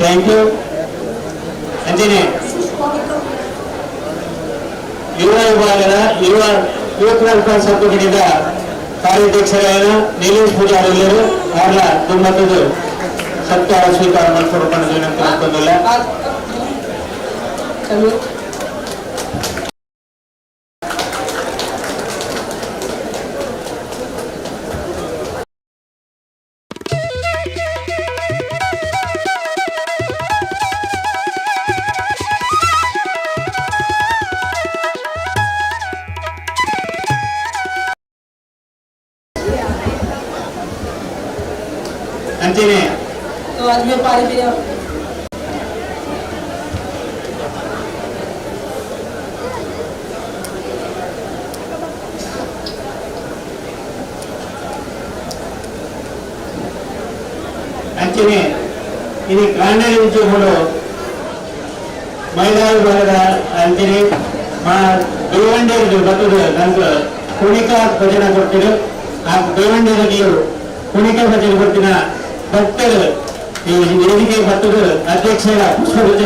Thank you. ಅಂಚನೆ ಯುವ ವಿಭಾಗದ ಯುವ ಯುವಕರ ಸಭೆಗಳಿಂದ ಕಾರ್ಯಾಧ್ಯಕ್ಷರಾದ ನೀಲೇಶ್ ಪೂಜಾರಿ ಅವರ ದುಮ್ಮತ್ತದ ಸತ್ಕಾರ ಸ್ವೀಕಾರ ಮಾಡಿಕೊಂಡು ವಿನಂತಿ. ಅಂಚನೆ तो आज मैं पानी पी ಅಂಚನೆ ಇದು ಕಾಂಡೇರಿ ಉದ್ಯೋಗಗಳು ಮಹಿಳಾ ವಿಭಾಗದ ಅಂಚನೆ ಮಾ ದೇವಂಡೇರಿ ಬರ್ತದೆ ನಂಗೆ ಕುಣಿಕ ಭಜನೆ ಕೊಡ್ತೀರಿ. ಆ ದೇವಂಡೇರಿಗೆ ಕುಣಿಕ ಭಜನೆ ಕೊಡ್ತಿನ ಭಕ್ತರು ಈ ವೇದಿಕೆ ಭಕ್ತರು ಅಧ್ಯಕ್ಷರ ಪುಷ್ಪಗುಚ್ಛ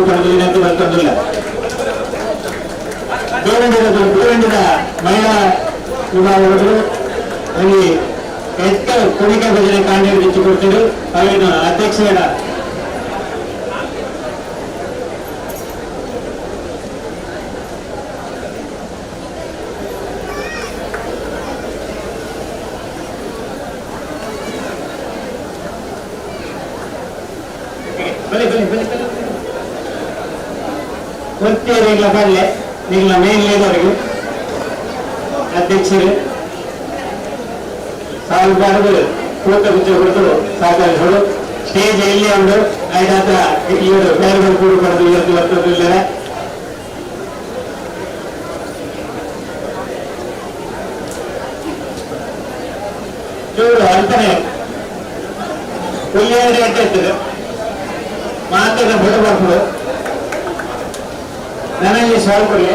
ಪಡೆದು ವಿನಂತಿ ಬರ್ತದಿಲ್ಲ. ದೇವಂಡಿರ ದೇವಂಡಿರ ಮಹಿಳಾ ವಿಭಾಗದವರು ಅಲ್ಲಿ ಎತ್ತ ಕುಣಿಕ ಭಜನೆ ಕಾಂಡೇರಿ ಹೆಚ್ಚು ಕೊಡ್ತೀರಿ. ಅಲ್ಲಿನ ಅಧ್ಯಕ್ಷರ ಬನ್ನಿ ಬನ್ನಿ ಬನ್ನಿ ಬನ್ನಿ. ಒತ್ತೇರಿಗಳ ಬರಲೆ ನಿಗಳ ಮೇನ್ ಲೀಡರ್ಗೆ ಅಧ್ಯಕ್ಷರು ಸಾವಿರಾರು ಕೂಟ ಗುಚ್ಚ ಕೊಡ್ತರು ಸಹಕರಿಸೋಡು. ಸ್ಟೇಜ್ ಎಲ್ಲಿ ಉಂಡು ಐದಾತ್ರ ಇವರು ಬೇರೆ ಬೇರೆ ಕೂಡು ಪಡೆದು ಇವತ್ತು ಬರ್ತದಿಲ್ಲ. ಚೂರು ಅಂತಾನೆ ಹುಲ್ಲೇರಿ ಅಂತ ಇರ್ತದೆ ಮಾತಾಡ ಫೋಟೋ ಬರ್ಬೋದು. ನನಗೆ ಸಾಲ್ವ್ ಕೊಡಲಿ.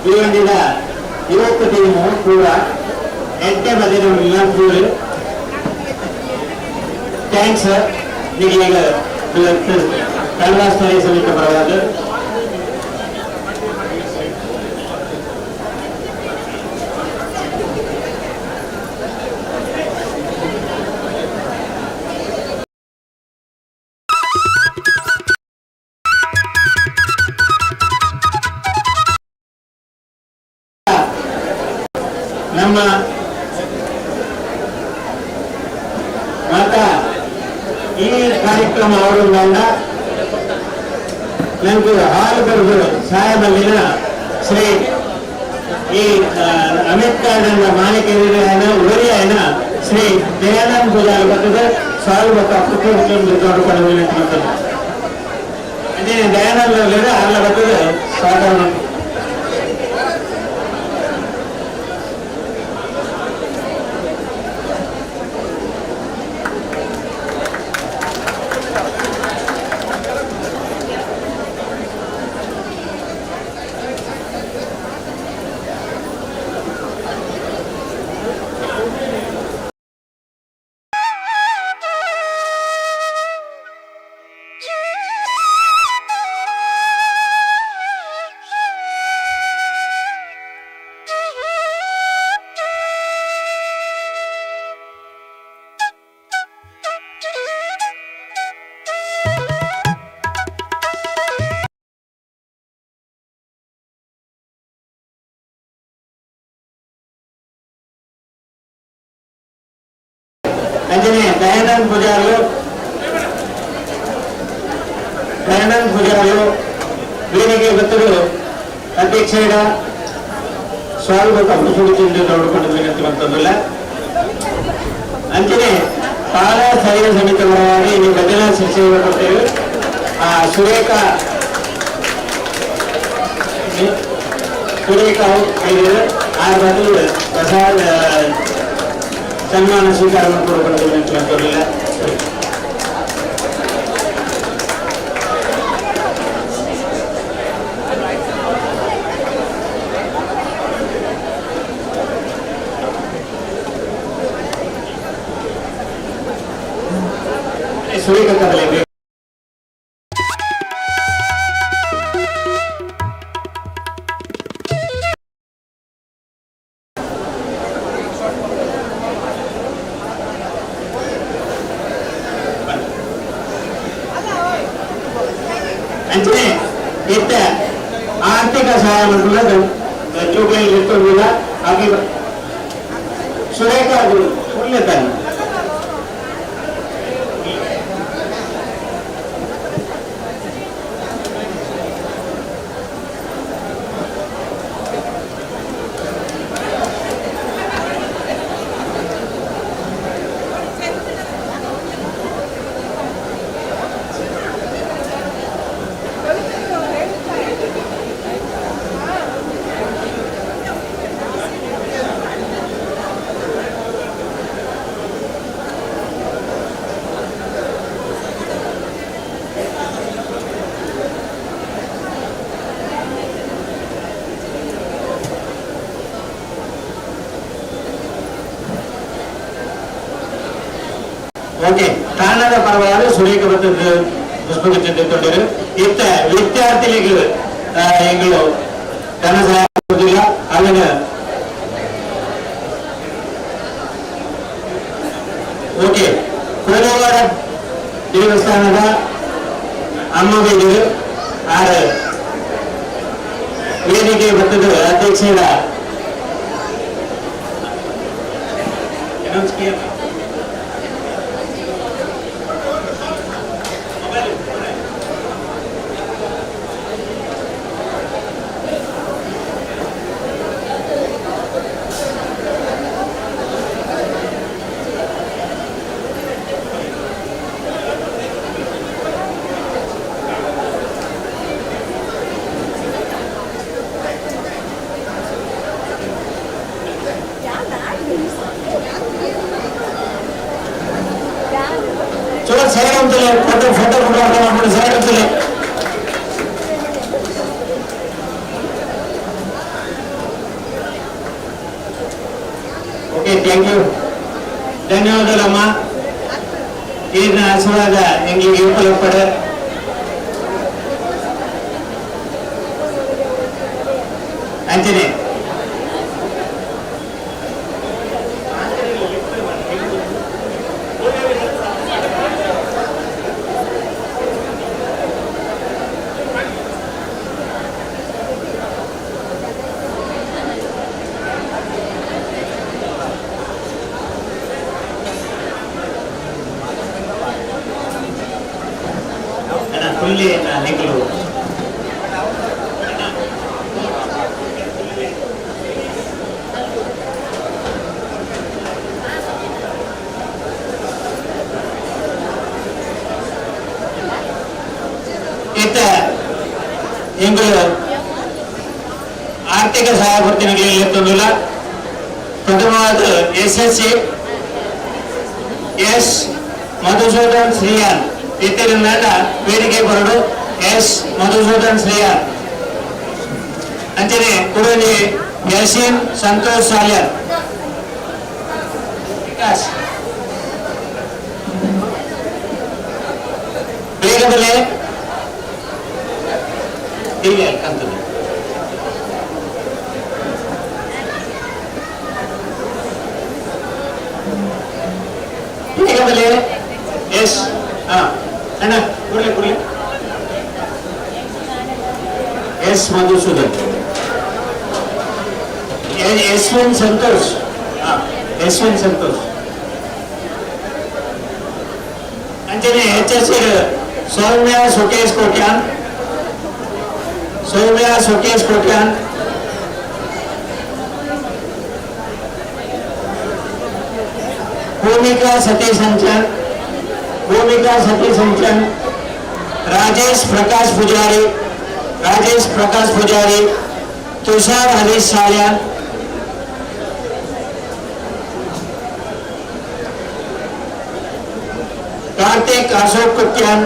ಭಿವಂಡಿದ ಯುವಕ ಟೀಮು ಕೂಡ ಎಡ್ಡೆ ಬದಿನ ಕೂಡ thanks. ಈಗ ಕನ್ನಡ ಸ್ಥಳೀಯ ಸಮಿತಿ ಪರವಾದ ನಮ್ಮ ಮಾತಾ ಈ ಕಾರ್ಯಕ್ರಮ ಅವರಿಂದ ನಮ್ಗೆ ಹಾಲು ಬರೆದು ಸಾಹೇಬಲ್ಲಿನ ಶ್ರೀ ಈ ಅಮಿತ್ ಕಾರ್ಡನ್ನ ಮಾಲೀಕರಿನ ಒರಿಯನ ಶ್ರೀ ದಯಾನಂದ ಪೂಜಾರಿ ಬರ್ತದೆ. ಸಾಲು ಬಕ್ಕ ಪುಸ್ತಕ ಅದೇ ದಯಾನಂದ ಅಲ್ಲ ಬರ್ತದೆ ಸಾಧಾರಣ. ಅಂಚನೆ ದಯಾನಂದ್ ಪೂಜಾರ್ಲು, ದಯಾನಂದ್ ಪೂಜಾರ್ಲು ವೇದಿಕೆ ಭಕ್ತರು ಅಧ್ಯಕ್ಷರ ಸ್ವಾಗತ ಪುಷ್ಪಗುಚ್ಛ ನೋಡಿಕೊಂಡು ವಿನಂತಿ ಮಾಡ್ತದಲ್ಲ. ಅಂಚನೆ ಪಾಲ ಸ್ಥಳೀಯ ಸಮಿತಿ ಪರವಾಗಿ ಇಲ್ಲಿ ಭಜನಾ ಶಿಕ್ಷಣ ಕೊಡ್ತೇವೆ. ಆ ಸುರೇಖಾ ಸುರೇಖಾ ಆರು ಬದಲು ಪ್ರಸಾದ ಸನ್ಮಾನ ಸ್ವೀಕಾರ ಮಾಡಿಕೊಂಡು ವಿನಂತಿ ಮಾಡ್ತದಲ್ಲ. ಸುರೇಖಾ ಕಬಲೆ. ಅಂಚನೆ ಇತ್ತ ಆರ್ಥಿಕ ಸಹಾಯ ಮಾಡಿಕೊಳ್ಳೋದು ಜೋಗಲ್ಲಿ ಇರ್ತೋದಿಲ್ಲ. ಹಾಗೆ ಸುರೇಖಾ ಒಳ್ಳೆ ತಾನೆ. ಓಕೆ, ಕನ್ನಡ ಪರವಾದ ಸುರೇಖ ಮತ್ತು ಪುಷ್ಪಗುಚ್ಛ ತೆಗೆದುಕೊಂಡರು. ಇತ್ತ ವಿದ್ಯಾರ್ಥಿಗಳಿಗೆ ಎಂಗಳು ಧನ ಸಹಾಯ ಕೊಡುವುದಿಲ್ಲ. ಅದನ್ನು ಓಕೆ, ಕೋಲಾರ ದೇವಸ್ಥಾನದ ಅಮ್ಮ ಬೈದರು ಆರು ವೇದಿಕೆ ಬರ್ತದೆ ಅಧ್ಯಕ್ಷರ ಫೋಟೋ ಫೋಟೋ ಫೋಟೋ ಮಾಡ್ಕೊಂಡು ಸೈಡ್ ಅಂತಲೇ. Okay, thank you, ಧನ್ಯವಾದಗಳಮ್ಮ. ಈಗಿನ ಆಶೀರ್ವಾದ ಎಂಗಳಿಗೆ ಉಪಯೋಗಪಡ. ಅಂಚನೆ ಫುಲ್ಲಿ ನಿಗಲು ಇತ್ತ ಎಂಗಳು ಆರ್ಥಿಕ ಸಹಾಯ ಕೊಡ್ತೀನಿ ಇರ್ತದಿಲ್ಲ. ಪ್ರಥಮವಾದ S S C S Madhusudan Shriyan ಇತರಿಂದ ವೇದಿಕೆ ಬರಡು ಎಸ್ ಮಧುಸೂದನ್ ಶ್ರೀಯಾನ್. ಅಂಚನೆ ಕುಡಲಿ ಯಶಿನ್ ಸಂತೋಷ್ ಸಾಲ್ಯಾನ್. ವಿಕಾಸ್ ಬೇಗದಲ್ಲೇ ಹೀಗೆ ಅಂತದ್ದು. ಬೇಗದಲ್ಲೇ ಎಸ್ ಹಾ ಅಣ್ಣ ಕೂಡಲೇ ಕೂಡಲೇ ಎಸ್ ಮಧುಸೂದನ್ ಎಸ್ ಎನ್ ಸಂತೋಷ್. ಹಾ ಎಸ್ ಎನ್ ಸಂತೋಷ್. ಅಂಚನೆ ಎಚ್ ಎಸ್ ಸೌಮ್ಯ ಸುಕೇಶ್ ಕೋಟ್ಯಾನ್, ಸೌಮ್ಯ ಸುಕೇಶ್ ಕೋಟ್ಯಾನ್, ಭೂಮಿಕಾ ಸತೀಶ್ ಅಂಚನ್, ಭೂಮಿಕಾ ಸತೀಶ್ ಅಂಚನ್, ರಾಜೇಶ್ ಪ್ರಕಾಶ್ ಪೂಜಾರಿ, ರಾಜೇಶ್ ಪ್ರಕಾಶ್ ಪೂಜಾರಿ, ತುಷಾರ್ ಹರೀಶ್ ಸಾಲ್ಯಾನ್, ಕಾರ್ತಿಕ್ ಅಶೋಕ್ ಕುಟ್ಯಾನ್,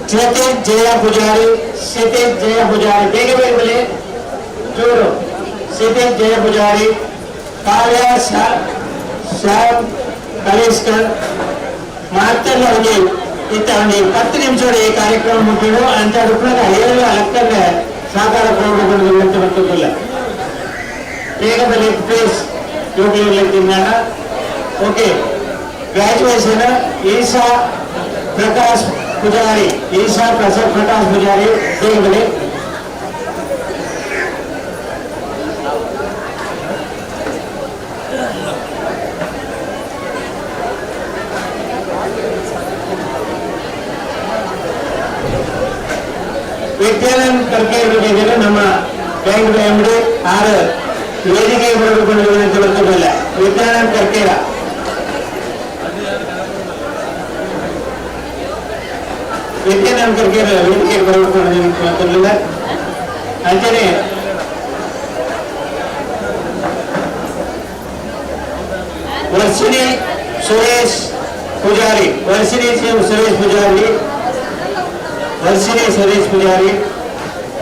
ಕ್ಷಿತಿಜ್ ಜಯ ಪೂಜಾರಿ, ಕ್ಷಿತಿಜ್ ಜಯ ಪೂಜಾರಿ, ಬೇಗ ಬೇಗ ಬಲಿ ಜೋರು, ಕ್ಷಿತಿಜ್ ಜಯ ಪೂಜಾರಿ, ಕಾವ್ಯ ಶ್ಯಾಮ್ ಕಲೇಶ್ಕರ್. ಮಾತೆಲ್ಲ ಒಂಜಿ ಇತ್ತ ಒಂಜಿ 10 ನಿಮಿಷ ಈ ಕಾರ್ಯಕ್ರಮ ಮುಗಿದು ಅಂತ ರುಪ್ನಾಗ ಏಳು ಲಕ್ಕಂದ್ರೆ ಸಹಕಾರ ಕೊಡಬೇಕು ಬರ್ತದಿಲ್ಲ. ಬೇಗ ಬಲಿ ಪ್ಲೀಸ್ ಯೋಗಿ ತಿನ್ನೋಣ. ಓಕೆ, ಗ್ರಾಜುಯೇಷನ್ ಈಶಾ ಪ್ರಕಾಶ್ ಪೂಜಾರಿ, ಈಶಾ ಪ್ರಕಾಶ್ ಪೂಜಾರಿ, ಬೇಗ ಬಲಿ. ವಿದ್ಯಾನಂದ್ ಕರ್ಕೆ ಇರಬೇಕಿದ್ರೆ ನಮ್ಮ ಬ್ಯಾಂಕ್ ಎಂ ಡಿ ಆರು ವೇದಿಕೆ ಬರಬೇಕು ಅಂತ ಬರ್ತದಿಲ್ಲ. ವಿದ್ಯಾನಂದ್ ಕರ್ಕೇರ, ವಿದ್ಯಾನಂದ್ ಕರ್ಕೇರ ವೇದಿಕೆ ಬರಬೇಕು ಅಂತ. ಅಂಚನೆ ವರ್ಷಿಣಿ ಸುರೇಶ್ ಪೂಜಾರಿ, ವರ್ಷಿಣಿ ಸುರೇಶ್ ಪೂಜಾರಿ, ವರ್ಷಿಣಿ ಸುರೇಶ್ ಪೂಜಾರಿ,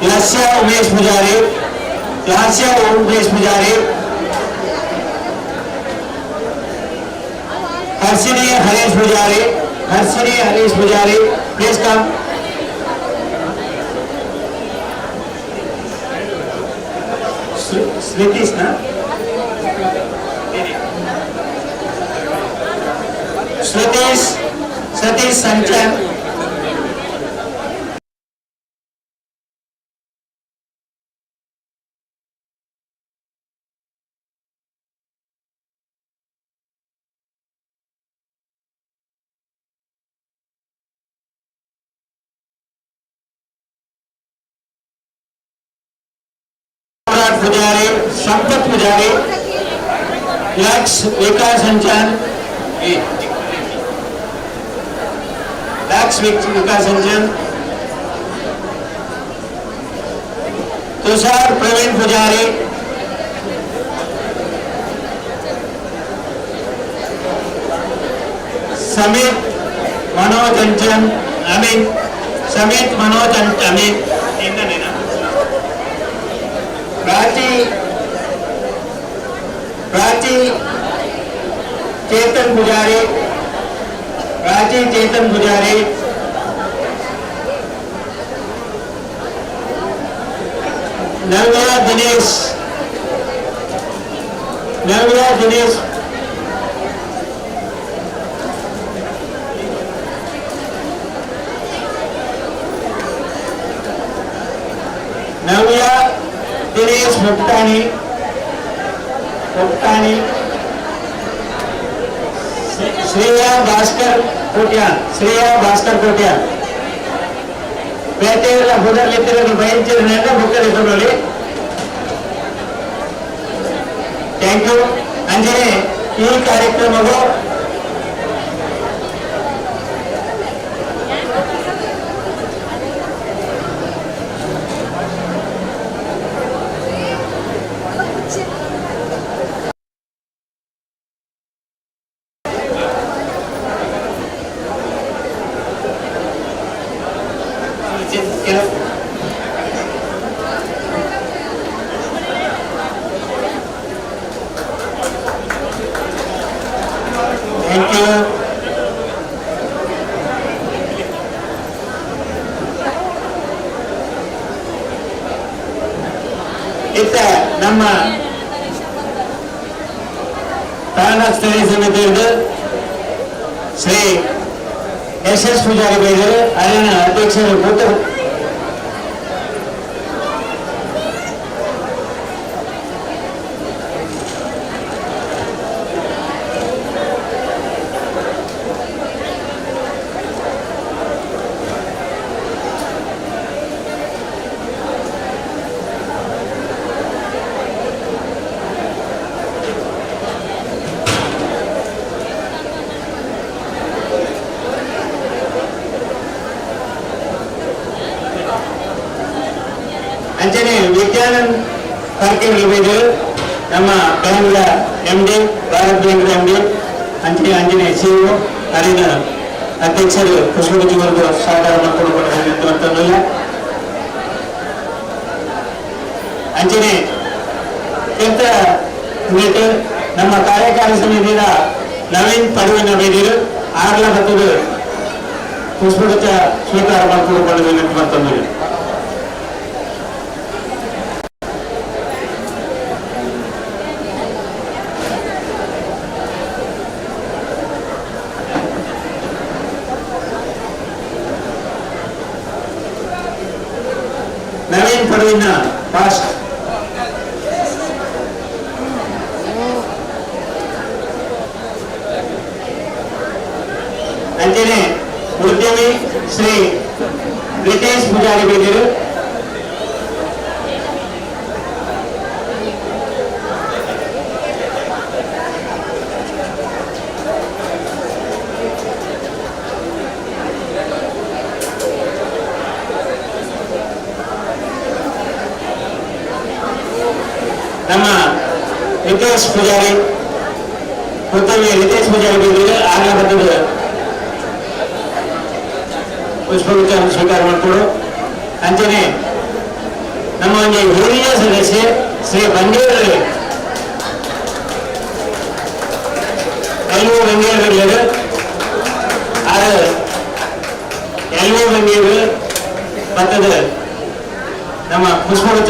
ಲಸ್ಯ ಉಮೇಶ್ ಪೂಜಾರಿ, ಲಾಸ್ಯ ಉಮೇಶ್ ಪೂಜಾರಿ, ಹರ್ಷಿಣಿ ಹರೀಶ್ ಪೂಜಾರಿ, ಹರ್ಷಿಣಿ ಹರೀಶ್ ಪೂಜಾರಿ, ಪ್ಲೀಸ್ ಕಮ್. ಸ್ಮೃತಿಸ್ ನಾ? ಶ್ರುತೀಶ್ ಸತೀಶ್ ಸಂಚನ್, ಪೂಜಾರಿ, ಸಂಪತ್ ಪೂಜಾರಿ, ಲಕ್ಷ ವಿಕಾಸ್ ಅಂಚನ್, ಲಕ್ಷ ವಿಕಾಸ್ ಅಂಚನ್, ತುಷಾರ್ ಪ್ರವೀಣ್ ಪೂಜಾರಿ, ಸಮಿತ್ ಮನೋಜ್ ಅಂಚನ್, ಅಮಿನ್, ಸಮಿತ್ ಮನೋಜ್ ಅಮಿನ್, ಪ್ರಾಚಿ, ಪ್ರಾಚಿ ಚೇತನ್ ಪೂಜಾರಿ, ಪ್ರಾಚಿ ಚೇತನ್ ಪೂಜಾರಿ, ನವ್ಯ ದಿನೇಶ್, ನವ್ಯ ದಿನೇಶ್, ನವ್ಯ ದಿನೇಶ್ ಮುಕ್ತಾನಿ, ಮುಕ್ತಾನಿ, ಶ್ರೇಯಾ ಭಾಸ್ಕರ್ ಕೋಟ್ಯಾನ್, ಶ್ರೇಯಾ ಭಾಸ್ಕರ್ ಕೋಟ್ಯಾನ್. ಬೇಟೆಯಲ್ಲ ಹೋದರ್ಲಿತ್ತಿರೋ ಬಯಂಚಿರನ್ನೆಲ್ಲ ಬುಕ್ಕಲ್ಲಿ ತಗೊಳ್ಳಿ. Thank you. ಅಂಜನೆ ಈ ಕಾರ್ಯಕ್ರಮವು thank you. ಇತ್ತ ನಮ್ಮ ತಾಂಡ ಸ್ಥಳೀಯ ಸಮಿತಿಯಿಂದ ಶ್ರೀ ಎಸ್ ಎಸ್ ಪೂಜಾರಿ ಬೈದರು, ಅಲ್ಲಿನ ಅಧ್ಯಕ್ಷರು ಕೂತು ವಿಜ್ಞಾನನ್ ಕಾರ್ಯಕ್ರಮ ನಮ್ಮ ಬ್ಯಾಂಕ್ದ ಎಂ ಡಿ, ಭಾರತ್ ಬ್ಯಾಂಕ್ದ ಎಂ ಡಿ ಅಂಚನೆ ಅಂಜನೆ ಸಿಇಒ ಅರಿನ ಅಧ್ಯಕ್ಷರು ಪುಷ್ಪಗುಚ್ಛ ಸಹಕಾರ ಮಾಡಿಕೊಂಡು ಅಂಚನೆ ಕೆಂತ ನಮ್ಮ ಕಾರ್ಯಕಾರಿ ಸಮಿತಿಯ ನವೀನ್ ಪಡುವಿನ ಬೇದಿರು ಆರ್ಲ ಬತ್ತದು ಪುಷ್ಪಗುಚ್ಛ ಸ್ವೀಕಾರ ಮಾಡಿಕೊಂಡು ವಿನಂತಿ ಮಾಡ್ತಂದ್ರೆ. ನವೀನ್ ಪಡುವಿನ ಪಾಸ್ಟ್ ಅಂಚನೆ ಉದ್ಯಮಿ ಶ್ರೀ ರಿತೇಶ್ ಪೂಜಾರಿ ಬೇದಿರು ನಮ್ಮ ರಿತೇಶ್ ಪೂಜಾರಿ ಉದ್ಯಮಿ ರಿತೇಶ್ ಪೂಜಾರಿ ಬೇದಿರು ಆಗ ಬರ್ತದೆ ಪುಷ್ಪಗುಚ್ಛ ಸ್ವೀಕಾರ ಮಾಡಿಕೊಡು. ಅಂಚನೆ ನಮ್ಮ ಒಂದು ಹಿರಿಯ ಸದಸ್ಯ ಶ್ರೀ ಬಂಗೇರು ಎಲ್ ಒ ಬಂಗೇರು ಆರು ಎಲ್ ಒ ಬಂಗೇರು ಮತ್ತದು ನಮ್ಮ ಪುಷ್ಪಗುಚ್ಛ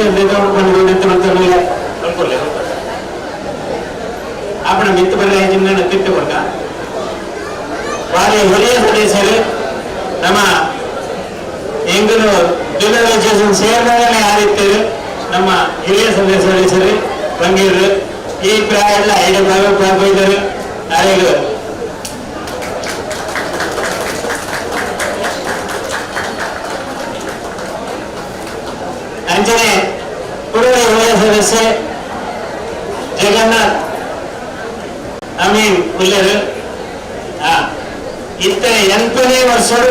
આપણે ಮಿತ್ತು ಬರ ತಿಟ್ಟು ಕೊಡ್ಕ ವಾರಿ ಹಿರಿಯ ಸದಸ್ಯರು ನಮ್ಮ ಎಂಗಲು ಜಿಲ್ಲಾ ಸೇರಿದಾಗಲೇ ಆದಿತ್ಯರು ನಮ್ಮ ಹಿರಿಯ ಸದಸ್ಯರು ಬಂಗೀರು ಈ ಪ್ರಾಯ ಎಲ್ಲ ಐದು ಭಾಗ ಇದ್ದರು ಆರೆಗೂ ಅಂಚನೆ ಕುಡೂರು ಹಿರಿಯ ಸದಸ್ಯ ಜಗನ್ನಾಥ್ ಅಮೀನ್ ಉಲ್ಲೇರು ಇತ್ತ 8ನೇ ವರ್ಷರು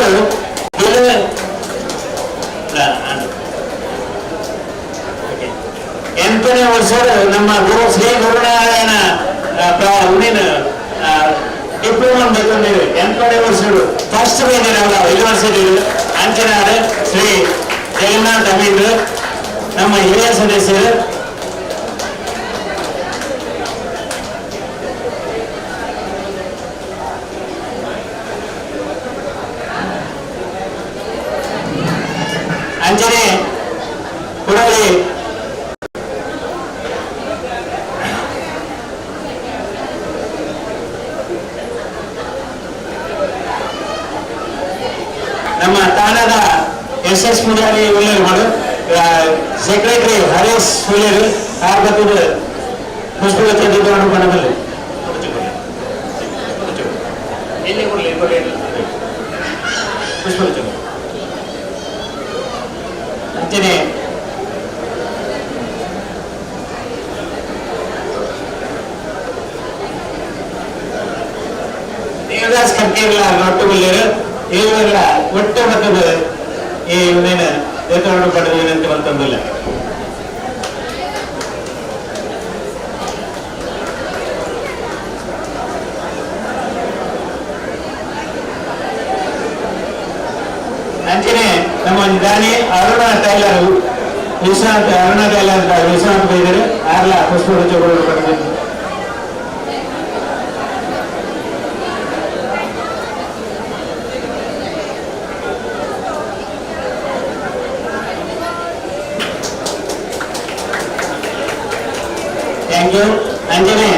8ನೇ ವರ್ಷ ನಮ್ಮ ಗುರು ಶ್ರೀ ಗುರುನಾರಾಯಣ ಡಿಪ್ಲೊಮಾ ಬೇಕು 8ನೇ ವರ್ಷಗಳು ಫಸ್ಟ್ ಬಂದಿರಲ್ಲ ಯೂನಿವರ್ಸಿಟಿ ಅಂಚನಾಡು ಶ್ರೀ ಜಗನ್ನಾಥ್ ಅಮೀನ್ ನಮ್ಮ ಹಿರಿಯ ಸದಸ್ಯರು. ಅಂಚನೆ ಕುಡಲಿ ನಮ್ಮ ತಾಣದ ಎಸ್ ಎಸ್ ಪೂಜಾರಿ ಉಳ್ಳೇರು ಮಾಡು ಸೆಕ್ರೆಟರಿ ಹರೀಶ್ ಉಳ್ಳೇರು ಆರ್ಬತ್ತದ ಪುಷ್ಪಗುಚ್ಛ ಬಣ್ಣದಲ್ಲಿ ಎಲ್ಲಿ ಕೊಡಲಿ ಪುಷ್ಪಗುಚ್ಛ ಅಂಚನೆ ದೇವದಾಸ್ ಕರ್ಕೇರ್ಲ ಒಟ್ಟು ಬಲ್ಲೇರು ಇವೆಲ್ಲ ಒಟ್ಟು ಬರ್ತದೆ ಈ ಇವನೇನು ದೇವತೋಡು ಪಡೆದ ವಿನಂತಿ ಬಂತಂದಿಲ್ಲ. ಅಂಚನೆ ನಮ್ಮ ದಾನಿ ಅರುಣ ಟೈಲರ್ ವಿಶ್ವನಾಥ್ ಅರುಣ ಟೈಲರ್ ಅಂತ ವಿಶ್ವನಾಥ್ ಬೈದರು ಆರ್ಲ ಪುಷ್ಪಗುಚ್ಛ ಪಡೆದಿದ್ದು. Thank you. ಅಂಜನೆ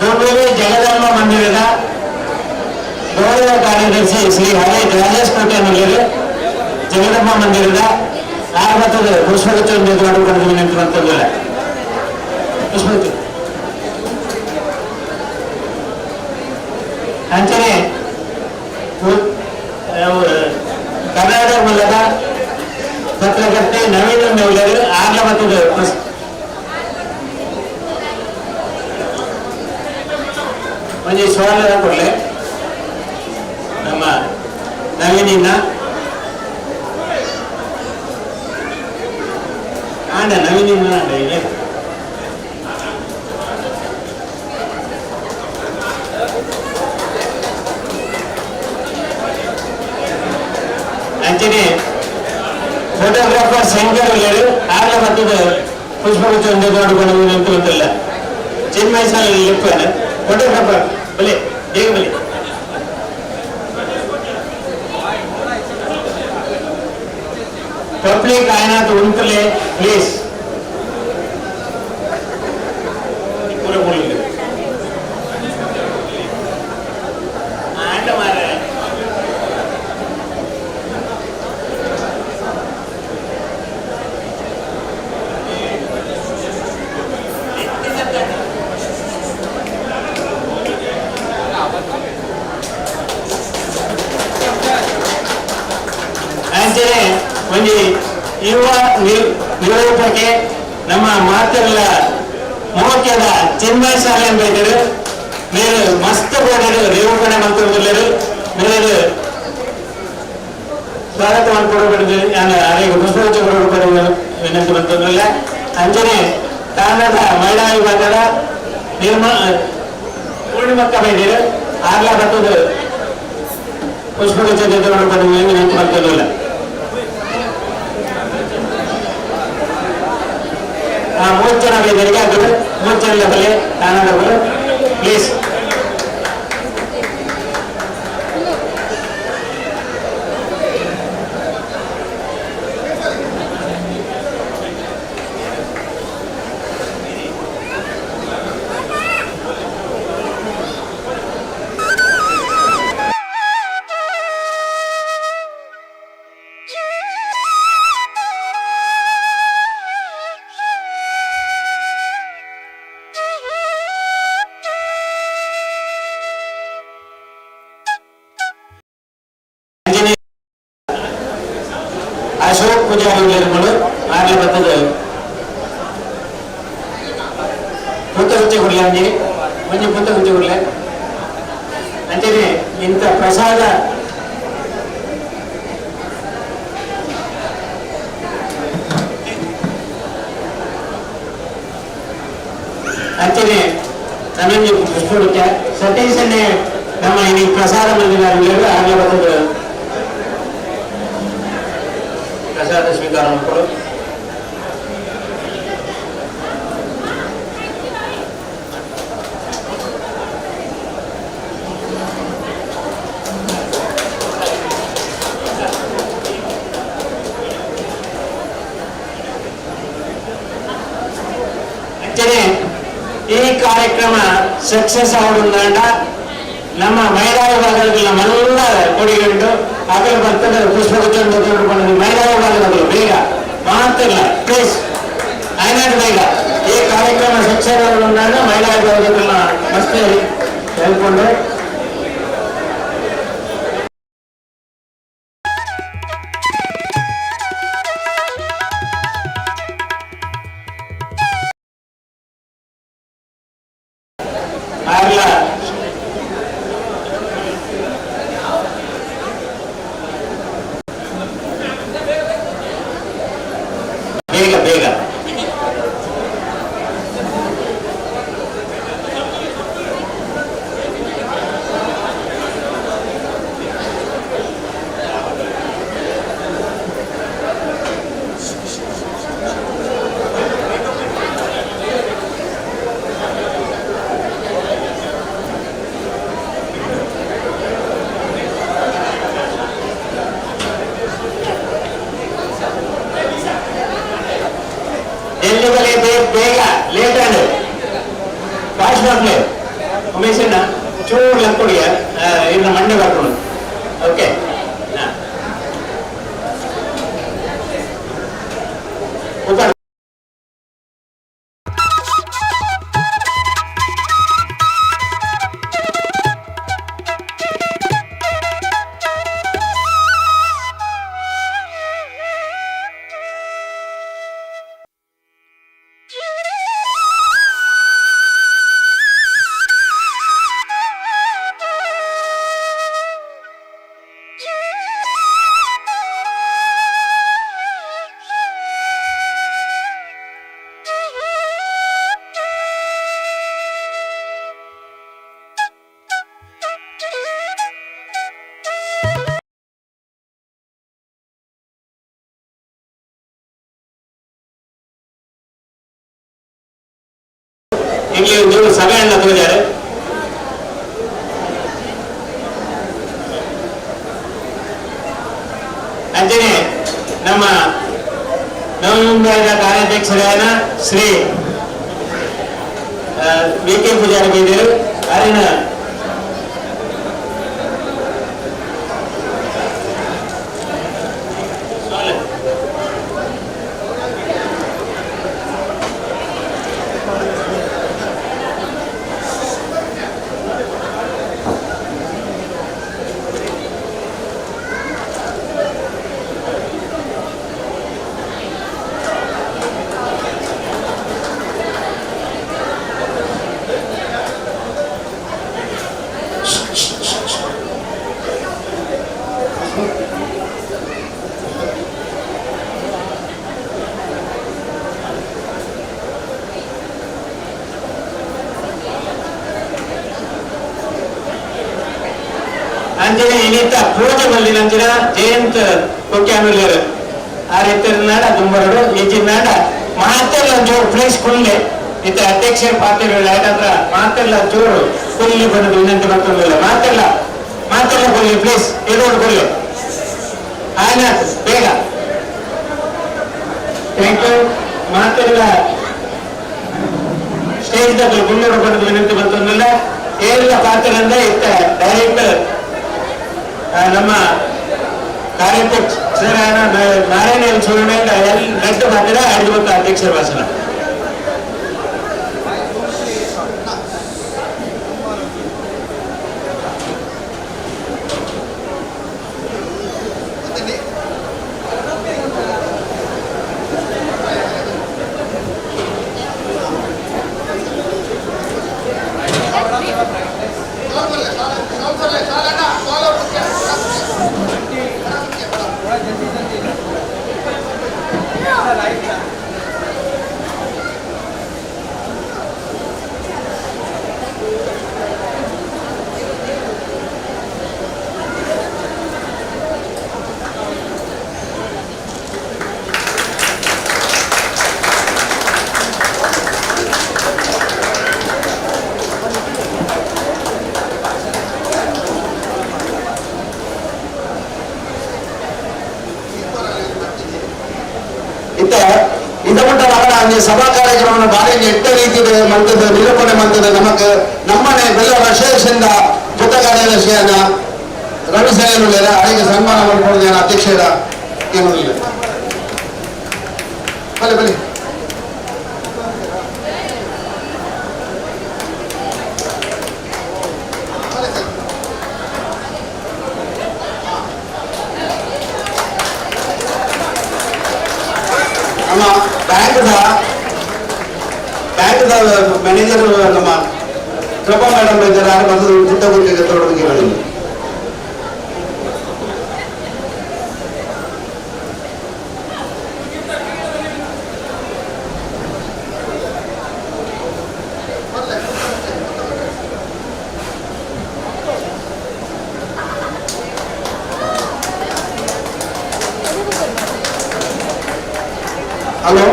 ದೊಡ್ಡೂರು ಜಗದಾಂಬ ಮಂದಿರದ ಗೌರವ ಕಾರ್ಯದರ್ಶಿ ಶ್ರೀ ಹರಿ ರಾಜೇಶ್ ಕೋಟೆ ಮಂದಿರ ಜಗದಾಂಬ ಮಂದಿರದ ಆರ್ಭಟದ ಪುಷ್ಪಗುಚ್ಛ ವಿನಂತಿ. ಪುಷ್ಪಗುಚ್ಛ ಅಂಚನೆ ಕರ್ನಾಟಕ ಮೂಲದ ಪತ್ರಕರ್ತೆ ನವೀನ್ ಮೇವಲರು ಆರ್ಲ ಮತ್ತು ಒಂಜಿ ಸವಾಲ ಕೊಡ್ಲೆ ನಮ್ಮ ನವೀನಿನ. ಆಂಡ ನವೀನ ಆಂಡ. ಅಂಚನೆ ಫೋಟೋಗ್ರಾಫರ್ ಶಂಕರ್ ಉಲ್ಲೇರು ಆರ್ಲ ಬತ್ತದ ಪುಷ್ಪಗುಚ್ಛ ನೋಡಿಕೊಂಡು ಅಂತ ಗೊತ್ತಿಲ್ಲ. ಚಿನ್ಮಯ ಸಾಲ ಲಿಪ್ಪನ ಫೋಟೋಗ್ರಾಫರ್ ಬಲೆ ಬೇಗ ಬಲೆ. ಪಬ್ಲಿಕ್ ಆಯ್ನಾತ್ ಉಂಟಲೆ ಪ್ಲೀಸ್. ಪೂರ ಮುಳ್ಳು ಆಂಡ ಮಾರ್ರೆ. ಅಂಚನೆ ಒಂಜಿ ಯುವ ನಿರೂಪಕ್ಕೆ ನಮ್ಮ ಮಾತೆಲ್ಲ ಮೋಕ್ಯದ ಚಿನ್ಮಯ ಶಾಲೆ ಬೇಕಿರು ಮೇರು ಮಸ್ತ್ ಬೋರ್ಡ್ ನಿರೂಪಣೆ ಮಂತ್ರದಲ್ಲಿರು ಮೇರು ಸ್ವಾಗತ ಮಾಡ್ಕೊಡಬೇಡಿದೆ. ನಾನು ಅನೇಕ ಪುಷ್ಪಗುಚ್ಛ ಕೊಡಬೇಕು ವಿನಂತಿ ಮಂತ್ರದಲ್ಲ. ಅಂಚನೆ ತಾಂಡದ ಮಹಿಳಾ ವಿಭಾಗದ ಪೂರ್ಣಿಮಕ್ಕ ಬೈದಿರು ಆರ್ಲ ಬತ್ತದ ಪುಷ್ಪಗುಚ್ಛ ವಿನಂತಿ ಮಂತ್ರದಲ್ಲ. ಮೂರು ಜನ ಬೈದರಿಗೆ ಅದು ಮೂರು ಜನ ಲೆವೆಲ್ ತಾನದವರು ಪ್ಲೀಸ್. ಅಶೋಕ್ ಪೂಜಾರಿ ಉಲ್ಲೇರುಗಳು ಆರ್ಲೆ ಬತ್ತದ ಪುತ್ತ ಗುಚ್ಚ ಕೊಡ್ಲೆ ಅಂಜಿ ಒಂಜಿ ಪುತ್ತ ಗುಚ್ಚ ಕೊಡ್ಲೆ. ಅಂಚನೆ ಇಂಥ ಪ್ರಸಾದ ಅಂಚನೆ ನನ್ನೊಂಜಿ ಪುಷ್ಪಗುಚ್ಛ ಸತೀಶನ್ನೇ ನಮ್ಮ ಈ ಪ್ರಸಾದ ಮಂದಿರ ಆರ್ಲೆ ಬತ್ತದ ಪ್ರಸಾದ ಸ್ವೀಕಾರ ಮಾಡಿಕೊಳ್ಳು. ಅಂಚನೆ ಈ ಕಾರ್ಯಕ್ರಮ ಸಕ್ಸಸ್ ಆಗುವುದಂಡ ನಮ್ಮ ಮಹಿಳಾ ವಿಭಾಗದಲ್ಲಿ ನಮ್ಮೆಲ್ಲ ಕೊಡುಗೆ ಉಂಟು. ಆಗಲೇ ಬರ್ತದೆ ಪುಷ್ಪಗುಚ್ಛ ಮಹಿಳಾ ವಿಭಾಗದವರು ಬೇಗ ಮಾತಿಲ್ಲ ಪ್ಲೀಸ್ ಆಯ್ನಾಡು ಬೇಗ ಈ ಕಾರ್ಯಕ್ರಮ ಸಕ್ಸಸ್ ಆಗುವುದಂಡ ಮಹಿಳಾ ವಿಭಾಗದಲ್ಲ ಮಸ್ತ್ ಹೇಳ್ಕೊಂಡು ಆಗಲ ಬೇಗ ಬೇಗ ಜಲ್ದಿ ಬಲೆ ಬೇಗ ಲೇಟ್ ಆಂಡ್ ವಾಶ್ ಮಾಡ್ಲೆ ಉಮೇಶಣ್ಣ ಚೂರು ಲಕ್ಕುಡಿಯ ಇನ್ನು ಮಂಡೆ ಬರ್ಕೊಂಡು ಓಕೆ. ಉಪರ್ ಇಲ್ಲಿ ಒಂದು ಸಭೆಯನ್ನು ತೋಜಾರೆ. ಅಂಜನೆ ನಮ್ಮ ನವಮುಂಬೈದ ಕಾರ್ಯಾಧ್ಯಕ್ಷರಾದ ಶ್ರೀ ವಿ ಕೆ ಪೂಜಾರಿ ಬೀದರು ಅರಿನ ಅಂಜನೆ ಇನಿತ ಪೂಜೆ ಮಲ್ಲಿನಂಚಿನ ಜಯಂತ್ ಕೊಕ್ಯಾನುಲ್ಲೇರು ಆ ರೀತಿಯ ದುಂಬರಡು ಈಚಿನಾಡ ಮಾತೆಲ್ಲ ಜೋರು ಪ್ಲೇಸ್ ಕುಲ್ಲೆ ಇತ್ತ ಅಧ್ಯಕ್ಷರ ಪಾತ್ರ ಯಾಕಂದ್ರ ಮಾತೆಲ್ಲ ಜೋರು ಕುಲ್ಲಿ ಬಂದು ವಿನಂತಿ ಮಾಡ್ಕೊಂಡಿಲ್ಲ. ಮಾತೆಲ್ಲ ಮಾತೆಲ್ಲ ಕೊಲ್ಲಿ ಪ್ಲೇಸ್ ಎದುರು ಕೊಲ್ಲೆ ಆಯ್ನ ಬೇಗ thank you. ಮಾತೆಲ್ಲ ಸ್ಟೇಜ್ ದಾಗ ಗುಂಡೋಡು ಬಂದು ವಿನಂತಿ ಮಾಡ್ಕೊಂಡಿಲ್ಲ. ಏನೆಲ್ಲ ಪಾತ್ರ ಅಂದ್ರೆ ಇತ್ತ ಡೈರೆಕ್ಟ್ ನಮ್ಮ ಕಾರ್ಯಾಧ್ಯಕ್ಷರಾದ ನಾರಾಯಣ ಎಲ್ ಸುವರ್ಣ ಎಲ್ ಗಂಟು ಬಂದಿರ ಐದು ಅಧ್ಯಕ್ಷರ ಭಾಷಣ. ಸಭಾ ಕಾರ್ಯಕ್ರಮವನ್ನು ಭಾರಿ ಎಟ್ಟ ರೀತಿ ಮಂತದ ನಿರೂಪಣೆ ಮಂತದ ನಮಕ್ ನಮ್ಮನೆ ಬೆಲ್ಲ ವಿಶೇಷದಿಂದ ಜೊತೆ ಕಾರ್ಯದರ್ಶಿಯಾದ ರವಿ ಸೈನುಳ್ಳೇರ ಅವರಿಗೆ ಸನ್ಮಾನ ಮಾಡಿಕೊಳ್ಳೋದು ಅಧ್ಯಕ್ಷರ ಏನಿಲ್ಲ. ಬಲೆ ಬಲೆ ನಮ್ಮ ಬ್ಯಾಂಕ್ದ ಮ್ಯಾನೇಜರ್ ನಮ್ಮ ಕೃಪಾ ಮೇಡಮ್ ಇದ್ದಾರೆ. ಯಾರು ಬಂದು ಗುಟ್ಟ ಗುಟ್ಟಿಗೆ ತೊಡಗಿ ಹೇಳಿದ್ರು. ಹಲೋ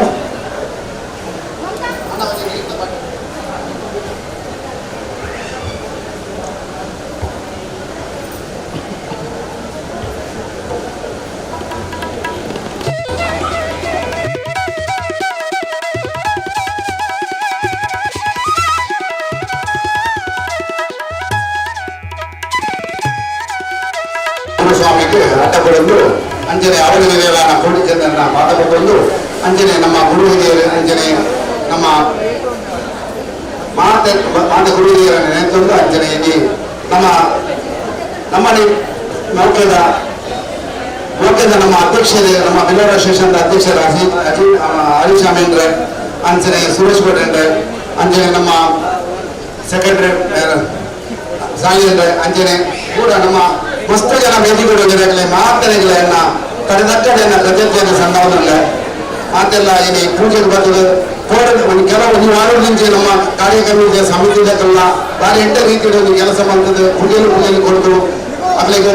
ಸ್ವಾಮಿಗೆ ಅಡ್ಡಪಡೆಂದು ಅಂಜನೆ ಅವನಿಗೆಲ್ಲ ಕೋಟಿ ಚಂದ್ರನ ಪಾದಪಡೆಂದು ಅಂಜನೆ ನಮ್ಮ ಗುರು ಹಿರಿಯರು ಅಂಜನೆ ನಮ್ಮ ಮಾತೆ ಮಾತ ಗುರು ಹಿರಿಯರ ನೆನೆತಂದು ಅಂಜನೆ ಇಲ್ಲಿ ನಮ್ಮ ನಮ್ಮ ನೌಕದ ನೌಕದ ನಮ್ಮ ಅಧ್ಯಕ್ಷರೇ ನಮ್ಮ ಬೆಲ್ಲೂರು ಸ್ಟೇಷನ್ ಅಧ್ಯಕ್ಷರ ಹರಿಸ್ವಾಮಿ ಅಂಜನೆ ಸುರೇಶ್ ಭಟ್ ಅಂಜನೆ ನಮ್ಮ ಸೆಕ್ರೆಟರಿ ಸಾಯಿ ಅಂಜನೆ ಕೂಡ ನಮ್ಮ ಮಸ್ತ್ ಜನ ವೇದಿಕೆಗಳು ಮಾತನೆಗಳನ್ನ ತಡೆದಕ್ಕಡೆಯನ್ನ ಕೃತಜ್ಞತೆ ಸಂದರ್ಭದಲ್ಲ ಮಾತೆಲ್ಲ ಇಲ್ಲಿ ಪೂಜೆಗೆ ಬರ್ತದೆ. ಒಂದು ಕೆಲವು ನೀವು ಆರೋಗ್ಯ ನಮ್ಮ ಕಾರ್ಯಕ್ರಮ ಸಮಿತಿದಕ್ಕೆಲ್ಲ ಭಾರಿ ಎಂಟ ರೀತಿಯಲ್ಲಿ ಒಂದು ಕೆಲಸ ಮಾಡ್ತದೆ. ಪೂಜೆಯಲ್ಲಿ ಪೂಜೆಯಲ್ಲಿ ಕೊಡ್ತು ಅಲ್ಲಿಗೆ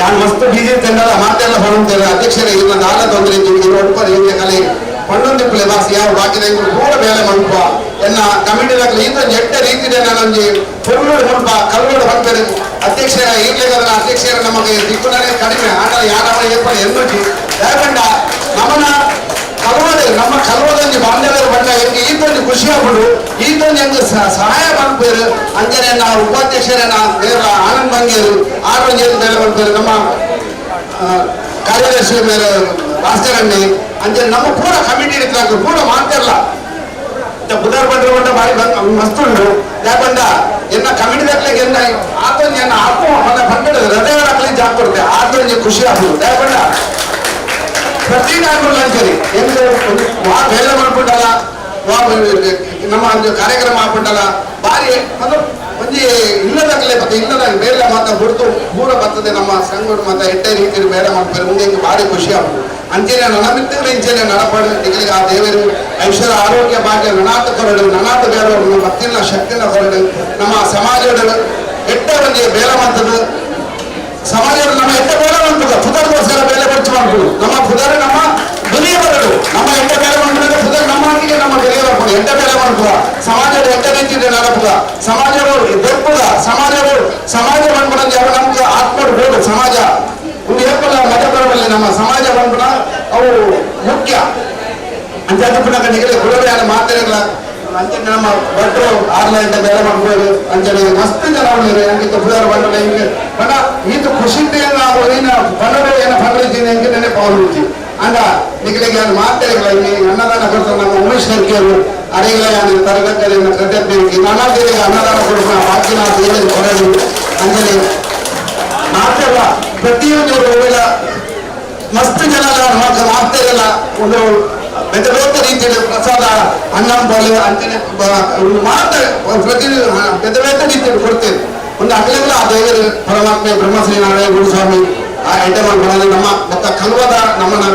ಯಾರು ಮಸ್ತ್ ಬಿಜಿ ತಂಡದ ಮಾತೆಲ್ಲ ಹೊರಡ್ತಾರೆ. ಅಧ್ಯಕ್ಷರೇ ಇಲ್ಲ ನಾಲ ತೊಂದರೆ ಇತ್ತು ಕಲೆ ಪನ್ನೊಂದು ಪ್ಲೇ ಬಾಸ್ ಯಾವ ಬಾಕಿ ಕೂಡ ಬೇಲೆ ಮಲ್ಪ ಎನ್ನ ಕಮಿಟಿ ಈತ ಎಟ್ಟ ರೀತಿಯ ನಾನೊಂಜಿ ಪೊರ್ಲುಡು ಮುಲ್ಪ ಕಲ್ವಡು ಪನ್ಪೆರ್ ಅಧ್ಯಕ್ಷರ ಈಗ್ಲೆಗದನ ಅಧ್ಯಕ್ಷರ ನಮಗೆ ದಿಕ್ಕುನನೇ ಕಡಿಮೆ ಆಂಡ ಯಾನವ ಏರ್ಪಡ ಎನ್ನುಜಿ ದಾಯಪಂಡ ನಮನ ಕಲ್ವಡು ನಮ್ಮ ಕಲ್ವದೊಂಜಿ ಬಾಂಧವ್ಯರ ಬಂಡ ಎಂಕ್ ಈತೊಂಜಿ ಖುಷಿ ಆಪುಂಡು ಈತೊಂಜಿ ಎಂಕ್ ಸಹಾಯ ಪನ್ಪೆರ್ ಅಂಚನೆ ಎನ್ನ ಉಪಾಧ್ಯಕ್ಷರನ್ನ ಮೇರ್ಲ ಆನಂದ್ ಬಂಗೇರು ಆರೊಂಜಿ ಬೇಲೆ ಪನ್ಪೆರ್ ನಮ್ಮ ಕಾರ್ಯದರ್ಶಿ ಮೇರೆ ಭಾಸ್ಕರಣ್ಣಿ ಅಂಚನೆ ನಮ್ಮ ಪೂರ ಕಮಿಟಿ ಇತ್ತು ಪೂರ ಮಾತಾಡಲ್ಲ ಬುಧವಾರ ಬಂದ್ರೆ ಬಂಡ ಬಾರಿ ಮಸ್ತ್ ಉಂಟು ಯಾಕಂದ ಎನ್ನ ಕಮಿಟಿ ದಕ್ಲೆಗೆ ಎನ್ನ ಆತೊಂಜಿ ಎನ್ನ ಆತ್ಮ ಮನ್ನ ಪಂಡ ಹೃದಯ ಹಾಕ್ಲಿ ಜಾಗ ಕೊಡುತ್ತೆ ಆತೊಂಜಿ ಖುಷಿ ಆಗುದು ಯಾಕಂದ ಪ್ರತಿ ಟೈಮ್ ಅಂಚರಿ ಎಂದು ವಾ ಬೇಲೆ ಮಾಡ್ಕೊಂಡಲ್ಲ ವಾ ನಮ್ಮ ಒಂದು ಕಾರ್ಯಕ್ರಮ ಹಾಕೊಂಡಲ್ಲ ಬಾರಿ ಅಂದ್ರೆ ಒಂಜಿ ಇಲ್ಲದಕ್ಕಲೆ ಮತ್ತೆ ಇಲ್ಲದ ಬೇರೆ ಮಾತ ಹುಡ್ತು ಪೂರ ಬರ್ತದೆ ನಮ್ಮ ಸಂಘ ಮಾತ ಎಟ್ಟೆ ರೀತಿ ಬೇರೆ ಮಾಡ್ತಾರೆ ಮುಂದೆ ಹಿಂಗೆ ಭಾರಿ ಖುಷಿ ಆಗುದು ಅಂಚೆನೆ ನನ್ನ ಇಂಚೆನೆ ನಡಪಾಡು ನಿಗಳಿಗೆ ಆ ದೇವರು ಐಶ್ವರ್ಯ ಆರೋಗ್ಯ ಭಾಗ್ಯ ನನಾತ ಕೊರಡು ನನಾತ ಬೇರೆ ಭಕ್ತಿನ ಶಕ್ತಿನ ಕೊರಡು ನಮ್ಮ ಸಮಾಜದ ಎಟ್ಟ ಒಂಜಿ ಬೇಲೆ ಮಾಡ್ತದೆ ಸಮಾಜದ ನಮ್ಮ ಎಟ್ಟ ಬೇಲೆ ಮಾಡ್ತದೆ ಪುದರ್ಗೋಸ್ಕರ ಬೇಲೆ ಖರ್ಚು ಮಾಡ್ಬೋದು ನಮ್ಮ ಪುದರ್ ನಮ್ಮ ಬೆಲೆಯ ಬರಡು ನಮ್ಮ ಎಟ್ಟ ಬೇಲೆ ಮಾಡ್ತಾರೆ ಪುದರ್ ನಮ್ಮ ಹಾಕಿಗೆ ನಮ್ಮ ಬೆಲೆಯ ಬರ್ಬೋದು ಎಟ್ಟ ಬೇಲೆ ಮಾಡ್ಬೋದ ಸಮಾಜದ ಎಟ್ಟ ರೀತಿ ನಡಪುದ ಸಮಾಜವು ದೊಡ್ಡದ ಸಮಾಜವು ಸಮಾಜ ಬಂದ್ಬಿಡೋದು ಯಾವ ನಮ್ಗೆ ಆತ್ಮಡ್ಬೋದು ಸಮಾಜ ಒಂದು ಏಪಲ್ಲ ಮತಪರವಲ್ಲಿ ನಮ್ಮ ಸಮಾಜ ಬಂದ್ಬಿಡ ಅವು ಮುಖ್ಯ ಅಂಚಾದ ಪುನಃ ನಿಗಲಿ ಗುರುವೆ ಮಾತಾಡಿಲ್ಲ ಅಂಚನೆ ನಮ್ಮ ಭಟ್ರು ಆರ್ಲೈನ್ ಬೇರೆ ಮಾಡ್ಬೋದು ಅಂಚನೆ ಮಸ್ತ್ ಜನ ಉಳ್ಳೇರು ಹೆಂಗಿತ್ತು ಪುದಾರ್ ಬಂಡಲ ಹಿಂಗೆ ಬಟ್ ಈತ ಖುಷಿ ನಾವು ಏನ ಬಂಡಲ ಏನ ಬಂಡಲಿದ್ದೀನಿ ಹೆಂಗೆ ನೆನಪು ಅವ್ರು ಅಂಡ ನಿಗಲಿಗೆ ಮಾತಾಡಿಲ್ಲ ಇಲ್ಲಿ ಅನ್ನದಾನ ಕೊಡ್ತಾರೆ ನಮ್ಮ ಉಮೇಶ್ ಅವರು ಅಡಿಗಳ ತರಗತಿಯಲ್ಲಿ ಕೃತಜ್ಞ ನಾನಾ ದೇವಿಗೆ ಅನ್ನದಾನ ಕೊಡುವ ಬಾಕಿನ ದೇವರಿಗೆ ಕೊಡಲು ಅಂಜಲಿ ಮಾತ್ರಲ್ಲ ಪ್ರತಿಯೊಂದು ಮಸ್ತ್ ಜನ ಮಾತಾಡಲ್ಲ ಒಂದು ಬೇರೆ ಬೇರೆ ರೀತಿಯಲ್ಲಿ ಪ್ರಸಾದ ಅನ್ನ ಬೋಲೆ ಅಂಚನೆ ಒಂದು ಮಾತ ಪ್ರತಿ ಬೇರೆ ಬೇರೆ ರೀತಿಯಲ್ಲಿ ಕೊಡ್ತೇವೆ ಒಂದು ಅಗಲೆಲ್ಲ ಆ ದೇವರು ಪರಮಾತ್ಮ ಬ್ರಹ್ಮಶ್ರೀ ನಾರಾಯಣ ಗುರುಸ್ವಾಮಿ ಆ ಐಟಮ್ ಬರೋದು ನಮ್ಮ ಮತ್ತೆ ಕಲ್ವದ ನಮ್ಮನ್ನ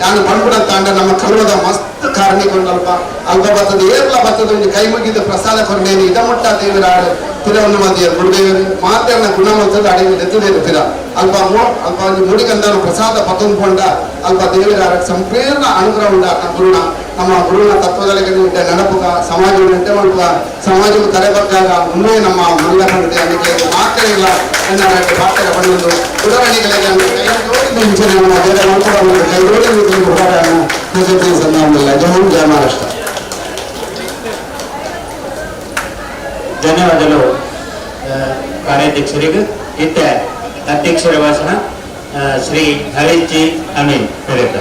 ನಾನು ಬಂದ್ಬಿಡ ತಾಂಡ ನಮ್ಮ ಕಲ್ವದ ಮಸ್ತ್ ಕಾರಣಿಕೊಂಡಲ್ಪ ಅಲ್ಪ ಬರ್ತದೆ ಏರ್ಲ ಬರ್ತದೆ ಒಂದು ಕೈ ಮುಗಿದ ಪ್ರಸಾದ ಕೊಂಡೇನಿ ಇದಮುಟ್ಟ ದೇವರ ತಿರವನ್ನು ಮಧ್ಯೆ ಗುರುದೇವರು ಮಾತೆಯನ್ನ ಗುಣ ಮಂತ್ರದ ಅಡಿಗೆ ಎತ್ತಿದೇನು ತಿರ ಅಲ್ಪ ಅಲ್ಪ ಒಂದು ಮುಡಿಗಂದನು ಪ್ರಸಾದ ಪತೊಂದ್ಕೊಂಡ ಅಲ್ಪ ದೇವರ ಸಂಪೂರ್ಣ ಅನುಗ್ರಹ ಉಂಡ ಗುರುಣ ನಮ್ಮ ಗುರುವಿನ ತತ್ವದಲ್ಲಿ ನಡಪುಗ ಸಮಾಜವನ್ನು ನೆಟ್ಟೆ ಮಾಡುವ ಸಮಾಜವು ತಲೆಬಗ್ಗಾಗ ಮುಂದೆ ನಮ್ಮ ಮಲ್ಲ ಪಂಡಿತ ಅನ್ನಿಗೆ ಮಾತೇ ಇಲ್ಲ ಎನ್ನ ಪಾತ್ರ ಬಂದು ಉದಾಹರಣೆಗಳಿಗೆ ಜೈ ಹಿಂದ್, ಜೈ ಮಹಾರಾಷ್ಟ್ರ. ಧನ್ಯವಾದಗಳು ಕಾರ್ಯಾಧ್ಯಕ್ಷರಿಗೂ. ಇತ್ತ ಅಧ್ಯಕ್ಷರ ಭಾಷಣ ಶ್ರೀ ಹರೀಶ್ ಜಿ ಅಮೀನ್ ಪೆರೇತ.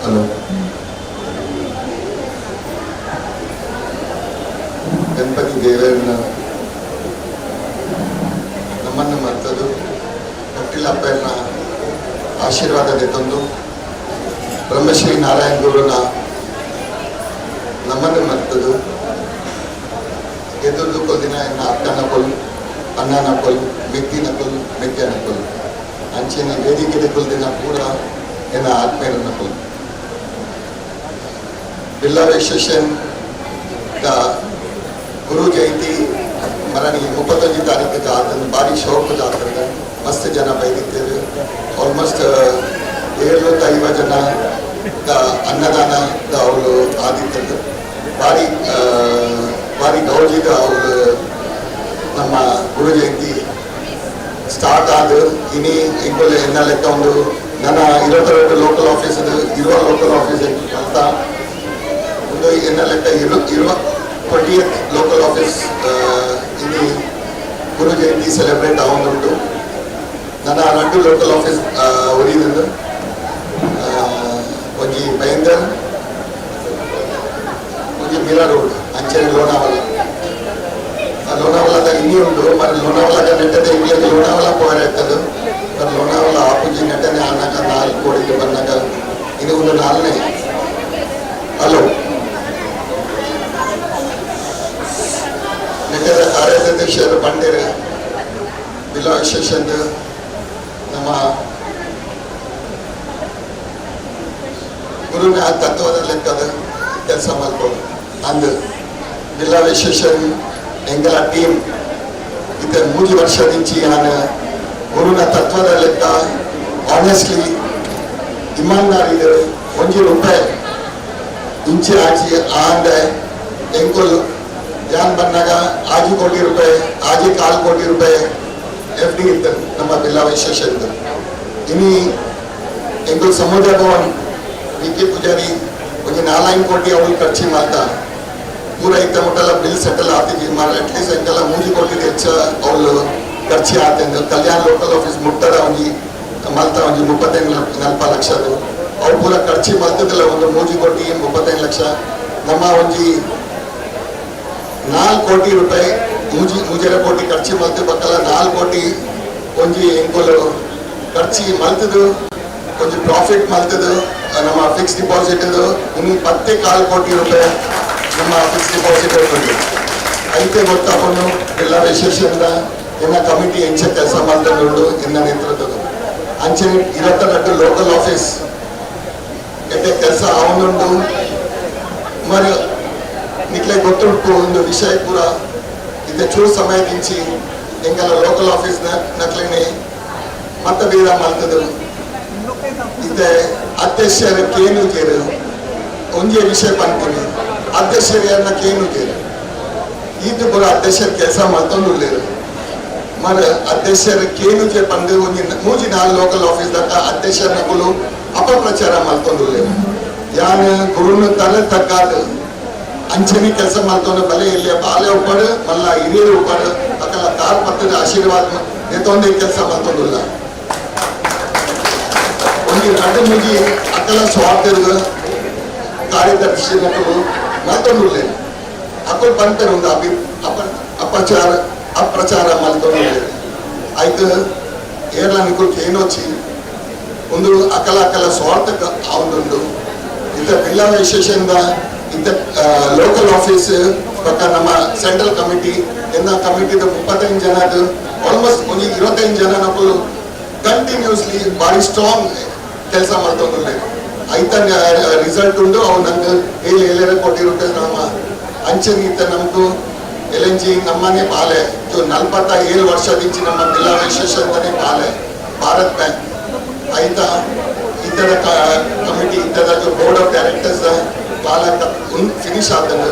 ಹಲೋ, ಗಣಪತಿ ದೇವರನ್ನ ನಮ್ಮನ್ನು ಮರ್ತದು ಕಟ್ಟಿಲಪ್ಪನ ಆಶೀರ್ವಾದ ತಂದು ಬ್ರಹ್ಮಶ್ರೀ ನಾರಾಯಣ ಗುರುನ ನಮ್ಮನ್ನು ಮರ್ತದು ಎದುರ್ದು ಕೊಲ್ದಿನ ಎನ್ನ ಅಕ್ಕನ ಕೊಲ್ ಅಣ್ಣನ ಕೊಲ್ ಮೆತ್ತಿನ ಕೊಲ್ ಮೆಕ್ಕನ ಕೊಲ್ ಅಂಚೆನೆ ವೇದಿಕೆ ಕೊಲ್ದಿನ ಪೂರ ಎನ್ನ ಆತ್ಮೀಯರನ್ನ ಕೊಲ್ Billava session the Guru Jayanti ಮರಣಿಗೆ 31 ತಾರೀಕು ಜಾತ್ರೆ ಭಾರಿ ಶೋಕು ಜಾತ್ರೆ ಮಸ್ತ್ ಜನ ಬೈದಿದ್ದೇವೆ. ಆಲ್ಮೋಸ್ಟ್ 750 ಜನ the ಅನ್ನದಾನ the ಅವರು ಆದಿತ್ತದ್ದು ಭಾರಿ ಭಾರಿ ಗೌಜಿದ ಅವರು ನಮ್ಮ ಗುರು ಜಯಂತಿ ಸ್ಟಾರ್ಟ್ ಆದ ಇನಿ ಎಂಕೊಲೆ ಎನ್ನ ಲೆಕ್ಕ ಒಂದು ನನ್ನ 22 ಲೋಕಲ್ ಆಫೀಸ್ ಇರುವ ಲೋಕಲ್ ಆಫೀಸ್ ಅಂತ ಒಂದು ಎನ್ನ ಲೆಕ್ಕ ಇರುವ 20th local office ಇನಿ ಗುರು ಜಯಂತಿ ಸೆಲೆಬ್ರೇಟ್ ಆವೊಂದುಂಟು. ನನ್ನ 2 ಲೋಕಲ್ ಆಫೀಸ್ ಒರಿಯುದು ಒಂಜಿ ಬೈಂದರ್ ಒಂಜಿ ಮೀರಾ ರೋಡ್ ಅಂಚನೆ ಲೋನಾವಲ. ಲೋನಾವಲದ ಇನ್ನಿ ಉಂಟು ಮರ ಲೋನಾವಲದ ನೆಟ್ಟದೆ ಇಂಗ್ಲಿಗೆ ಲೋನಾವಲ ಪೋರೆ ಇರ್ತದೆ ಮರ ಲೋನಾವಲ ಆಪುಜಿ ನೆಟ್ಟನೆ ಆನಾಗ 4 ಕೋಡಿಗೆ ಬಂದಾಗ ಇದು ಒಂದು 4ನೇ. ಹಲೋ, ನೆಟ್ಟದ ಕಾರ್ಯಾಧ್ಯಕ್ಷರು ಬಂಡೇರು ಬಿಲೋ ಸೆಷನ್ ನಮ್ಮ ಗುರುವಿನ ತತ್ವದ ಲೆಕ್ಕದ ಕೆಲಸ ಮಾಡ್ಬೋದು ಅಂದು ಬಿಲ್ಲಾ ಸೆಷನ್ ಎಂಗಲ ಟೀಮ್ ಇತ್ತ 3 ವರ್ಷದಿಂಚಿ ನಾನು ಗುರುವಿನ ತತ್ವದ ಲೆಕ್ಕ ಆನೆಸ್ಟ್ಲಿ ಇಮಾನ್ದಾರಿ ಒಂಜಿ ರೂಪಾಯಿ ಇಂಚಿ ಆಚಿ ಆಂಡೆ ಎಂಕುಲು ಯಾನ್ ಬಂದಾಗ ಆಜಿ ಕೋಟಿ ರೂಪಾಯಿ ಆಜಿ ಕಾಲು ಕೋಟಿ ರೂಪಾಯಿ ಎಫ್ ಡಿ ಇತ್ತು ನಮ್ಮ ಬಿಲ್ಲಾ ವಿಶೇಷ ಇತ್ತು. ಇನಿ ಎಂಕುಲು ಸಮುದ್ರ ಭವನ್ ವಿ ಕೆ ಪೂಜಾರಿ ಒಂಜಿ 4 ಕೋಟಿ ಅವಳು ಖರ್ಚಿ ಮಾಡ್ತಾ ಪೂರ ಇತ್ತ ಮುಟ್ಟಲ್ಲ ಬಿಲ್ ಸೆಟಲ್ ಆತಿದ್ವಿ ಮಾರ ಅಟ್ಲೀಸ್ಟ್ ಎಂಕೆಲ್ಲ 3 ಕೋಟಿ ಹೆಚ್ಚ ಅವಳು ಖರ್ಚಿ ಆತಂದು ಕಲ್ಯಾಣ ಲೋಕಲ್ ಆಫೀಸ್ ಮುಟ್ಟದ ಒಂಜಿ ಮಲ್ತ ಒಂಜಿ 35-40 ಲಕ್ಷ ಅದು ಅವ್ರು ಪೂರ ಖರ್ಚಿ ಮಲ್ತದಲ್ಲ ಒಂದು 3 ಕೋಟಿ 35 ಲಕ್ಷ ನಮ್ಮ ಒಂಜಿ 4 ಕೋಟಿ ರೂಪಾಯಿ 3.5 ಕೋಟಿ ಖರ್ಚಿ ಮಲ್ತು ಬಕ್ಕಲ್ಲ 4 ಕೋಟಿ ಒಂಜಿ ಎಂಕೋಲು ಖರ್ಚಿ ಮಲ್ತದು ಒಂಜಿ ಪ್ರಾಫಿಟ್ ಮಲ್ತದು ನಮ್ಮ ಫಿಕ್ಸ್ ಡಿಪಾಸಿಟ್ ಇನ್ನು 10.25 ಕೋಟಿ ರೂಪಾಯಿ ನಮ್ಮ ಫಿಕ್ಸ್ ಡಿಪಾಸಿಟ್ ಉಂಟು. ಐತೆ ಗೊತ್ತಾಕೊಂಡು ಎಲ್ಲ ವಿಶೇಷದಿಂದ ಎನ್ನ ಕಮಿಟಿ ಎಂಚ ಕೆಲಸ ಮಾಡ್ತುಂಡು ಎನ್ನ ನೇತೃತ್ವದ ಅಂಚನೆ 22 ಲೋಕಲ್ ಆಫೀಸ್ ಎಡ್ಡೆ ಕೆಲಸ ಅವನುಂಟು. మరి ನಿಕ್ಲೆ ಗೊತ್ತುಂಟು ಒಂದು ವಿಷಯ ಪೂರ ಇತ್ತೆ ಚೂರು ಸಮಯ ದಿಂಚಿ ಎಂಗಲ ಲೋಕಲ್ ಆಫೀಸ್ ನಕ್ಲೆನೆ ಮತಭೇದ ಮಲ್ತದು ಇತ್ತೆ ಅಧ್ಯಕ್ಷರ ಕೇನು ಜೇರು ಒಂದೇ ವಿಷಯ ಪನ್ಪುನಿ ಅಧ್ಯಕ್ಷರು ಯಾರನ್ನ ಕೇನು ಜೇರು ಈತ ಪೂರ ಅಧ್ಯಕ್ಷರ ಕೆಲಸ ಮಲ್ತೊಂದುಲ್ಲೇರು ಮರ ಅಧ್ಯಕ್ಷರ ಕೇನು ಜೇ ಪಂದು ಒಂಜಿ 3-4 ಲೋಕಲ್ ಆಫೀಸ್ ದಕ್ಕ ಅಧ್ಯಕ್ಷರ ನಕುಲು ಅಪಪ್ರಚಾರ ಮಲ್ತೊಂದುಲ್ಲೇರು ಯಾನ್ ಗುರುನು ತಲೆ ತಗ್ಗಾದ ಅಂಚನೆ ಕೆಲಸ ಮಾಡ್ತೊಂಡು ಬಲೆ ಇಲ್ಲಿ ಬಾಲೆ ಉಪ್ಪಾಡು ಮಲ್ಲ ಹಿರಿಯರು ಉಪ್ಪಾಡು ಅಕಲ ಕಾರ್ ಪತ್ತದ ಆಶೀರ್ವಾದ ಎತ್ತೊಂದೇ ಕೆಲಸ ಮಾಡ್ತೊಂದಿಲ್ಲ. ಒಂದು ರಡ್ಡು ಮುಗಿ ಅಕಲ ಸ್ವಾರ್ಥದ ಕಾರ್ಯದರ್ಶಿ ನಕಲು ಮಲ್ತೊಂದುಲ್ಲೇರು ಅಕುಲು ಪಂತಾರೆ ಒಂದು ಅಭಿ ಅಪ ಅಪಚಾರ ಅಪ್ರಚಾರ ಮಲ್ತೊಂದುಲ್ಲೇರು ಆಯ್ತು ಏರ್ಲ ನಿಕುಲ್ ಏನೋಚಿ ಒಂದು ಅಕಲ ಅಕಲ ಸ್ವಾರ್ಥಕ್ಕೆ ಆವೊಂದುಂಡು. ಇಂಥ ಬಿಲ್ಲಾ ವಿಶೇಷದಿಂದ ಇಂಥ ಲೋಕಲ್ ಆಫೀಸ್ ಪಕ್ಕ ನಮ್ಮ ಸೆಂಟ್ರಲ್ ಕಮಿಟಿ ಎನ್ನ ಕಮಿಟಿದ 35 ಜನದ ಆಲ್ಮೋಸ್ಟ್ ಒಂದು 25 ಜನ ನಕಲು ಕಂಟಿನ್ಯೂಸ್ಲಿ ಭಾರಿ ಸ್ಟ್ರಾಂಗ್ ಕೆಲಸ ಮಾಡ್ತೊಂದುಲ್ಲೇರು. ಐತ ರಿಸಲ್ಟ್ ಉಂಟು ಅವು ನಂಗೆ 7.5 ಕೋಟಿ ರೂಪಾಯಿ ನಮ್ಮ ಅಂಚನೆ ಇತ್ತ ನಮ್ದು ಎಲ್ ಎನ್ ಜಿ ನಮ್ಮನೆ ಪಾಲೆ 47 ವರ್ಷದಿಂಚಿ ನಮ್ಮ ಬಿಲ್ಲಾ ವಿಶೇಷ ಅಂತಾನೆ ಪಾಲೆ ಭಾರತ್ ಬ್ಯಾಂಕ್ ಐತ ಇತರ ಕಮಿಟಿ ಇತರ ಬೋರ್ಡ್ ಆಫ್ ಡೈರೆಕ್ಟರ್ಸ್ ಕಾಲ ಫಿನಿಶ್ ಆತಂದು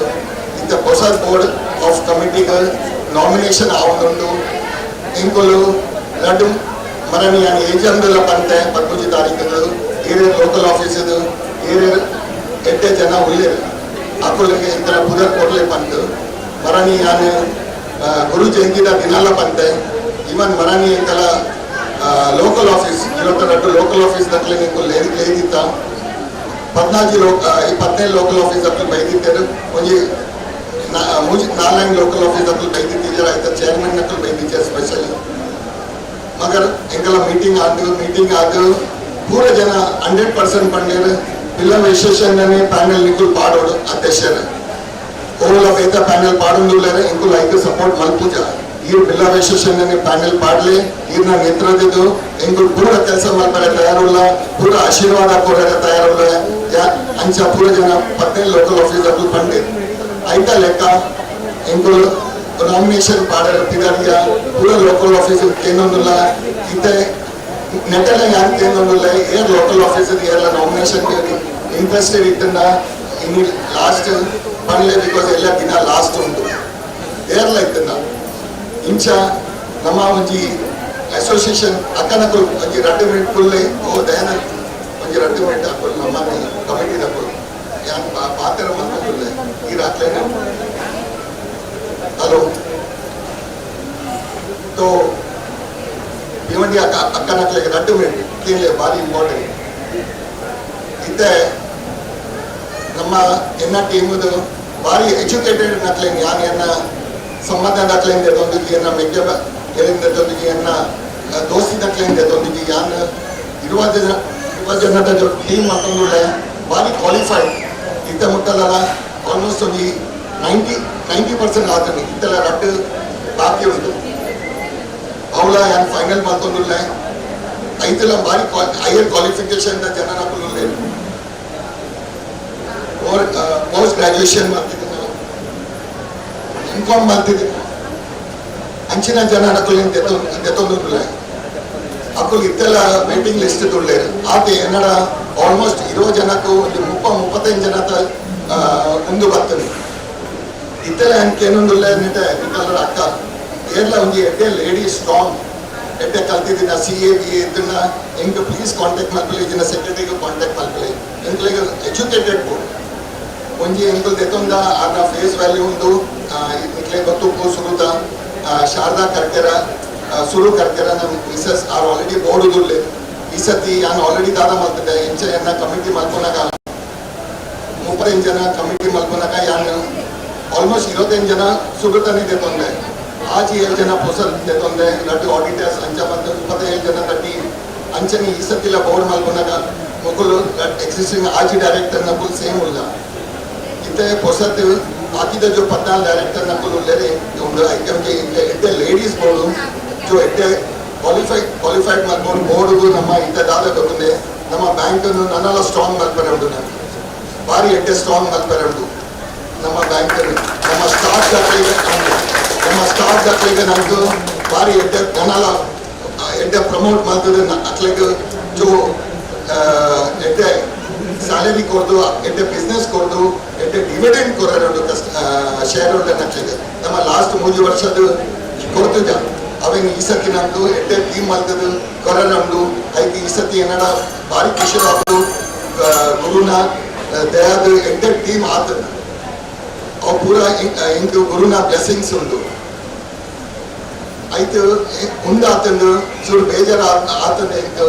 ಇಂಥ ಹೊಸ ಬೋರ್ಡ್ ಆಫ್ ಕಮಿಟಿಗೆ ನಾಮಿನೇಷನ್ ಆವೊಂದುಂಡು. ಎಂಕುಲು ಲಡ್ಡು ಮರಣಿ ಯಾನ್ ಏಜೆಂದೆಲ್ಲ ಪಂತೆ 13 ತಾರೀಕು ಏರಿಯರ್ ಲೋಕಲ್ ಆಫೀಸದು ಏರಿಯರ್ ಎಡ್ಡೆ ಜನ ಉಲ್ಲೇರು ಅಕುಲಿಗೆ ಇಂಥ ಪುದರ್ ಕೊಡ್ಲೆ ಪಂತು ಮರಣಿ ಯಾನ್ ಗುರು ಜಯಂತಿದ ದಿನಾಲ ಪಂತೆ ಇವನ್ ಮರಣಿ ಎಂಕಲ local office 22 local office ದಕ್ಲೆ ನಿಂಕು ಲೇದಿತ್ತ 14 15 ಲೋಕಲ್ ಆಫೀಸ್ ದಕ್ಲು ಬೈದಿತ್ತೇರು ಒಂಜಿ 3-4 ಲೋಕಲ್ ಆಫೀಸ್ ದಕ್ಲು ಬೈದಿತ್ತೀಜರ್ ಆಯ್ತಾ ಚೇರ್ಮನ್ ನಕ್ಲು ಬೈದಿತ್ತಾರೆ ಸ್ಪೆಷಲಿ ಮಗರ್ ಎಂಕಲ ಮೀಟಿಂಗ್ ಆದು ಪೂರ ಜನ 100% ಪಂಡೇರು ಬಿಲ್ಲ ವಿಶೇಷನೇ ಪ್ಯಾನೆಲ್ ನಿಂಕುಲು ಪಾಡೋಡು ಅಧ್ಯಕ್ಷರು ಓಲ ಬೇತ ಪ್ಯಾನೆಲ್ ಪಾಡೊಂದುಲ್ಲೇರು ಎಂಕುಲು ಐಕ್ ಸಪೋರ್ಟ್ ಮಲ್ಪುಜ ಈ ಬಿಲ್ಲಾ ವಿಶೇಷನೇ ಪ್ಯಾನೆಲ್ ಪಾಡ್ಲೆ ಈರ್ನ ನೇತೃತ್ವದ್ದು ಎಂಕುಲು ಪೂರ ಕೆಲಸ ಮಲ್ಪರೆ ತಯಾರುಲ್ಲ ಪೂರ ಆಶೀರ್ವಾದ ಕೊರರೆ ತಯಾರುಲ್ಲ ಅಂಚ ಪೂರ ಜನ 15 ಲೋಕಲ್ ಆಫೀಸ್ ದಕ್ಲು ಪಂಡೇರು ಐತ ಲೆಕ್ಕ ಎಂಕುಲು ನಾಮಿನೇಷನ್ ಪಾಡರೆ ಪಿದಾರಿಯ ಪೂರ ಲೋಕಲ್ ಆಫೀಸ್ ಕೇನೊಂದುಲ್ಲ ಇತ್ತೆ ನೆಟಲ ಯಾನ್ ಕೇನೊಂದುಲ್ಲ ಏರ್ ಲೋಕಲ್ ಆಫೀಸ್ ಏರ್ಲ ನಾಮಿನೇಷನ್ ಇಂಟ್ರೆಸ್ಟೆಡ್ ಇತ್ತನ್ನ ಇನ್ನು ಲಾಸ್ಟ್ ಪನ್ಲೆ because ಎಲ್ಲ ದಿನ ಲಾಸ್ಟ್ ಉಂಟು ಏರ್ಲ ಇತ್ತನ್ನ ಇಂಚ ನಮ್ಮ ಒಂಜಿ ಅಸೋಸಿಯೇಷನ್ ಅಕ್ಕನಕುಲು ಒಂಜಿ 2 ಮಿನಿಟ್ ಕುಲ್ಲೆ ಓ ದಯಾನಂದ್ ಒಂಜಿ 2 ಮಿನಿಟ್ ಅಕ್ಕುಲು ನಮ್ಮ ಕಮಿಟಿದಕ್ಕುಲು ಯಾನ್ ಪಾತ್ರ ಮಲ್ತೊಂದುಲ್ಲೆ ಈ ರಾತ್ಲೇನ ಹಲೋ ತೋ ಭಿವಂಡಿ ಅಕ್ಕ ಅಕ್ಕನಕ್ಲೆಗೆ 2 ಮಿನಿಟ್ ಕೇಳಲೆ ಭಾರಿ ಇಂಪಾರ್ಟೆಂಟ್ ಇತ್ತೆ ನಮ್ಮ ಎನ್ನ ಟೀಮುದು ಭಾರಿ ಎಜುಕೇಟೆಡ್ ನಕ್ಲೇನ್ ಯಾನ್ ಎನ್ನ ಸಂಬಂಧ ನಕ್ಲೇನ್ ದೊಂದಿಗೆ ಎನ್ನ ಮೆಗ್ಗ ಎಲ್ಲಿಂದ ದೊಂದಿಗೆ ಎನ್ನ ದೋಸ್ತಿ ನಕ್ಲೇನ್ ದೊಂದಿಗೆ ಯಾನ್ 20 ಜನದ ಟೀಮ್ ಮತ್ತೊಂದುಳ್ಳೆ ಭಾರಿ ಕ್ವಾಲಿಫೈಡ್ ಇತ್ತ ಮುಟ್ಟಲ್ಲ ಆಲ್ಮೋಸ್ಟ್ ಒಂಜಿ 90% ಆತನೆ ಇತ್ತೆಲ್ಲ ರಡ್ಡು ಬಾಕಿ ಉಂಟು ಅವಳ ಯಾನ್ ಫೈನಲ್ ಮಲ್ತೊಂದುಲ್ಲೆ ಐತೆಲ್ಲ ಭಾರಿ ಹೈಯರ್ ಕ್ವಾಲಿಫಿಕೇಶನ್ ಜನ ನಕುಲುಲ್ಲೇರು ಪೋಸ್ಟ್ ಗ್ರಾಜುಯೇಷನ್ ಮಾಡ್ತಿದ್ದೀನಿ ಎಂ ಕಾಮ್ ಮಾಡ್ತಿದ್ದೀನಿ ಅಂಚಿನ ಜನ ನಕುಲಿನ ದೆತ್ತೊಂದುಲ್ಲೆ ಅಕುಲು ಇತ್ತೆಲ್ಲ ವೇಟಿಂಗ್ ಲಿಸ್ಟ್ ತುಳ್ಳೇರು ಆತೆ ಎನ್ನಡ ಆಲ್ಮೋಸ್ಟ್ 20 ಜನಕ್ಕೂ ಒಂದು 30-35 ಜನ ಒಂದು ಬರ್ತದೆ ಇತ್ತೆಲ್ಲ ಏನೊಂದುಲ್ಲ ನಿಟ್ಟೆ ನಿಕಲ್ರ ಅಕ್ಕ ಏರ್ಲ ಒಂಜಿ ಎಡ್ಡೆ ಲೇಡಿ ಸ್ಟ್ರಾಂಗ್ ಎಡ್ಡೆ ಕಲ್ತಿದ್ದಿನ ಸಿ ಎ ಬಿ ಎ ಇದನ್ನ ಎಂಕ್ ಪ್ಲೀಸ್ ಕಾಂಟ್ಯಾಕ್ಟ್ ಮಲ್ಪಲೆ ಇಜಿನ ಸೆಕ್ರೆಟರಿಗೆ ಕಾಂಟ್ಯಾಕ್ಟ್ ಮಲ್ಪಲೆ ಎಂಕ್ಲೆಗ್ ಎಜುಕೇಟೆಡ್ ಬೋರ್ಡ್ ಒಂಜಿ ಎಂಕುಲು ದೆತೊಂದ ಆರ್ನ ಫೇಸ್ ವ್ಯಾಲ್ಯೂ ಉಂಡು ನಿಕ್ಲೆ ಗೊತ್ತುಪ್ಪು ಸುರುತ ಶಾರದಾ ಕರ್ಕೆರ ಸುರು ಕರ್ಕೆರ ನಮ್ಮ ಮಿಸಸ್ ಆರ್ ಆಲ್ರೆಡಿ ಬೋರ್ಡ್ ದುರ್ಲೆ ಈ ಸತಿ ಯಾನ್ ಆಲ್ರೆಡಿ ದಾದ ಮಲ್ತಿದ್ದೆ ಎಂಚ ಎನ್ನ ಕಮಿಟಿ ಮಲ್ಪುನಾಗ 35 ಜನ ಕಮಿಟಿ ಮಲ್ಪುನಾಗ ಯಾನ್ ಆಲ್ಮೋಸ್ಟ್ 25 ಜನ ಸುರುತನೇ ದೆತೊಂದೆ ಆಜಿ 7 ಜನ ಪೊಸ ದೆತೊಂದೆ ರಡ್ಡು ಆಡಿಟರ್ಸ್ ಅಂಚ ಬಂದು 37 ಜನ ಟೀಮ್ ಅಂಚನೆ ಈ ಸತಿಲ ಬೋರ್ಡ್ ಮಲ್ಪುನಾಗ ಮೊಕುಲು ಎಕ್ಸಿಸ್ಟಿಂಗ್ ಆಜಿ ಡೈರೆಕ್ಟರ್ ನಕುಲು ಸೇಮ್ ಉಲ್ಲ ಇತ್ತೆ ಪೊಸತ್ ಬಾಕಿದ ಜೋ 14 ಡೈರೆಕ್ಟರ್ ನಕುಲು ಉಲ್ಲೇರೆ ಒಂದು ಐಟಮ್ಗೆ ಎಡ್ಡೆ ಲೇಡೀಸ್ ಬೋರ್ಡು ಜೋ ಎಡ್ಡೆ ಕ್ವಾಲಿಫೈಡ್ ಮಲ್ಪೋಡು ಬೋರ್ಡುಗು ನಮ್ಮ ಇತ್ತ ದಾದ ಗೊತ್ತುಂದೆ ನಮ್ಮ ಬ್ಯಾಂಕನ್ನು ನನ್ನೆಲ್ಲ ಸ್ಟ್ರಾಂಗ್ ಮಲ್ಪರೆ ಉಂಟು ನಾನು ಭಾರಿ ಎಡ್ಡೆ ಸ್ಟ್ರಾಂಗ್ ಮಲ್ಪರೆ ಉಂಟು ನಮ್ಮ ಬ್ಯಾಂಕನ್ನು ನಮ್ಮ ಸ್ಟಾಕ್ ದಾಖಲೆಗೆ ನಮ್ಮ ಸ್ಟಾಕ್ ದಾಖಲೆಗೆ ನಮ್ದು ಭಾರಿ ಎಡ್ಡೆ ನನ್ನೆಲ್ಲ ಎಡ್ಡೆ ಪ್ರಮೋಟ್ ಮಾಡ್ತದೆ ಅಕ್ಲೆಗೆ ಜೋ ಎಡ್ಡೆ ಸ್ಯಾಲರಿ ಕೊಡ್ದು ಎಡ್ಡೆ ಬಿಸ್ನೆಸ್ ಕೊಡ್ದು ಎಡ್ಡೆ ಡಿವಿಡೆಂಡ್ ಕೊಡೋರು ಶೇರ್ ಹೋಲ್ಡರ್ ನಕ್ಲೆಗೆ ನಮ್ಮ ಲಾಸ್ಟ್ 3 ವರ್ಷದ ಕೊಡ್ತಿದ್ದ ಅವೇನು ಈ ಸತಿ ನಮ್ದು ಎಡ್ಡೆ ಟೀಮ್ ಮಾಡ್ತದೆ ಕೊರೋನ ಉಂಡು ಐಕೆ ಈ ಸತಿ ಏನಾರ ಭಾರಿ ಖುಷಿ ಆಯ್ತು ಗುರುನ ದಯಾದ ಎಡ್ಡೆ ಟೀಮ್ ಆತದ ಅವು ಪೂರ ಇಂಕ್ ಗುರುನ ಬ್ಲೆಸ್ಸಿಂಗ್ಸ್ ಉಂಡು ಆಯ್ತು ಉಂಡು ಆತಂದು ಚೂರು ಬೇಜಾರು ಆತಂದು ಇಂಕ್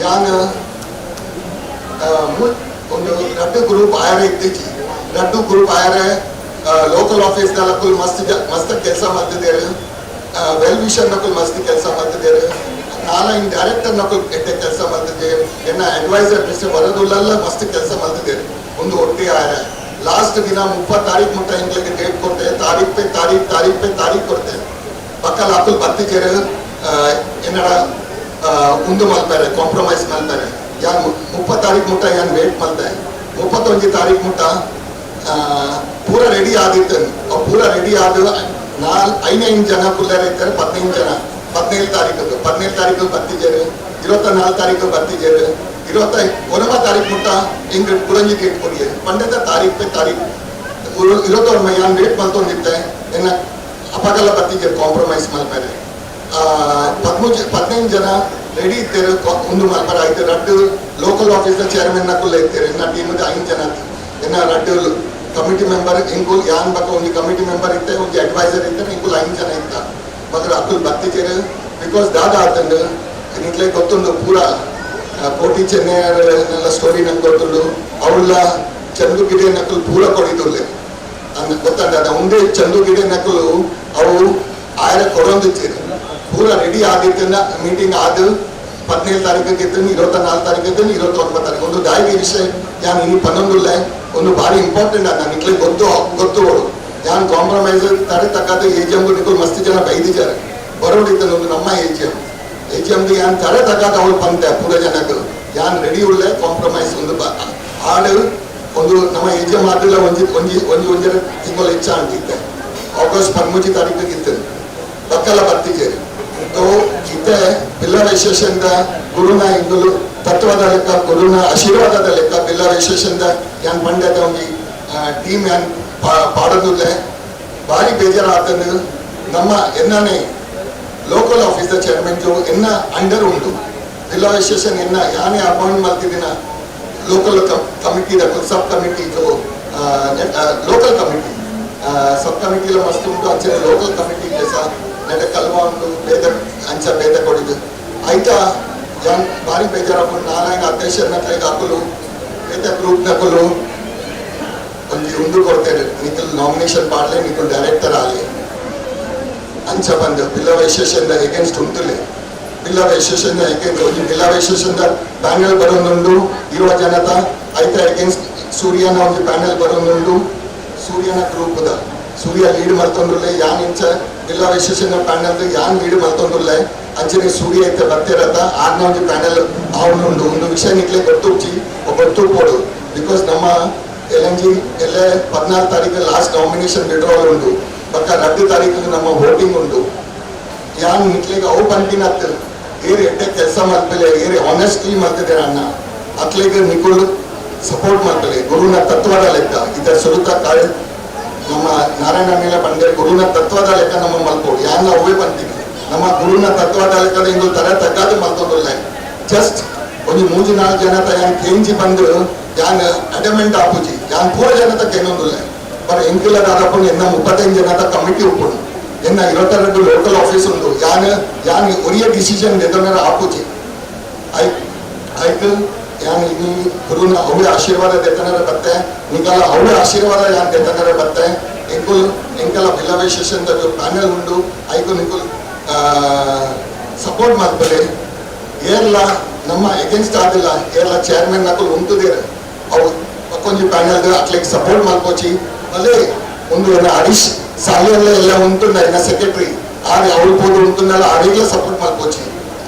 ಯಾನ್ ಒಂದು ರಡ್ಡು ಗ್ರೂಪ್ ಆಯರ ಇತ್ತೀಚಿ ರಡ್ಡು ಗ್ರೂಪ್ ಆಯರೆ ಲೋಕಲ್ ಆಫೀಸ್ ನಕುಲ್ ಮಸ್ತ್ ಮಸ್ತ್ ಕೆಲಸ ಮಾಡ್ತಿದ್ದಾರೆ ವೆಲ್ ವಿಷರ್ ನಕುಲ್ ಮಸ್ತ್ ಕೆಲಸ ಮಾಡ್ತಿದ್ದಾರೆ ನಾಲ್ಕು ಡೈರೆಕ್ಟರ್ ನಕುಲ್ ಎಡ್ಡೆ ಕೆಲಸ ಮಾಡ್ತಿದ್ದೇವೆ ಎನ್ನ ಅಡ್ವೈಸರ್ ಮಿಸ್ಟರ್ ವರದುಲ್ಲೆಲ್ಲ ಮಸ್ತ್ ಕೆಲಸ ಮಾಡ್ತಿದ್ದಾರೆ ಒಂದು ಒಟ್ಟಿ ಆಯರೆ ಲಾಸ್ಟ್ ದಿನ 30 ತಾರೀಕು ಮುಟ್ಟ ಎಂಗ್ಲಿಗೆ ಡೇಟ್ ಕೊಡ್ತೆ ತಾರೀಖ್ ಪೇ ತಾರೀಖ್ ತಾರೀಖ್ ಪೇ ತಾರೀಖ್ ಕೊಡ್ತೆ ಪಕ್ಕಲ್ ಅಕುಲ್ ಬತ್ತಿಜೇರು ಎನ್ನಡ ಉಂದು ಮಲ್ತಾರೆ ಕಾಂಪ್ರಮೈಸ್ ಮಾಡ್ತಾರೆ ಯಾನ್ 30 ತಾರೀಕು ಮುಟ್ಟ ಯಾನ್ ವೇಟ್ ಮಾಡ್ತೆ 31 ತಾರೀಕು ಮುಟ್ಟ ಪೂರ ರೆಡಿ ಆದಿತ್ತು ಪೂರ ರೆಡಿ ಆದ 4-5 ಜನ ಕುಲ್ಲರ ಇರ್ತಾರೆ 15 ಜನ 17 ತಾರೀಕು 17 ತಾರೀಕು ಬತ್ತಿಜೇರು 24 ತಾರೀಕು ಬತ್ತಿಜೇರು 29 ತಾರೀಕು ಮುಟ್ಟ ಹಿಂಗೆ ಕುರಂಜಿ ಡೇಟ್ ಕೊಡಿ ಪಂಡದ ತಾರೀಕು ಪೇ ತಾರೀಕು 29 ಯಾನ್ ವೇಟ್ ಮಾಡ್ಕೊಂಡಿದ್ದೆ ಎನ್ನ ಅಪಗಲ್ಲ ಬತ್ತಿಜೇರು ಕಾಂಪ್ರಮೈಸ್ ಮಾಡ್ತಾರೆ 15 ಜನ ರೆಡಿ ಇರ್ತಾರೆ ಒಂದು ಮಲ್ಪರ ಆಯ್ತು ರಡ್ಡು ಲೋಕಲ್ ಆಫೀಸ್ ಚೇರ್ಮನ್ ನಕುಲ್ಲ ಇರ್ತಾರೆ ಎನ್ನ ಟೀಮ್ 5 ಜನ ಎನ್ನ ರಡ್ಡು ಕಮಿಟಿ ಮೆಂಬರ್ ಇಂಕುಲ್ ಯಾನ್ ಬಕ್ಕ ಒಂದು ಕಮಿಟಿ ಮೆಂಬರ್ ಇತ್ತೆ ಒಂದು ಅಡ್ವೈಸರ್ ಇರ್ತಾರೆ ಇಂಕುಲ್ 5 ಜನ ಇತ್ತ ಮಾತ್ರ ಅಕುಲ್ ಬತ್ತಿಜೇರು because ದಾದ ಆತಂಡು ನಿಕ್ಲೆ ಗೊತ್ತುಂಡು ಪೂರ ಕೋಟಿ ಚೆನ್ನೈಯರೆಲ್ಲ ಸ್ಟೋರಿ ನಂಗೆ ಗೊತ್ತುಂಡು ಅವಳ ಚಂದು ಗಿಡೆ ನಕಲು ಪೂರ ಕೊಡಿದುಲ್ಲೆ ಅಂದ್ ಗೊತ್ತಂಡ ಅದ ಒಂದೇ ಚಂದು ಗಿಡೆ ನಕಲು ಅವು ಆಯರ ಕೊಡೊಂದಿಚ್ಚೇರು ಪೂರ ರೆಡಿ ಆದಿತ್ತನ್ನ ಮೀಟಿಂಗ್ ಆದ 17 ತಾರೀಕಿಗೆ ಇತ್ತು 24 ತಾರೀಕು ಇತ್ತು 29 ತಾರೀಕು ಒಂದು ದಾಯಿಗೆ ವಿಷಯ ಯಾನ್ ಇನ್ನು 11 ಒಂದು ಭಾರಿ ಇಂಪಾರ್ಟೆಂಟ್ ಅದ ನಿಕ್ಲೆ ಗೊತ್ತು ಗೊತ್ತು ಯಾನ್ ಕಾಂಪ್ರಮೈಸ್ ತಡೆ ತಕ್ಕದ ಎ ಜಿ ಎಮ್ಗೂ ನಿಕುಲ್ ಮಸ್ತ್ ಜನ ಬೈದಿದ್ದಾರೆ ಬರೋಡಿತ್ತು ಒಂದು ನಮ್ಮ ಎ ಜಿ ಎಮ್ ಎ ಜಿ ಎಮ್ದು ಯಾನ್ ತಡೆ ತಕ್ಕದ ಅವಳು ಪಂತೆ ಪೂರ ಜನಕ್ಕೆ ಯಾನ್ ರೆಡಿ ಉಳ್ಳೆ ಕಾಂಪ್ರಮೈಸ್ ಒಂದು ಆಡು ಒಂದು ನಮ್ಮ ಎ ಜಿ ಎಮ್ ಆದಿಲ್ಲ ಒಂಜಿ ಒಂಜಿ ಒಂಜಿ ಒಂಜರ ತಿಂಗಳು ಹೆಚ್ಚ ಅಂತಿತ್ತೆ ಆಗಸ್ಟ್ 13 ತಾರೀಕಿಗೆ ಇತ್ತು ಬಕ್ಕಲ ಬರ್ತಿದ್ದೇನೆ तो ಇತ್ತೆ ಬಿಲ್ಲವ ಅಸೋಸಿಯೇಷನ್ ಗುರುನ ಇಂದುಲು ತತ್ವದ ಲೆಕ್ಕ ಗುರುನ ಆಶೀರ್ವಾದದ ಲೆಕ್ಕ ಬಿಲ್ಲವ ಅಸೋಸಿಯೇಷನ್ ಯಾನ್ ಪಂಡ್ಯದ ಒಂಜಿ ಟೀಮ್ ಯಾನ್ ಪಾಡೊಂದುಲ್ಲೆ ಭಾರಿ ಬೇಜಾರಾತಂದು ನಮ್ಮ ಎನ್ನನೇ ಲೋಕಲ್ ಆಫೀಸ್ ಚೇರ್ಮನ್ ಜೋ ಎನ್ನ ಅಂಡರ್ ಉಂಟು ಬಿಲ್ಲವ ಅಸೋಸಿಯೇಷನ್ ಎನ್ನ ಯಾನೇ ಅಪಾಯಿಂಟ್ ಮಾಡ್ತಿದ್ದಿನ ಲೋಕಲ್ ಕಮಿಟಿ ಸಬ್ ಕಮಿಟಿ ಜೋ ಲೋಕಲ್ ಕಮಿಟಿ ಸಬ್ ಕಮಿಟಿಲ ಮಸ್ತ್ ಉಂಟು ಅಂಚನೆ ಲೋಕಲ್ ಕಮಿಟಿ ಸಹ ನೆಟ ಕಲ್ವ ಉಂಟು ಬೇದ ಅಂಚ ಬೇದ ಕೊಡಿದ್ದು ಆಯ್ತಾ ಯಾನ್ ಭಾರಿ ಬೇಜಾರಾಪುಂಡು ನಾರಾಯಣ ಅಧ್ಯಕ್ಷರ ಹಾಕಲು ಬೇತೆ ಗ್ರೂಪ್ ನಕಲು ಒಂಜಿ ಉಂದು ಕೊಡ್ತೇನೆ ನಿಖಲ್ ನಾಮಿನೇಷನ್ ಪಾಡ್ಲೆ ನಿಖಲ್ ಡೈರೆಕ್ಟರ್ ಆಲಿ ಅಂಚ ಬಂದು ಬಿಲ್ಲವ ಅಸೋಸಿಯೇಷನ್ ಎಗೇನ್ಸ್ಟ್ ಉಂಟುಲೆ ಬಿಲ್ಲವ ಅಸೋಸಿಯೇಷನ್ ಎಗೇನ್ಸ್ಟ್ ಒಂಜಿ ಬಿಲ್ಲವ ಅಸೋಸಿಯೇಷನ್ ಪ್ಯಾನೆಲ್ ಬರೋದುಂಡು ಇರುವ ಜನತ ಆಯ್ತಾ ಎಗೇನ್ಸ್ಟ್ ಸೂರ್ಯನ ಒಂಜಿ ಪ್ಯಾನೆಲ್ ಬರೋದುಂಡು ಸೂರ್ಯನ ಗ್ರೂಪ್ದ ಸೂರ್ಯ ಲೀಡ್ ಮಲ್ತೊಂದುಲ್ಲೆ ಯಾನ್ ಇಂಚ ಬಿಲ್ಲವ ಅಸೋಸಿಯೇಷನ್ ಪ್ಯಾನೆಲ್ ಯಾನ್ ಲೀಡ್ ಮಲ್ತೊಂದುಲ್ಲೆ ಅಂಚನೆ ಸೂರ್ಯ ಐತೆ ಬರ್ತಿರತ್ತ ಆರ್ನ ಒಂಜಿ ಪ್ಯಾನೆಲ್ ಆವೊಂದುಂಡು ಒಂದು ವಿಷಯ ನಿಕ್ಲೆ ಗೊತ್ತುಜ್ಜಿ ಗೊತ್ತುಪ್ಪೊಡು because ನಮ್ಮ ಎಲ್ ಎನ್ ಜಿ ಎಲ್ಲ 14 ತಾರೀಕು ಲಾಸ್ಟ್ ನಾಮಿನೇಷನ್ ವಿಡ್ರಾವಲ್ ಉಂಟು ಬಕ್ಕ 2 ತಾರೀಕು ನಮ್ಮ ವೋಟಿಂಗ್ ಉಂಟು ಯಾನ್ ನಿಕ್ಲೆಗ್ ಅವು ಪನ್ಪಿನತ್ತು ಏರು ಎಡ್ಡೆ ಕೆಲಸ ಮಲ್ಪಲೆ ಏರು ಆನೆಸ್ಟ್ಲಿ ಮಲ್ತಿದ್ದಾರೆ ಅಣ್ಣ ಅತ್ಲೆಗೆ ನಿಕುಲ್ ಸಪೋರ್ಟ್ ಮಾಡ್ತಾರೆ ಗುರುನ ತತ್ವದ ಲೆಕ್ಕ ಇದರ ಸುರುತ ಕಾಳ ನಮ್ಮ ನಾರಾಯಣ ಮೇಲೆ ಬಂದರೆ ಗುರುನ ತತ್ವದ ಲೆಕ್ಕ ನಮ್ಮ ಮಲ್ಕೋಡು ಯಾನ್ ಅವೇ ಬಂತೀನಿ ನಮ್ಮ ಗುರುನ ತತ್ವದ ಲೆಕ್ಕದ ಇಂದು ತರ ತಗ್ಗಾದು ಮಲ್ತೊಂದಿಲ್ಲ ಜಸ್ಟ್ ಒಂದು ಮೂಜಿ ನಾಲ್ಕು ಜನ ಯಾನ್ ಕೇಂಜಿ ಬಂದು ಯಾನ್ ಅಡಮೆಂಟ್ ಆಪುಜಿ ಯಾನ್ ಪೂರ ಜನತ ಕೇನೊಂದಿಲ್ಲ ಬರ ಎಂಕಿಲ್ಲ ದಾದಪ್ಪನು ಎನ್ನ 35 ಜನದ ಕಮಿಟಿ ಉಪ್ಪುನು ಎನ್ನ 22 ಲೋಕಲ್ ಆಫೀಸ್ ಉಂಟು ಯಾನ್ ಯಾನ್ ಒರಿಯ ಡಿಸಿಷನ್ ದೆತೊನರ ಆಪುಜಿ ಆಯ್ತು ಯಾನ್ ಈ ಗುರುನ ಅವಳ ಆಶೀರ್ವಾದ ದೆತನರ ಬತ್ತೆ ನಿಕಲ ಅವಳ ಆಶೀರ್ವಾದ ಯಾನ್ ದೆತನರ ಬತ್ತೆ ಎಂಕುಲ್ ಎಂಕಲ ಬಿಲ್ಲವೇಶನ್ ಪ್ಯಾನೆಲ್ ಉಂಡು ಐಕು ನಿಕುಲ್ ಸಪೋರ್ಟ್ ಮಾಡ್ತಾರೆ ಏರ್ಲ ನಮ್ಮ ಎಗೇನ್ಸ್ಟ್ ಆದಿಲ್ಲ ಏರ್ಲ ಚೇರ್ಮನ್ ನಕುಲ್ ಉಂಟುದೇರು ಅವು ಪಕ್ಕೊಂಜಿ ಪ್ಯಾನೆಲ್ ಅಟ್ಲಿಗೆ ಸಪೋರ್ಟ್ ಮಾಡ್ಕೋಚಿ ಅಲ್ಲೇ ಒಂದು ಏನ ಹರೀಶ್ ಸಾಲಿಯಲ್ಲ ಎಲ್ಲ ಉಂಟು ಎನ್ನ ಸೆಕ್ರೆಟರಿ ಆರೆ ಅವಳು ಪೋದು ಉಂಟುನಲ್ಲ ಆರೇಗ್ಲ ಸಪೋರ್ಟ್ ಮಾಡ್ಕೋಚಿ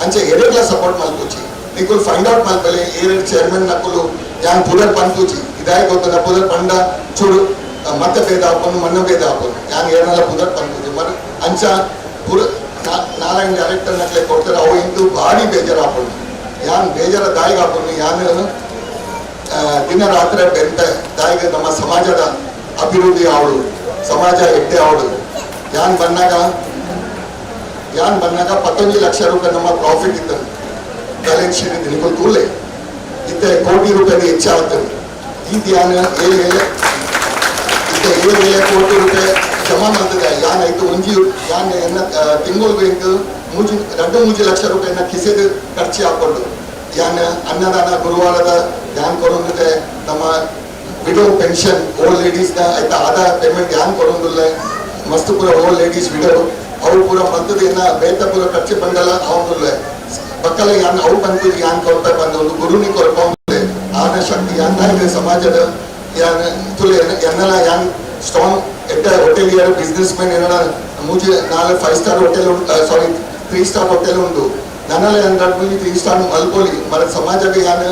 ಅಂಚೆ ಎರೇಗ್ಲ ಸಪೋರ್ಟ್ ಮಾಡ್ಕೋಚಿ ನಿಕುಲ್ ಫೈಂಡ್ ಔಟ್ ಮಾಡ್ಕೊಳ್ಳಿ ಏರ್ ಚೇರ್ಮನ್ ನಕುಲು ಯಾನ್ ಪುದರ್ ಪನ್ಪುಜಿ ಇದಾಯ ಗೊತ್ತನ ಪುದರ್ ಪಂಡ ಚೂರು ಮತ್ತೆ ಭೇದ ಹಾಕೊಂಡು ಮಣ್ಣ ಭೇದ ಹಾಕೊಂಡು ಯಾನ್ ಏನೆಲ್ಲ ಪುದರ್ ಪನ್ಪುಜಿ ಮರ ಅಂಚ ಪುರ ನಾರಾಯಣ ಡೈರೆಕ್ಟರ್ ನಕ್ಲೆ ಕೊಡ್ತಾರೆ ಅವು ಇಂದು ಭಾರಿ ಬೇಜಾರು ಹಾಕೊಂಡು ಯಾನ್ ಬೇಜಾರ ದಾಯಿಗೆ ಹಾಕೊಂಡು ಯಾನ್ ದಿನ ರಾತ್ರಿ ಬೆಂತೆ ದಾಯಿಗೆ ನಮ್ಮ ಸಮಾಜದ ಅಭಿವೃದ್ಧಿ ಅವಳು ಸಮಾಜ ಎಡ್ಡೆ ಅವಳು ಯಾನ್ ಬಂದಾಗ 11 ಲಕ್ಷ ರೂಪಾಯಿ ನಮ್ಮ ಪ್ರಾಫಿಟ್ ಇತ್ತು ಬ್ಯಾಲೆನ್ಸ್ ಶೀಟ್ ಇತ್ತು ನಿಮಗೆ ತೂಲೆ ಇತ್ತೆ ಕೋಟಿ ರೂಪಾಯಿ ಹೆಚ್ಚಾಗ್ತದೆ ಈ ಯಾನ್ ಏಳು ಏಳು ಇತ್ತೆ 7 ಕೋಟಿ ರೂಪಾಯಿ ಜಮಾ ಮಾಡ್ತದೆ ಯಾನ್ ಆಯ್ತು ಒಂಜಿ ಯಾನ್ ಎನ್ನ ತಿಂಗಳು ಇಂದು 2-3 ಲಕ್ಷ ರೂಪಾಯಿನ ಕಿಸೆದು ಖರ್ಚು ಹಾಕೊಂಡು ಯಾನ್ ಅನ್ನದಾನ ಗುರುವಾರದ ಯಾನ್ ಕೊಡೊಂದಿದೆ ನಮ್ಮ ವಿಡೋ ಪೆನ್ಷನ್ ಓಲ್ಡ್ ಲೇಡೀಸ್ನ ಆಯ್ತಾ ಆದಾಯ ಪೇಮೆಂಟ್ ಯಾನ್ ಕೊಡೊಂದಿಲ್ಲ ಮಸ್ತ್ ಪೂರ ಓಲ್ಡ್ ಲೇಡೀಸ್ ವಿಡೋ ಅವ್ರು ಪೂರ ಮಂತದ ಏನ ಬೇತ ಪೂರ ಖರ್ಚು ಬಂದಲ್ಲ ಅವನಿಲ್ಲ ಪಕ್ಕಲ್ಲ ಯಾನ್ ಅವು ಬಂದು ಯಾನ್ ಕೊಡ್ತಾ ಬಂದ ಒಂದು ಗುರುನಿ ಕೊಡ್ಕೊಂಡೆ ಆನ ಶಕ್ತಿ ಯಾನ್ ಇದೆ ಸಮಾಜದ ಯಾನ್ ತುಲೆ ಎನ್ನೆಲ್ಲ ಯಾನ್ ಸ್ಟ್ರಾಂಗ್ ಎಡ್ಡ ಹೋಟೆಲಿಯರ್ ಬಿಸ್ನೆಸ್ ಮ್ಯಾನ್ ಏನಾರ 3-4 5 ಸ್ಟಾರ್ ಹೋಟೆಲ್ ಸಾರಿ 3 ಸ್ಟಾರ್ ಹೋಟೆಲ್ ಉಂಟು ನನ್ನೆಲ್ಲ ಯಾನ್ 3 ಸ್ಟಾರ್ ಮಲ್ಪೊಲಿ ಮರ ಸಮಾಜಕ್ಕೆ ಯಾನ್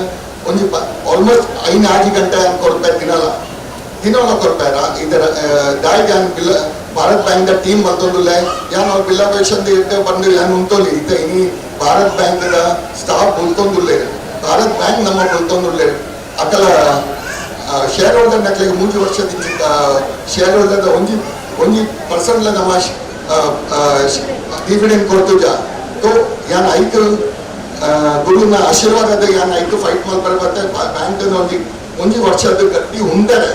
ಒಂಜಿ ಆಲ್ಮೋಸ್ಟ್ 5 ಗಂಟೆ ಯಾನ್ ಕೊಡ್ತಾ ತಿನ್ನಲ್ಲ ತಿನ್ನೋಲ್ಲ ಕೊಡ್ತಾರ ಇದರ ದಾಯಿಗೆ ಯಾನ್ ಬಿಲ್ಲ ಭಾರತ್ ಬ್ಯಾಂಕ್ the team ಮಲ್ತೊಂದುಲ್ಲ ಯಾನ್ ಅವ್ರು ಬಿಲ್ಲವೇಶನ್ ಇತ್ತೆ ಬಂದು ಯಾನ್ ಉಂತೊಲಿ ಇತ್ತೆ ಇನಿ ಭಾರತ್ ಬ್ಯಾಂಕ್ the staff ಬುಲ್ತೊಂದುಲ್ಲೆ ಭಾರತ್ ಬ್ಯಾಂಕ್ ನಮ್ಮ ಬುಲ್ತೊಂದುಲ್ಲೆ ಅಕಲ ಶೇರ್ ಹೋಲ್ಡರ್ ನಕ್ಲೆಗ್ 3 ವರ್ಷದ ಶೇರ್ ಹೋಲ್ಡರ್ ಒಂಜಿ ಒಂಜಿ ಪರ್ಸೆಂಟ್ಲ ನಮ್ಮ ಡಿವಿಡೆಂಡ್ ಕೊಡ್ತುಜ ತೋ ಯಾನ್ ಐಕ್ ಗುರುನ ಆಶೀರ್ವಾದದ ಯಾನ್ ಐಕ್ ಫೈಟ್ ಮಲ್ಪರೆ ಬತ್ತೆ ಬ್ಯಾಂಕ್ ಒಂಜಿ ಒಂಜಿ ವರ್ಷದ ಗಟ್ಟಿ ಉಂದರೆ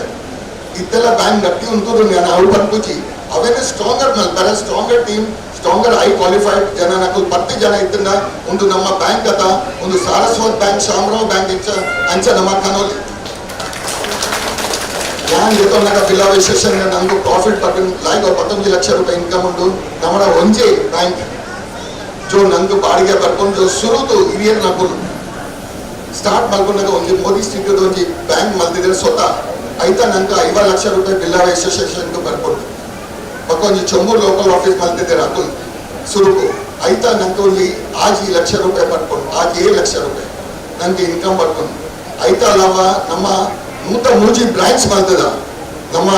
ಇತ್ತೆಲ್ಲ ಬ್ಯಾಂಕ್ ಗಟ್ಟಿ ಉಂಟು ಯಾನ್ ಅವು ಪನ್ಪುಜಿ ಅವೇನೆ ಸ್ಟ್ರಾಂಗರ್ ಮಲ್ಪರೆ stronger team stronger high qualified ಜನ ನಕುಲ್ 10 ಜನ ಇತ್ತಿಂದ ಒಂದು ನಮ್ಮ ಬ್ಯಾಂಕ್ ಅತ ಒಂದು ಸಾರಸ್ವತ್ ಬ್ಯಾಂಕ್ ಶಾಮರಾವ್ ಬ್ಯಾಂಕ್ ಅಂಚ ನಮ್ಮ ಕನೋಲಿ ಯಾನ್ ಎತ್ತೊನ್ನಗ ಬಿಲ್ಲವೇಶನ್ ನಂಗು ಪ್ರಾಫಿಟ್ ಲೈಕ್ 19 ಲಕ್ಷ ರೂಪಾಯಿ ಇನ್ಕಮ್ ಉಂಟು ನಮ್ಮ ಒಂಜೆ ಬ್ಯಾಂಕ್ ಜೋ ನಂದು ಬಾಡಿಗೆ ಬರ್ಕೊಂಡು ಸುರುದು ಹಿರಿಯರ್ ನಕುಲ್ ಸ್ಟಾರ್ಟ್ ಮಲ್ಕೊಂಡಾಗ ಒಂಜಿ ಮೋದಿ ಸ್ಟ್ರೀಟ್ ಒಂಜಿ ಬ್ಯಾಂಕ್ ಮಲ್ತಿದ್ರೆ ಸ್ವತಃ ಐತ ನಂಗೆ 50 ಲಕ್ಷ ರೂಪಾಯಿ ಬಿಲ್ಲವೇಶನ್ ಬರ್ಕೊಂಡು ಪಕ್ಕ ಒಂಜಿ ಚೊಂಬೂರು ಲೋಕಲ್ ಆಫೀಸ್ ಮಲ್ತಿದ್ದಾರೆ ಅಕುಲ್ ಸುರುಕು ಐತ ನಂಗೆ ಒಂಜಿ 5 ಲಕ್ಷ ರೂಪಾಯಿ ಬರ್ಕೊಂಡು 7 ಲಕ್ಷ ರೂಪಾಯಿ ನಂಗೆ ಇನ್ಕಮ್ ಬರ್ಕೊಂಡು ಐತ ಅಲ್ಲವ ನಮ್ಮ 103 ಬ್ರಾಂಚ್ ಮಲ್ತದ ನಮ್ಮ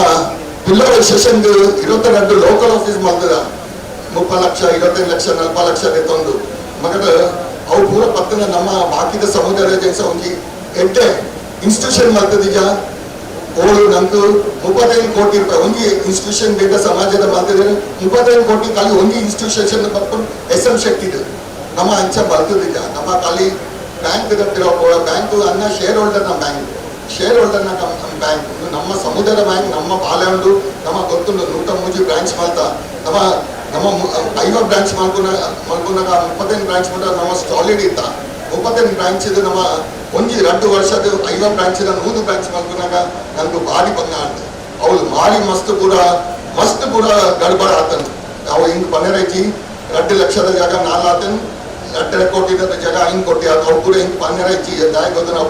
ಬಿಲ್ಲವೇಶನ್ 22 ಲೋಕಲ್ ಆಫೀಸ್ ಮಲ್ತದ 30 ಲಕ್ಷ 25 ಲಕ್ಷ 40 ಲಕ್ಷ ತಂದು ಮಗದ ಅವು ಪೂರ ಪತ್ತನ ನಮ್ಮ ಬಾಕಿದ ಸಮುದಾಯದ ಜನ ಒಂಜಿ ಎಡ್ಡೆ ಇನ್ಸ್ಟಿಟ್ಯೂಷನ್ ಮಲ್ತದೀಗ ಓಳು ನಂಗೆ 35 ಕೋಟಿ ರೂಪಾಯಿ ಒಂಜಿ ಇನ್ಸ್ಟಿಟ್ಯೂಷನ್ ಬೇಗ ಸಮಾಜದ ಮಲ್ತಿದ್ರೆ 35 ಕೋಟಿ ಖಾಲಿ ಒಂಜಿ ಇನ್ಸ್ಟಿಟ್ಯೂಷನ್ ಬರ್ಕೊಂಡು ಎಸ್ ಎಂ ಶೆಟ್ಟಿದು ನಮ್ಮ ಅಂಚ ಬಲ್ತದೀಗ ನಮ್ಮ ಖಾಲಿ ಬ್ಯಾಂಕ್ ಬ್ಯಾಂಕು ಅನ್ನ ಶೇರ್ ಹೋಲ್ಡರ್ನ ಬ್ಯಾಂಕ್ ಶೇರ್ ಹೋಲ್ಡರ್ನ ಬ್ಯಾಂಕ್ ನಮ್ಮ ಸಮುದಾಯದ ಬ್ಯಾಂಕ್ ನಮ್ಮ ಬಾಲೆ ಉಂಟು ನಮ್ಮ ಗೊತ್ತುಂಟು 103 ಬ್ರಾಂಚ್ ಮಲ್ತ ನಮ್ಮ ನಮ್ಮ 50 ಬ್ರಾಂಚ್ ಮಲ್ಕೊಂಡಾಗ 35 ಬ್ರಾಂಚ್ ಮಾತ್ರ ನಮ್ಮ ಸಾಲಿಡ್ ಇತ್ತ 35 ಬ್ರಾಂಚ್ ಇದು ನಮ್ಮ ಒಂಜಿ 2 ವರ್ಷದ 50 ಬ್ರಾಂಚ್ 100 ಬ್ರಾಂಚ್ ಮಲ್ಕೊಂಡಾಗ ನಂಗೆ ಭಾರಿ ಬಂಗ ಆಡ್ತು ಅವಳು ಭಾರಿ ಮಸ್ತ್ ಪೂರ ಗಡ್ಬಡ ಆತನು ಅವು ಹಿಂಗೆ ಪನ್ನೆರೈಚಿ 2 ಲಕ್ಷದ ಜಾಗ 4 ಆತನು 2.5 ಕೋಟಿ ಜಾಗ 5 ಕೋಟಿ ಆತ ಅವು ಪೂರ ಹಿಂಗೆ ಪನ್ನೆರೈಚಿ ದಾಯ ಗೊತ್ತು ನಾವು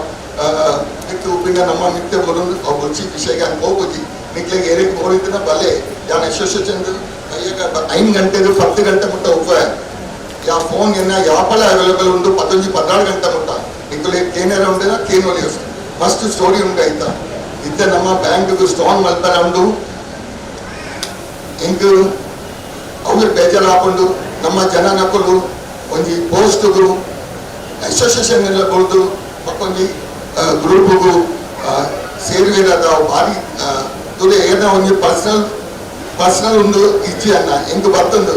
ಮಿಕ್ಕ ಉಪ್ಪಿನ ನಮ್ಮ ಮಿಕ್ಕ ಬರೋದು ಅವು ಬುಲ್ಚಿ ವಿಷಯಕ್ಕೆ ಹಂಗೆ ಹೋಗುಜಿ ನಿಕ್ಲೆಗೆ ಏರಿಗೆ ಹೋರಿದ್ದನ್ನ ಬಲೆ ಯಾನ್ ಅಸೋಸಿಯೇಷನ್ 5 ಗಂಟೆದು 10 ಗಂಟೆ ಮುಟ್ಟ ಉಪ್ಪ ಯಾ ಫೋನ್ ಏನ ಯಾಪಲ ಅವೈಲೇಬಲ್ ಉಂಟು 14 ಗಂಟೆ ಮುಟ್ಟ ನಿಕ್ಕಲೆ ಕೇನೇರ ಉಂಟು ಕೇನ್ ಒಲಿ ಮಸ್ತ್ ಸ್ಟೋರಿ ಉಂಟು ಆಯ್ತಾ ಇತ್ತ ನಮ್ಮ ಬ್ಯಾಂಕ್ ಸ್ಟ್ರಾಂಗ್ ಮಲ್ಪರ ಉಂಟು ಇಂಕ್ ಅವ್ರು ಬೇಜಾರು ಹಾಕೊಂಡು ನಮ್ಮ ಜನ ನಕಲು ಒಂಜಿ ಪೋಸ್ಟ್ಗು ಅಸೋಸಿಯೇಷನ್ ಎಲ್ಲ ಕೊಡ್ದು ಬೊಕ್ಕೊಂಜಿ ಗ್ರೂಪ್ಗು ಸೇರುವಿರದ ಭಾರಿ ತುಲೆ ಏನ ಒಂಜಿ ಪರ್ಸನಲ್ ಪರ್ಸನಲ್ ಒಂದು ಇಜ್ಜಿ ಅನ್ನ ಎಂಕ್ ಬತ್ತಂದು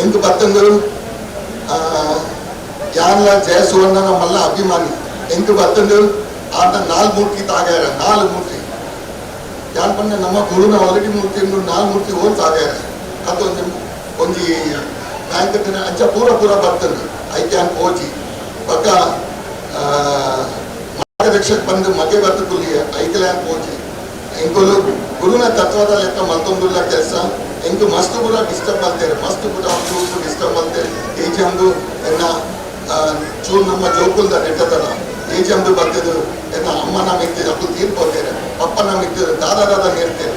ಎಂಕ್ ಬತ್ತಂದು ಯಾನ್ಲ ಜಯ ಸುವರ್ಣ ನಮ್ಮಲ್ಲ ಅಭಿಮಾನಿ ಎಂಕ್ ಬತ್ತಂದು ಆತ ನಾಲ್ ಮೂರ್ತಿ ತಾಗ್ಯಾರ ನಾಲ್ ಮೂರ್ತಿ ಯಾನ್ ಪಂಡ ನಮ್ಮ ಗುರುನ ಆಲ್ರೆಡಿ ಮೂರ್ತಿ ನಾಲ್ ಮೂರ್ತಿ ಓಲ್ ತಾಗ್ಯಾರ ಅದು ಒಂಜಿ ಒಂಜಿ ಬ್ಯಾಂಕ್ ಅಂಚ ಪೂರ ಪೂರ ಬರ್ತಂದು ಐಕೆ ಯಾನ್ ಪೋಚಿ ಬೊಕ್ಕ ಮಾರ್ಗದರ್ಶಕ ಬಂದು ಮಗೆ ಬತ್ತು ಕುಲ್ಲಿ ಐತಲ ಯಾನ್ ಪೋಚಿ ಎಂಕುಲು ಗುರುನ ತತ್ವದ ಲೆಕ್ಕ ಮಲ್ತೊಂದುಲ್ಲ ಕೆಲಸ ಎಂಕು ಮಸ್ತ್ ಪೂರ ಡಿಸ್ಟರ್ಬ್ ಮಲ್ತೇರು ಮಸ್ತ್ ಪೂರ ಗ್ರೂಪ್ ಡಿಸ್ಟರ್ಬ್ ಮಲ್ತೇರು ಏಜಂದು ಎನ್ನ ಚೂರು ನಮ್ಮ ಜೋಕುಲ್ದ ನೆಟ್ಟತನ ಏಜಂದು ಬರ್ತದು ಎನ್ನ ಅಮ್ಮನ ಮಿತ್ತಿದ ಅಪ್ಪು ತೀರ್ಪೋತೇರು ಪಪ್ಪನ ಮಿತ್ತಿದ ದಾದ ದಾದ ನೇರ್ತೇರು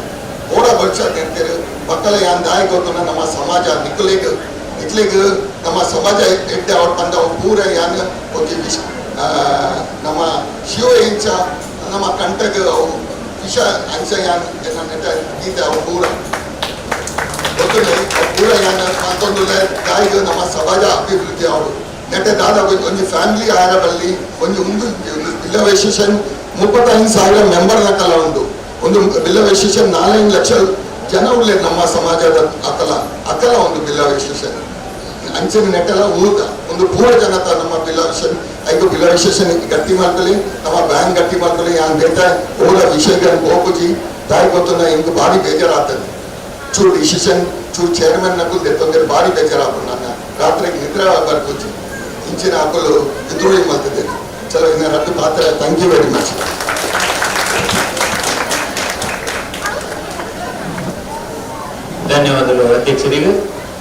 ಓಡ ವರ್ಷ ನೇರ್ತೇರು ಮಕ್ಕಳ ಯಾನ್ ದಾಯಿ ಗೊತ್ತುನ ನಮ್ಮ ಸಮಾಜ ನಿಕ್ಲೆಗ್ ನಿಕ್ಲೆಗ್ ನಮ್ಮ ಸಮಾಜ ಎಡ್ಡೆ ಅವ್ರು ಬಂದ ಪೂರ ಯಾನ್ ಒಂಜಿ ವಿಶ್ ನಮ್ಮ ಶಿವ ಇಂಚ ನಮ್ಮ ಕಂಠಗ್ ಅವು ವಿಷ ಅಂಶ ಯಾನ್ ಎನ್ನ ನೆಟ್ಟ ಗೀತೆ ಅವು ಪೂರ ಗೊತ್ತುಂಡು ಪೂರ ಯಾನ್ ಮತ್ತೊಂದು ದಾಯಿಗ್ ನಮ್ಮ ಸಮಾಜ ಅಭಿವೃದ್ಧಿ ಅವರು ನೆಟ್ಟೆ ದಾದ ಒಂಜಿ ಫ್ಯಾಮಿಲಿ ಆಯರ ಬಲ್ಲಿ ಒಂಜಿ ಒಂದು ಬಿಲ್ಲವ ಅಸೋಸಿಯೇಷನ್ 35,000 ಮೆಂಬರ್ ನಕಲ ಉಂಡು ಒಂದು ಬಿಲ್ಲವ ಅಸೋಸಿಯೇಷನ್ 4 ಲಕ್ಷ ಜನ ಉಳ್ಳೆ ನಮ್ಮ ಸಮಾಜದ ಅಕಲ ಅಕಲ ಒಂದು ಬಿಲ್ಲವ ಅಸೋಸಿಯೇಷನ್ ಅಂಚಿನ ನೆಟ್ಟೆಲ್ಲ ಊತ ಒಂದು ಪೂರ ಜನತ ನಮ್ಮ ಬಿಲ್ಲವ ಅಸೋಸಿಯೇಷನ್ ಐಕು ಬಿಲ್ಲವ ಅಸೋಸಿಯೇಷನ್ ಗಟ್ಟಿ ಮಾಡ್ಕೊಳ್ಳಿ ನಮ್ಮ ಬ್ಯಾಂಕ್ ಗಟ್ಟಿ ಮಾಡ್ಕೊಳ್ಳಿ ಯಾನ್ ಬೇಟ ಓದ ವಿಷಯಗಳನ್ನು ಹೋಗುಜಿ ತಾಯಿ ಗೊತ್ತುನ ಇಂಕು ಭಾರಿ ಬೇಜಾರಾಗ್ತದೆ ಚೂರು ಡಿಸಿಷನ್ ಚೂರು ಚೇರ್ಮನ್ ನಕುಲ್ ದೆತ್ತೊಂದರೆ ಭಾರಿ ಬೇಜಾರಾಗ್ತದೆ ನನ್ನ ರಾತ್ರಿಗೆ ನಿದ್ರೆ ಬರ್ಕೂಚಿ ಇಂಚಿನ ಹಾಕಲು ವಿದ್ರೋಹಿ ಮಾಡ್ತಿದ್ದೇನೆ. ಚಲೋ ಇನ್ನು ರದ್ದು ಪಾತ್ರ. Thank you very much. ಧನ್ಯವಾದಗಳು ಅಧ್ಯಕ್ಷರಿಗೂ.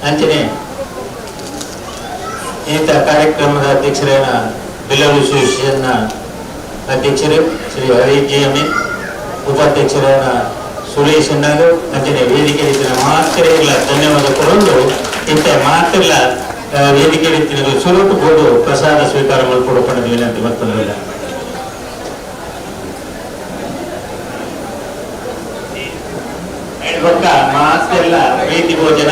ಅಂಚನೆ ಇಂಥ ಕಾರ್ಯಕ್ರಮದ ಅಧ್ಯಕ್ಷರಾದ ಬಿಲ್ಲವ ಅಸೋಸಿಯೇಷನ್ನ ಅಧ್ಯಕ್ಷರು ಶ್ರೀ ಹರಿ ಜಿ ಅಮೀನ್, ಉಪಾಧ್ಯಕ್ಷರಾದ ಸುರೇಶ್ ಅನ್ನಾಗ, ಅಂಚನೆ ವೇದಿಕೆ ಮಾತ್ರೆಗಳ ಧನ್ಯವಾದ ಕೊಡಲು ಇಂಥ ಮಾತ್ರೆಗಳ ವೇದಿಕೆ ಸುರುಟು ಬೋರ್ಡು ಪ್ರಸಾದ ಸ್ವೀಕಾರ ಮಾಡಿಕೊಡು ಪಡೆದ ವಿನಂತಿ ಮತ್ತೊಂದಿಲ್ಲ. ಬೊಕ್ಕ ಮಾತೆಲ್ಲ ಪ್ರೀತಿ ಭೋಜನ.